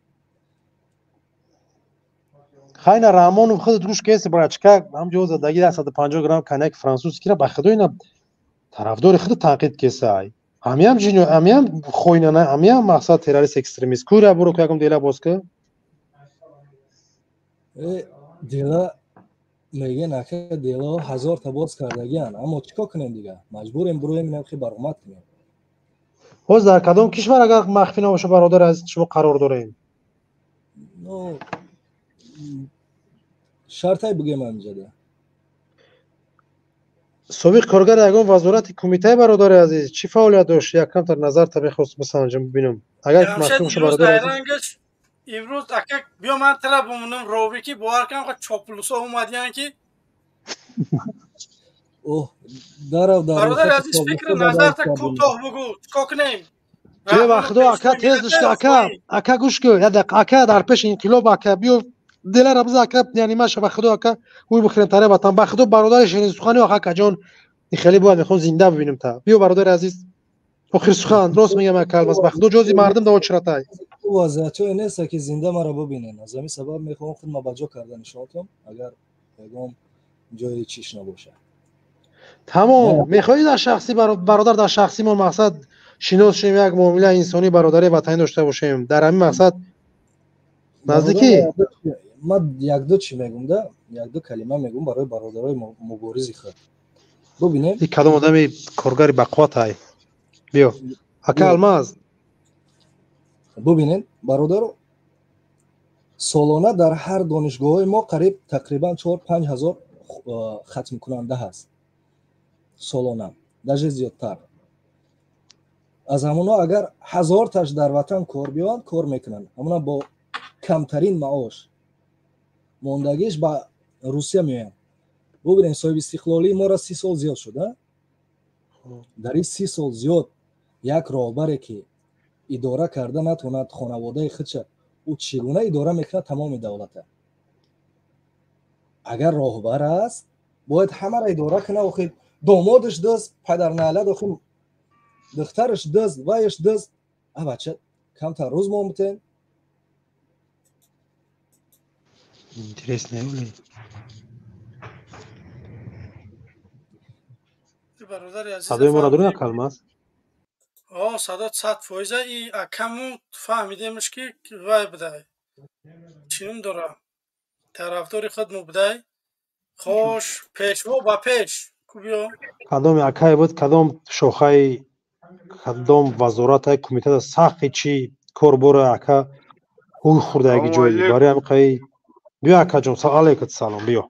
Хайна, Раҳмонов худат гӯш кеси, брачка, ҳамҷо задаги 150 грамм коньяк французскира, ба худо ина тарафдори худ танқид кесай. Ҳамиам ҷино, ҳамиам хоинана, ҳамиам мақсад террорист, экстремист. Кура буро ку якум дела боз ку. Дела мегӯян, ака, делаҳо ҳазорта боз кардагиан, аммо чӣ кор кунем дига? Маҷбурем буроем, инам хе баромад кунем. Ҳоз дар кадом кишвар, агар махфӣ набоша, бародар аз шумо қарор дорем? Ну, шартай бигӯем ҳаминҷода. Собиқ коргари ягон вазорати кумитаи, бародари азиз, чӣ фаъолият дошт? Якамтар назарта мехост бисанҷам, бибинам. Агар махфӣ боша, бародари азиз. Имрӯз, ака, биё, ман тара бумонам ровӣ, ки бовар кунам, чоплусо омадиян ки. Оҳ, дарав дар Бародари азиз, фикри назарта кӯтоҳ бугӯ, чикор кунем? Биё, ба худо, ака, тез душт, ака, ака, гӯш кун, як дақиқа, ака, дар пеши инқилоб, ака, биё, дилара биза, ака, яъне маша, ба худо, ака, ӯй бихӯрем таре ватан, ба худо, бародари ширинсухани, ох, акаҷон, хеле бояд мехоҳам зинда бибинем та. Биё, бародари азиз, охир сухан, рост мегӯям, ака Алмаз, ба худо, ҷози мардум да очратай. Вазъиятҳое нест, ки зинда маро бибинен. Аз ҳамин сабаб мехоҳам худма ба ҷо карда нишонтам, агар ягон ҷои чиш набошад. Тамом, мехоҳӣ дар шахсӣ, бародар, дар шахсимон мақсад шинос шем, як муомилаи инсонӣ, бародари ватанӣ дошта бошем, дар ҳамин мақсад наздикӣ? Ман якду чӣ мегум да, якду калима мегум барои бародарои муборизи худ. Бубинем. И кадом одами коргари бақувват ай. Биё, ака Алмаз. Бубинед, бародаро, солона дар ҳар донишгоҳҳои мо қариб тақрибан 4-5 ҳазор хатмкунанда ҳаст солона, даже зиёдтар. Аз ҳамонҳо агар ҳазорташ дар ватан кор биёянд, кор мекунанд, ҳамона бо камтарин маош. Мондагиш ба Русия меоянд. Бубинем, соҳиби истиқлолии моро 30 сол зиёд шуд. Дар ин 30 сол зиёд як роҳбаре ки идора карда натавонад хонаводаи худша, ӯ чӣ гуна идора мекунад тамоми давлата? Агар роҳбар аст, бояд ҳамаро идора кунад. Охир домодаш дӯст, падарналад, охир духтараш дӯст, вайш дӯст. А бача, камтар рӯз мо бутен. Интересно. Садои моро дорӣ, Калмаз? О, садо 100%. И акаму фаҳмидемш ки вай будай, чӣ ном дора, тарафдори худ будай. Хош, пешво ба пеш кубиё. Кадоми акай буд, кадом шохаи, кадом вазоратай, кумитада сахти чи кор бора, ака ҳуй хурдаги ҷои барои ҳамиқаи. Биё, акаҷон, алайкум салом, биё.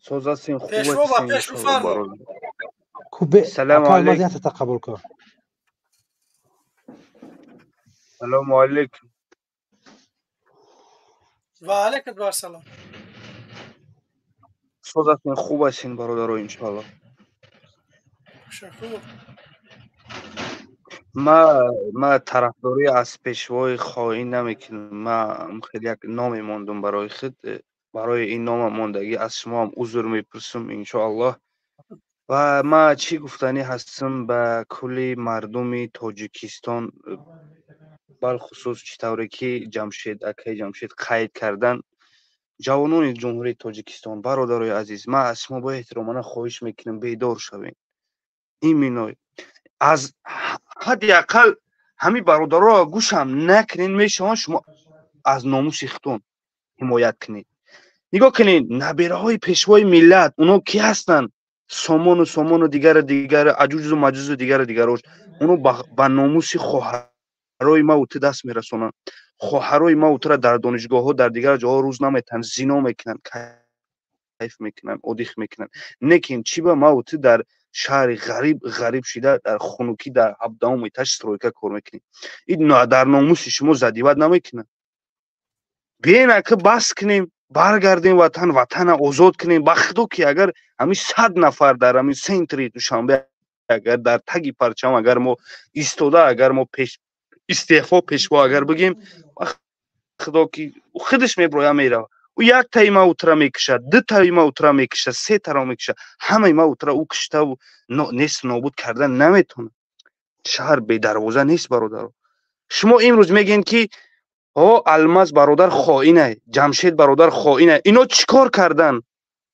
Созасин. Пешво ба пеш, бифармо. Кубе ака, тақаббул кун. Салому алейкум. Ва алейкум ассалом. Созасин, хуб ҳастин, бародаро, иншоалло. Ташаккур. Ма тарафдорӣ аз пешвои хоин намекунам. Ма хеле як номе мондум барои худ, барои ин нома мондагӣ аз шумоам узр мепурсам, иншоаллоҳ. Ва ма чӣ гуфтанӣ ҳастам ба кулли мардуми Тоҷикистон, балхусус чӣ тавре ки Ҷамшед, акаи Ҷамшед қайд кардан, ҷавонони Ҷумҳурии Тоҷикистон, бародарои азиз, ман аз шумо бо эҳтиромона хоҳиш мекунам, бедор шавед. Именно аз ҳадди ақал ҳамин бародароро гӯшам накунед, мешаванд шумо аз номуси худтон ҳимоят кунед. Нигоҳ кунед, набераҳои пешвои миллат оно ки ҳастанд? Сомону сомону дигару дигару аҷуҷу маҷуҷу дигару дигарош. Оно ба номуси хоҳарои маву ту даст мерасонанд. Хоҳарои маву тура дар донишгоҳҳо, дар дигар ҷоҳо рӯз наметаҳанд, зино мекунанд, кайф мекунанд, одих мекунанд. Лекин чӣ ба маву ту дар шаҳри ғариб ғариб шида, дар хунукӣ, дар 17-ум этаж стройка кор мекунем? Ин дар номуси шумо задиват намекунад. Биен, ака, бас кунем, баргардем ватан, ватана озод кунем. Ба худо ки агар ҳамин 100 нафар дар ҳамин центри Душанбе, агар дар таги парчам агар мо истода, агар мо пеш истеъфо пешво агар бигем, ба худо ки худаш меброя, мерава. Ӯ як таи ма утра мекушад, ду таи ма утра мекушад, се таро мекушад, ҳамаи ма утра ӯ куштаву нест нобуд кардан наметавонад. Шаҳр бедарвоза нест, бародаро. Шумо имрӯз мегӯед ки о Алмаз бародар хоинай, Ҷамшед бародар хоинай. Ино чӣ кор кардан?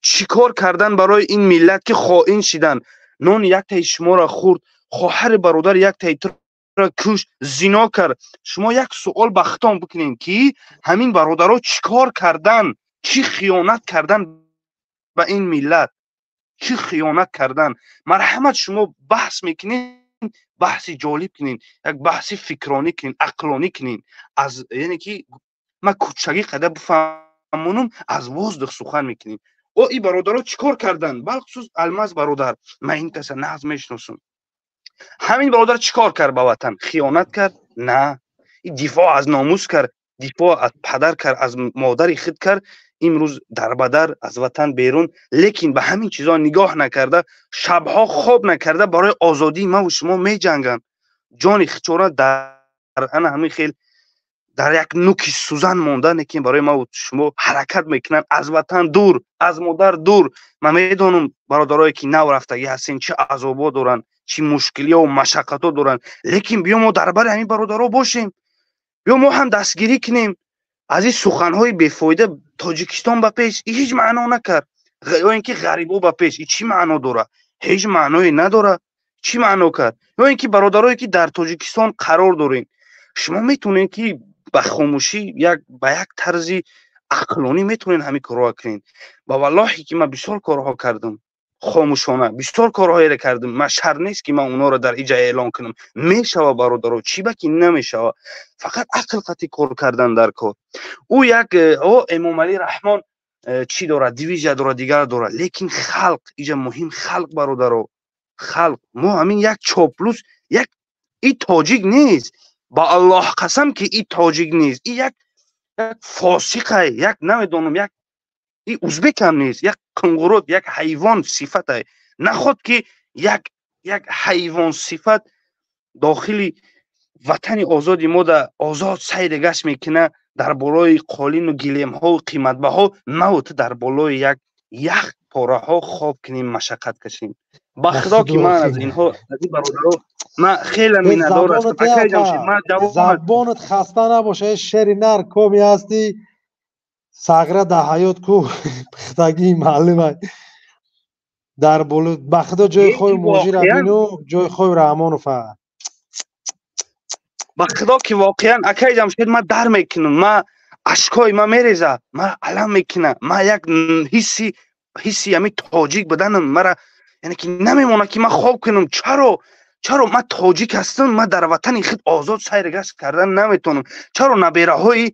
Чӣ кор кардан барои ин миллат ки хоин шидан? Нони яктаи шуморо хӯрд, хоҳари бародар яктаи туро кушт, зино кард. Шумо як суол ба худтон бикунед ки ҳамин бародаро чӣ кор кардан, чӣ хиёнат кардан ба ин миллат, чӣ хиёнат кардан? Марҳамат, шумо баҳс мекунед, баҳси ҷолиб кунед, як баҳси фикронӣ кунед, ақлонӣ кунед. Аз яъне ки ман кӯчагӣ қадар бифаҳмонам, аз воздух сухан мекунем. О, ин бародаро чӣ кор кардан? Балхусус Алмаз бародар, ман ин каса нағз мешиносам. Ҳамин бародар чӣ кор кард ба ватан? Хиёнат кард? На, дифоъ аз номус кард, дифоъ аз падар кард, аз модари худ кард. Имрӯз дарбадар, аз ватан берун, лекин ба ҳамин чизо нигоҳ накарда, шабҳо хоб накарда, барои озодии маву шумо меҷанганд. Ҷони хичора дар ана ҳамин хел дар як нуки сӯзан монда, лекин барои маву шумо ҳаракат мекунанд, аз ватан дур, аз модар дур. Ман медонам, бародарое ки нав рафтагӣ ҳастен, чӣ азобо доранд, чӣ мушкилиҳо машаққатҳо доранд, лекин биё мо дар бари ҳамин бародаро бошем, биё мо ҳам дастгирӣ кунем. Аз ин суханҳои бефоида Тоҷикистон ба пеш ҳеҷ маъно накард, ё ин ки ғарибо ба пеш чӣ маъно дорад? Ҳеҷ маъное надорад. Чӣ маъно кард? Ё ин ки бародарое ки дар Тоҷикистон қарор дорем, шумо метавонед ки ба хомӯшӣ як ба як тарзи ақлонӣ метавонед ҳамин корҳоро кунед. Ба валлоҳе ки ман бисёр корҳо кардам хомӯшона, бисёр корҳоеро кардам. Ман шарт нест ки ман онҳоро дар иҷа эълон кунам. Мешава, бародаро, чӣ ба ки намешава? Фақат ақл қатъи кор кардан дар кор. Ӯ як о Эмомалӣ Раҳмон чӣ дорад, дивизия дорад, дигар дорад, лекин халқ иҷа муҳим, халқ, бародаро, халқ. Мо ҳамин як чоплус, як и тоҷик нест, ба Аллоҳ қасам ки и тоҷик нест, и як фосиқай, як намедонам, як И узбек ҳам нест, як қунғурот, як ҳайвон сифат. Наход ки як ҳайвон сифат дохили ватани озоди мо да озод сайри гашт мекуна дар болои қолину гилемҳо қиматбаҳо, маву ту дар болои як ях пораҳо хоб кунем, машаққат кашем. Ба худо ки ман аз инҳо, аз ин бародаро ман хеле миннатдор ҳастам. Акай Ҷамшид, ман давом забонат хаста набоша, шери нар коми ҳастӣ, сағра дар ҳаёт ку пухтагии маълума дар боло. Ба худо ҷои хои муҳоҷира бину, ҷои хои Раҳмонова. Ба худо ки воқеан, акай Ҷамшид, ман дар мекунам, ман ашкои ман мереза, ман алам мекуна, ман як ҳисси ҳамин тоҷик буданам мара, яъне ки намемонад ки ман хоб кунам. Чаро ман тоҷик ҳастам, ман дар ватани худ озод сайр гашт кардан наметавонам? Чаро набераҳои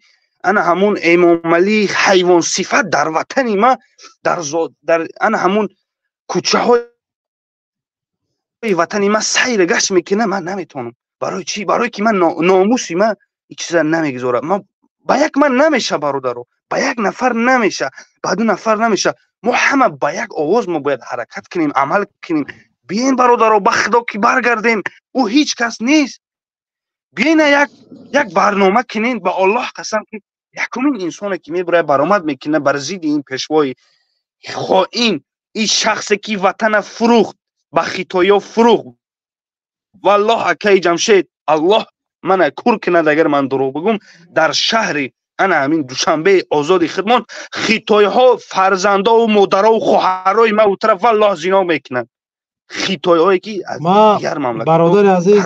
ана ҳамун Эмомалии ҳайвонсифат дар ватани ма, дар ана ҳамун кӯчаҳои ватани ма сайр гашт мекунам, ман наметавонам? Барои чӣ? Барое ки ман номуси ман ин чиза намегузорад. Ман ба як ман намеша, бародаро, ба як нафар намеша, ба ду нафар намеша. Мо ҳама ба як овоз мо бояд ҳаракат кунем, амал кунем. Биен, бародаро, ба худо ки баргардем, ӯ ҳеҷ кас нест. Биена як барнома кунем. Ба Аллоҳ қасам ки якумин инсоне ки мебурад, баромад мекунад бар зидди ин пешвои хоин, ин шахсе ки ватана фурӯхт, ба хитоё фурӯхт. Валлоҳ, акаи Ҷамшед, Аллоҳ мана кур кунад, агар ман дурӯғ бигӯм. Дар шаҳри ана ҳамин Душанбеи озоди худмон хитойҳо фарзандову модарову хоҳарои ма утараф, валлоҳ, зино мекунанд, хитойҳое ки аз дигар мамлакат. Бародари азиз,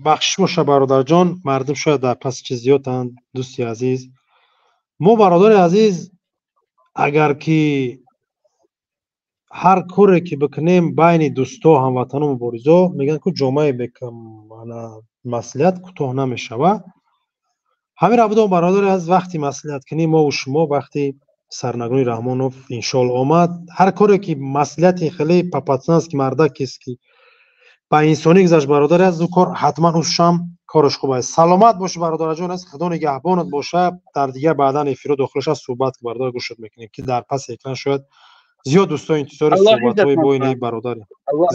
бахшиш боша, бародарҷон, мардум шояд дар паси чиз зиёданд. Дӯсти азиз, мо, бародари азиз, агар ки ҳар коре ки бикунем байни дӯсто, ҳамватану муборизо, мегӯянд ку ҷомаи маслиҳат кӯтоҳ намешавад. Ҳаминро будом, бародари аз вақти маслиҳаткунӣ мову шумо, вақти сарнагуни Раҳмонов иншоалло омад, ҳар коре ки маслиҳати хеле папатсански мардакест ки ба инсонӣ гузашт, бародари аз ӯ кор ҳатман ӯшам кораш хуб аст. Саломат бошӣ, бародараҷон, аз худо нигаҳбонат боша. Дар дигар баъдан эфиро дохилаша суҳбат бародар гӯшат мекунем, ки дар паси экран шояд зиёд дӯстои интизори суҳбатҳои бо инаи бародари.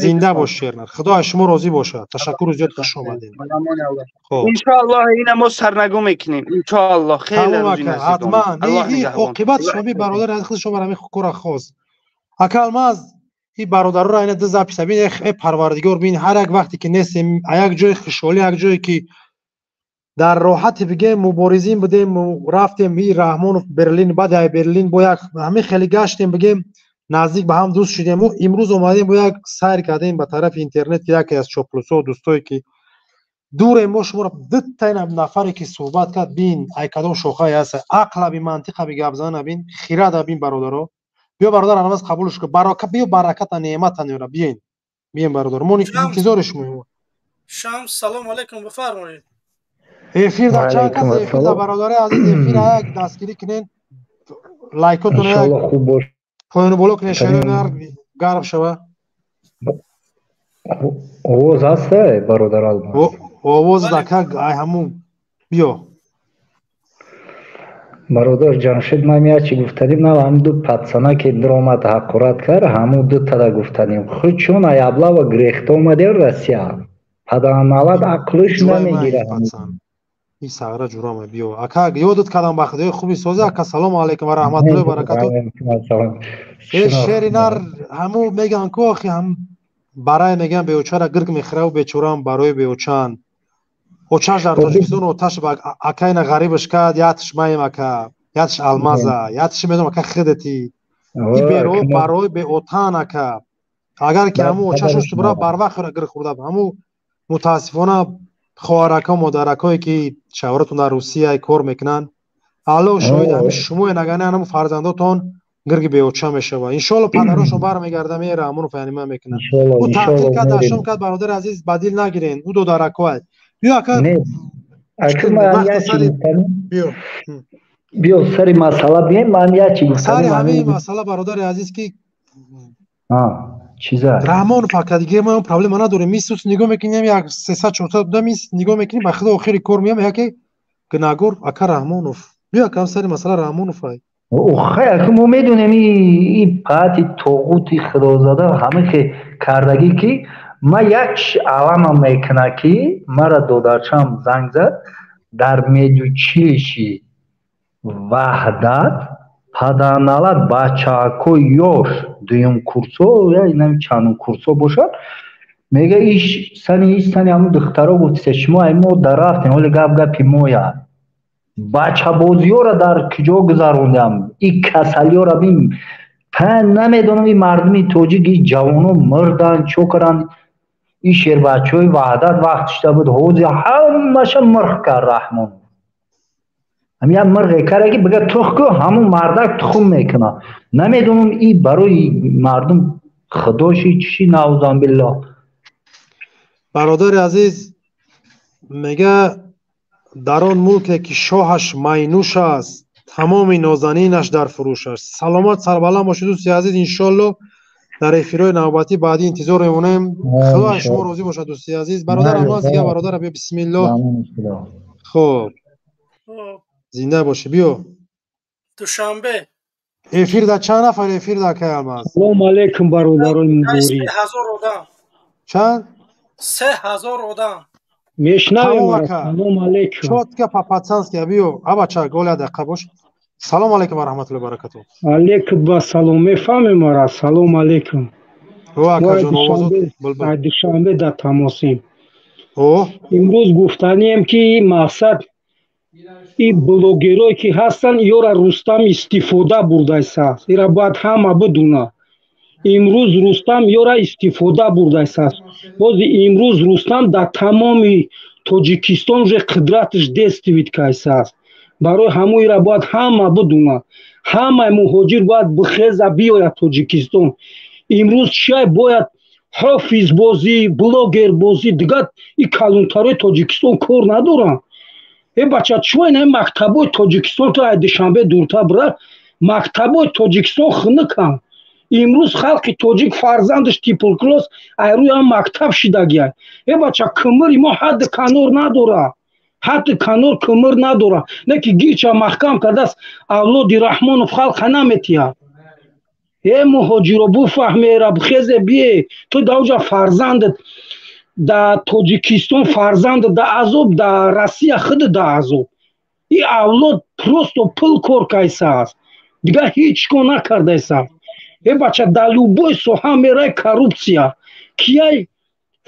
Зинда бош, шернар, худо аз шумо розӣ бошад. Ташаккуру зиёд, хуш омадед. Иншоаллоҳ ина мо сарнагу мекунем, иншоаллоҳ хеле рӯзи ҳатман оқибат шоми бародар аз худ шумо ҳамин кора хост. Ака Алмаз, и бародароро ина ду записа бин. Э парвардигор, бин, ҳар як вақте ки нестем, як ҷои хушҳолӣ, як ҷое ки дар роҳати бигем муборизин будем, рафтем и Раҳмонов Берлин, баъд ай Берлин бо як ҳамин хеле гаштем, бигем наздик ба ҳам дӯст шудем. Имрӯз омадем, бо як сайр кардем ба тарафи интернет, ки яке аз чоплусо дӯстое ки дурем мо шуморо дута нафаре ки суҳбат кард, бин, ай кадом шохае ҳаст, ақла би, мантиқа би, гап зана бин, хирада бин. Бародаро, биё, бародар Алмаз, қабулш кун, барака биё, бараката неъмата неёра. Биёин, биёин, бародар, мо интизори шумоем. Шамс, салому алайкум, бифармоед. Эфир дар чанд кас эфир дар, бародари азиз, эфир як дастгирӣ кунен, лайкотон як поёну боло кунен, шеронар гарм шава. Овоз ҳаст, бародар Алмаз? Овоз дака ай ҳамун биё. Бародар Ҷамшед, ман як чи гуфтаним, на ҳам ду патсана ки даромад ҳақорат кард, ҳамун ду тада гуфтаним. Худ чун ай аблава гирехта омадем Россия, паданалат ақлиш намегирад. И сағра ҷурама биё, ака, ёдат кардам, ба худои хуби сози. Ака, салому алайкум ва раҳматуллоҳи баракату. Э шери нар, ҳаму меган ку охи, ҳам барай меган беочара гирг мехӯраву бечораам барои беочаан. Очаш дар Тоҷикистон оташ акайна ғарибаш кард, ятш маем, ака, ятш Алмаза, ятш медонам, ака, хидати и беро барои беотан. Ака, агар ки ҳаму очаш устубра барвақт гирг хӯрда, ҳаму мутаассифона хоҳарако, модаракое ки шавҳаратон дар Русия кор мекунанд, алло шоҳид ҳами шумоен, агар не ҳаму фарзандотон гирги беоча мешавад. Иншоалло падарошон бармегарда, мера ҳамону фаҳнима мекунад. Ӯ таҳқир кард, дашном кард, бародари азиз, ба дил нагирен, ӯ додаракоа. Биё, ака, биё сари масъала бием. Ман як чи гуфтам сари ҳамин масъала, бародари азиз, ки чиза Раҳмонов, ака, диге мо проблема надорем. Мисус нигоҳ мекунем, як 300 400 буда, мис нигоҳ мекунем, ба худо охири кор меям, яке гунаҳгор ака Раҳмонов. Биё, ака, сари масъала Раҳмонов ай. Охай, мо медонем ин паҳати тоғути худозада ҳама ки кардагӣ, ки ма як аламам мекуна, ки мара додарчам занг зад дар медучилищи Ваҳдат, паданалат бачаҳакҳои ёш, дуюм курсо я инами чандум курсо бошад, мега иш сани иш сани ҳамун духтаро гуфтисе, шумо ай мо дар рафтем, ҳоли гап гапи моя. Бачабозиёра дар куҷо гузарондам, и касалиёра бин, намедонам, и мардуми тоҷик, и ҷавоно мурданд, чо карданд? И шербачаҳои Ваҳдат вақт шуда буд, ҳозир ҳамаша мирх кард Раҳмон. Ҳам як мирғе карда, ки бига тух ку, ҳамун мардак тухм мекунад. Намедонам, и барои мардум худоши чиши, наузанбиллоҳ. Бародари азиз, мега дар он мулке ки шоҳаш майнӯш аст, тамоми нозанинаш дар фурӯш аст. Саломат, сарбаланд бошед, дӯсти азиз. Иншоалло, дар эфирҳои навбатӣ баъдӣ интизор мемонем. Худо аз шумо розӣ бошад, дӯсти азиз. Бародар Алмаз, дигар бародара биё, бисмиллоҳ. Хуб, зинда бошӣ, биё. Душанбе. Эфир да чанд нафар, эфир да, акай Алмаз? Салому алейкум, бародарони муборик. 3000 одам. Чанд? 3000 одам. Мешнавем? Салому алейкум. Чётко, по-пацански, биё, абача, голя дақиқа бош. Салому алейкум ва раҳматуллоҳи баракатуҳ. Алейкум ассалом. Мефаҳмем мара? Салому алейкум. Душанбе дар тамосем. Имрӯз гуфтанием, ки мақсад и блогерое ки ҳастанд, ёра Рустам истифода бурдайсааст. Ира бояд ҳама бидуна. Имрӯз Рустам ёра истифода бурдайсааст. Бози имрӯз Рустам дар тамоми Тоҷикистон уже қудраташ действует кайсааст. Барои ҳамун ира бояд ҳама бидуна. Ҳамаи муҳоҷир бояд бихеза, биёяд Тоҷикистон. Имрӯз чиай бояд ҳофизбозӣ, блогербозӣ, дигар и калонтарои Тоҷикистон кор надоранд. Э бача, чӯ ина мактабҳои Тоҷикистон, то ай Душанбе дуртар бира, мактабҳои Тоҷикистон хунуканд. Имрӯз халқи тоҷик фарзандаш туберкулёз ай рӯи ҳам мактаб шидагиай. Э бача, кӯмири мо ҳадди канор надорад, ҳадди канор кӯмир надорад, не ки гирча маҳкам кардааст авлоди Раҳмонов, халқа наметиҳад. Э муҳоҷиро, буфаҳмера, бихезе, бие. Ту дар оҷа фарзандат дар Тоҷикистон, фарзандат дар азоб, дар Россия худ дар азоб. И авлод просто пул кор кайсааст, дигар ҳеҷ кор накардайсааст. Э бача, дар любой соҳа мерай, коррупсия. Кияй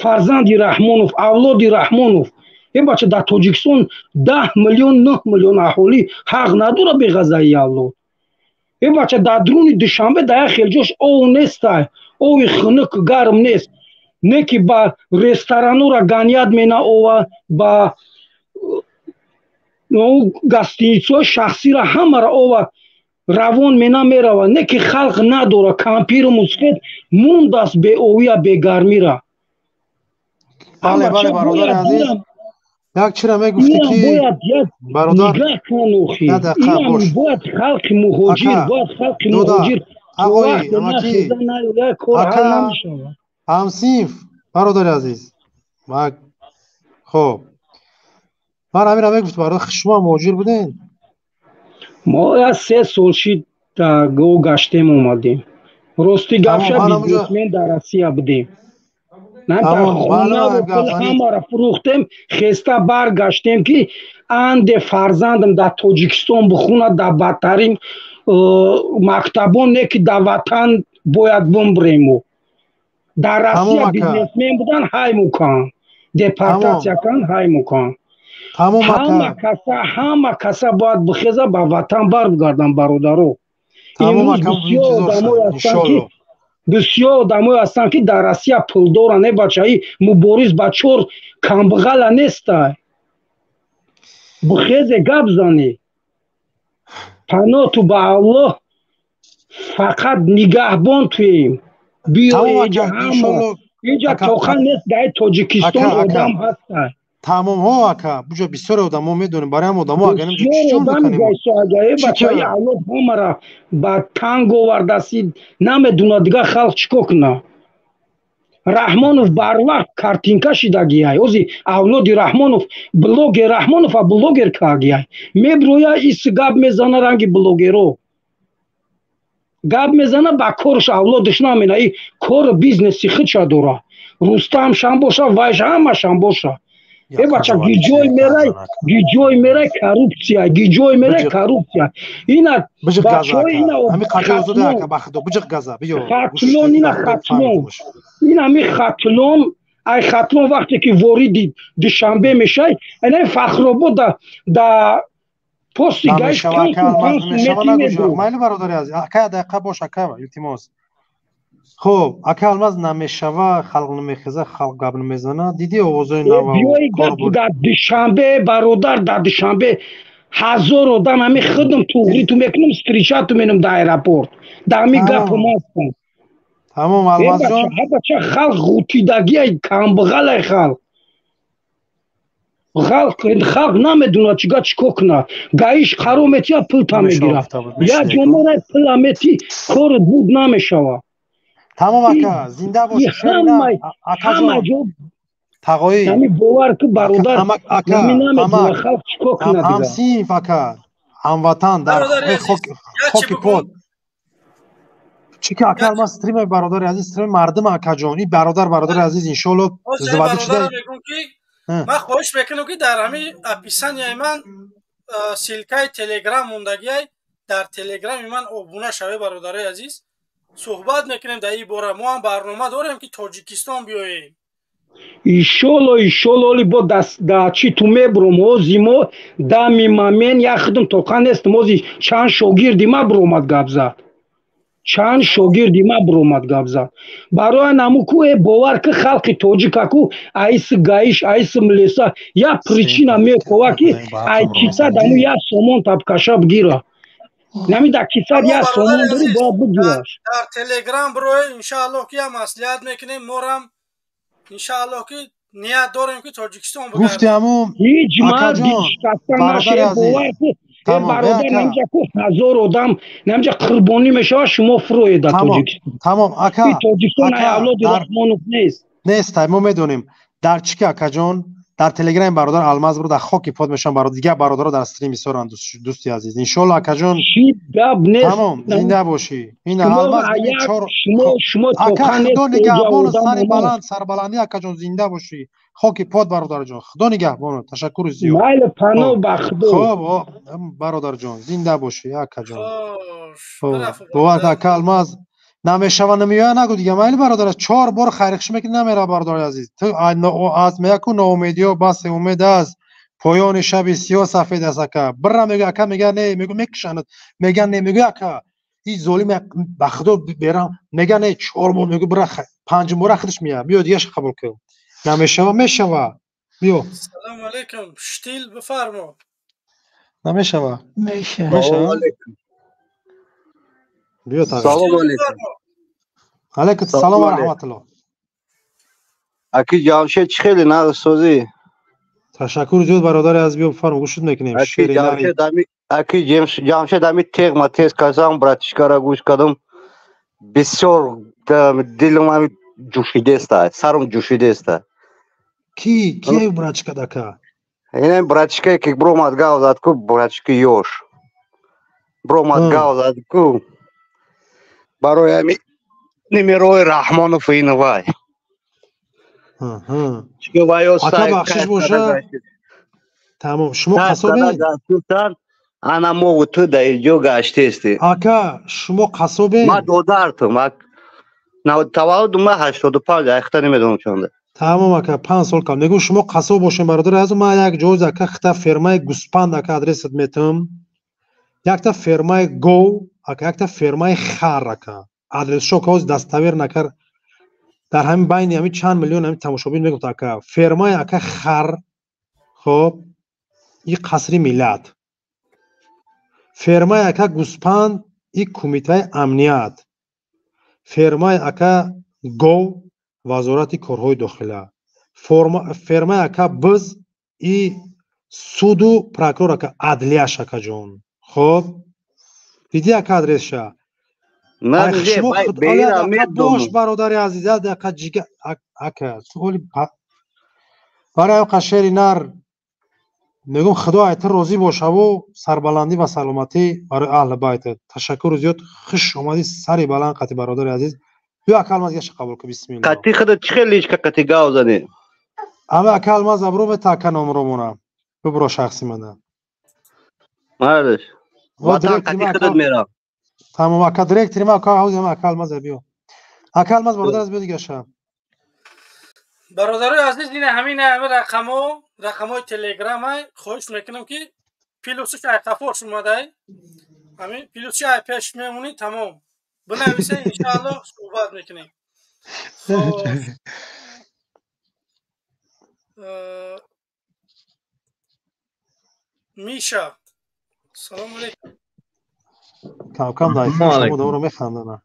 фарзанди Раҳмонов, авлоди Раҳмонов? Э бача, дар Тоҷикистон 10 миллион, 9 миллион аҳолӣ ҳақ надорад беғазаи авлод. Э бача, дар дуруни Душанбе дар як хелҷош ов нестай, ови хунук, гарм нест, не ки ба ресторанора ганият мена ова, ба гостиницаҳои шахсира ҳамара ова равон мена мерава, не ки халқ надора. Кампиру мусфед мондааст беовия, бегармира. Бале, бале, бародари азиз, як чира мегуфтӣ, ки бародар бояд халқи муҳоҷир, бояд халқи муҳоҷир. Ағои амаки, ака, ҳамсинф, бародари азиз, хоб, ман ҳамира мегуфт, бародар, шумо муҳоҷир буден? Мо як 3 сол шид го гаштем, омадем. Рости гапша, бизнесмен дар Россия будем, ҳамаро фурӯхтем, хеста баргаштем, ки анде фарзандам дар Тоҷикистон бихонад дар бадтарин мактабон, не ки дар ватан бояд бимбирему. Дар Россия бизнесмен будан ҳай мукан, депортатсия кан ҳай мукан. Ҳама каса бояд бихеза, ба ватан барбигарданд, бародаро. Имрӯз бисёр одамое ҳастанд, ки дар Россия пул доранд. Не, бачаи мубориз ба чор камбағала нестай. Бихезе, гап занӣ. Паноту ба Аллоҳ, фақат нигаҳбон туем. Биё иҷа, ҳама иҷа тоқа нест, дар Тоҷикистон одам ҳастай. Тамом ҳо, ака, буҷа бисёре одамо медонем, барои ҳам одамо агар чон бикунем. Бачаи авлод ҳамара ба танг овардаси, намедонад дигар халқ чӣ кор кунад. Раҳмонов барвақт картинка шидагиай. Ози авлоди Раҳмонов, блогер Раҳмонова блогер кагиай, меброя, ис гап мезана ранги блогеро. Гап мезана, ба корш авлодаш намена. И кор бизнеси худша дора. Рустам шам боша, вайш ҳамашам боша. Э бача, гиҷой мерай, гиҷой мерай коррупсия, гиҷой мерай коррупсия. Ина бачаҳои ина Хатлон, ина Хатлон, ина ми Хатлон, ай Хатлон вақте ки вориди Душанбе мешай, ина Фахробод да пости гайш. Майли, бародари азиз, ака, дақиқа бош, ака, илтимос. Хуб, ака Алмаз, намешава, халқ намехеза, халқ гап намезана. Диди овозои нава. Дар Душанбе, бародар, дар Душанбе 1000 одам, ҳами худам туғри ту мекунам, встречать ту менам дар аэропорт. Дар ҳами гапам ҳастам. Тамом, Алмазҷон. Бача, халқ ғутидагиай, камбағалай халқ. Халқ намедонад чига чӣ кор кунад. Гаиш қарор метия, пулта мегирад. Як ҷо мерай, пула метӣ, корот буд намешавад. Тамом, ака, зинда бошӣ. Акаҷон тағоӣ, ҳами бовар ку, бародар, намедонад халқ чӣ кор кунад. Ҳамсинф, ака, ҳамватан, дар хоки пот чӣ ки, ака Алмаз, стриме, бародари азиз, стрими мардум, акаҷон, ин бародар, бародари азиз, иншоалло заводӣ шуда. Ман хоҳиш мекунам, ки дар ҳамин описанияи ман ссылкаи Телеграм мондагиай, дар Телеграми ман обуна шавед, бародарои азиз. Суҳбат мекунем дар ин бора. Мо ҳам барнома дорем, ки Тоҷикистон биёем. Иншолло, иншолло, оли бо да чи ту мебуром. Ҳози мо дами мамен як худам тоқа нестам. Ҳози чанд шогирди ма буромад гап зад, чанд шогирди ма буромад гап зад. Барои наму ку, э бовар ки, халқи тоҷика ку айси гаиш, айси млеса як причина мекова, ки ай кисад аму як сомон табкаша бигира. Нами дар кисад як сомон дорӣ, бояд бигираш. Дар Телеграм бироe, иншааллоҳ, ки ям маслиҳат мекунем. Морам, иншааллоҳ, ки ният дорем, ки Тоҷикистон. Гуфти ҳамун. Ҳеҷ ман дилшикаста нашед, бовар ку, бародар, намҷа ку 1000 одам намҷа қурбонӣ мешавад, шумо фуроед дар Тоҷикистон. Тамом, ака. Тоҷикистон ай авлоди Раҳмонов нест. Нест, мо медонем. Дар чӣ ки, акаҷон, дар Телеграми бародар Алмаз буро, дар хоки под мешавам, бародар, дигар бародаро дар стрим бисёранд, дӯсти азиз, иншоалло, акаҷон. Гап нест. Тамом, зинда бошӣ. Ина Алмаз. Шумо ака, худо нигаҳбону, сари баланд, сарбаландӣ, акаҷон, зинда бошӣ, хоки под, бародарҷон, худо нигаҳбону, ташаккури зиёд. Майли, пано ба худо. Хоб, бародарҷон, зинда бошӣ, акаҷон. Бовар, ака Алмаз, намешава, намеоя, нагу дига. Майли, бародар, чор бор хайрихш мекунӣ, намера. Бародари азиз, ту аз меяку ноумедиё басе, умед аст, поёни шаби сиёҳ сафед аст, ака. Бира, мега, ака, мега не, мегу мекушанад, мега не, мегӯ, ака, и золим, ба худо берам, мега не, чор бор мегӯ, бира, панҷум бора худаш мея, биё, дигаша қабул кун. Намешава, мешава, биё. Салому алейкум, Штил, бифармо. Намешава. Мешава. Биё. Салому алейкум. Алейкум салом ва раҳматуллоҳ. Аки Ҷамшед, чӣ хеле нағзсозӣ? Ташаккур зиёд, бародари аз, биё, бифармо, гӯшуд мекунем. Аки Ҷамшед, ами теғма тез касам, братишкара гӯш кардам, бисёр дилам ами ҷӯшидеста, сарам ҷӯшидеста. Ки кие братишка, дака? Ина братишкае ки бромад гав зад ку, братишки ёш бромад гав зад ку барои ами номерои Раҳмонов инвай. Ака, бахшиш боша. Тамом, шумо қассобед? Ана мо ту дар инҷо гаштести. Ака, шумо қассобед? Ма додартум, таваллуду ма 85, айхта намедонам чанда. Тамом, ака, 5 сол кам. Мегӯм, шумо қассоб бошем, бародари азиз, ман як ҷоиз, ака, хита фермаи гӯспанд, ака, адресат метавам. Якта фермаи гов, ака, якта фермаи хар, ака, адресшо ҳоз доставер накар, дар ҳамин байни ҳамин чанд миллион ҳамин тамошобин мегуфт, ака, фермаи, ака, хар, хоб, и Қасри Миллат, фермаи, ака, гӯспанд, и Кумитаи амният, фермаи, ака, гов, Вазорати корҳои дохила, фермаи, ака, биз, и суду прокурор, ака, адлияш, акаҷон. Хоб, диди, ака, адресша? Бош, бародари азиз, ака, ҷига, ака, суоли барои ака, шери нар. Мегӯм Худо ай ту розӣ бошаву сарбаландӣ ва саломатӣ барои аҳли байтат. Ташаккури зиёд, хуш омадӣ, сари баланд қати бародари азиз. Биё ака Алмаз, яша қабул кун, бисмилла. Қати худат чӣ хел личка қати гав задӣ? Ама ака Алмаз абру мета ака номромона. Бибро шахси мана. Мардаш. Ватан қати худат мерам. Тамом ака, директори ма ака ҳавзи ма ака Алмаз биё. Ака Алмаз бародар аз биё дигаша. Бародарои азиз, ина ҳамин рақамҳо, рақамҳои телеграма. Хоҳиш мекунам ки плюсиш ай қафош омадай, ҳамин плюсши ай пеш мемонӣ, тамом бинависе, иншааллоҳ суҳбат мекунем. Миша, салому алейкум. Камкам даиф механдана.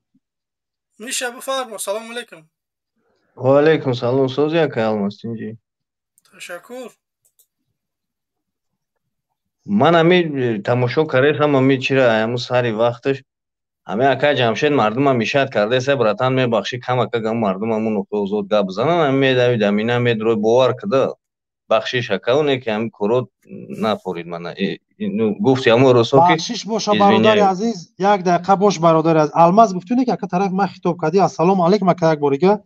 Миша, бифармо, салому алейкум. Ва алейкум салом, сози ака Алмаз, тинҷи? Ташаккур. Ман ами тамошо каресам, ами чира ҳаму сари вақташ ҳами ака Ҷамшед мардума мишад кардаеса, братан, мебахшӣ, кам ака гам мардум ҳамун нуқтаи озод гап занан, ами медавид, амина медрой, бовар куда, бахшиш ака, оне ки ҳами коро напорид мана гуфти ҳамон рӯзҳо ки бахшиш боша, бародари азиз, як дақиқа бош, бародари азиз. Алмаз гуфтуне ки ака тарафи ман хитоб кардӣ, ассалому алайкум ака, як борига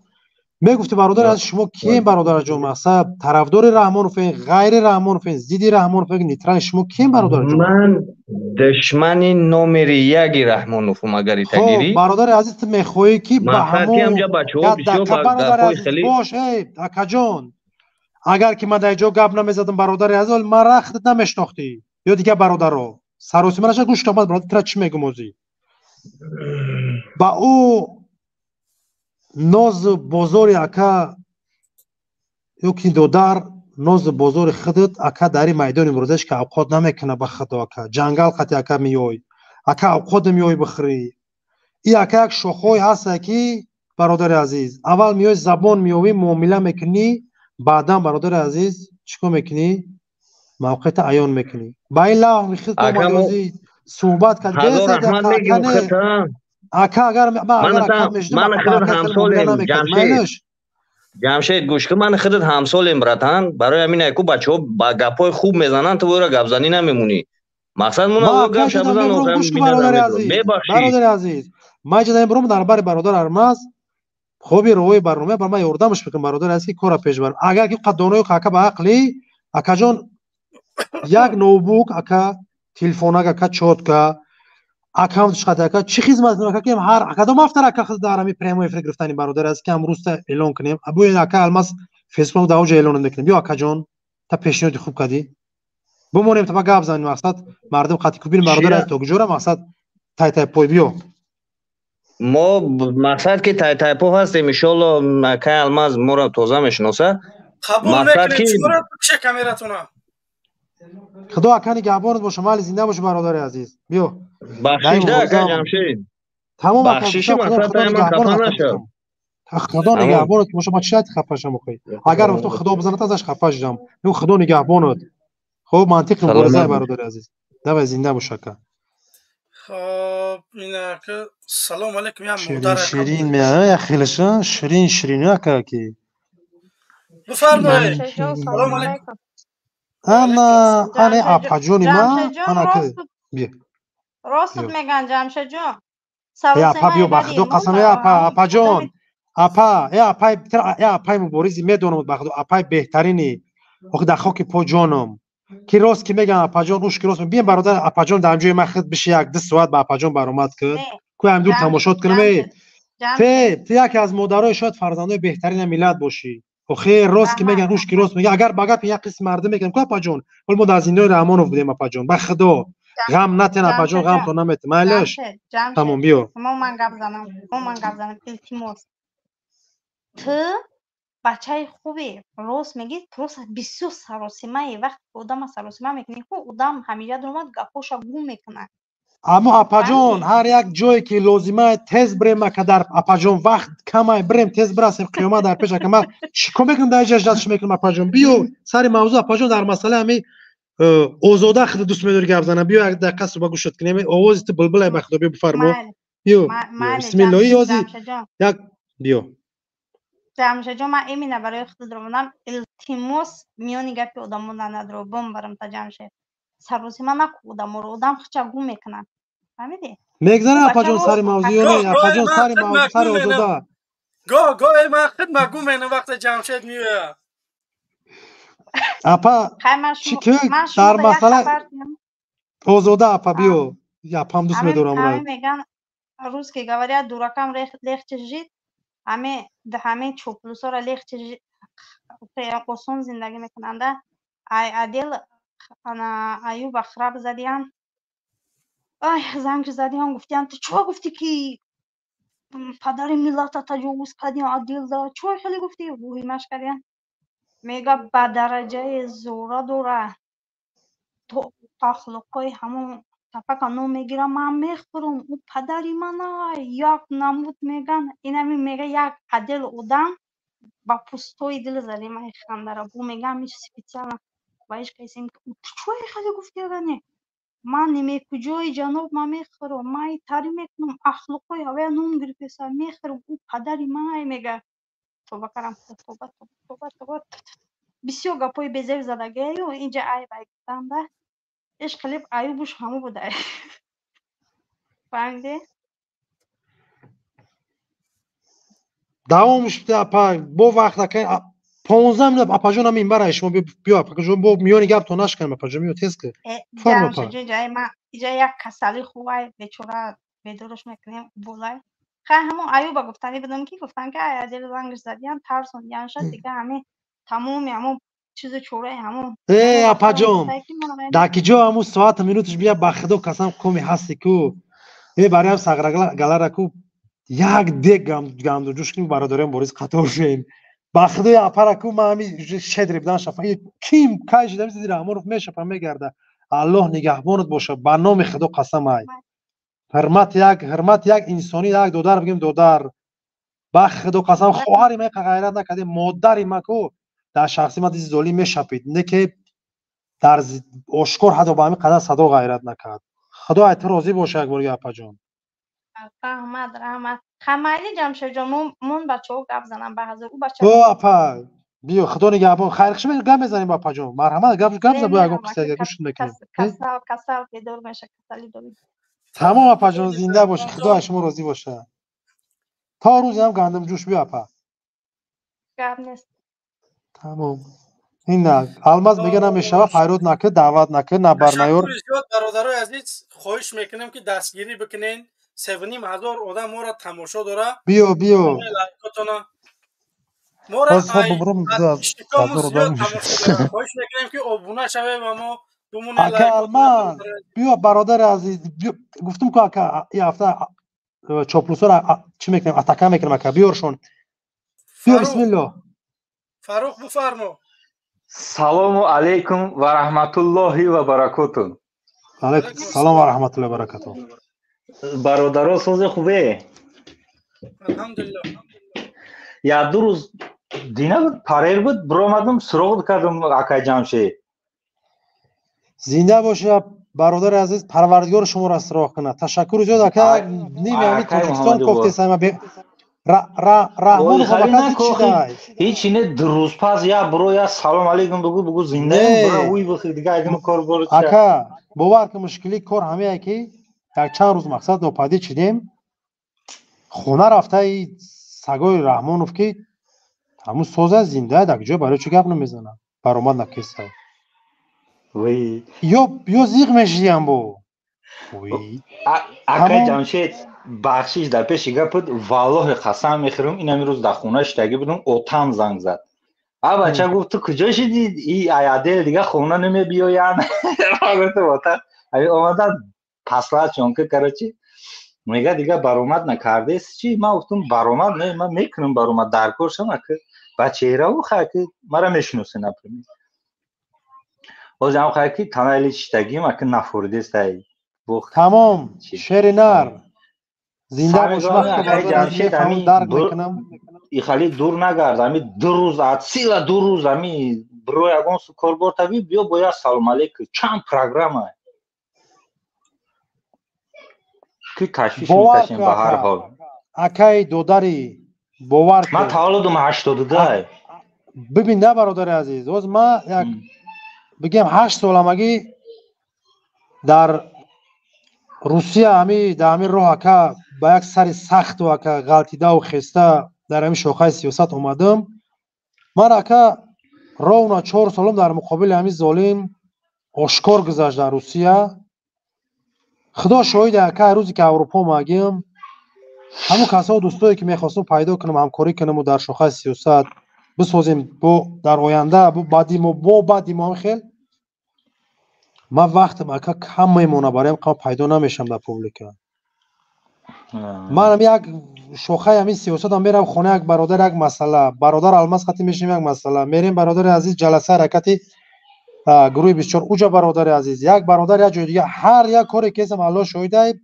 мегуфти бародари азиз, шумо кием бародараҷон? Мақсад тарафдори Раҳмоновен, ғайри Раҳмоновен, зидди Раҳмоновен, нейтрали, шумо кием бародараҷон? Ман душмани номери яги Раҳмоновум, агар итагирӣ. Бародари азиз, ту мехоҳӣ ки ба ҳамон бош, эй акаҷон, агар ки ман дар ҷо гап намезадам, бародари азиз, ман рахтат намешнохтӣ ё дигар бародаро саросима наша. Гӯш кун, бародар, тра чӣ мегум озӣ ба ӯ нозу бозори ака ё ки додар, нозу бозори худат ака дар ин майдони мурозаш ки авқот намекуна, ба худо ака ҷангал қати ака меёй, ака авқот меёй бихӯрӣ. И ака як шохҳое ҳаста ки бародари азиз, аввал меёй, забон меёвӣ, муомила мекунӣ, баъдан бародари азиз чӣ кор мекунӣ? Мавқеата аён мекунӣ. Ба ин лаҳви худ омадозӣ суҳбат кард. Ака, агар ман худат ҳамсолем, Ҷамшед, Ҷамшед, гӯш кун, ман худат ҳамсолем, братан, барои ҳамин яку бачаҳо ба гапҳои хуб мезананд, ту ӯро гапзанӣ намемонӣ. Мақсад мона гап шабзан. Бародари азиз, ман иҷоза мебурам дар бари бародар Армаз, хоби роҳи барнома бар ман ёрдамаш бикун, бародари азиз, ки кора пеш барам. Агар ки қаддонои ака ба ақли акаҷон, як ноутбук ака, телефонак ака, чотка аккаунт шқат ака, чӣ хизмат кунем ака, ки ҳар кадом ҳафтара ака худ дар ҳамин прямой эфир гирифтани, бародари азиз, ки ҳамрӯзта эълон кунем. Буен ака Алмаз фейсбук дар оҷа эълон мекунем. Биё акаҷон, та пешниҳоди хуб кардӣ, бимонем та ба гап занем, мақсад мардум қати кубин, бародари азиз, то куҷора мақсад тай тай пой, биё. Мо мақсад ки тай тай по ҳастем, иншоалло акай Алмаз моро тоза мешиноса. Қабул мекунем шуморо, пиша камератона. Худо ака нигаҳбонат боша, майли, зинда боши, бародари азиз, биё. Бахшиш да ака Ҷамшед. Тамом ака, бахшиши мақсад ман хафа нашав. Худо нигаҳбонат боша, ман чӣ хафа шам охи? Агар гуфтам Худо бизанад, азаш хафа шудам. Ю Худо нигаҳбонат. Хуб, мантиқ мубориза, бародари азиз. Давай, зинда бош ака. Хоб, ина ака, салом алейкум, я модар. Ширин меа, хелаша, ширин ширин ака ки. Бифармоед. Салом алейкум. Ана, ана апаҷони ма, ана ки биё. Рост меган, Ҷамшедҷон. Э апа, биё, ба Худо қасам, э апа, апаҷон, апа, э апай, э апай муборизи медонам, ба Худо апай беҳтарини. Охи дар хоки по ҷоном. Ки рост ки меган апаҷон, уш ки рост бием, бародар, апаҷон дар ҷои ман худ биши, як ду соат ба апаҷон баромад кун. Ку ҳам дур тамошот кунам, э. Те яке аз модарои шояд фарзандои беҳтарини миллат бошӣ. Охе рост ки меган, уш ки рост меган, агар ба гапи як қисм мардум мекунем, ку апаҷон, ҳол мо дар зиндони Раҳмонов будем, апаҷон, ба Худо ғам натен, апаҷон, ғамтон наметем, майлаш. Тамом, биё. Мо ман гап занам, мо ман гап занам, илтимос. Ту бачаи хубе, рост мегӣ, просто бисёр саросимаи, вақте одама саросима мекунӣ, ку одам ҳамеша дуромад гапҳоша гум мекунад. Аммо апаҷон, ҳар як ҷое ки лозима, тез бирем ака, дар апаҷон вақт камай, бирем тез бирасем, қиёмат дар пеш ака. Ман чӣ кор мекунам дар ҷаш дастш мекунам, апаҷон, биё сари мавзӯъ, апаҷон, дар масъалаи ҳами озода худ дӯст медорӣ гап занам, биё як дақиқа суба гӯшат кунем, овози ту булбулай, ба худо, биё бифармо, биё, бисмиллоҳи, ёзи як биё. Ҷамшедҷон, ман именно барои худат даромадам. Илтимос, миёни гапи одамо надро бомбарам та Ҷамшед. Саросима наку одаморо, одам хича гум мекунад. Фаҳмидӣ? Мегзара Ӯ апаҷон бачаро сари мавзӯъ ё не? Апаҷон Гоҳ сари ман мавзӯъ хидмат сари гум менам. Озода. Гоҳ гоҳе ман хидмат гум менам вақте Ҷамшед меояд. Апа Хай ман чӣ шумо ки ман дар шумо да як масъала хабар диҳам. Озода апа биё. Апам дӯст Ҳамин медорам ҳамин ра. меган русские говорят, дуракам легче жить, ҳамин ҳамин чоплусора легче жить, осон зиндагӣ мекунанда. Ай адел ана Аюба храб задиям. Ай занг задиям, гуфтиям ту чо гуфтӣ ки падари миллата таҷовуз кардиям Адилда, чо хеле гуфтӣ, воҳимаш кардиям. Мега ба дараҷаи зора дора то ахлоқҳои ҳамон тапака ном мегирам, ман мехӯрам, ӯ падари мана як намуд меган, инами мега як адел одам ба пустои дил задем ай хандара бу мегам иш специально ба иш кайсем, ту чо хеле гуфтӣ агане ман немекуҷои ҷаноб, ман мехӯрам, ман тари мекунам, ахлоқҳои ҳавая ном гирифтеса, мехӯрам, ӯ падари ман мега. Тоба карам, тоба, тоба, тоба, тоба, бисёр гапҳои безеб задагиаю инҷа айб ай гуфтанда иш қилиб аюбуш ҳаму будай, фаҳмидӣ? Давом шуда апа, бо вақт ака 15 минут апаҷон ҳам минбар шумо биё апаҷон, бо миёни гаптон нашканем апаҷон, биё тез ки. Фармо апа. Ҷамшед ҷои ман иҷа як касали хувай бечора бедораш мекунем болай. Хай ҳамон Аюба гуфтанӣ будам ки гуфтан ки ай адел зангаш задиям, тарсондиям шад, дига ҳамин тамоми ҳамон чизу чораи ҳамон Э ҳамон бачаро апаҷон, гуфтай ки ман дар ки ҷо ҳамун соату минуташ бия ба худо қасам коми ҳасти ку. Э бароям сағрагалара ку як дег гандуҷӯш кунем бародароям Борис қатор шем. Ба худои апара ку ман ҳами шедре будан шафа. Ким кай шидам зиди Раҳмонов мешапа мегарда. Аллоҳ нигаҳбонат боша, ба номи худо қасам ай. Ҳурмат як ҳурмат як инсонӣ як додар бигем додар. Ба худо қасам хоҳари ман ғайрат накардем, модари ман ку дар шахси ман дизи золим мешапид. Не ки дар ошкор ҳатто ба ҳамин қадар садо ғайрат накард. Худо ай ту розӣ боша як бор апаҷон. Раҳмат, раҳмат. Хамайли Ҷамшедҷон, мон бачаҳо гап занам ба ҳазор ӯ бача О апа, биё худо нигаҳбон. Хайр хиш гап мезанем ба апаҷон. Марҳамат гап гап не зан бо ягон мерам қисса ака, гӯш мекунем. касал касал бедор меша, касалӣ дорӣ. Тамом апаҷон, зинда бошӣ, худо аз шумо розӣ боша. То рӯзе ҳам гандумҷӯш биё апа. Гап нест. Тамом. Ина Алмаз мега намешава, файрод накӣ, даъват накӣ, на барнаёр. Ташаккури зиёд бародарои азиз, хоҳиш мекунем ки дастгирӣ бикунен. 3,5 ҳазор одам моро тамошо дора. Биё, биё. Лайкотона моро Ҳоз ай бубурам подписчикамон 2000 зиёд одам. тамошо дора. Хоҳиш мекунем ки обуна шавед ва мо думоне Ака лайкотона Алмаз, бародарои биё бародари азиз, биё гуфтум ку ака ин ҳафта чоплусора чӣ мекунем, атака мекунем ака, биёршон. Биё Фарух, бисмиллоҳ. Фарух бифармо. Салому алейкум ва раҳматуллоҳи ва баракоту. Алайкум салом ва раҳматуллоҳи ва баракатуҳ. Бародаро, сози хубе? Алҳамдулиллоҳ. Як ду рӯз дина буд, парер буд, биромадам, суроғ кардам акай Ҷамшед. Зинда бошӣ бародари азиз, парвардигор шуморо суроғ кунад. Ташаккури зиёд ака, ними ҳамин Акай Тоҷикистон Муҳаммадиғо. кофтесай ма Раҳмонов Ой, ака накохи, чидай? ҳеч не ду рӯз пас я биро я салом алейкум бугу, бугу зиндаем, Не. бира уй бихи дига айдим кор бор ча. Ака, бовар ки мушкили кор ҳамее ки як чанд рӯз мақсад нопадид шидем, хона рафтаи сагои Раҳмонов ки ҳамун соза зинда дар ҷо барои чӣ гап намезанад, баромад накесай. Вой. Ё зиғ мешидиям бо. Ой. Акай Тамом. Ҷамшед, бахшиш дар пеши гапат, валлоҳи қасам мехӯрам, инами рӯз дар хона шиштагӣ будам, отам занг зад. А бача гуфт, ту куҷо шидӣ? И аядел дига хона намебиёянд. Гуфтам, ота, ами омадан паслачон ки короче мега дига баромад накардес чӣ? Ман гуфтам баромад не, ман мекунам баромад, дар кор шам ака ба чеҳраву хай ки мара мешиносе, например. Ҳозир ҳам хай ки танаили шиштагим ака нафуридестай. Тамом, шери нар. Зинда бош, Самигона вақте акай бародари азиз Ҷамшед, мефаҳмам, ами дарк мекунам. Ихали дур нагард, ами ду рӯз от сила ду рӯз ами биро ягон су корбор таби биё бояд салом алейкум, чанд программа ки ташвиш Бовар мекашем ку ба ҳар ака. ҳол. Акаи додари Бовар кун. Ман таваллудум 82. Бибин да бародари азиз, ҳоз ман як бигем 8 соламагӣ дар Русия ҳами дар ҳамин роҳ ака ба як сари сахту ака ғалтидаву хеста дар ҳамин шохаи сиёсат омадам. Ман ака ровно 4 солам дар муқобили ҳамин золим ошкор гузашт дар Русия. Худо шоҳиде ака, рӯзе ки Аврупо омагим, ҳамун касо дӯстое ки мехостум пайдо кунам, ҳамкорӣ кунаму дар шохаи сиёсат бисозем бо дар оянда баъди мо бо баъди мо хел ман вақтам ака кам мемона, бароям қам пайдо намешам дар публика. Манам як шохаи ҳамин сиёсатам мерам хона як бародар як масъала, бародар Алмаз хати мешинем як масъала, мерем бародари азиз ҷаласа ҳаракати гурӯҳи 24 уҷа бародари азиз, як бародар як ҷои дига, ҳар як коре ки ҳестам Аллоҳ шоҳидай,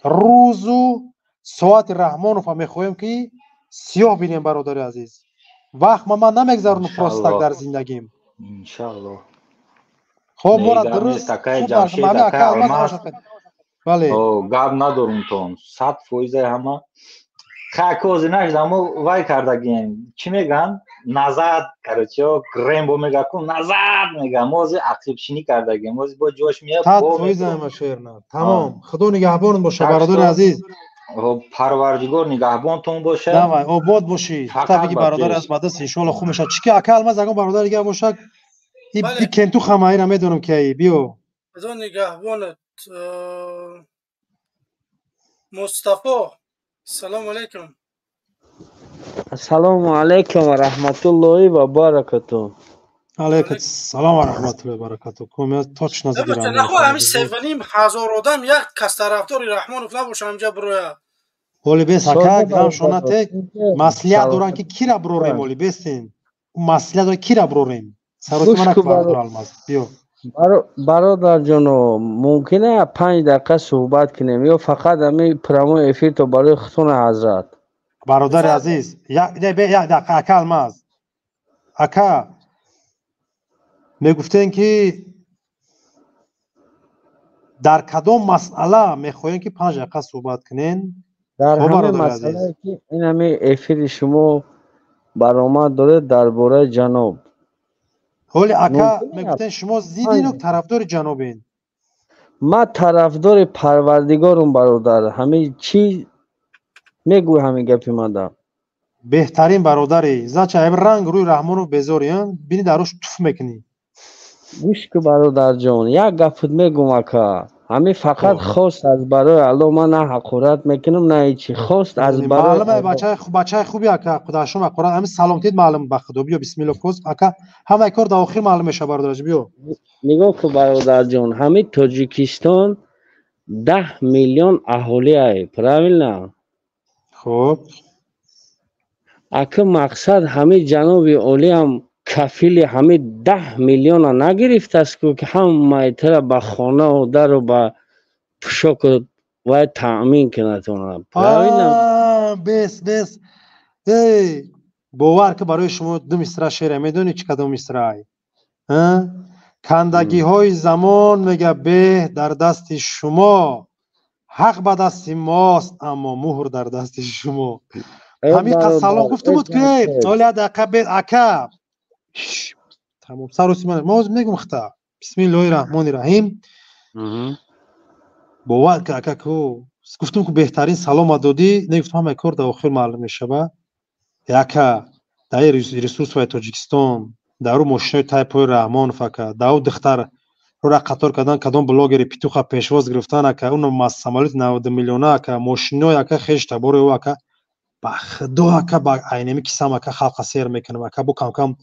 рӯзу соати Раҳмонова мехоҳем ки сиёҳ бинем бародари азиз. Вақт ман намегзаронам просто так дар зиндагим. Иншаллоҳ. Хоб мора дуруст. Бале. Гап надорум тон. 100% ҳама. Ха кози нашдам вай кардагием. Чӣ меган? Назад, короче, Рембо мега ку назад мега. Мо ози ақибшинӣ кардагием. Ози бо ҷош меяд. 100% ҳама шерна. Тамом. Худо нигаҳбон боша бародари азиз. Парвардигор нигаҳбонтон боша. Давай, обод бошӣ. Та бигӣ бародари аз бадаст иншоалло хуб мешавад. Чӣ ки ака Алмаз ягон бародари дигар бошад, и кенту хамаира медонам ки ай биё. Худо нигаҳбонат. Мустафо, салому алайкум. Ассалому алайкум ва раҳматуллоҳи ва баракатуҳ. Алайкум салом ва раҳматуллоҳи ва баракатуҳ. Кумя точно зигирам. Нахо ҳамин 3,5 ҳазор одам як кас тарафдори Раҳмонов набошам ҳамҷа бироя. Оли бес ака гам шонате маслиҳат доран ки кира бирорем оли бестен. Маслиҳат доран кира бирорем. Сароти мана бародар Алмаз. Биё. Бародарҷоно, мумкин е 5 дақиқа суҳбат кунем ё фақат ҳамин прямой эфир то барои худтон ҳазрат? Бародари азиз, як дақиқа ака Алмаз. Ака мегуфтем ки дар кадом масъала мехоҳем ки 5 дақиқа суҳбат кунем? Дар ҳамин масъалае ки ин ҳамин эфири шумо баромад доред дар бораи ҷаноб. Ҳоли ака мегуфтен шумо зиддину тарафдори ҷанобен. Ман тарафдори парвардигорум бародар. Ҳамин чӣ мегӯй ҳамин гапи мада? Беҳтарин бародари. Зача ҳамин ранг рӯи Раҳмонов безори, бини дар рӯш туф мекунӣ. Гӯш ку бародарҷон, як гапут мегӯм ака. Ҳамин фақат хост аз барои Аллоҳ, ман на ҳақорат мекунам, на ҳечи. Хост аз барои маълум бачаи хуби ака, худашум ҳақорат ҳамин саломтид маълум ба худо. Биё бисмилло коз ака, ҳамаи кор дар охир маълум мешавад бародарҷон, биё. Нигоҳ ку бародарҷон, ҳамин Тоҷикистон 10 миллион аҳолиай, правильно? Хуб. Ака мақсад ҳамин ҷаноби олиам кафили ҳамин 10 миллиона нагирифтааст ку ки ҳамаи тара ба хонаву дару ба пӯшоку вай таъмин кунад она, правильно? Бес бес, эй бовар ки барои шумо ду мисра шеъре медонӣ чӣ кадом мисраай? Кандагиҳои замон мега беҳ дар дасти шумо, ҳақ ба дасти мост, аммо муҳр дар дасти шумо. Ҳамин салом гуфта буд ки оли як дақиқа бед ака. Тамом сароси ман мо мегум хта. Бисмиллоҳи раҳмони раҳим. Бовар ки ака ку гуфтум ку беҳтарин салома додӣ, негуфтум ҳамаи кор дар охир маълум мешава. Яка дар ресурсҳои Тоҷикистон, дар ӯ мошинои тай пои Раҳмонов ака, дар ӯ духтар рӯра қатор кардан, кадом блогери питуха пешвоз гирифтан ака, ӯ самолёти 90 миллиона ака, мошинои ака хеш табори ӯ ака, ба худо ака, ба айнами кисам ака халқа сер мекунам ака, бо камкам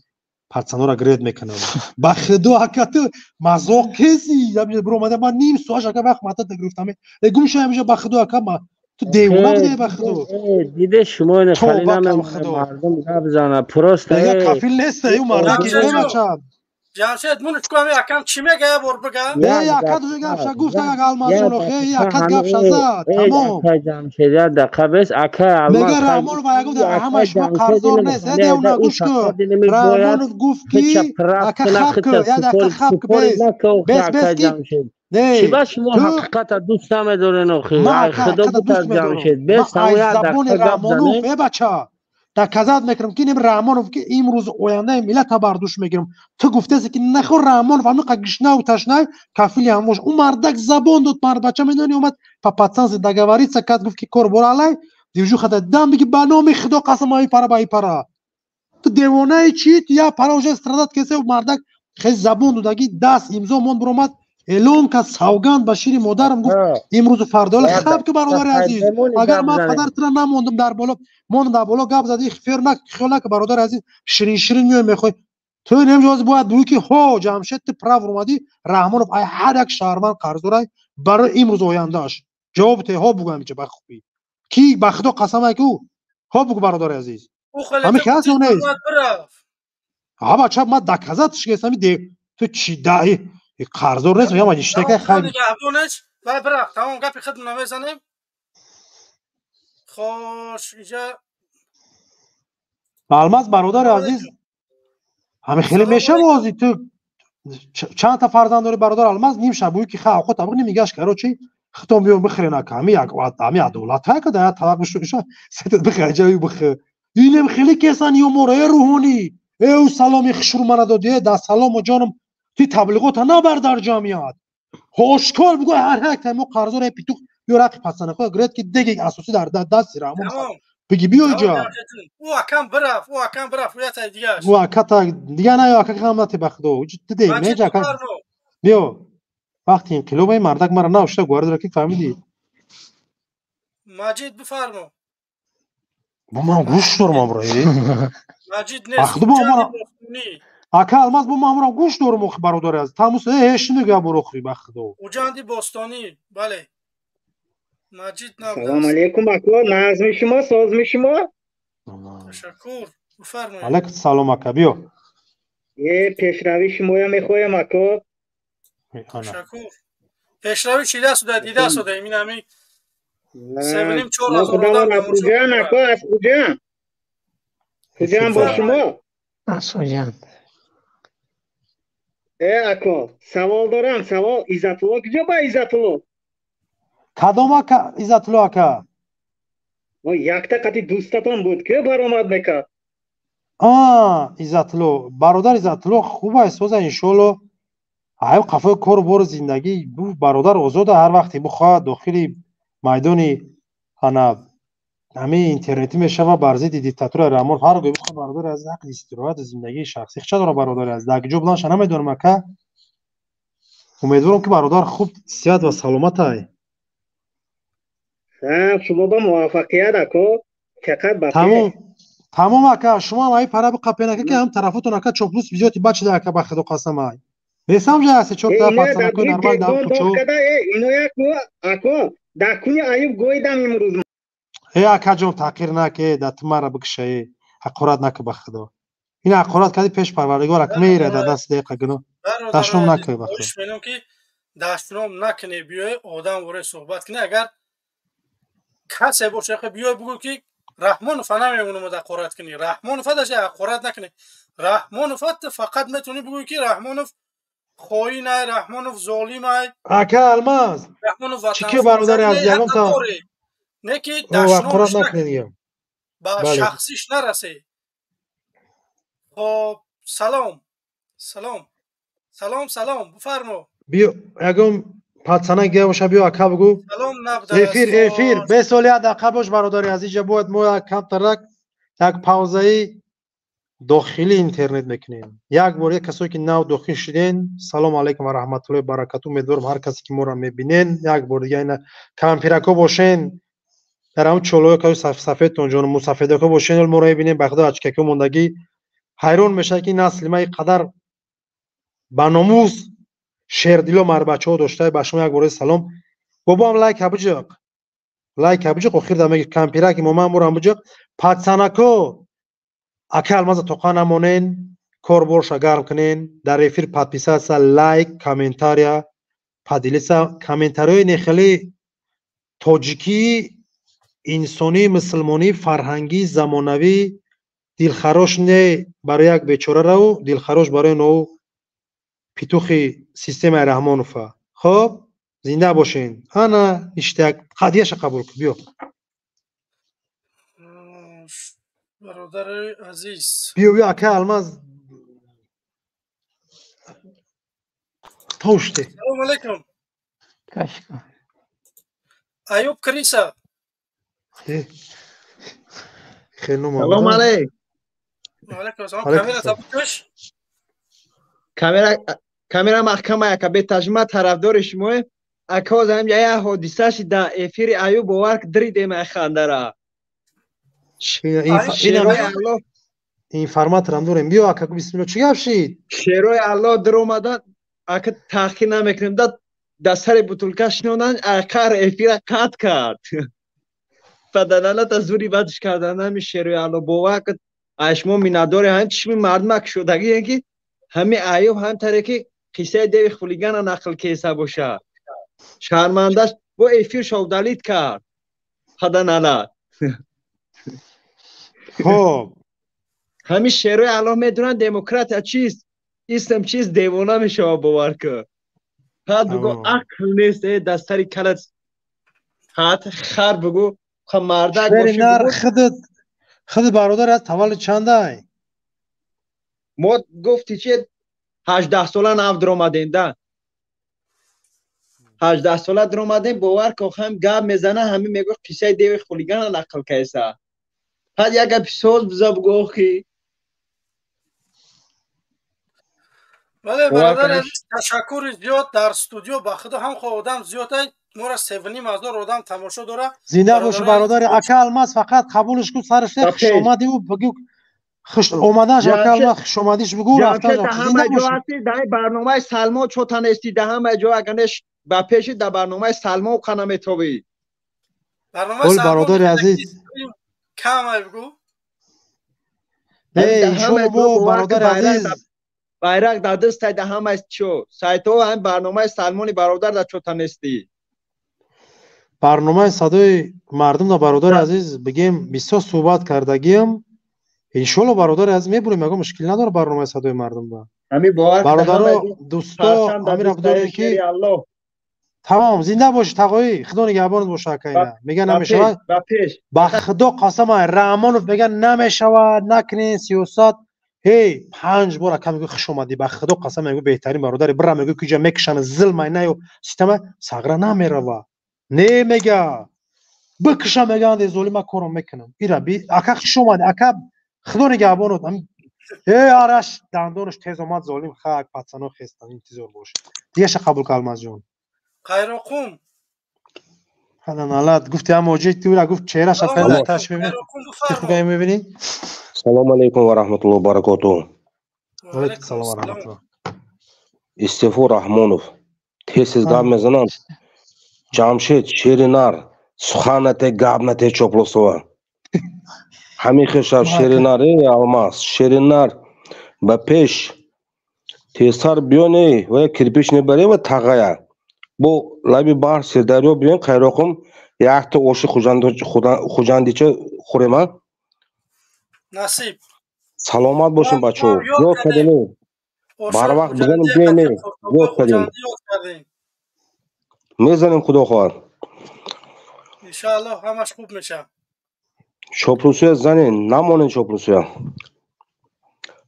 парцанора гред мекунам. Ба худо ака, ту мазоқ кези биромада ман ним соаш ака вақт мата гирифтам. Гум шуда ҳамеша ба худо ака, ту девона будӣ ба худо. Диде шумо ина хали мардум гап зана просто. Кафил нест ӯ мардаки бача. Ҷамшед, мун чӣ ами акам чӣ мега, я бор бига? Э, ака ду гапша гуфт ага Алмазҷон, охе, ака гапша зад. Тамом. Ака Ҷамшед, як дақиқа бес, ака Алмаз. Мега Раҳмонов ага гуфт ҳама шумо қарздор нест. Э, девона гӯш кун. Раҳмонов гуфт ки ака хаб ку, як дақиқа хаб ку бес. Бес бес ки чӣ ба шумо ҳақиқата дӯст намедорен охи? Худо бутар Ҷамшед, бес ҳамон як дақиқа гап занед. Э бача. Доказать мекунам, ки инем Раҳмонов, ки имрӯз ояндаи миллата бар дӯш мегирам. Ту гуфтаси, ки нахо Раҳмонов ҳамиқа гишнаву ташнай кафили ҳамош. Ӯ мардак забон дод, мардбача медони, омад по пацански договориться кард, гуфт, ки кор бор алай движуха дам биги, ба номи Худо қасам, аи пара ба и пара. Ту девонаи чӣ? Ту я пара уже страдать кесе, мардак хез забон додаги, даст имзо мон, биромад, эълон кард, савганд ба шири модарам гуфт, имрӯзу фардола хаб ки, бародари азиз, агар ман падар тура намондум дар боло, мондум дар боло, гап зади, фер нак, хиёл нака, бародари азиз, ширин ширин меои, мехоҳӣ ту немҷоз бояд бугӯӣ, ки ҳо, Ҷамшед, ту прав омадӣ, Раҳмонов ай ҳар як шаҳрванд қарздорай барои имрӯз ояндааш. Ҷавоб те, ҳо бугӯ, ҳамиҷа ба хубӣ, ки ба Худо қасам, ки ӯ ҳо бугӯ, бародари азиз, ҳами ки ҳаст ё нест? Ҳа, бача, ман доказать шигестами, ту чӣ даи қарздор нест, мегам иштака хай. Вай бирафт, тамом, гапи худм намезанем. Хош, иҷа Алмаз, бародари азиз, ҳами хеле мешавози, ту чанд та фарзанд дори, бародар Алмаз? Ним шабӯи ки ха авқот аб нимигаш, короче, хитом биём бихӯрен, ака, ҳами як ҳами адолат ҳака да як табақ бишӯша, сетат бихӯр, ҷави бихӯр. Инем хеле кесан ё моро, э рӯҳонӣ, э ӯ саломи хушрӯ мана додӣ, э да салому ҷоном, ти таблиғота набар дар ҷамъият, ошкор бигӯ, ҳар як та мо қарздор, э питух, биё рақи пасанахо гиред, ки деги асосӣ дар дасти Раҳмон биги, биё иҷа. Ӯ акам бирафт, ӯ акам бирафт, ӯ ятай дигааш. Ӯ аката дига на, ака кам нати, ба Худо, ту де меҷа, ака, биё, вақти инқилоб ай мардак мара навшта гуар дора, ки фаҳмидӣ. Маҷид, бифармо. Бо ман гӯш дорам, амро. Маҷид нест. Худо, бо ман ака Алмаз, бо ман амрам гӯш дорам, охи, бародари азиз, тамус э ҳеш мегӯя, боро, охи, ба Худо. Уҷанди Бостонӣ, бале. Маҷид. Салом алейкум, ако, назми шумо, созми шумо? Ташаккур, бифармоед. Алайкум салом, ака, биё. Э пешравӣ шумоя мехоҳем, ако. Ташаккур. Пешравӣ чида суда, дида суда, ин ҳами севним чор ҳазор одам. Аз Хуҷанд, ако, аз Хуҷанд. Хуҷанд бо шумо? Аз Хуҷанд. Э ако, савол дорам, савол, Иззатулло куҷо ба Иззатулло? Кадом ака Иззатулло, ака? Якта қати дӯстатон буд, ки баромад мекард. А, Иззатулло, бародар Иззатулло хуб аст, соза, иншоалло, ай қафои кору бори зиндагӣ, бародар озода, ҳар вақте бихоҳад дохили майдони ана ҳамин интернетӣ мешава, бар зидди диктатураи Раҳмон ҳар гоҳ бихоҳад, бародари азиз, ҳаққи истироҳату зиндагии шахсӣ ча дорад, бародари азиз, дар ҷо буданша намедонам, ака, умедворам, ки бародар хуб, сиҳат ва саломат ай. Шумо ба муваффақият, ако, фақат ба тамом, тамом, ака, шумо ҳам ай пара биқапен, ака, ки ҳам тарафотон, ака, чоплус бизёти бачида, ака, ба Худо қасам, ай бесам ҷа се чор та пацанако нормал дар кучо. Ино яку, ако, дар куни аюб гӯйдам имрӯз. Э, акаҷон, таҳқир наке, да ту мара бикша, э ҳақорат нака, ба Худо, ин ҳақорат кардӣ, пеш Парвардигор, ак меира дар даст деқа гуноҳ, дашном накӯ, ба Худо. Менам ки дашном накунӣ, биёй одам вора суҳбат кунӣ, агар касе боша, биёй бугӯ, ки Раҳмонова намемонам ҳақорат кунӣ, Раҳмонова даже ҳақорат накунӣ, Раҳмонова фақат метавонӣ бугӯӣ, ки Раҳмонов хоин ай, Раҳмонов золим ай. Ака Алмаз, чӣ ки, бародари азиз, ягон та не ки ҳақорат накунед дигар, ба шахсиш нарасе. Хоб, салом, салом, салом, салом, бифармо. Биё, ягон пацана гия боша, биё, ака, бугӯ. Эфир, эфир бесоли як дақиқа бош, бародари азиз, ҷа бояд мо як камтарак як паузаи дохили интернет мекунем. Як бор як касое ки нав дохил шуден, салому алайкум ва раҳматуллоҳи баракату. Умедворам, ҳар касе ки моро мебинен, як бор дига ина кампирако бошен, дар ҳамн чолоё каю сафедтон ҷону мусафедако бошен, моро мебинем, ба Худо, ачкако мондагӣ ҳайрон мешавад, ки насли ма қадар ба номус шердило марбачаҳо дошта. Ба шумо як бора салом. Бобоам, лайка биҷиқ, лайка биҷиқ, охир да меги кампираки моман бурам биҷиқ. Пацанако, ака Алмаза тоқа намонен, корборша гарм кунен дар эфир, подписаться, лайк, комментария, поделиться, комментариҳои нехеле тоҷикӣ, инсонӣ, мусулмонӣ, фарҳангӣ, замонавӣ, дилхарош не барои як бечорараву дилхарош барои ноу петухи системаи Раҳмонова. Хоб, зинда бошен. Ана ништяк, қадияша қабул кун, биё. Бародари азиз. Биё, биё, ака Алмаз. Тоште. Салом алейкум. Кашка. Аюб Криса. Салом алейкум. Алейкум салом. Камера табукаш? Камера камера маҳкама ака бетажма тарафдори шумо. Ака озам я ҳодиса шид дар эфири Аюб бовар дридем ай хандара. Информаторам дорем. Биё ака, бисмилло, чӣ гап шид? Шерои Аллоҳ даромада, ака таҳқир намекунем, да сари бутулка шинондан, ақар эфира қатъ кард. Паданалата зури бадш кардан ҳами шерои Аллоҳ бовар кад ай шумо миннатдори ҳам чишми мардумак шудагие ки ҳами Аюб ҳам таре ки қиссаи деви хулигана нақл кеса боша. Шармандаш бо эфир шовдалид кард. Паданалат. Хоб. Ҳамин шерои Аллоҳ медонанд демократия чист, ислам чист, девона мешава бовар кун. Ҳад бугу ақл нест, дар сари калат ҳад хар бугу мардак боши. Нар худат худат бародар аз таваллуд чандай? Мо гуфти чи 18 сола нав даромадем да. 18 сола даромадем, бовар кун ҳам гап мезана, ҳамин мегӯ қиссаи деви хулигана нақл кайса. Ҳад як гапи соз биза бугу охи. Бале бародар азиз, ташаккури зиёд. Дар студио ба худо ҳам хо одам зиёд ай, моро 3,5 ҳазор одам тамошо дора. Зинда боши бародари ака Алмаз, фақат қабулш кун сараш хуш омадӣ ӯ бигӯ хуш омаданаш ака Алмаз хуш омадиш бигӯ рафтан. Зинда боши. Дар барномаи Салмо чота нести, дар ҳама ҷо агар неш ба пеши дар барномаи Салмо қана метовӣ. Барномаи бародари азиз кам ай бигӯ. Не, иншоалло бародари азиз байрақ дар дастай да ҳама чо сайтҳо ҳам барномаи Салмони бародар дар чота нести. Барномаи садои мардум да бародари азиз бигем бисёр суҳбат кардагиам. Иншоалло бародари азиз мебурем, ягон мушкил надора барномаи садои мардум да. Бародаро, дӯсто, ҳамира бидорем ки тамом зинда боши тағоӣ, худо нигаҳбонат боша акайна. Меган намешавад. Ба худо қасам Раҳмонов меган намешавад, накунед сиёсат. Ҳей, 5 бор ака мегӯ хуш омадӣ, ба худо қасам мегӯ беҳтарин бародари бира мегӯ ки ҷа мекушанд зулмай наё система сағра намерава. Не мега. Бикуша меганд золима кором мекунам. Ира би ака хуш омадӣ, ака худо нигаҳбонат. Эй араш дандонаш тез омад золим хак пацано хестан интизор бош. Дигаша қабул кар Алмазҷон. Қайроқум. Ҳананалат гуфти ҳам оҷи тура гуфт чеҳраша пайда таш мебинӣ. Худо мебинӣ? Салом алейкум ва раҳматуллоҳи ва баракотуҳ. Алейкум салом ва раҳматуллоҳ. Истифо Раҳмонов. Тез-тез гап мезанам. Ҷамшед шери нар, сухан нате, гап нате чоплосова. Ҳамин хешав шери нар, эй Алмаз, шери нар ба пеш тезтар биёне ва кирпич небарем ва тағая. Бо лаби баҳр Сирдарё биён Қайроқум якта оши хуҷандича хӯрем, а? Насиб. Саломат бошем бачаҳо. Ёд кардем. Барвақт бизанем биёне. Ёд кардем. Мезанем худо хоҳад. Иншоаллоҳ ҳамаш хуб мешавад. Чоплусия занен, намонен чоплусия.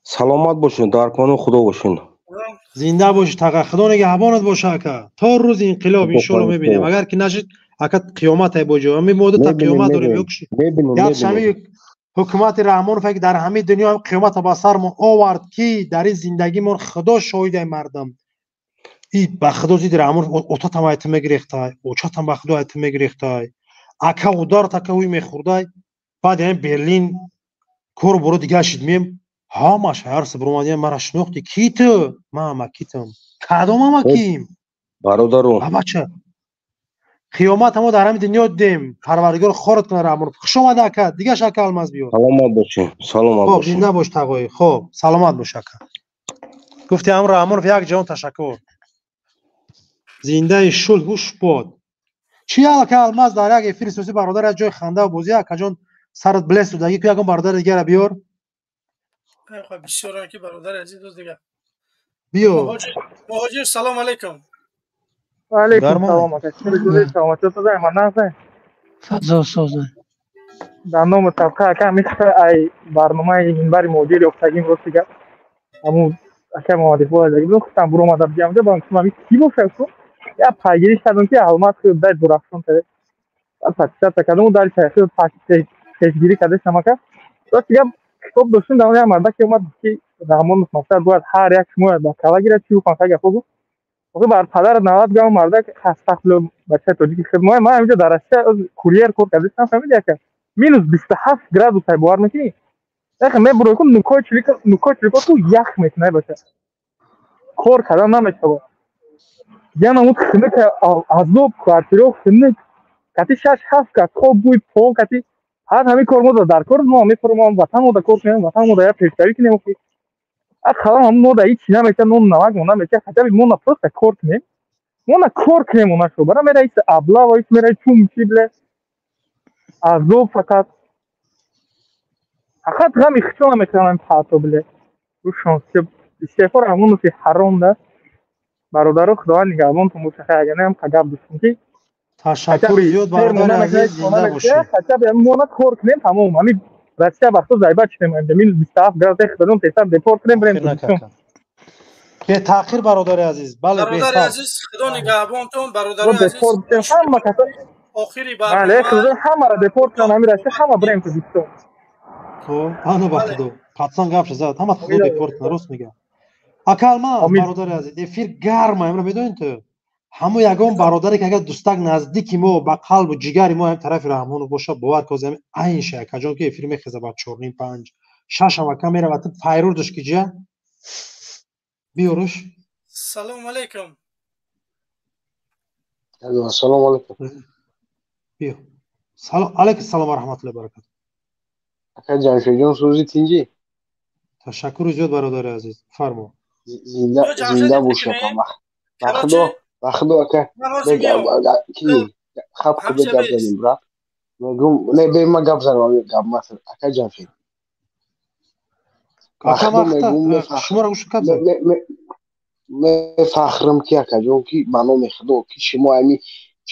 Саломат бошед, дар паноҳи худо бошед. Зинда боши таға, худо нигаҳбонат боша ака. То рӯзи инқилоб иншоалло мебинем. Агар ки нашид, ака қиёмат ай боҷо. Ами мода та қиёмат дорем ёкши. Як шами ҳукумати Раҳмонов ки дар ҳамаи дунё ҳам қиёмата ба сармон овард ки дар ин зиндагимон худо шоҳидай мардам. И ба худо зиди Раҳмонов отатам айтим мегирехтай, очатам ба худо айтим мегирехтай. Ака удар така уй мехӯрдай. Баъд ҳамин Берлин кору боро дигар шид мем ҳамаш ҳарс буромадиям мара шинохти ки ту? Ман амакитам. Кадом амаким? Бародару. Бача. Қиёмат ҳамо дар ҳамин дунё дидем. Парвардигор хорат кунад Раҳмонов. Хуш омада ака, дигаш ака Алмаз биёр. Саломат бошӣ. Саломат Хоб, бошӣ. зинда бош тағоӣ. Хоб, саломат бош ака. Гуфти ҳам Раҳмонов як ҷаҳон ташаккур. Зиндаи шул ҳуш бод. Чи ака Алмаз дар як эфири сиёсӣ бародар аз ҷои ханда ва бозӣ акаҷон сарат блес дудагӣ ку ягон бародари дигара биёр. Бисёрам ки бародари азиз дӯст дигар. Биё. Муҳоҷир, салом алейкум. Алейкум салом ака. Саломатӣ созай, ман нағзай. Фазо созай. Дар номи табқа ака мисли ай барномаи минбари муҳоҷир ёфтагим, рости гап. Ҳамун ака Муҳаммад Иқбол адаги будам, худам буромада будям ҷа, бам гуфтам, ки бошад ку? Я пайгирӣ кардам, ки Алмаз дай Дурафшон таре. Подписаться кардам, дар чайхи пешгирӣ кардастам ака. Рости гап, китоб доштем, дар он як мардаке омад, ки Раҳмонов мақсад бояд ҳар як шумо ба кала гирад, чӣ гуфтам, ха гапҳо гуфт. Охи бар падарат навад гам мардак астағфирулло, бачаи тоҷики худ мо. Ман ҳаминҷо дар Россия курьер кор кардастам, фаҳмиди ака? Минус 27 градус ай, бовар мекунӣ? Яхе мебурой ку, нукои чилика, нукои чилико ту ях мекунай, бача. Кор кардан намешавад. Яна он хунук азоб, квартираҳо хунук. Кати шаш ҳафт кас хоб, бӯи пол кати ҳар ҳамин кор мо дар кор мо мефурем, мо ватан мо да кор кунем, ватан мо да як пешравӣ кунем. Ақаллан ҳам мо да ҳеҷ намеша, нон намак мо намеша, хотя бы мо на просто кор кунем. Мо на кор кунем, мо нашу. Бара мера ис облава, ис мера чум чи бле. Азоб фақат. Фақат ғами хичо наметавонам паато бле. Рӯшон истеъфо Раҳмонови ҳаром да. Бародаро, Худованд нигаҳбонтон боша, хай агар не ҳам гап доштем ки Ташаккури зиёд, бародари азиз, зинда бошед. Хотя бы мо на кор кунем, тамом. Ҳамин Россия вақто зайба чунем, минус 27 градус худадон тесар депорт кунем, бирем Тоҷикистон. Бетаъхир, бародари азиз, бале. Бародари азиз, Худо нигаҳбонтон, бародари азиз. Депорт кунем ҳама каса. Охири Бале, барнома. Худо ҳамаро депорт кунам, ҳамин Россия ҳама бирем Тоҷикистон. Хоб, ана ба Худо. Патсан гап зад, ҳама Худо депорт кунад, рост мега. Ака Алмаз, бародари азиз, эфир гарма, имро медонед ту? Ҳамон ягон бародаре ки агар дӯстак наздики мо ба қалбу ҷигари мо ҳам тарафи Раҳмонов боша, бовар козӣ ҳамин айн ша, акаҷон, ки эфир мехеза ба 4:30, 5, 6 ам ака меравад, ту файрур дош ки ҷа биёрш. Салому алейкум. Ассалому алейкум. Биё. Салом алейкум, салом ва раҳматуллоҳи баракату. Ака Ҷамшедҷон, сӯзи тинҷӣ? Ташаккури зиёд, бародари азиз, фармо. Зинда зинда бошӣ, ака. Ба Худо, ба Худо, ака. Ки хаб худо гап задем, брат. Мегум, не, бе ма гап занам, гап масал. Ака Ҷамшед. Ба Ака Худо мегум, вақта шуморо гӯш гап зад. Мефахрам ки, акаҷон, ки ба номи Худо, ки шумо ами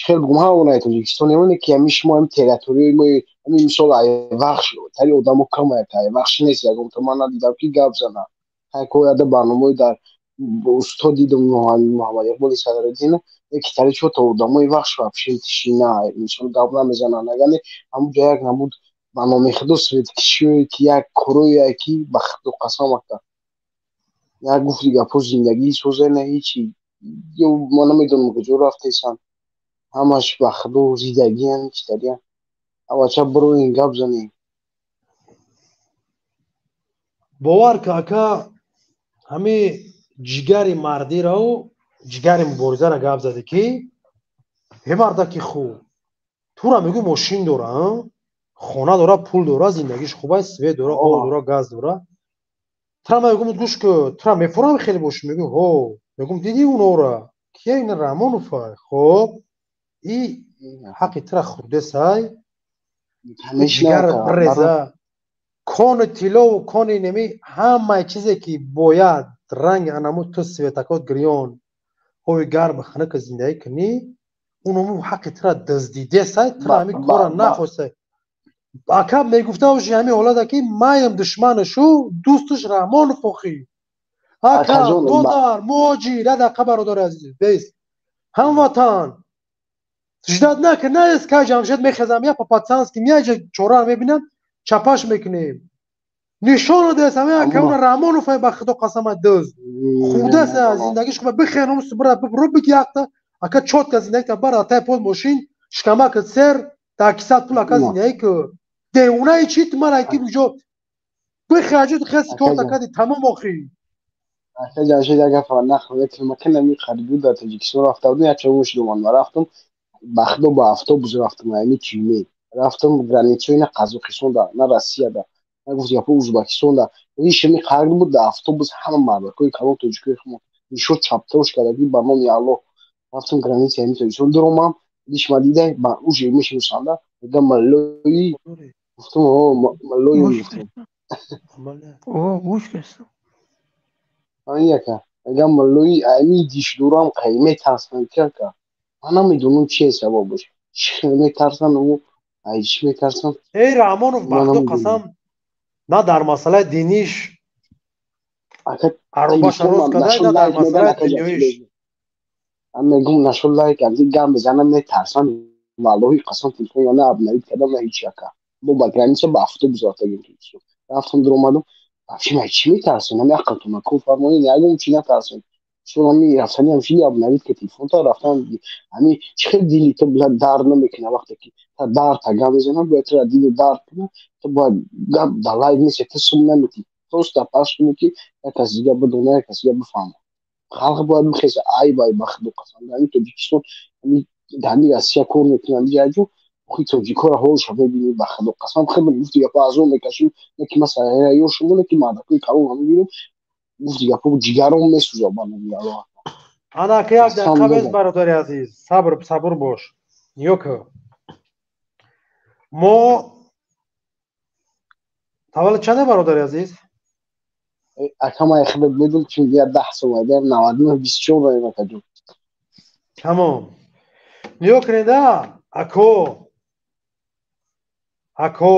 хел бугум, ҳамонаи Тоҷикистон емоне ки ами шумо ами территорияи мо, ами мисол ай вахш тари одамо кам, ай вахш нест, ягонта ман надидам ки гап зана. Ҳай кояда барномаи дар устод дидум, Муҳаммад Иқболи Садриддин, ки тари чота одамои вахш вообще тишина, мисол гап намезананд. Агар ҳамун ҷо як набуд, ба номи Худо, светкишиое ки як корое ки ба Худо қасам, ака, як гуфти гапҳо зиндагии соза на ҳечи. Ё ман намедонам куҷо рафтесам, ҳамаш ба Худо зидагиан, читариян. Авача бироин гап занем. Бовар ка, ака, ҳами ҷигари мардиро, ҷигари муборизаро гап заде ки е мардаки хуб тура мегӯ, мошин дора, хона дора, пул дора, зиндагиш хуб аст, свет дора, об дора, газ дора. Тура ма мегӯм, гӯш ку, тура мефурам хеле бошӣ, мегӯ ҳо, мегӯм, дидӣ унора кия, ина Раҳмонова, хоб, и ҳаққи тура хӯрдесай, ҷигарат биреза, кони тиллову кони неми, ҳамаи чизе ки бояд ранги анаму ту светакот гирён, ҳои гарми ханака зиндагӣ кунӣ, уному ҳаққи тура дуздидесай, тура ҳамин кора нахостай. Ака, мегуфта боши ҳамин ҳолата ки маям душманашу дӯсташ Раҳмонов. Охӣ, ака, додар, муҳоҷир, як дақиқа, бародари азиз, бес, ҳамватан, ждать накун, наест кай Ҷамшед мехезам, я по-пацански меяҷа чораро мебинам, чапаш мекунем, нишоно дест ҳамин акауна Раҳмонов, ба Худо қасама, дузд хурдаст, зиндагиш хуба, бихенум бира ру биги якта, ака, чётко зиндагита бар, атай под мошин шикамака сер дар кисат пул, ака, зиндагӣ ку. Девонаи чи ту мара ки уҷо бихаҷуд хес корта кади, тамом, охӣ. Ака Ҷамшед, як гафа нақл мекунам. Ака, нами қариб дар Тоҷикистон рафта будем, як чавон шудум, ман рафтам, ба Худо, ба автобус рафтам, ами Тюмень рафтам, границаи на Қазоқистон да, на Россия да, на гуфт гапо Узбекистон да, ишами қариб буд. Дар автобус ҳама мардакои калон тоҷикои хумо нишо чаптош кардаги, ба номи Аллоҳ, рафтам граница ами Тоҷикистон дуромам, дишма дидай, ба уже мешиносанда, мегам маллои, гуфтам о маллои, гуфтам. О, гӯш кастам. Яка мегам маллои, ами дишдурам қай метарсанд, ки ака, ман намедонам чи сабаб бош, чи метарсанд. Ай чӣ метарсам? Эй Раҳмонов, ба Ман Худо намедонам. қасам, на дар масъалаи диниш Ака аробаша телефон рост ман карда, нашуд на дар лайк медан масъалаи ака дунёиш. ҷамшед. Ман мегум нашуд лайк аз ин гап мезанам метарсам. Валлоҳи қасам телефон на обновить кардам на ҳеч ака. Бо ба граница ба автобус рафтагим Тоҷикистон. Рафтам дуромадам. Вообще ман чӣ метарсам? Ҳами ақлтон ку фармоед, ягон чӣ натарсам. Чун ҳами рафтани ҳамшини обновить ка телефон та рафтан ҳами чӣ хел дили ту била дард намекунад вақте ки та дард та гап мезанам бояд тура дилу дард кунад, ту бояд гап дар лайк нест, ту сум наметӣ. Просто пахш кунӣ ки як кас дига бидона, як кас дига бифаҳмад. Халқ бояд бихеза, айб ай ба Худо қасам. Дар ҳамин Тоҷикистон, ҳамин дар ҳамин Россия кор мекунанд яҷо, охи тоҷикҳоро ҳолша мебинӣ, ба Худо қасам худам гуфти гапо азоб мекашем, не ки масалан ё шумо, не ки мардакои калон мебинем, гуфти гапо ҷигаром месӯзад ба номи Аллоҳ. Ана ки як Қасам дақиқа бес додам. Бародари азиз, сабр, сабур бош. Нигоҳ кун. Мо таваллуд чанде, бародари азиз? Ака ман худат медонам, чун я 10 сол айда 99 24 дорем акаҷон. Тамом. Нигоҳ кунед, ако, ако,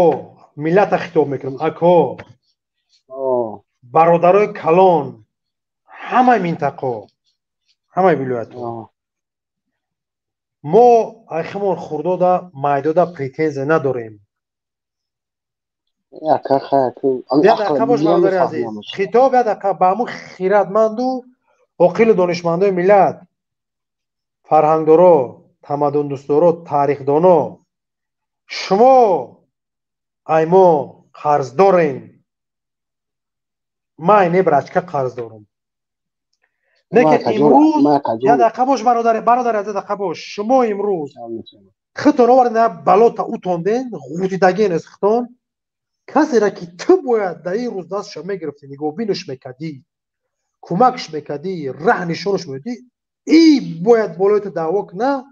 миллата хитоб мекунам, ако, бародарои калон, ҳамаи минтақо, ҳамаи вилоятҳо, мо айхимон хурдода майдода претензия надорем. Ака хай ака ами Як ақла дақиқа бош, бигирам бародари азиз. мефаҳмам. Хитоб як дақиқа ба ҳамун хиратманду оқилу донишмандои миллат, фарҳангдоро, тамаддундӯстдоро, тарихдоно. Шумо ай мо қарздорем. Ман айне брачка қарз дорам. Ман Лекин акаҷон, имрӯз ман як акаҷон дақиқа бош, бародари, бародари азиз, дақиқа бош. Шумо имрӯз худтон овардед як балота утонден, ғутидагин аз худтон. Касеро ки ту бояд дар ин рӯз дастша мегирифтӣ, нигоҳбинаш мекардӣ, кӯмакш мекардӣ, раҳ нишонаш медодӣ, и бояд болои ту даъво куна,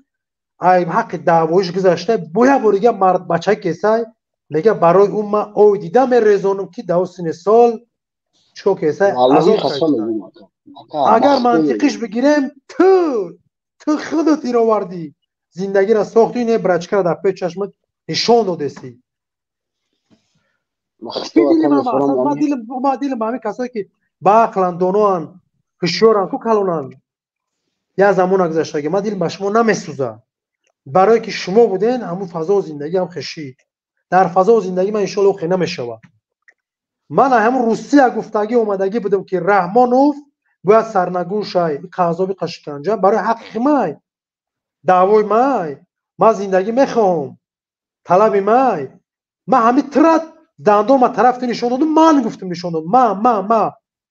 ай ҳаққи даъвоиш гузашта, бо як бори дига мард бача кесай, мега барои ӯ ман ой дида мерезонам, ки дар сини сол чикор кесай, Валлоҳи азоб қасам кашида. мегӯям ака. Ака ба Агар Худо мантиқиш мегӯям. бигирем, ту худат иро овардӣ, зиндагиро сохтӣ, не брачкаро дар пеши чашмат нишон додесӣ. Ба Чӣ Худо дили ака ман мефорам мақсад, ами ман дилам ба ҳамин касое ки баақланд, доноанд, ҳушёранд, ку калонанд, як замона гузаштагӣ, ман дилам ба шумо намесӯза. Барое ки шумо буден, ҳамун фазоу зиндагӣ ҳам хешид. Дар фазоу зиндагӣ ман иншоалло хе намешавад. Ман ҳамун Русия гуфтагӣ омадагӣ будам, ки Раҳмонов бояд сарнагун шай, қазоби қашиканҷа барои ҳаққи май, даъвои май, ман зиндагӣ мехоҳам, талаби май. Ман ҳамин тират дандон ма тарафи ту нишон додум, ман гуфтум нишон додум. Ма, ма, ма.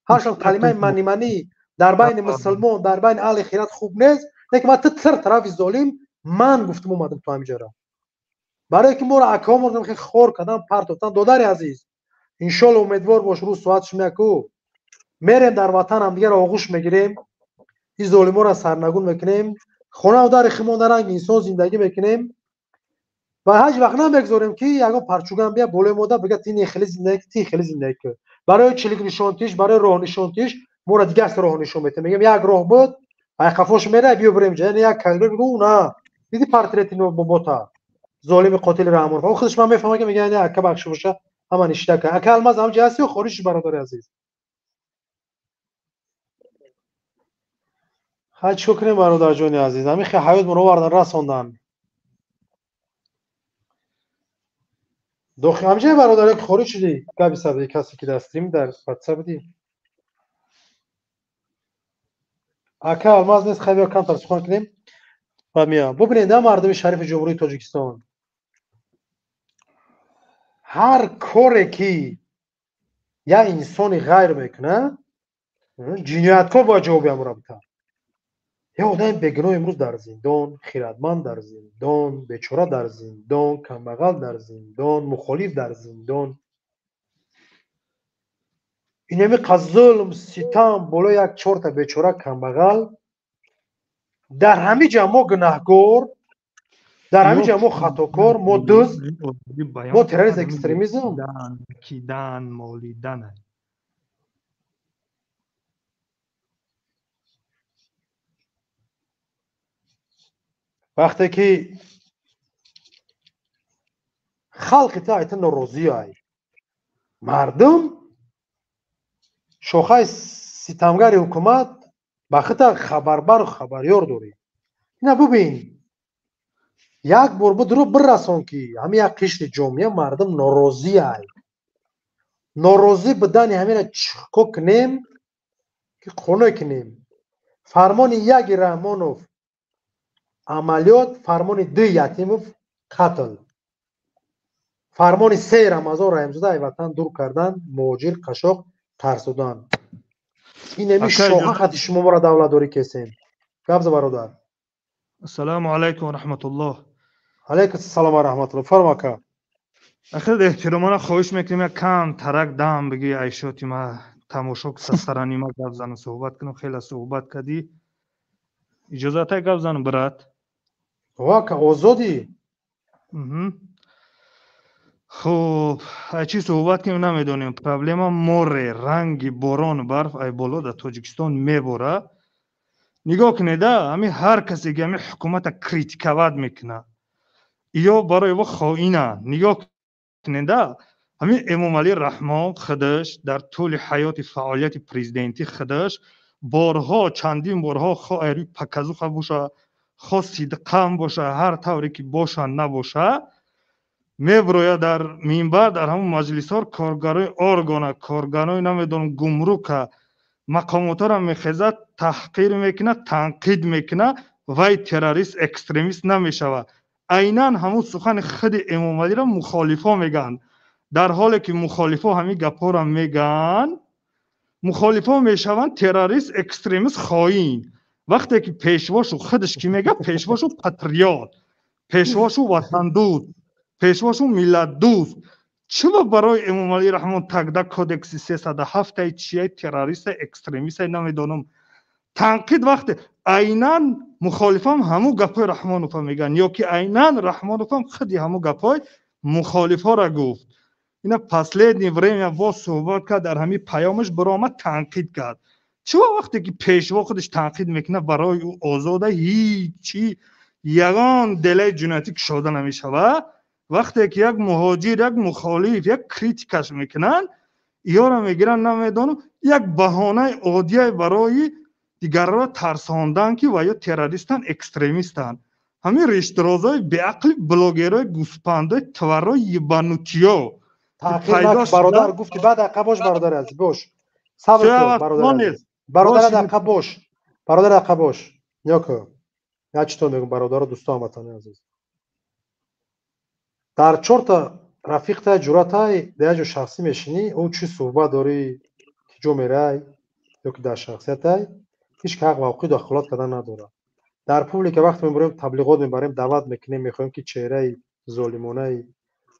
Ҳарчанд калимаи мани мани дар байни мусулмон, дар байни аҳли хират хуб нест, лекин ман ту тир тарафи золим, ман гуфтум омадам ту ҳамиҷара. Барое ки моро акаҳомон хеле хор кардан, партофтан, додари азиз, иншоалло умедвор бош, рӯз соатш меяку мерем дар ватан, ҳамдигарро оғӯш мегирем, ин золиморо сарнагун мекунем, хонаву дари химонда ранги инсон зиндагӣ мекунем ва ҳеҷ вақт намегзорем, ки ягон парчуган бия болои мода бигӯяд, ти хеле зиндагӣ, ти хеле зиндагӣ кун. Барои чилик нишонтиш, барои роҳ нишонтиш, моро дигар роҳ нишон метем. Мегӯем, як роҳ буд, ай қафош мерай, биё бирем ҷа. Яъне як коридор, мегӯ, на диди портрети бобота, золими қотили Раҳмонов. О худаш ман мефаҳмам, ки мегӯяд, ака бахши боша, ҳама нишида ка. Ака Алмаз ҳамҷа ҳасти ё хориҷ, бародари азиз? Хай, чикор кунем, бародарҷони азиз, ҳамин хе ҳаёт моро овардан, расондан. Дохил ҳамҷа бародаре ки хориҷ шудӣ, габи сабди касе ки дар стрим дар ватсап будӣ. Ака Алмаз нест, хай биё камтар сухан кунем ва меям. Бубинед, мардуми шарифи Ҷумҳурии Тоҷикистон, ҳар коре ки як инсони ғайр мекунад, ҷинояткор бояд ҷавоби амро бидиҳад. Як одами бегуноҳ имрӯз дар зиндон, хиратманд дар зиндон, бечора дар зиндон, камбағал дар зиндон, мухолиф дар зиндон. Инами зулм, ситам болои як чорта бечора камбағал. Дар ҳамин ҷа мо гунаҳгор, дар ҳамин ҷа мо хатокор, мо дузд, мо террорист, экстремизм. Кидан, молидан. Вақте ки Халқи та айта норозӣ ай. Мардум шохаи ситамгари ҳукумат ба хита хабарбару хабарёр дорӣ. Ина бубин, як бор будро бирасон, ки ҳамин як қишри ҷомеа, мардум норозӣ ай. Норозӣ будани ҳамина чико кунем, ки қонӯ кунем? Фармони яги Раҳмонов амалиёт, фармони ду Ятимов қатл, фармони се Рамазон Раҳимзода ай ватан дур кардан, муҳоҷир, қашоқ, тарсудан. Инеми шоха хати шумо мора давлатдорӣ кесем. Гап за, бародар. Ассалому алайкум ва раҳматуллоҳ. Алайкум ассалом ва раҳматуллоҳ, фармо, ака. Ахир эҳтиромона хоҳиш мекунем, як кам тарак дам бигӣ, айшоти ма тамошо састарани ма гап занам, суҳбат кунам. Хеле суҳбат кардӣ, иҷозатай гап занам, брат? Ака, озодӣ. Хуб, ай чӣ суҳбат кунем, намедонем. Проблема море, ранги борону барф ай боло дар Тоҷикистон мебора. Нигоҳ кунеда, ҳамин ҳар касе ки ҳамин ҳукумата критиковать мекунад, ё барои во хоина. Нигоҳ кунеда, ҳамин Эмомалӣ Раҳмон худаш дар тӯли ҳаёти фаъолияти президентӣ худаш борҳо, чандин борҳо, хо айрӯи показуха боша, хо сидқам боша, ҳар тавре ки боша набоша, меброяд дар минбар, дар ҳамон маҷлисҳо коргарои органа, коргарои намедонам гумрука, мақомотҳоро мехезад, таҳқир мекунад, танқид мекунад, вай террорист, экстремист намешавад. Айнан ҳамун сухани худи Эмомалиро мухолифо мегӯянд. Дар ҳоле ки мухолифо ҳамин гапҳоро мегӯянд, мухолифо мешаванд террорист, экстремист, хоин. Вақте ки пешвошу худаш ки мега, пешвошу патриот, пешвошу ватандӯст, пешвошу миллатдӯст. Чиба барои Эмомалӣ Раҳмон тогда кодекси 307-ай чияй, террориста, экстремистай, намедонам, танқид? Вақте айнан мухолифам ҳамун гапҳои Раҳмонова мегӯянд, ё ки айнан Раҳмоновам худи ҳамун гапҳои мухолифҳоро гуфт. Ина последнее время боз суҳбат кард, дар ҳамин паёмаш биромад, танқид кард. Чиба вақте ки пешво худаш танқид мекунад, барои ӯ озода, ҳичи ягон делаи ҷиноятӣ кушода намешавад? Вақте ки як муҳоҷир, як мухолиф як критикаш мекунанд, иёро мегиранд, намедонам, як баҳонаи оддие барои дигарро тарсондан, ки ва ё террористанд, экстремистанд. Ҳамин риштирозои беақли блогерои гӯспандои тварои ебанутиё. Бародар, гуфти баъд ақа бош, бародари азиз, бош, сабр кун, бародари азиз, бародар ақа бош, бародар ақа бош. Нёко, я чито мегӯм, бародаро, дӯсто, ҳамватани азиз, дар чорта рафиқтай, ҷуръатай, дар як ҷо шахсӣ мешинӣ, ӯ чӣ суҳбат дорӣ, ки ҷо мерай, ё ки дар шахсиятай, ҳеҷ ки ҳақ ва ҳуқуқи дахолат кардан надорад. Дар публика вақте мебарем, таблиғот мебарем, даъват мекунем, мехоҳем, ки чеҳраи золимонаи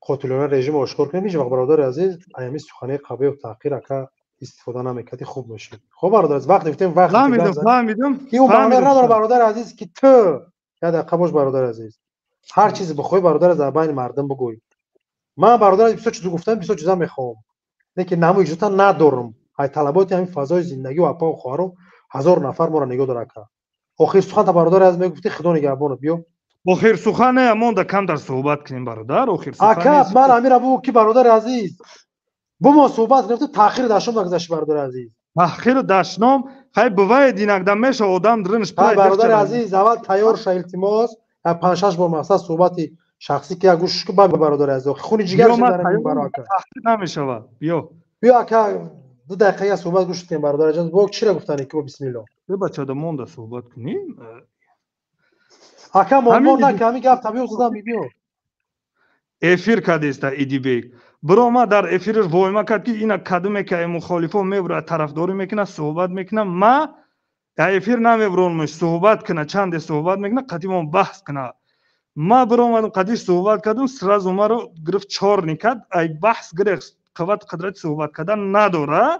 қотилонаи режимро ошкор кунем, ҳеҷ вақт, бародари азиз, аями суханаи қабеҳу таҳқир, ака, истифода намекардӣ, хуб мешуд. Хоб, бародар азиз, вақте гуфтем, вақт фаҳмидам. Ки ӯ маъно надорад, бародари азиз, ки ту як дақиқа бош, бародари азиз, ҳар чизе бихоҳӣ, бародар, дар байни мардум бигӯй. Ман, бародар, бисёр чизо гуфтам, бисёр чиза мехоҳам, лекин намо иҷозата надорам. Ай талаботи ҳамин фазои зиндагӣ ва апау хоҳару ҳазор нафар моро нигоҳ дора, ака. Охир суханта, бародари азиз, мегуфтӣ, худо нигаҳбонат, биё. Охир сухане монда, камтар суҳбат кунем, бародар, охир. Ака, ман ҳамира бугӯ, ки, бародари азиз, бо мо суҳбат кунем, ту таъхири дашном нагузашти, бародари азиз. Таҳқиру дашном хай бувае, динагда меша одам дринш. Бародари азиз, аввал тайёр ша, илтимос, панҷ-шаш бор мақсад суҳбати шахсӣ, ки як гӯш ки ба бародари азиз, хуни ҷигар. Намешавад, биё. Биё, ака, 2 дақиқа як суҳбат гӯш кунем, бародари ҷон. Бо чира гуфтани ки бо бисмилло. Бачада монда суҳбат кунем. Ака, момон нака, ҳамин гап табиё задам, биё. Эфир кардеста Идибек, бирома дар эфираш войма кард, ки ина кадуме ки мухолифо мебурад, тарафдорӣ мекунад, суҳбат мекунад, ма дар эфир намебуронмш, суҳбат кунад, чанде суҳбат мекунад, қадимон баҳс кунад. Ма биромадам, қадиш суҳбат кардам, сразу маро гирифт, чёрный кард, ай баҳс гирифт, қувват қудрати суҳбат кардан надора.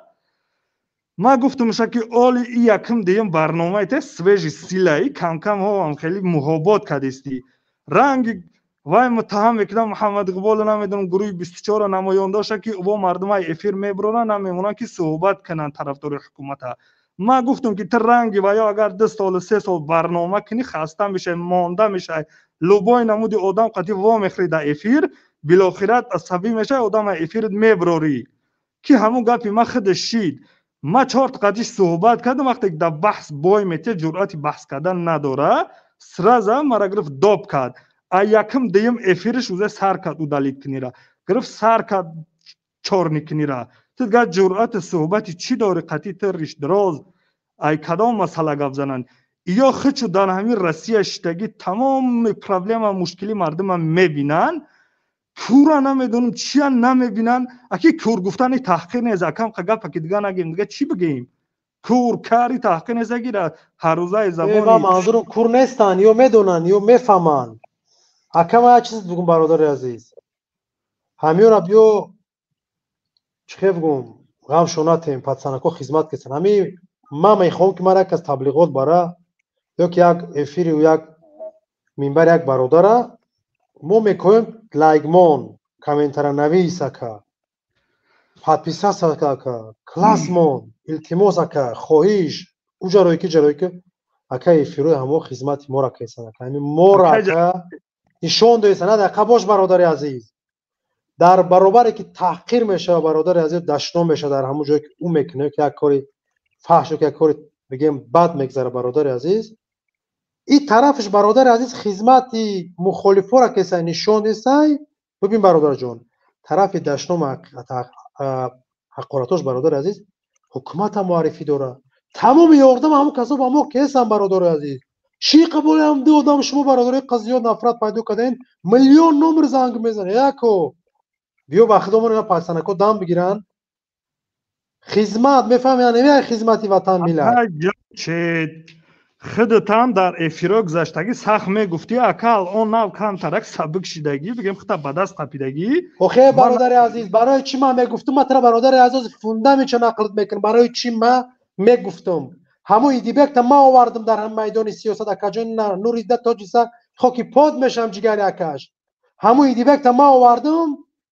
Ма гуфтумша, ки оли и якм дуюм барномаи те свежий силаи камкам ҳоам хеле муҳобот кардистӣ, ранги вай муттаҳам мекунам Муҳаммад Иқболо, намедонам, гурӯҳи 24-ро намоён дошта, ки во мардумай эфир мебуроранд, намемонанд, ки суҳбат кунанд тарафдори ҳукумата. Ма гуфтум, ки ту ранги ва ё агар 2 солу 3 сол барнома кунӣ, хаста мешавӣ, монда мешавӣ, любой намуди одам қатӣ вомехӯрӣ дар эфир. Билохират асабӣ мешавӣ, одам эфират меброрӣ. Ки ҳамун гапи ман худаш шид. Ма чорт қадиш суҳбат кардам, вақте ки дар баҳс бой метия, ҷуръати баҳс кардан надора, сразу мара гирифт доб кард. А якм дуюм эфириш узе сар кард удалить кунира. Гирифт сар кард чорни кунира. Ту дигар ҷуръати суҳбати чӣ дорӣ қатъи ту ришдароз? Ай кадом масъала гап зананд? Ё хичу дар ҳамин Россия шиштагӣ тамоми проблема мушкили мардума мебинанд, кура намедонам чия намебинанд. Аки кур гуфтани таҳқир нест, акам гапа ки дига нагем, дига чӣ бигем? Кур кари таҳқир нест, агира ҳаррӯзаи забони ман манзурам кур нестанд, ё медонанд, ё мефаҳманд. Акам як чиз бигум, бародари азиз, ҳамёра биё чӣ хел бигум, ғамшонатем, пацанако хизмат кесен. Ҳами ман мехоҳам ки ман як аз таблиғот бара ё ки як эфири як минбар як бародара мо мекоҳем, лайкмон, комментаранавис ака, подписаться ака, классмон, илтимос ака, хоҳиш, уҷарои ки ҷарои ки ака эфирои ҳамо хизмати мора кесан ака, ҳами мора ака нишон доесан. На дақа бош, бародари азиз, дар баробаре ки таҳқир мешава, бародари азиз, дашном мешава дар ҳамон ҷое ки ӯ мекунад, ки як кори фаҳш ё ки як кори бигем бад мегзара, бародари азиз, и тарафш, бародари азиз, хизмати мухолифора кесай нишон десай. Бибин, бародарҷон, тарафи дашном ҳақоратош, бародари азиз, ҳукумата муаррифӣ дора, тамоми ёрдам ҳамон касо ба мо кесам, бародари азиз. Чӣ қабулам ду одам шумо, бародари, зиёд нафрат пайдо кардаен, миллион номер занг мезанед яко. Биё ба худомон ина пасанако дам бигиранд, хизмат мефаҳмед, яъне хизмати ватан, миллат. Худатам дар эфиро гузаштагӣ сахт мегуфтӣ, ака он нав камтарак сабук шидагӣ, бигем хута ба даст қапидагӣ. Охе, бародари азиз, барои чӣ ман мегуфтум? Ман тара, бародари азиз, фундамича нақл мекунам, барои чӣ ман мегуфтум. Ҳамун идибекта ман овардам дар ҳам майдони сиёсат, акаҷон Нурида тоҷиса хоки под мешам, ҷигари акаш. Ҳамун идибекта ман овардам,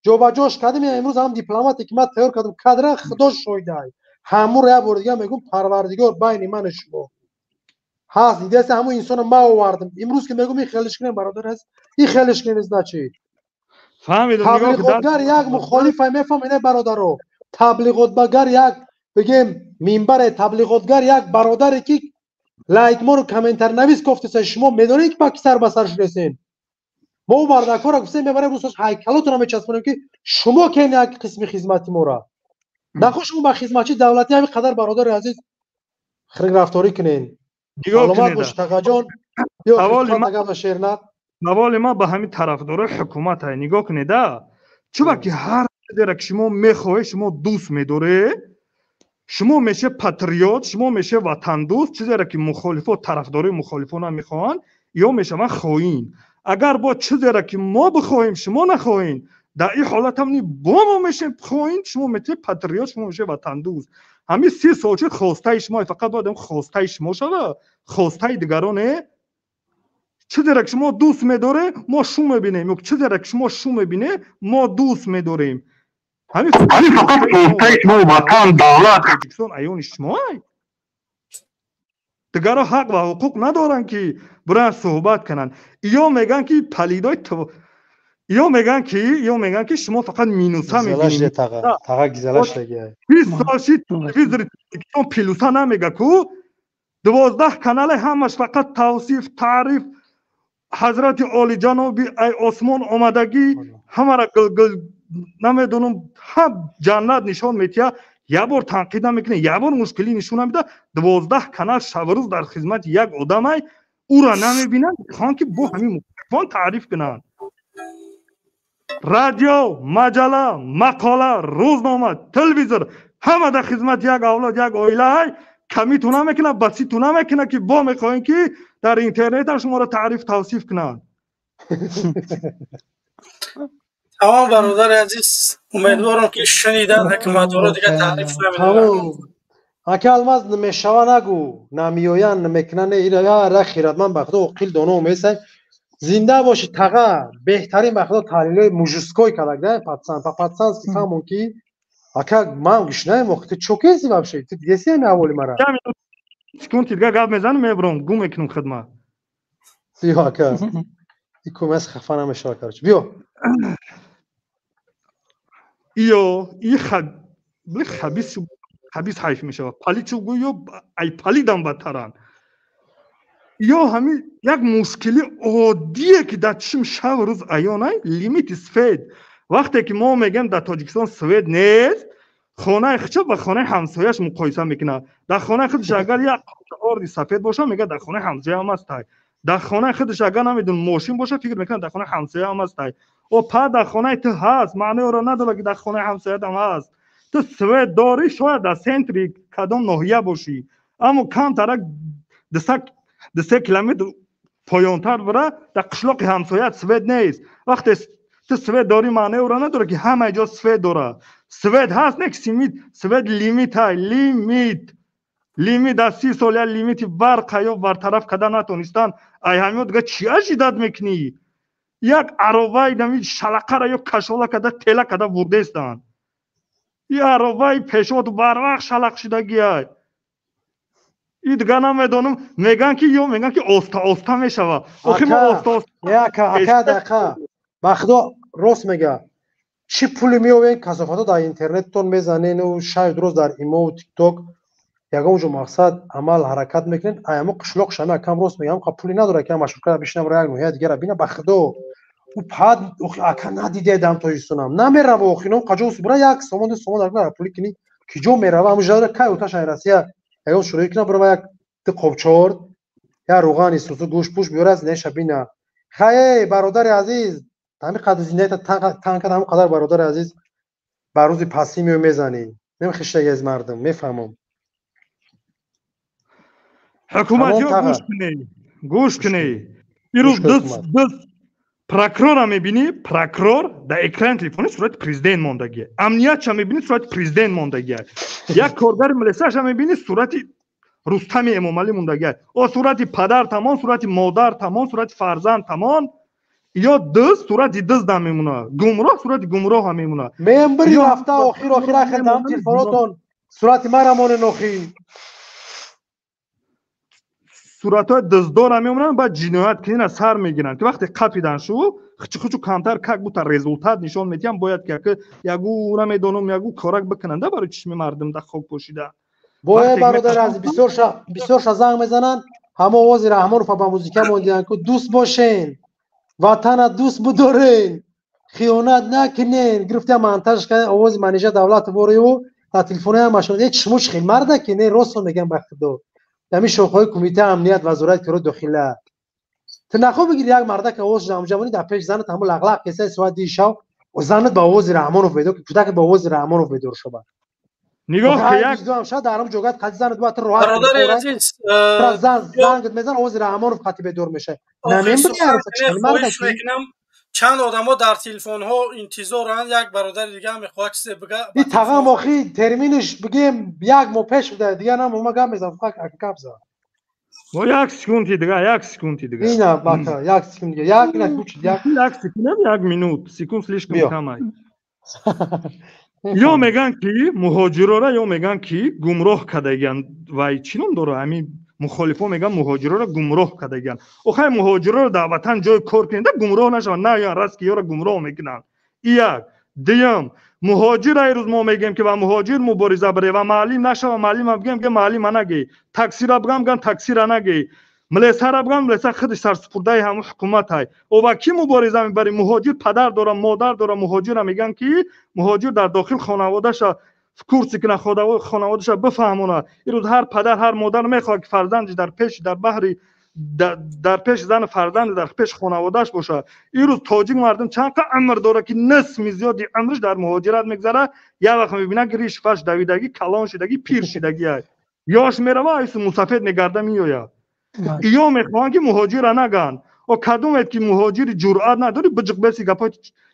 ҷобаҷош кардам, имрӯз ҳам дипломате ки ман тайёр кардам кадра, худо шоҳидай. Ҳамунро як бори дига мегӯм, парвардигор байни ману шумо ҳаст, дидаси, ҳамун инсоно ман овардам. Имрӯз ки мегӯм, ин хелиш кунем, бародар азиз, ин хелиш кунем, значит фаҳмидам. Таблиғотгар як мухолифа мефаҳм, ина бародаро, таблиғотгар як бигем минбаре, таблиғотгар як бародаре ки лайкмору комментарнавис кофтеса. Шумо медонед ки ба ки сар ба сар шудесен. Мо мардакҳоро гуфтем, мебарем рӯз ҳайкалотонро мечаспонем, ки шумо кен як қисми хизмати мора нахо, шумо ба хизматчи давлатӣ ҳамин қадар, бародари азиз, хирграфторӣ кунен. Саломат бош, тағаҷон. Саволи ман ба ҳамин тарафдорои ҳукумат ай, нигоҳ кунеда, чуба ки ҳар чизеро ки шумо мехоҳед, шумо дӯст медоред, шумо меше патриот, шумо меше ватандӯст. Чизеро ки мухолифо, тарафдорои мухолифо намехоҳанд, ё мешаванд хоин. Агар бо чизеро ки мо бихоҳем, шумо нахоҳем, дар ин ҳолат ҳам бо мо мешем хоин, шумо мешед патриот, шумо мешед ватандӯст. Ҳамин 30 сол шуд хостаи шумо, фақат бояд хостаи шумо шава, хостаи дигароне. Чизеро ки шумо дӯст медоред, мо шу мебинем, ё чизеро ки шумо шу мебинед, мо дӯст медорем. Ҳамин фақат хостаи шумо, ватан, давлат, Тоҷикистон аёни шумо. Дигаро ҳақ ва ҳуқуқ надоранд ки биранд суҳбат кунанд. Ё мегӯянд ки палидои, ё мегӯянд ки шумо фақат минуса мебинед. 20 сол шид телевизори Тоҷикистон плюса намега ку, 12 канале ҳамаш фақат тавсиф, таъриф, ҳазрати олиҷаноби ай осмон омадагӣ, ҳамара гилгил, намедонам, ҳам ҷаннат нишон метиҳад, як бор танқид намекунад, як бор мушкилӣ нишон намедиҳад. 12 канал шабрӯз дар хизмати як одамай, ӯра намебинанд, мехоҳанд ки бо ҳамин мухолифон таъриф кунанд. Радио, маҷалла, мақола, рӯзнома, телевизор ҳама дар хизмати як авлод, як оилаай. Камиту намекунад, баситу намекунад, ки бо мехоҳем ки дар интернетам шуморо таъриф, тавсиф кунанд. Тамом, бародари азиз, умедворам ки шунидан ҳукуматдоро, дига таъриф намедорам. Ака Алмаз, мешава нагӯ, намеоянд, намекунанд, ира хиратманд, ба худо оқил доно месай. Зинда бошӣ, таға, беҳтарин, ба худо таҳлилои мужской кардак да, пацан по пацански фаҳмон ки ака ман гӯшнаем. Охи ту чо кеси вообще? Ту дидеси ҳами аҳволи мара? Секунди дига гап мезанам, мебурам, гум мекунам хидмат. Биё, ака, икумас хафа намешава, короче, биё. Иё и хабис хабис ҳайф мешавад. Палид чӯ гӯ ё ай палидам бадтаранд. Ё ҳамин як мушкили оддие ки дар чишм шабу рӯз аёнай лимити свет. Вақте ки мо мегӯем дар Тоҷикистон свет нест, хонаи худша ба хонаи ҳамсояш муқоиса мекунад. Дар хонаи худаш агар як орди сафед боша, мегӯяд дар хонаи ҳамсояам ҳастай. Дар хонаи худаш агар намедонам мошин боша, фикр мекунад дар хонаи ҳамсояам ҳастай. О па дар хонаи ту ҳаст, маънои онро надорад ки дар хонаи ҳамсоятам ҳаст. Ту свет дорӣ, шояд дар центри кадом ноҳия бошӣ, аммо камтарак 2-3 километр поёнтар бира, дар қишлоқи ҳамсояат свет нест. Вақте ту свет дорӣ, маънои онро надорад ки ҳамаи ҷо свет дорад. Свет ҳаст, не ки симит, свет лимит ҳай, лимит. Лимит аз 30 сол я лимити барқа ё бартараф карда натонистанд. Ай ҳамиё дига чӣ ажидат мекунӣ? Як ароваи нами шалақара ё кашола карда тела карда бурдестанд. И ароваи пешвоту барвақт шалақ шудагиай. И дига намедонам, мегӯянд ки ё мегӯянд ки оста оста мешавад. Охи мо оста оста. Ака, ака, ака. Ба худо рост мега. Чӣ пуле меовен касофатҳо дар интернеттон мезанену шаҳд рӯз дар имову тикток ягон ҷо мақсад амал ҳаракат мекунед, аямо қишлоқ шама акам рост мегам, қа пули надора ки машҳур бишинам ро як ноҳия дигара бина. Ба худо ӯ пад охи ака надидедам тоҷикистонам намерава охином қаҷо бира як сомон ду сомон дар пули кини ки ҷо мерава ҳамун жадра кай оташ ай Россия ягон шӯроӣ кина бирава як ду қобчорд як рӯғани сусу гӯшт пӯш биёра зиндаиша бина. Хай бародари азиз, ҳамин қадр зиндаита танг кард, ҳамин қадар бародари азиз ба рӯзи пасӣ мео мезанӣ. Намехиштаги аз мардум мефаҳмам. Ҳукуматиё гӯш кунӣ, гӯш кунӣ. Ирӯз дӯст прокурора мебинӣ, прокурор дар экрани телефони сурати президент мондагия. Амниятша мебинӣ, сурати президент мондагия. Як коргари милисаша мебинӣ, сурати Рустами Эмомалӣ мондагия. О сурати падар тамон, сурати модар тамон, сурати фарзанд тамон. Ё дӯст сурати дӯздам мемонад, гумроҳ сурати гумроҳа мемонад. Мембири рафта охир охир ахир дам телефонотон сурати мара монен охир. Суратҳои дӯздора мемонанд, баъд ҷиноят кунина сар мегиранд. Ки вақте қапидан шу, хучу камтар как бута результат нишон медиҳам, бояд ки ягу намедонам, ягу корак бикунанда барои чишми мардум дар хок пошида. Бояд бародар азиз, бисёрша занг мезананд, ҳама овози Раҳмонов ба музика мондиҳанд ку дӯст бошен, ватана дӯст будорен, хиёнат накунен. Гирифта монтаж кардан овози Манижа Давлатовориву дар телефонҳои ҳамашон. Э чишмо чӣ хел марда ки не рост мегӯям ба худо. Ҳамин шохҳои кумитаи амният вазорати корҳои дохила. Ту нахоҳ бигири як марда ки овоз ҷамъҷавонӣ дар пеши занат ҳамон лағлақ кесаи соат дии шав, занат ба овози Раҳмонов бедор, кӯдакат ба овози Раҳмонов бедор шавад. Нигоҳ ки як дам шав дар ҳам ҷогат қади занат бояд ту роҳат бародари азиз, зангат мезан овози Раҳмонов қати бедор мешавад. Намебири чанд одамо дар телефонҳо интизоранд, як бародари дига мехоҳад чизе бига. И тағам охи терминиш бигем як моҳ пеш буда, дига нам ума гап мезанам, фақат гап зад. Мо як секунди дига, як секунди дига. Ина бака, як секунд дига, як ина кучи, як. Як секунд, як минут, секунд слишком камай. Ё меган ки муҳоҷирора, ё меган ки гумроҳ кардагиянд вай чӣ ном дора ҳамин мухолифо меган муҳоҷирора гумроҳ кардагиянд. Охай муҳоҷирора дар ватан ҷои кор кунед, гумроҳ нашаванд, на ян раст ки ёра гумроҳ мекунанд. И як. Дуюм, муҳоҷир ай рӯз мо мегӯем ки ба муҳоҷир мубориза баре ва маълим нашава, маълима бигӯем ки маълима нагӣ, таксира бигӯям ган таксира нагӣ, милисара бигӯям милиса худаш сарсупурдаи ҳамун ҳукумат ай. О ба кӣ мубориза мебарӣ? Муҳоҷир падар дора, модар дора, муҳоҷира мегӯянд ки муҳоҷир дар дохил хонаводаша курси кунад, хонаводаша бифаҳмонад. Ирӯз ҳар падар, ҳар модар мехоҳад ки фарзандаш дар пеши, дар баҳри, дар пеши зану фарзанд, дар пеши хонаводааш бошад. Ирӯз тоҷик мардум чанд қа умр дорад ки нисми зиёди умриш дар муҳоҷират мегзарад. Як вақт мебинад ки риш фаш давидагӣ, калон шидагӣ, пир шидагӣ ай. Ёш мерава, айсу мусафед мегарда меояд. Иё мехоҳанд ки муҳоҷира нагӯянд. О кадомед ки муҳоҷири ҷуръат надорӣ, биҷиқ беси гапҳо,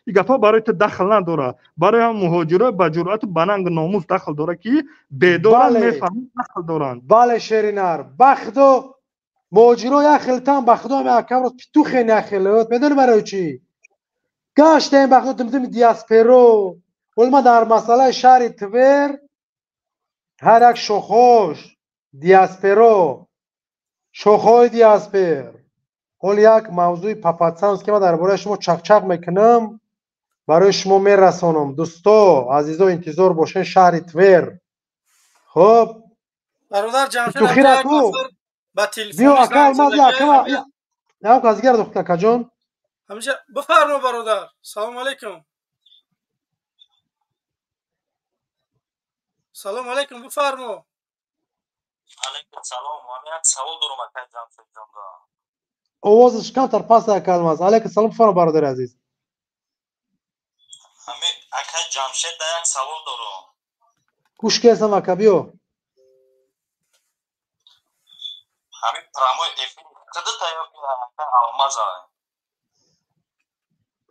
и гапҳо барои ту дахл надорад. Барои ҳам муҳоҷиро ба ҷуръату ба нангу номус дахл дорад ки бедоранд, мефаҳманд, дахл доранд. Бале, шеринар, ба худо муҳоҷиро як хелтан, ба худо ҳам якамро петухен як хелот. Медонӣ барои чӣ? Гаштем ба худо димдими диасперо. Вале ман дар масъалаи шаҳри Твер ҳар як шохош диасперо, шохҳои диаспер. Ҳол як мавзӯи папатсанс ки ман дар бораи шумо чақчақ мекунам, Барои шумо мерасонам. Дӯсто, азизо, интизор бошен шаҳри Твер. Хоб. Бародар Ҷамшед, ба телефон биё ака Алмаз, ака як аз дигар духтар акаҷон. Ҳамеша бифармо бародар. Салом алейкум. Салом алейкум, бифармо. Алейкум салом. Ман як савол дорам ака Ҷамшед ҷон. Овозаш камтар паст ака Алмаз. Алейкум салом, бифармо бародари азиз. Ҳами ака Ҷамшед да як савол дорам. Гӯш кесам ака, биё. Ҳами прямой эфир худата ё ки ака Алмаза?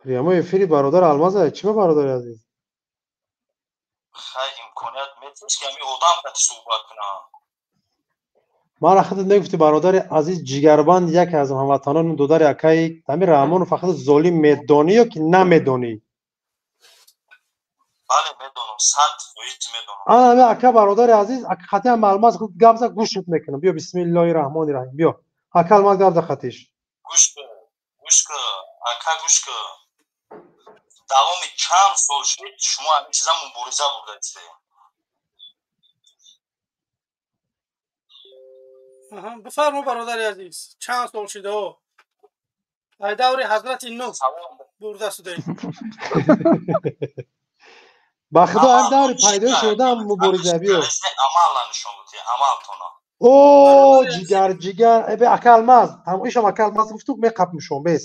Прямой эфири бародар Алмаза. Чӣ ба бародари азиз? Хай имконият метиш ки ҳами одам кати суҳбат кунам. Мара худат мегуфти бародари азиз, ҷигарбанд яке аз ҳамватанони додари акаи ҳами Раҳмонов фақат золим медонӣ ё ки намедонӣ? Бале, медонам, 100% медонам. Ана ҳами ака бародари азиз, ака хати ҳам Алмаз худ гап зад, гӯшт мекунам. Биё, бисмиллоҳи раҳмони раҳим. Биё, ака Алмаз гап зад хатиш. Гӯш кун, гӯш кун, ака гӯш кун. Давоми чанд сол шуд шумо ҳамин чиза мубориза бурдаед. Бифармо бародари азиз, чанд сол шуда? Ай даври ҳазрати Нуҳ бурда шудаед. Ба худо ҳам даври пайдоиши одам мубориза, биё. Амалла нишон додӣ, амалтона. О, ҷигар, ҷигар, э, ака Алмаз, ишам ака Алмаз гуфту меқапмушон, бес.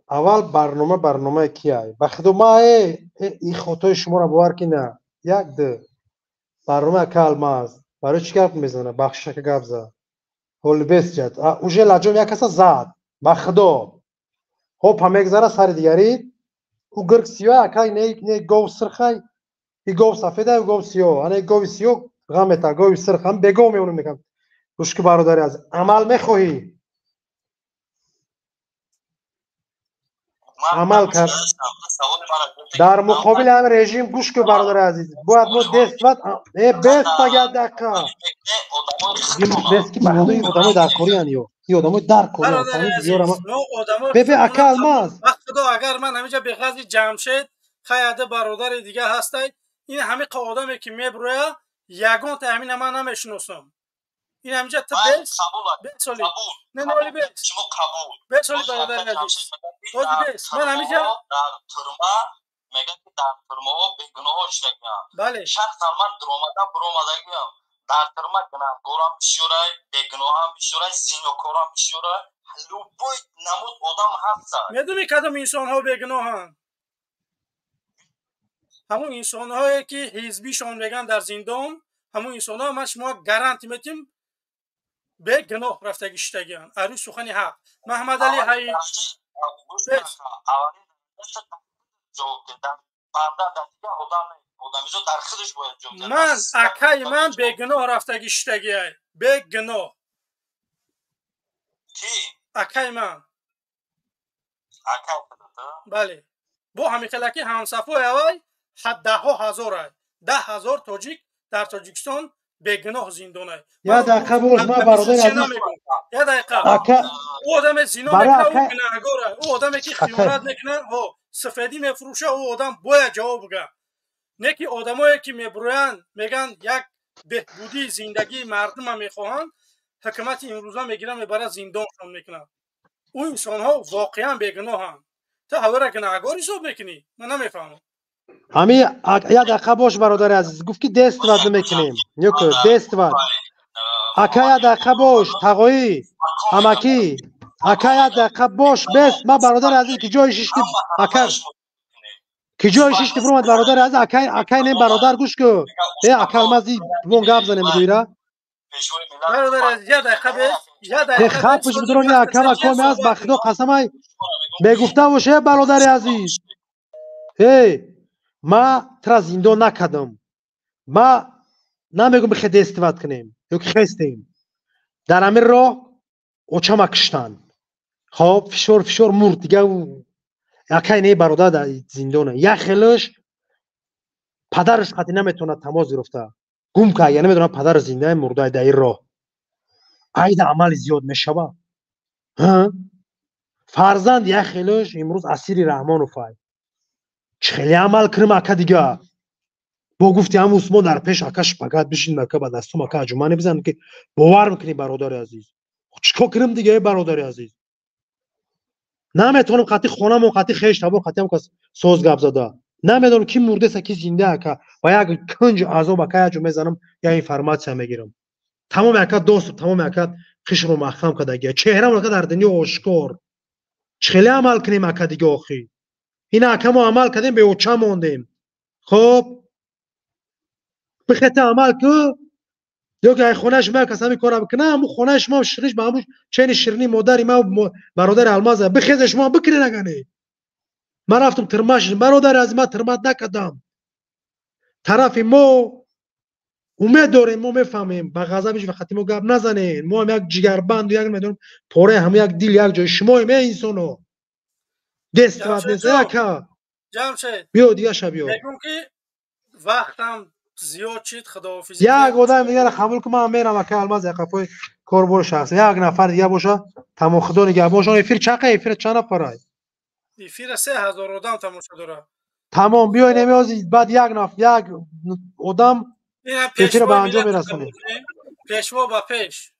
Аввал барнома барномаи кияй? Ба худо ма ин хотои шуморо бовар ки на. Як ду. Барнома ака Алмаз. Барои чӣ гап мезана? Бахшиш ака гап зад. Ҳоли бес ҷад. Уже лаҷом як каса зад. Ба худо. Ҳопа мегзара сари дигари. Ӯ гирг сиёҳ, ака не не гов сирхай. И гов сафеда, и гов сиёҳ. Ана гови сиёҳ ғам мета, гови сирх ҳам бегов мемонам мекам. Гӯш ки бародари азиз, амал мехоҳӣ? Амал кард. Дар муқобили ҳам режим гӯш кун бародари азиз. Бояд мо действат, бес пага дақиқа. Бес ки ба худо ин одамои даркориян ё. Ин одамои даркориян. Бебе ака Алмаз. Ба худо агар ман ҳаминҷа беғази Ҷамшед хаяда бародари дига ҳастай, ин ҳамин одаме ки меброя, ягонта ҳамина ман намешиносам. Ин ҳаминҷа ту бес, бес соли. Не, ноли бес. Шумо қабул. Бес соли бародари азиз. Ҳози бес. Ман ҳаминҷа дар турма мегӯяд ки дар турмаҳо бегуноҳҳо иштирокмекунанд. Бале. Шахсан ман дуромадам, буромадагиам. Дар турма гунаҳкорам бисёрай, бегуноҳам бисёрай, зинокорам бисёрай. Любой намуд одам ҳаста. Медонӣ кадом инсонҳо бегуноҳанд? Ҳамон инсонҳое ки ҳизбишон мегӯянд дар зиндон, ҳамон инсонҳо ман шумо гаранти метим бегуноҳ рафтагӣ шудагианд. Арӯи сухани ҳақ. Маҳмадали Ҳаид. Ман акаи ман бегуноҳ рафтагӣ шудагиай. Бегуноҳ. Ки? Акаи ман. Бале. Бо ҳамихелаки ҳамсафои авай даҳҳо ҳазорай. 10,000 тоҷик дар Тоҷикистон бегуноҳ зиндонай. Я дақиқа бош, ман бародари азиз. Я дақиқа. Ӯ одаме зино мекунад, ӯ гунаҳгор. Ӯ одаме ки хиёнат мекунад, ҳо, сафедӣ мефурӯша, ӯ одам бояд ҷавоб бигӯяд. Не ки одамое ки мебурӯянд, мегӯянд як беҳбудии зиндагии мардума мехоҳанд, ҳукумати имрӯза мегирад, мебарад зиндоншон мекунад. Ӯ инсонҳо воқеан бегуноҳанд. Ту ҳавора гунаҳгор ҳисоб мекунӣ? Ман намефаҳмам. Ҳами я дақиқа бош бародари азиз, гуфт ки действат намекунем. Нёку, действат. Ака я дақиқа бош, тағоӣ, ҳамакӣ. Ака я дақиқа бош, бес, ман бародари азиз ки ҷои шишти, ака ки ҷои шишти бромад бародари азиз, акай, акай не бародар гӯш кун. Э, ака Алмази, бимон гап занем гӯира. Бародари азиз, я дақиқа бес, я дақиқа. Хапш бидрони ака ва коми аст, ба худо қасамай мегуфта боше бародари азиз. Эй, ма тра зиндон накардам. Ма намегум бихе действат кунем ё ки хестем. Дар ҳамин роҳ очама киштанд. Хоб, фишор фишор мурд дига акай не бародар дар зиндона. Як хелаш падараш қатъи наметавонад тамос гирифта. Гум кард, яъне намедонад падараш зиндаи мурдаи дар ин роҳ. Айда амали зиёд мешавад. Фарзанд як хелош имрӯз асири Раҳмоновай. Чӣ хеле амал кунам, ака, дига? Бо гуфти ҳам Усмон дар пеш, ака, шпагат бишин, ака, ба дастум, ака, аҷумане бизан, ки бовар мекунӣ, бародари азиз. Чӣ кор кунам дига, эй бародари азиз? Наметавонам қати хонамон, қати хеш табор, қати ҳам кас соз гап зада. Намедонам, ки мурдеса, ки зинда, ака. Ва як кунҷ азоб, ака, як ҷо мезанам, я информация мегирам. Тамоми, ака, доступ, тамоми, ака, қишро маҳкам кардагия. Чеҳрам, ака, дар дунё ошкор. Чӣ хеле амал кунем, ака, дига охи? Ина, ака, мо амал кардем, беоча мондем. Хоб, бихета амал ку, ё ки ай хонаи шумо як кас ҳамин кора бикуна, ҳамун хонаи шумо шириш ба ҳамун чени ширини модари ма, бародари Алмаза, бихезе, шумо бикунед агане. Ман рафтам тирма шидам, бародари азиз, ман тирмат накардам. Тарафи мо умед дорем, мо мефаҳмем, ба ғазаб ҳеҷ вақти мо гап назанед. Мо ҳам як ҷигарбанду як намедонам пораи ҳамун як дил, як ҷои шумоем, э инсоно. Действовать нест, э ака. Ҷамшед. Биё, дигаша биё. Мегӯм, ки вақтам зиёд шид, худоҳофизӣ. Як одам дигара қабул кун, ман мерам, ака Алмаз, яқафои корбори шахс. Як нафар дига боша, тамом, худо нигаҳбон. Эфир чақа, эфир чанд нафарай? Эфира 3000 одам тамошо дорад. Тамом, биёй, намеози, баъд як наф, як одам эфира ба анҷом мерасонем. Пешво ба пеш.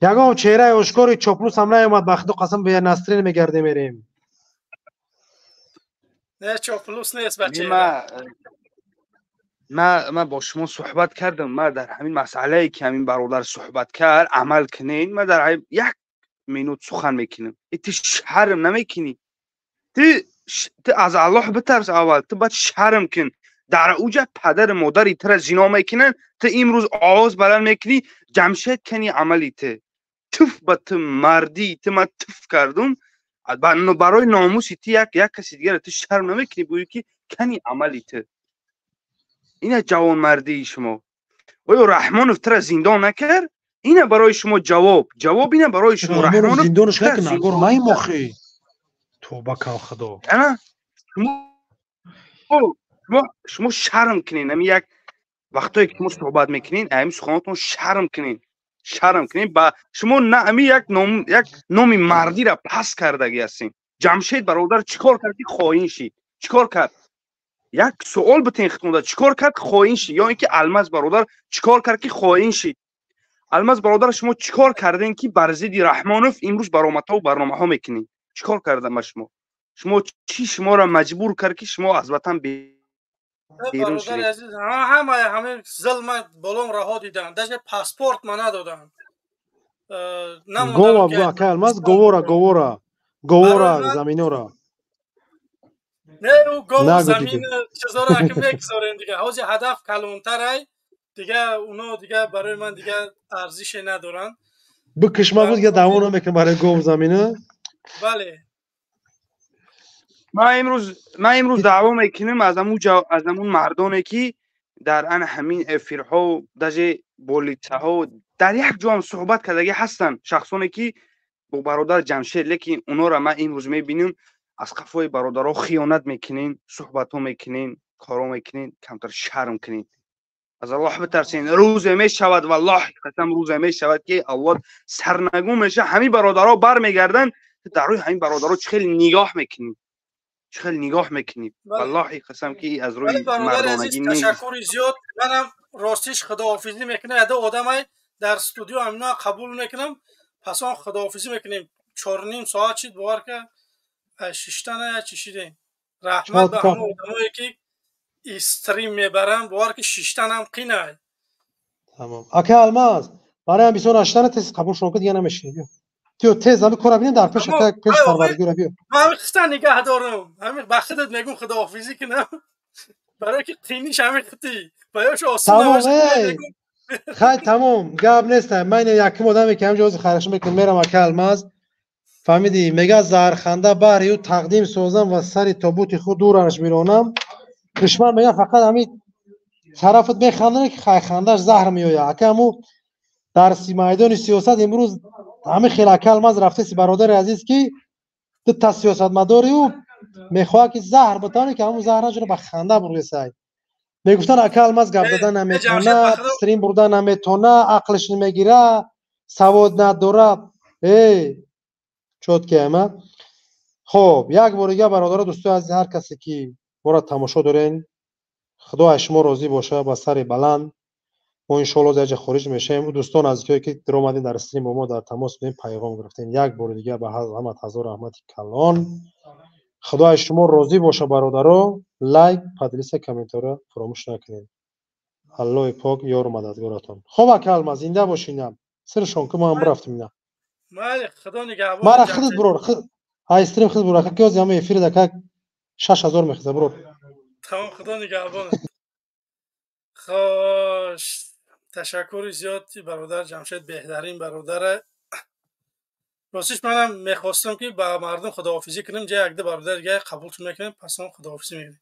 Ягон чеҳраи ошкори чоплус ҳам наёмад, ба худо қасам, ба настрин мегардем, мерем. Не, чоплус нест, ба чеҳра. Ман бо шумо суҳбат кардам. Ман дар ҳамин масъалае, ки ҳамин бародар суҳбат кард, амал кунед. Ман дар як минут сухан мекунам. Ту шарм намекунӣ? Ту аз Аллоҳ битарс аввал, ту баъд шарм кун. Дар уҷа падару модари тура зино мекунанд, ту имрӯз овоз баланд мекунӣ. Ҷамшед, кани амали ту? Туф ба ту, мардӣ ту, ман туф кардум барои номуси ту. Як каси дигара ту шарм намекунӣ, гӯӣ ки кани амали ту? Ина ҷавонмардии шумо? Оё Раҳмонов тура зиндон накард? Ина барои шумо ҷавоб, ҷавоб ина барои шумо. Раҳмонов зиндонаш накард, нагор маим охи. Тоба кан, худо. Ана шумо шарм кунед. Ами як вақтое ки шумо суҳбат мекунед, ами суханотон шарм кунед, шарм кунед. Ба шумо на ами як ном, як номи мардира пас кардагӣ ҳастем. Ҷамшед бародар чӣ кор кард, ки хоин шид? Чӣ кор кард? Як суол битен хитонда, чӣ кор кард, хоин шид? Ё ин ки Алмаз бародар чӣ кор кард, ки хоин шид? Алмаз бародар, шумо чӣ кор кардем, ки бар зидди Раҳмонов имрӯз баромадҳо барномаҳо мекунед? Чӣ кор кардам ба шумо? Шумо чӣ шуморо маҷбур кард, ки шумо аз ватан берун шудед? Ҳамаи ҳамин зулма болом раҳо диданд, даже паспорт ма надоданд. Гова, ака Алмаз, говора, говора, говора, заминора. Не, ӯ гову замин чизоро аки мегузорем дига. Ҳозир ҳадаф калонтарай дига, уно дига барои ман дига арзише надоранд. Бикишма буд, дига даъво намекунам барои гову замина. Бале. Ман имрӯз даъво мекунам аз амун мардоне, ки дар ана ҳамин эфирҳо, даже болитсаҳо, дар як ҷоам суҳбат кардагӣ ҳастанд, шахсоне ки бо бародар Ҷамшед, лекин онора ман имрӯз мебинам, аз қафои бародаро хиёнат мекунен, суҳбатҳо мекунен, коро мекунен. Камтар шарм кунед, аз Аллоҳ битарсен. Рӯзе мешавад, валлоҳ қасам, рӯзе мешавад, ки Аллоҳ сарнагун меша. Ҳамин бародаро бармегарданд. Дар рӯи ҳамин бародаро чӣ хеле нигоҳ мекунӣ, чӣ хеле нигоҳ мекунӣ? Валлоҳи қасам, ки аз рӯи мардонагӣ нест. Ташаккури зиёд. Манам ростиш худоҳофизӣ мекунам. Яда одамай дар студио ҳамина қабул мекунам, пас он худоҳофизӣ мекунем. 4:30 соат шид, бовар ка, шиштана я чишидем. Раҳмат ба ҳама одамое, ки стрим мебарам. Бовар ки, шиштанам қинай. Тамом, ака Алмаз, бароям бисёр наштана, тез қабул шумо, дига намешинем. Биё, тез ҳами кора бинем дар пеш, ака, пеш парвардигора, биё. Ман ҳами хиста нигаҳ дорам, ҳами ба худат мегум, худоҳофизӣ кунам, барое ки қиниш ҳами хити ба ёш осон. Тамом, хай, тамом, гап нест. Ман якум одаме, ки ҳамҷо ҳозир харашо мекунам, мерам, ака Алмаз. Фаҳмидӣ, мега зарханда баҳри ӯ тақдим созам ва сари тобути худ дураш миронам. Душман мега фақат ҳами тарафат механдане, ки хайхандаш заҳр меояд. Ака, ҳаму дар майдони сиёсат имрӯз ҳами хел, ака Алмаз, рафтеси, бародари азиз, ки дута сиёсатмадори ӯ мехоҳад, ки заҳр битавоне, ки ҳамун заҳр наҷура ба ханда бурдесай. Мегуфтанд, ака Алмаз гап зада наметавонад, стрим бурда наметавонад, ақлиш намегира, савод надорад. Э. Чётки ама. Хоб, як бор дига бародаро, дӯстои азиз, ҳар касе ки моро тамошо дорен, Худо аз шумо розӣ боша, ба сари баланд. Мо иншоалло дар ҷа хориҷ мешавем. Дӯстон азизое ки даромадем дар стрим, бо мо дар тамос будем, пайғом гирифтем. Як бори дига ба ҳамат ҳазор раҳмати калон. Худо аз шумо розӣ боша, бародаро. Лайк, поделиться, комментария фаромӯш накунед. Аллоҳи пок ёру мададгоратон. Хоб, ака Алмаз, зинда бошинам. Сиршон ки мо ҳам бирафтем ина. Майли, Худо нигаҳбон. Мара худат бурор. Ай стрим худ бурор. Ака ки ҳама эфир да как 6000 мехеза, бурор. Тамом, Худо нигаҳбон. Хош, ташаккури зиёд, бародар Ҷамшед, беҳтарин бародаре. Ростиш манам мехостам ки ба мардум худоҳофизӣ кунем, ҷа якду бародар дига қабултон мекунем, пас он худоҳофизӣ мекунем.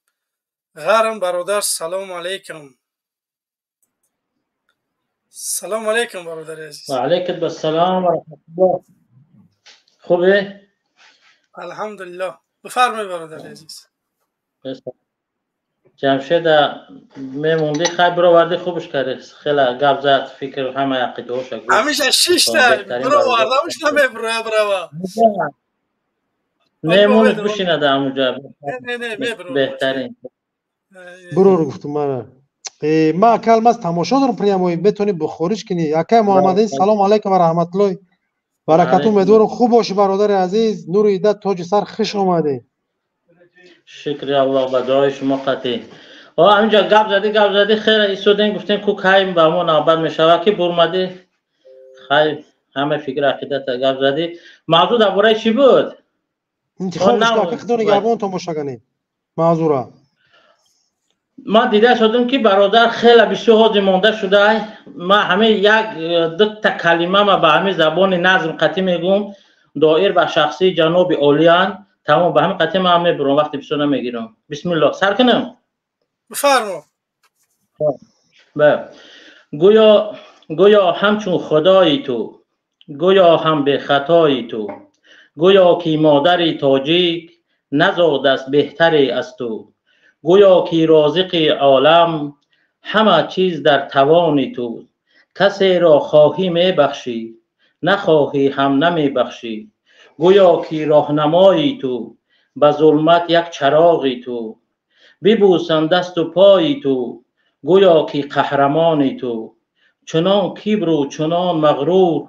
Ғарм бародар, салому алайкум. Салому алайкум, бародари азиз. Ва алайкум ассалом ва раҳматуллоҳ. Хубе? Алҳамдулиллоҳ. Бифармоед, бародари азиз. Ҷамшеда мемонди, хай, бироварди, хубш карди, хела гап зад, фикр ҳама ақидаҳоша гуфт. Ҳамеша шишта бировардамш, намебуроя, брава. Мемониш, бишинада ҳамуҷа. Беҳтарин. Бурор гуфтум мана. Ма ака Алмаз тамошо дорам прямо, метавонӣ бухориш кунӣ. Акай Муҳаммадин, салому алайкум ва раҳматуллоҳи баракату. Умедворам хуб бошӣ, бародари азиз, нури дида, тоҷи сар, хуш омадӣ. Шукри Аллоҳ, ба дуои шумо қатъӣ. Ҳаминҷа гап задӣ, гап задӣ, хеле истодем, гуфтем ку кай ба мо навбат мешавад, ки бурмадӣ. Хай, ҳама фикр ақидата гап задӣ. Мавзӯъ дар бораи чӣ буд? Интихоб худо нигаҳбонтон бошагани мавзӯъра. Ман дида шудам ки бародар хеле бисёр ҳозир монда шудай. Ман ҳамин як дута калимама ба ҳамин забони назм қатъӣ мегӯм, доир ба шахсии ҷаноби олиян. Тамом, ба ҳамин қатъӣ ман мебурам, вақти бисёр намегирам. Бисмиллоҳ, сар кунам? Бифармо. Гӯё, гӯё ҳамчун худои ту, гӯё ҳам бехатои ту, гӯё ки модари тоҷик назодааст беҳтаре аз ту, гӯё ки розиқи олам, ҳама чиз дар тавони ту, касеро хоҳӣ мебахшӣ, нахоҳӣ ҳам намебахшӣ, гӯё ки роҳнамои ту, ба зулмат як чароғи ту, бибӯсам дасту пои ту, гӯё ки қаҳрамони ту, чунон кибру чунон мағрур,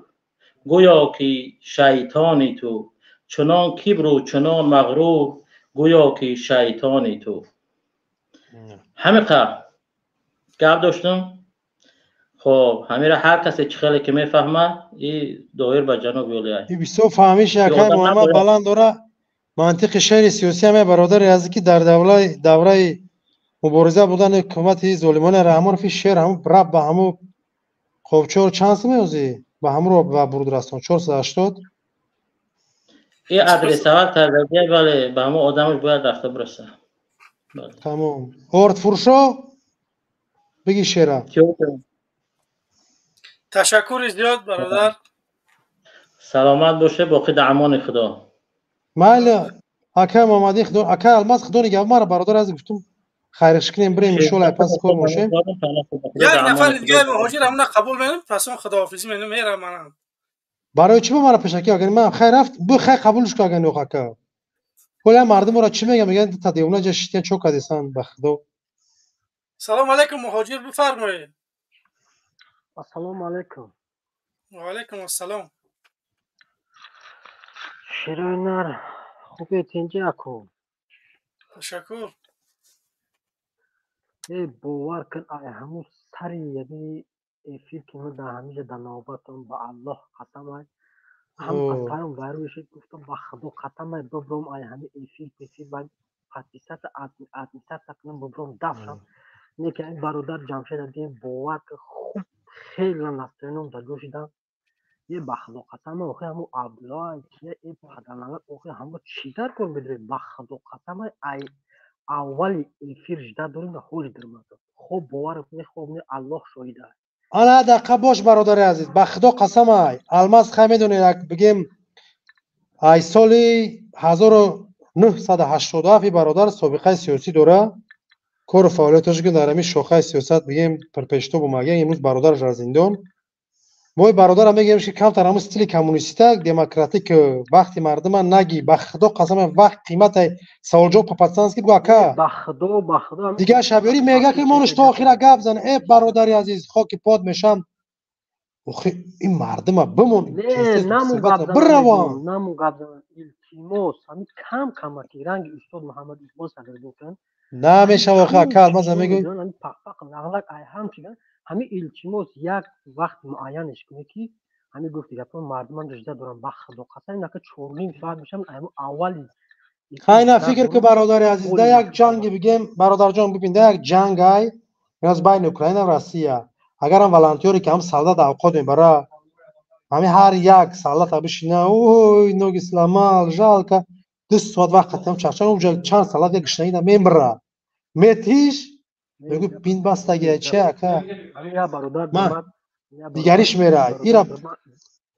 гӯё ки шайтони ту, чунон кибру чунон мағрур, гӯё ки шайтони ту. Ҳамиқа гап доштум. Хоб, ҳамира ҳар касе чӣ хеле ки мефаҳмад, и доир ба ҷаноби олия. И бисёр фаҳмиш акай Муҳаммад баланд дора. Мантиқи шеъри сиёсӣ ҳаме, бародари азиз, ки дар давраи мубориза будани ҳукумати золимони Раҳмонов шеър ҳаму раб ба ҳаму қобчор чанд сум меозӣ, ба ҳамуро ба буруд расон 480. И адресавар кардагия, бале, ба ҳаму одамаш бояд рафта бираса. Тамом, ордфурӯшо биги шеъра. Ташаккури зиёд, бародар. Саломат боше, боқӣ дар амони Худо. Майли, акай Муҳаммадин, Худо, акай Алмаз, Худо нигаҳбон. Мара, бародар азиз, гуфтум хайриш кунем, бирем, иншоалло пас кор бошем. Як нафари дига муҳоҷир ҳамна қабул менем, пас он худоҳофизӣ менем, мерам манам. Барои чӣ ба мара пешакӣ агар ман хай рафт бу, хай қабулш ку агар ёқ ака. Ҳола мардум ора чӣ мегӯян? Мегӯян та девона ҷа шитян, чо кадесан, ба Худо. Салому алайкум, муҳоҷир, бифармоед. Ассалому алайкум. Ва алайкум ассалом. Шерои нар, хубе, тинҷи аку? Ташаккур. Э, бовар кун, ай ҳамун сари яди эфир ки ман дар ҳамиҷа дар навбатам, ба Аллоҳ қасам, ай ҳам аз сарам вайрон шуд, гуфтам ба Худо қасам, ай бибром, ай ҳами эфир пефир ба подписаться, администрация кунам, бибром, дафшам. Не ки ай бародар Ҷамшед дидем, бовар кун, хуб хеле настроениям дар ҷо шидам. Е, ба Худо қасам, охи ҳамун Абдулло кия, э падарналат, охи ҳамо чӣ дар кор медоред? Ба Худо қасам, ай аввали эфир жда дорем, ҳоли даромадам. Хоб, бовар кунед, хоб не, Аллоҳ шоҳид аст. Ана дақиқа бош, бародари азиз, ба Худо қасам, ай Алмаз хай медонед, як бигем, ай соли 1987 и бародар собиқаи сиёсӣ дора, кору фаъолияташ ки дар ҳамин шохаи сиёсат бигем пирпештоб омага. Имрӯз бародараш дар зиндон. Мои бародарам мегӯем, ки камтар ҳамун стили коммунистита демократик вақти мардума наги. Ба худо қасам, вақт қиматай. Саволҷавоб по-пацански бугӯ, ака. Ба худо, ба худо. Дигар шабёрӣ мега, ки монуш то охира гап зан. Э, бародари азиз, хоки под мешам. Охи, ин мардума бимон. Не, наму гап занам. Биравам. Наму гап занам, илтимос. Ҳамин кам камаки ранги устод Муҳаммад Иқбол Садриддин кан. Намешава, охи, ака Алмаза мегӯй. Ҳамин пақпақ лағлак ай ҳам чиган. Ҳамин, илтимос, як вақт муайянеш кунед, ки ҳамин гуфти гапо мардуман рижда дорам. Ба худо қасам, инака 4:30 соат мешавам, ҳамин аввали. Хайна, фикр ку, бародари азиз, да як ҷанги бигем, бародарҷон, бибин, да як ҷанг ай аз байни Украина ва Россия. Агарам волонтёре, ки ҳам солдат авқот мебара, ҳамин ҳар як солдата бишина, ой, ноги сломал, жалко, 2 соат вақт қатиам чарча, уҷа чанд солдат як гишнагида мемра, метиш, мегӯ, бин, бастагия чи, ака? Дигариш мера ира.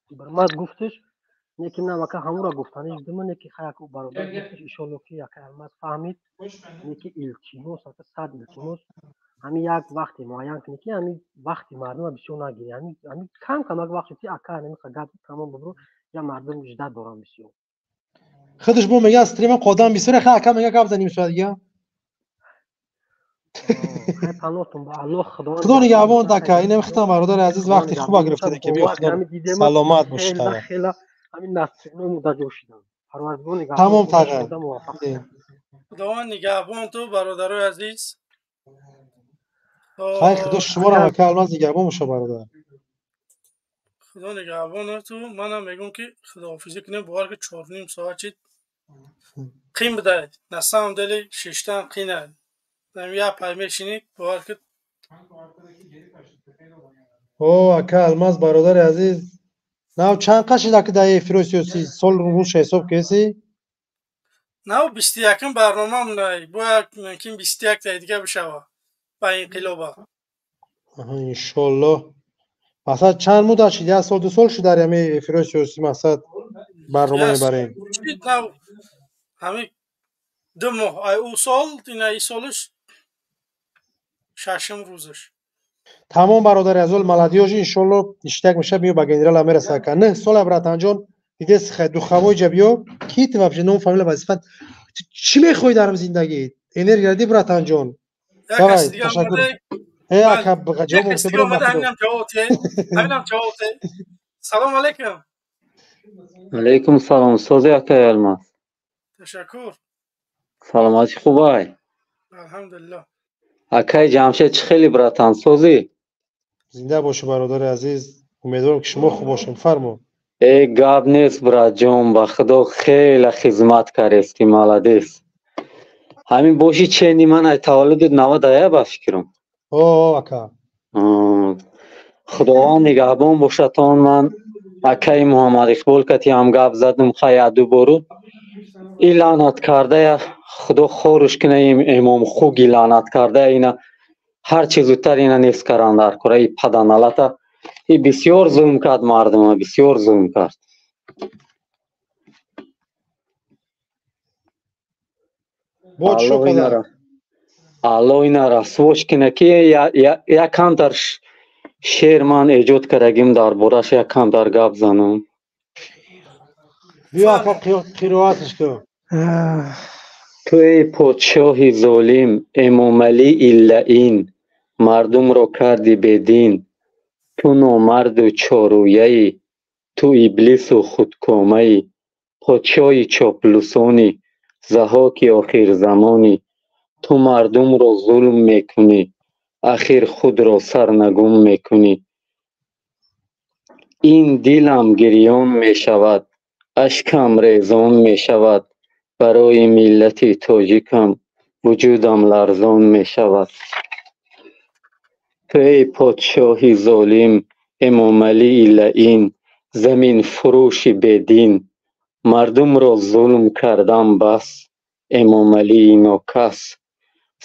Бармад гуфтиш, неки нам, ака, ҳамура гуфтаниш дума, неки хаяку бародар гуфтиш, иншолло, ки ака Алмаз фаҳмид. Неки илтимос, ака, сад илтимос, ҳамин як вақте муайян кунед, ки ҳамин вақти мардума бисёр нагирӣ. Ҳамин кам камак вақт ки ака ҳамин гап тамом бубро, я мардум жда дорам бисёр. Худаш бо мега, стрима қодам бисёр, ха, ака мега, гап заним соат дига. Худо нигаҳбон, ака. Инам хитам, бародари азиз, вақти хуба гирифтаде, ки биё. Саломат бошед. Тамом, таға. Худованд нигаҳбон ту, бародарои азиз. Хай, худо шуморо, ака Алмаз, нигаҳбон боша, бародар. Худо нигаҳбон ту. Манам мегӯм, ки худоҳофизӣ кунем. Бовар ки, 4:30 соат чид қин будай. На самом деле шиштан қина. Як пай мешинӣ, бовар ки. О, ака Алмаз, бародари азиз, нав чанд қашида, ки дар эфирои сиёсӣ сол рӯша ҳисоб кеси? Нав 21-ум барномам най, бояд мумкин 21 таи дига бишава ба инқилоба. Иншоллоҳ. Масалан, чанд муддат шид? Як сол, 2 сол шуд, дар ҳами эфирои сиёсӣ, мақсад, барнома мебарем? Нав ҳамин 2 моҳ ай ӯ сол, ина и солиш шашум рӯзаш. Тамом, бародари азол, молодёжи, иншолло, ништак меша, биё, ба генерала мераса, ака. 9 сола, братанҷон, дидес, хай духовой ҷа биё. Ки ты вообще, ном, фамилия, вазифат, чӣ мехоҳӣ дар зиндагӣ? Энергия ди, братанҷон. Давай, ташаккур. Э, ака, ҷавоб. Салом алейкум. Алейкум салом. Сози, акай Алмаз? Ташаккур. Саломатӣ хубай? Алҳамдулиллоҳ. Акай Ҷамшед, чӣ хеле, братан, созӣ? Зинда бошӣ, бародари азиз, умедворам, ки шумо хуб бошем. Фармо. Э, гап нест, братҷон, ба худо, хеле хизмат кардести, молодец. Ҳамин боши, чени ман ай таваллуди 91, ба фикрам. О, ака. Худованд нигаҳбон бошатон. Ман акаи Муҳаммад Иқбол кати ҳам гап задум, хай, дубору и лаънат кардая, худо хоруш кина, имом хуги лаънат кардая, ина ҳарчи зудтар ина нест каран дар кора, и паданалата. И бисёр зулм кард мардума, бисёр зулм кард. Бо чӣ қадар? Алло ина расвош кина, ки як камтар шеър ман эҷод кардагим дар бораш, як камтар гап занам. Биё, ака, қироаташ кун. Ту эй подшоҳи золим, Эмомалии лаин, мардумро карди бедин. Ту номарду чорӯяӣ, ту иблису худкомаӣ, подшоҳи чоплусонӣ, Заҳҳоки охирзамонӣ. Ту мардумро зулм мекунӣ, ахир худро сарнагун мекунӣ. Ин дилам гирён мешавад, ашкам резон мешавад, барои миллати тоҷикам вуҷудам ларзон мешавад. Ту эй подшоҳи золим, Эмомалии лаин, заминфурӯши бедин, мардумро зулм кардан бас, Эмомалии нокас,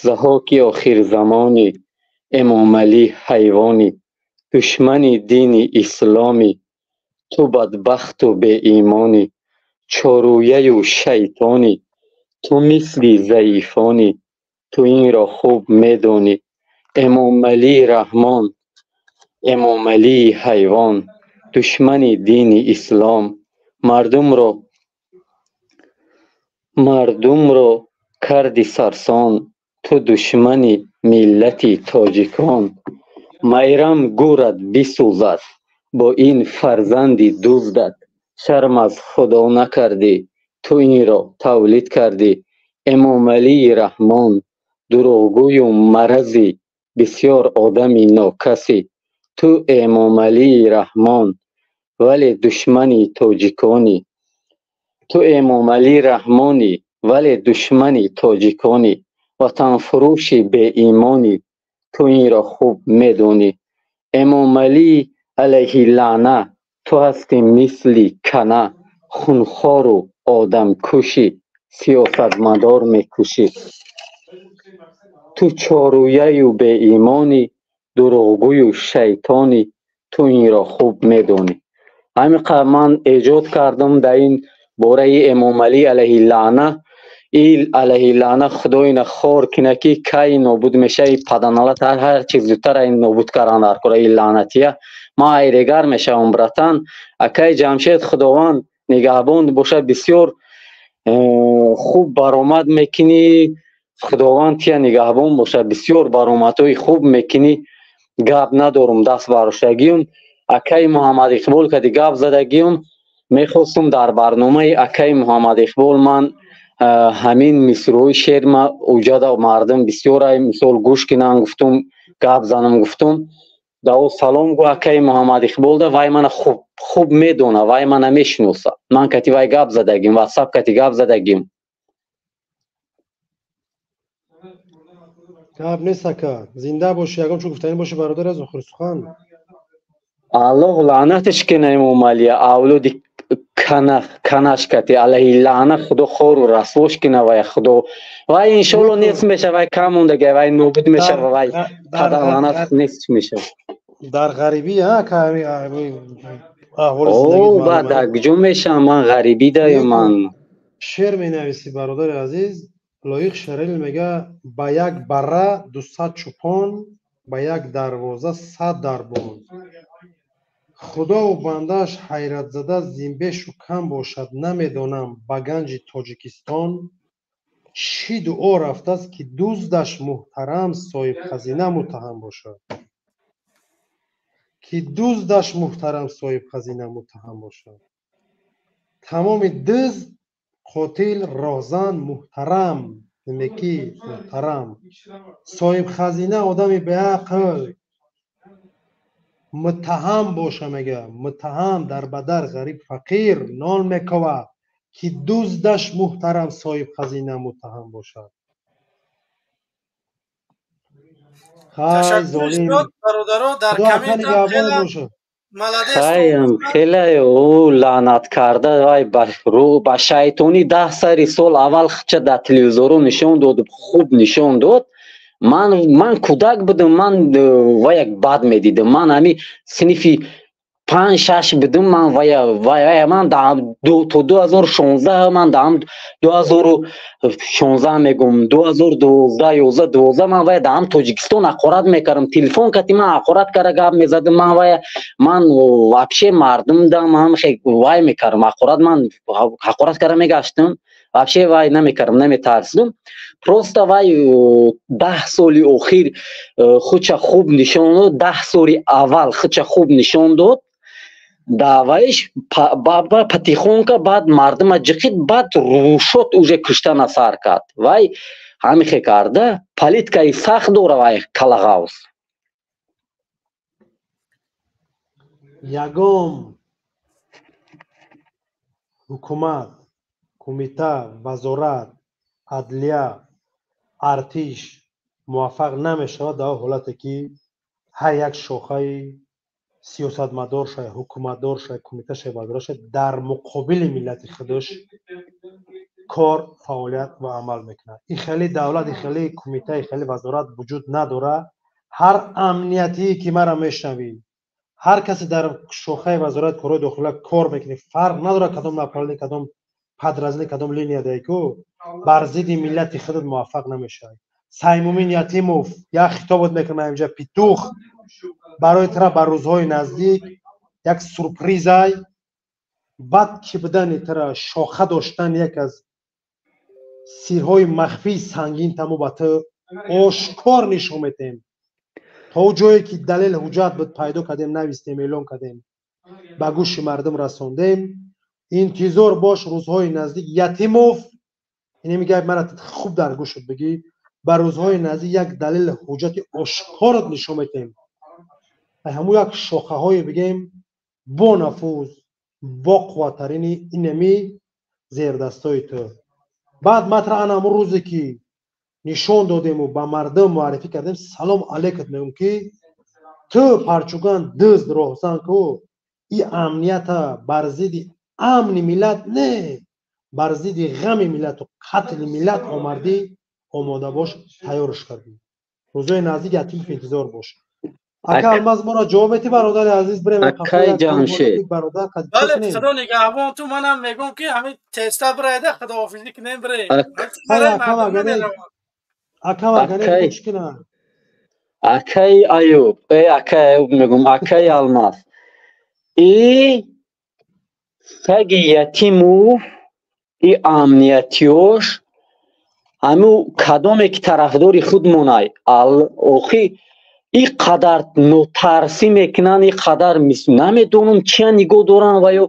Заҳҳоки охирзамонӣ, Эмомалӣ ҳайвонӣ, душмани дини исломӣ. Ту бадбахту беимонӣ, чорӯяю шайтонӣ, ту мисли заифонӣ, ту инро хуб медонӣ. Эмомалӣ Раҳмон, Эмомалии ҳайвон. Душмани дини ислом. Мардумро карди сарсон. Ту душмани миллати тоҷикон. Майрам гӯрат бисӯзад бо ин фарзанди дуздат. Шарм аз Худо накардӣ, ту инро тавлид кардӣ. Эмомалии Раҳмон, дурӯғгӯю маразӣ, бисёр одами нокасӣ. Ту Эмомалии Раҳмон, вале душмани тоҷиконӣ. Ту Эмомалӣ Раҳмонӣ, вале душмани тоҷиконӣ. Ватанфурӯши беимонӣ, ту инро хуб медонӣ. Эмомалӣ алайҳи лаъна, ту ҳастӣ мисли кана, хунхору одамкушӣ, сиёсатмадор мекушӣ. Ту чорӯяю беимонӣ, дурӯғгӯю шайтонӣ, ту инро хуб медонӣ. Ҳамин қадр ман эҷод кардам дар ин бораи Эмомалӣ алайҳи лаъна. Ил алайҳи лаъна Худо ина хор кина ки кай нобуд мешаи паданалат, ҳар чиз зудтар ин нобуд кардан дар кора ин лаънатия. Ман айрегар мешавам, братан. Акай Ҷамшед, Худованд нигаҳбон бошад, бисёр хуб баромад мекунӣ. Худованд тия нигаҳбон бошад, бисёр баромадҳои хуб мекунӣ. Гап надорум, даст бароштагиюм. Акаи Муҳаммад Иқбол кади гап задагиюм. Мехостум дар барномаи акаи Муҳаммад Иқбол ман ҳамин мисрҳои шеър ма уҷада мардум бисёрай мисол гӯш кинан гуфтум, гап занам гуфтум. Дао салом гу акаи Муҳаммад Иқболда, вай мана хуб хуб медона, вай мана мешиноса. Ман кати вай гап задагим, ватсап кати гап задагим. Гап нест ака, зинда бошӣ, ягон чӣ гуфтанӣ бошӣ бародар аз охири сухан. Аллоҳ лаънаташ кина Эмомалия, авлоди канаш кати алайҳи лаъна Худо хору расвош кина вай Худо. Вай иншоалло нест меша, вай кам мондага, вай нобуд меша, вай падар лаънат нест меша. Дар ғарибӣ, ака, аҳволи зиндагит О, ба маълум дар куҷо мешавам ман ғарибӣ даем ман. Шеър менависӣ бародари азиз. Лоиқ Шералӣ мега ба як барра 200 чӯпон, ба як дарвоза 100 дарбон. Худову бандааш ҳайратзада зинбешу кам бошад, намедонам ба ганҷи Тоҷикистон чӣ дуо рафтааст, ки дуздаш муҳтарам соҳибхазина муттаҳам бошад. Ки дуздаш муҳтарам соҳибхазина муттаҳам бошад. Тамоми дузд, қотил, роҳзан муҳтарам, немеки муҳтарам. Соҳибхазина одами беақл муттаҳам боша мега, муттаҳам дар бадар ғариб фақир нон мекова, ки дуздаш муҳтарам соҳибхазина муттаҳам бошад. Хай Ташаккури золим. зиёд бародаро, дар Худо ака комментам нигаҳбон хела бошад. молодец. Хаям хеле ӯ лаънат карда вай ба рӯ ба шайтонӣ 10 сари сол аввал хча дар телевизору нишон дод, хуб нишон дод. Ман кӯдак будам, ман вай як бад медидам. Ман ҳами синфи 5-6 будам, ман вая ман то 2016, ман даам 2016 мегум, 2012, 11, 12 ман вая даам Тоҷикистон ҳақорат мекардам. Телефон кати ман ҳақорат карда гап мезадам. Ман вая ман вообще мардум дам ҳам вай мекардам ҳақорат, ман ҳақорат карда мегаштам. Вообще вай намекардам, наметарсидам. Просто вай 10 соли охир худша хуб нишон дод, 10 соли аввал худша хуб нишон дод. Даъваиш потихоньку баъд мардума ҷиқид, баъд рӯшот уже куштана сар кард. Вай ҳамихе карда, политикаи сахт дора вай калағавз. Ягон ҳукумат, кумита, вазорат, адлия, артиш муваффақ намешавад дар ҳолате ки ҳар як шохаи сиёсатмадор шай, ҳукуматдор шай, кумита шай, вазорат шай дар муқобили миллати худаш кор, фаъолият ва амал мекунад. Ин хеле давлат, ин хеле кумита, ин хеле вазорат вуҷуд надорад. Ҳар амниятие ки мара мешнавӣ, ҳар касе дар шохаи вазорати корҳои дохила кор мекунӣ, фарқ надорад кадом направление, кадом подразделение, кадом линия даи ку, бар зидди миллати худат муваффақ намешавӣ. Саймумин Ятимов, як хитобот мекунам инҷа, питух, барои тра ба рӯзҳои наздик Як сюрпризай бад ки будани тара шоха доштан як аз сирҳои махфии сангин тамо ба ту ошкор нишон метем. То ҷое ки далел ҳуҷҷат буд пайдо кардем, навистем, эълон кардем, ба гӯши мардум расондем. Интизор бош, рӯзҳои наздик Ятимов, ин мегӯяд мара хуб дар гӯшат бигӣ, ба рӯзҳои наздик як далел ҳуҷҷати ошкорат нишон метем. Ҳамун як шохаҳое бигем бо нафуз, бо қувваттарини инами зердастои ту. Баъд матра ана ҳамун рӯзе ки нишон додему ба мардум муаррифӣ кардем, салом алейкат мегӯм ки ту парчуган дузд роҳзан ку и амнията бар зидди амни миллат не, бар зидди ғами миллату қатли миллат омардӣ, омода бош, тайёрш кардӣ. Рӯзои наздик Ятимов интизор бош. Ака Алмаз моро ҷавоб метӣ, бародари азиз, бирем Акай Ҷамшед. Бале, худо нигаҳбон ту. Манам мегӯм ки ҳамин тезтар бирайда, худоҳофизӣ кунем, бирем. Акай Аюб, акай Аюб мегӯм, акай Алмаз. И саги Ятимов, и амниятиёш ҳаму кадоме ки тарафдори худмонай, охи и қадар нотарсӣ мекунанд, и қадар намедонам чия нигоҳ доранд ва ё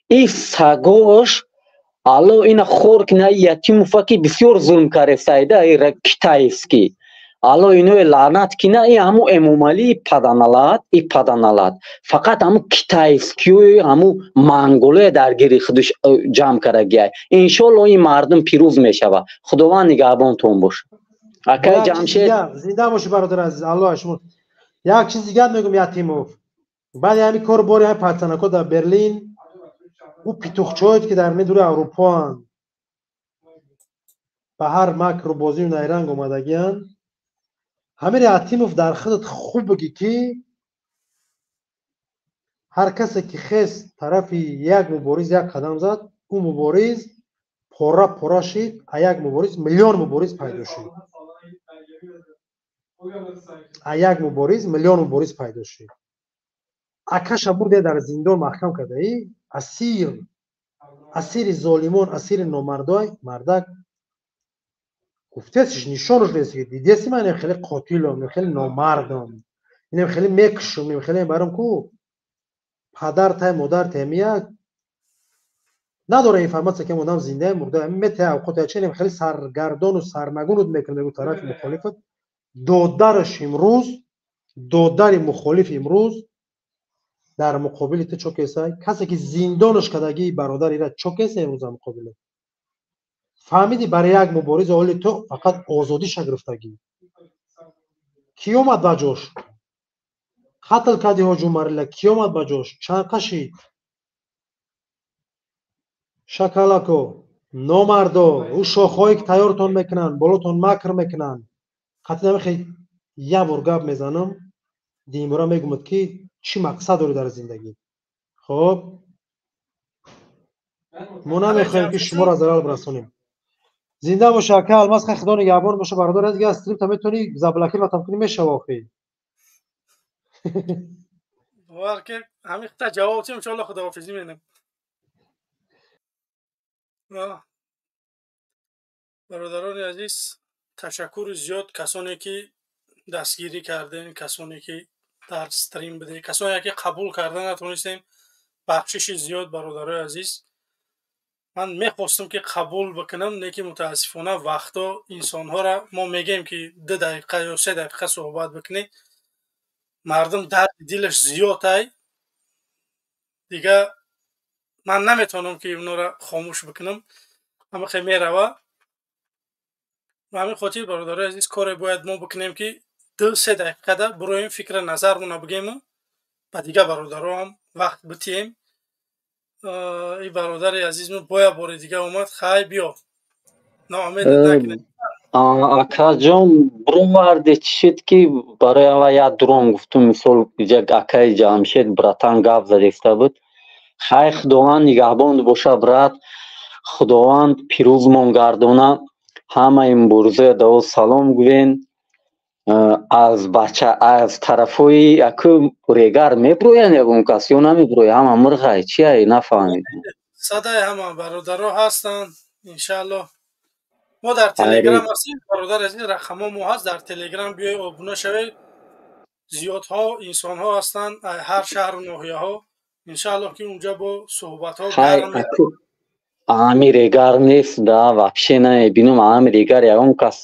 и сагош алло ина хор кина. Ятимова ки бисёр зулм каресайда ира китаевский, алло иное лаънат кина. И ҳаму Эмомалии паданалат, и паданалат фақат ҳаму китаевскиёи ҳаму монголоя дар гири худаш ҷамъ кардагиай. Иншолло ин мардум пирӯз мешавад. Худованд нигаҳбонтон бошад, акай Ҷамшед. Зинда бошӣ, бародар азиз, аллоҳ шумо. Як чиз дигар мегӯм, Ятимов, баъди ҳамин кор бори ҳамин пацанако дар Берлин, ӯ питуқчоед ки дар медури Аврупоанд, ба ҳар макру бозию найранг омадагианд. Ҳамин Ятимов, дар худат хуб бигӣ ки ҳар касе ки хес тарафи як мубориз як қадам зад, ӯ мубориз пора пора шид, а як мубориз миллион мубориз пайдо шуд, а як мубориз миллион мубориз пайдо шуд. Акаша бурде дар зиндон маҳкам кардаи, асир, асири золимон, асири номардой. Мардак гуфтесиш, нишонаш нест ки дидеси ман хеле қотилам, хеле номардам, инам хеле мекушам, инам хеле барам ку падар тай модар темия надора информация ки одам зинда мурда мете авқот яченем хеле саргардону сарнагунут мекунад. Мегу тарафи мухолифат додараш имрӯз, додари мухолиф имрӯз дар муқобили ту чокесай, касе ки зиндонаш кардагии бародар ира чокеса имрӯз дар муқобили. Фаҳмидӣ, барои як муборизи оли ту фақат озодиша гирифтагӣ. Кӣ омад ба ҷош? Қатл кардӣ ҳоҷи Умарила, кӣ омад ба ҷош? Чанд қашид? Шакалако, номардо, ӯ шохҳое ки тайёртон мекунанд, болотон макр мекунанд. Қатъи намехе як бор гап мезанам, димбора мегӯмад ки чӣ мақсад дорӣ дар зиндагӣ. Хоб, мо намехоҳем ки шуморо зарар расонем. Зинда боша, ака Алмаз, хай худо нигаҳбон боша, бародар. Аз дига стримта метавонӣ заблокироватам кунӣ, мешава охи. Бовар ки ҳамин хита ҷавоб тим, иншоалло худоҳофизӣ менам. Бародарони азиз, ташаккури зиёд касоне ки дастгирӣ кардем, касоне ки дар стрим будем, касоне ки қабул карда натонистем, бахшиши зиёд, бародарои азиз. Ман мехостам ки қабул бикунам, лекин мутаассифона вақтҳо инсонҳоро мо мегӯем ки 2 дақиқа ё 3 дақиқа суҳбат бикунед, мардум дарди дилаш зиёд ай, дига ман наметавонам ки онҳоро хомӯш бикунам, ҳамахе мерава. Ба ҳамин хотир, бародарои азиз, коре бояд мо бикунем ки 2-3 дақиқада бироем, фикра назармона бигему ба дигар бародароам вақт битиҳем. И бародари азизмо боя бори дига омад. Хай, биё, ноумедат накунед. Акаҷон, бироварде чӣ шуд ки барои ава як дрон гуфтум, мисол иҷа акаи Ҷамшед братан гап задеста буд. Хай, худованд нигаҳбон боша, брат, худованд пирӯзмон гардона. Ҳамаи муборизаи даво салом гӯен. Аз бача аз тарафҳои аку регар меброянд ягон кас ё намеброяд? Ҳама мурғай чиай, нафаҳмидам. Садаи ҳама бародаро ҳастанд, иншааллоҳ. Мо дар Телеграм ҳастем, бародар азиз, рақамҳо мо ҳаст дар Телеграм, биёй обуна шавед. Зиёдҳо инсонҳо ҳастанд ҳар шаҳру ноҳияҳо. Иншааллоҳ ки унҷа бо суҳбатҳо гарм. Ами регар нест да, вообще намебинам. Ами регар ягон кас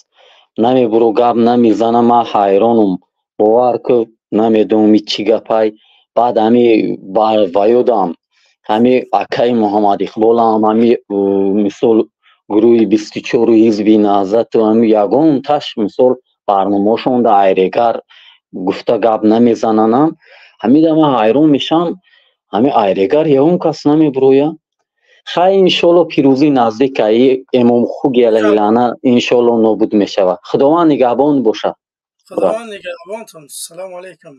намебуро, гап намезана. Ман ҳайронум, бовар ку, намедонам чӣ гапай. Баъд ами ваёдам, ҳами акаи Муҳаммад Иқболам, ҳами мисол гурӯҳи 24-у ҳизби Наҳзату ҳами ягонташ мисол барномаошонда айрегар гуфта гап намезананам. Ҳамида ман ҳайрон мешавам, ҳами айрегар ягон кас намебуроя. Хай, иншоалло пирӯзӣ наздик, аи Эмомхуги алайҳи иншоалло нобуд мешавад. Худованд нигаҳбон бошад. Худованд нигаҳбонтон. Салому алайкум.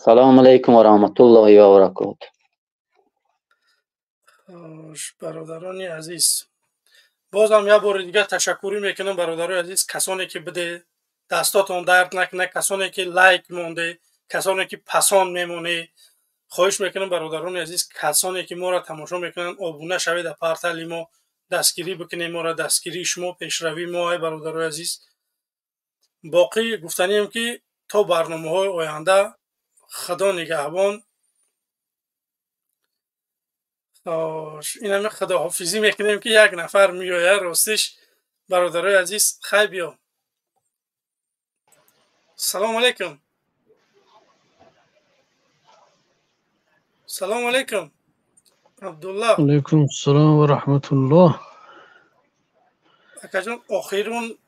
Салому алайкум ва раҳматуллоҳи ва баракоту. Хош, бародарони азиз, бозам як бори дигар ташаккурӣ мекунам, бародарои азиз, касоне ки биде дастотон дард накунад, касоне ки лайк монде, касоне ки пасон мемонед. Хоҳиш мекунам, бародарони азиз, касоне ки моро тамошо мекунанд, обуна шавед дар портали мо, дастгирӣ бикунед моро. Дастгирии шумо пешравии мо, ай бародарои азиз. Боқӣ гуфтанием ки то барномаҳои оянда Худо нигаҳбон. Инами худоҳофизӣ мекунем ки як нафар меояд. Ростиш, бародарои азиз, хай биё. Салому алайкум. Салому алайкум, Абдулло. Алайкум ассалом ва раҳматуллоҳ. Акаҷон,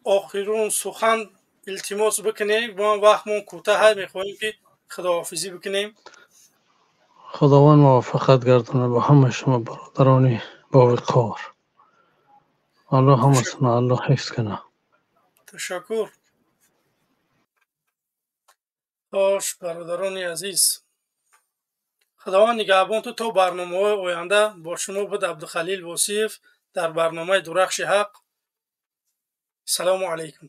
охирун сухан илтимос бикунем, мо вақтмон кӯтаҳ, мехоҳем ки худоҳофизӣ бикунем. Худованд муваффақат гардонад ба ҳамаи шумо бародарони бовиқор. Аллоҳ ҳамасона Аллоҳ ҳифз кунад. Ташаккур. Хош, бародарони азиз, Худованд нигаҳбон ту то барномаҳои оянда. Бо шумо буд Абдухалил Восиев дар барномаи Дурахши ҳақ. Салому алайкум.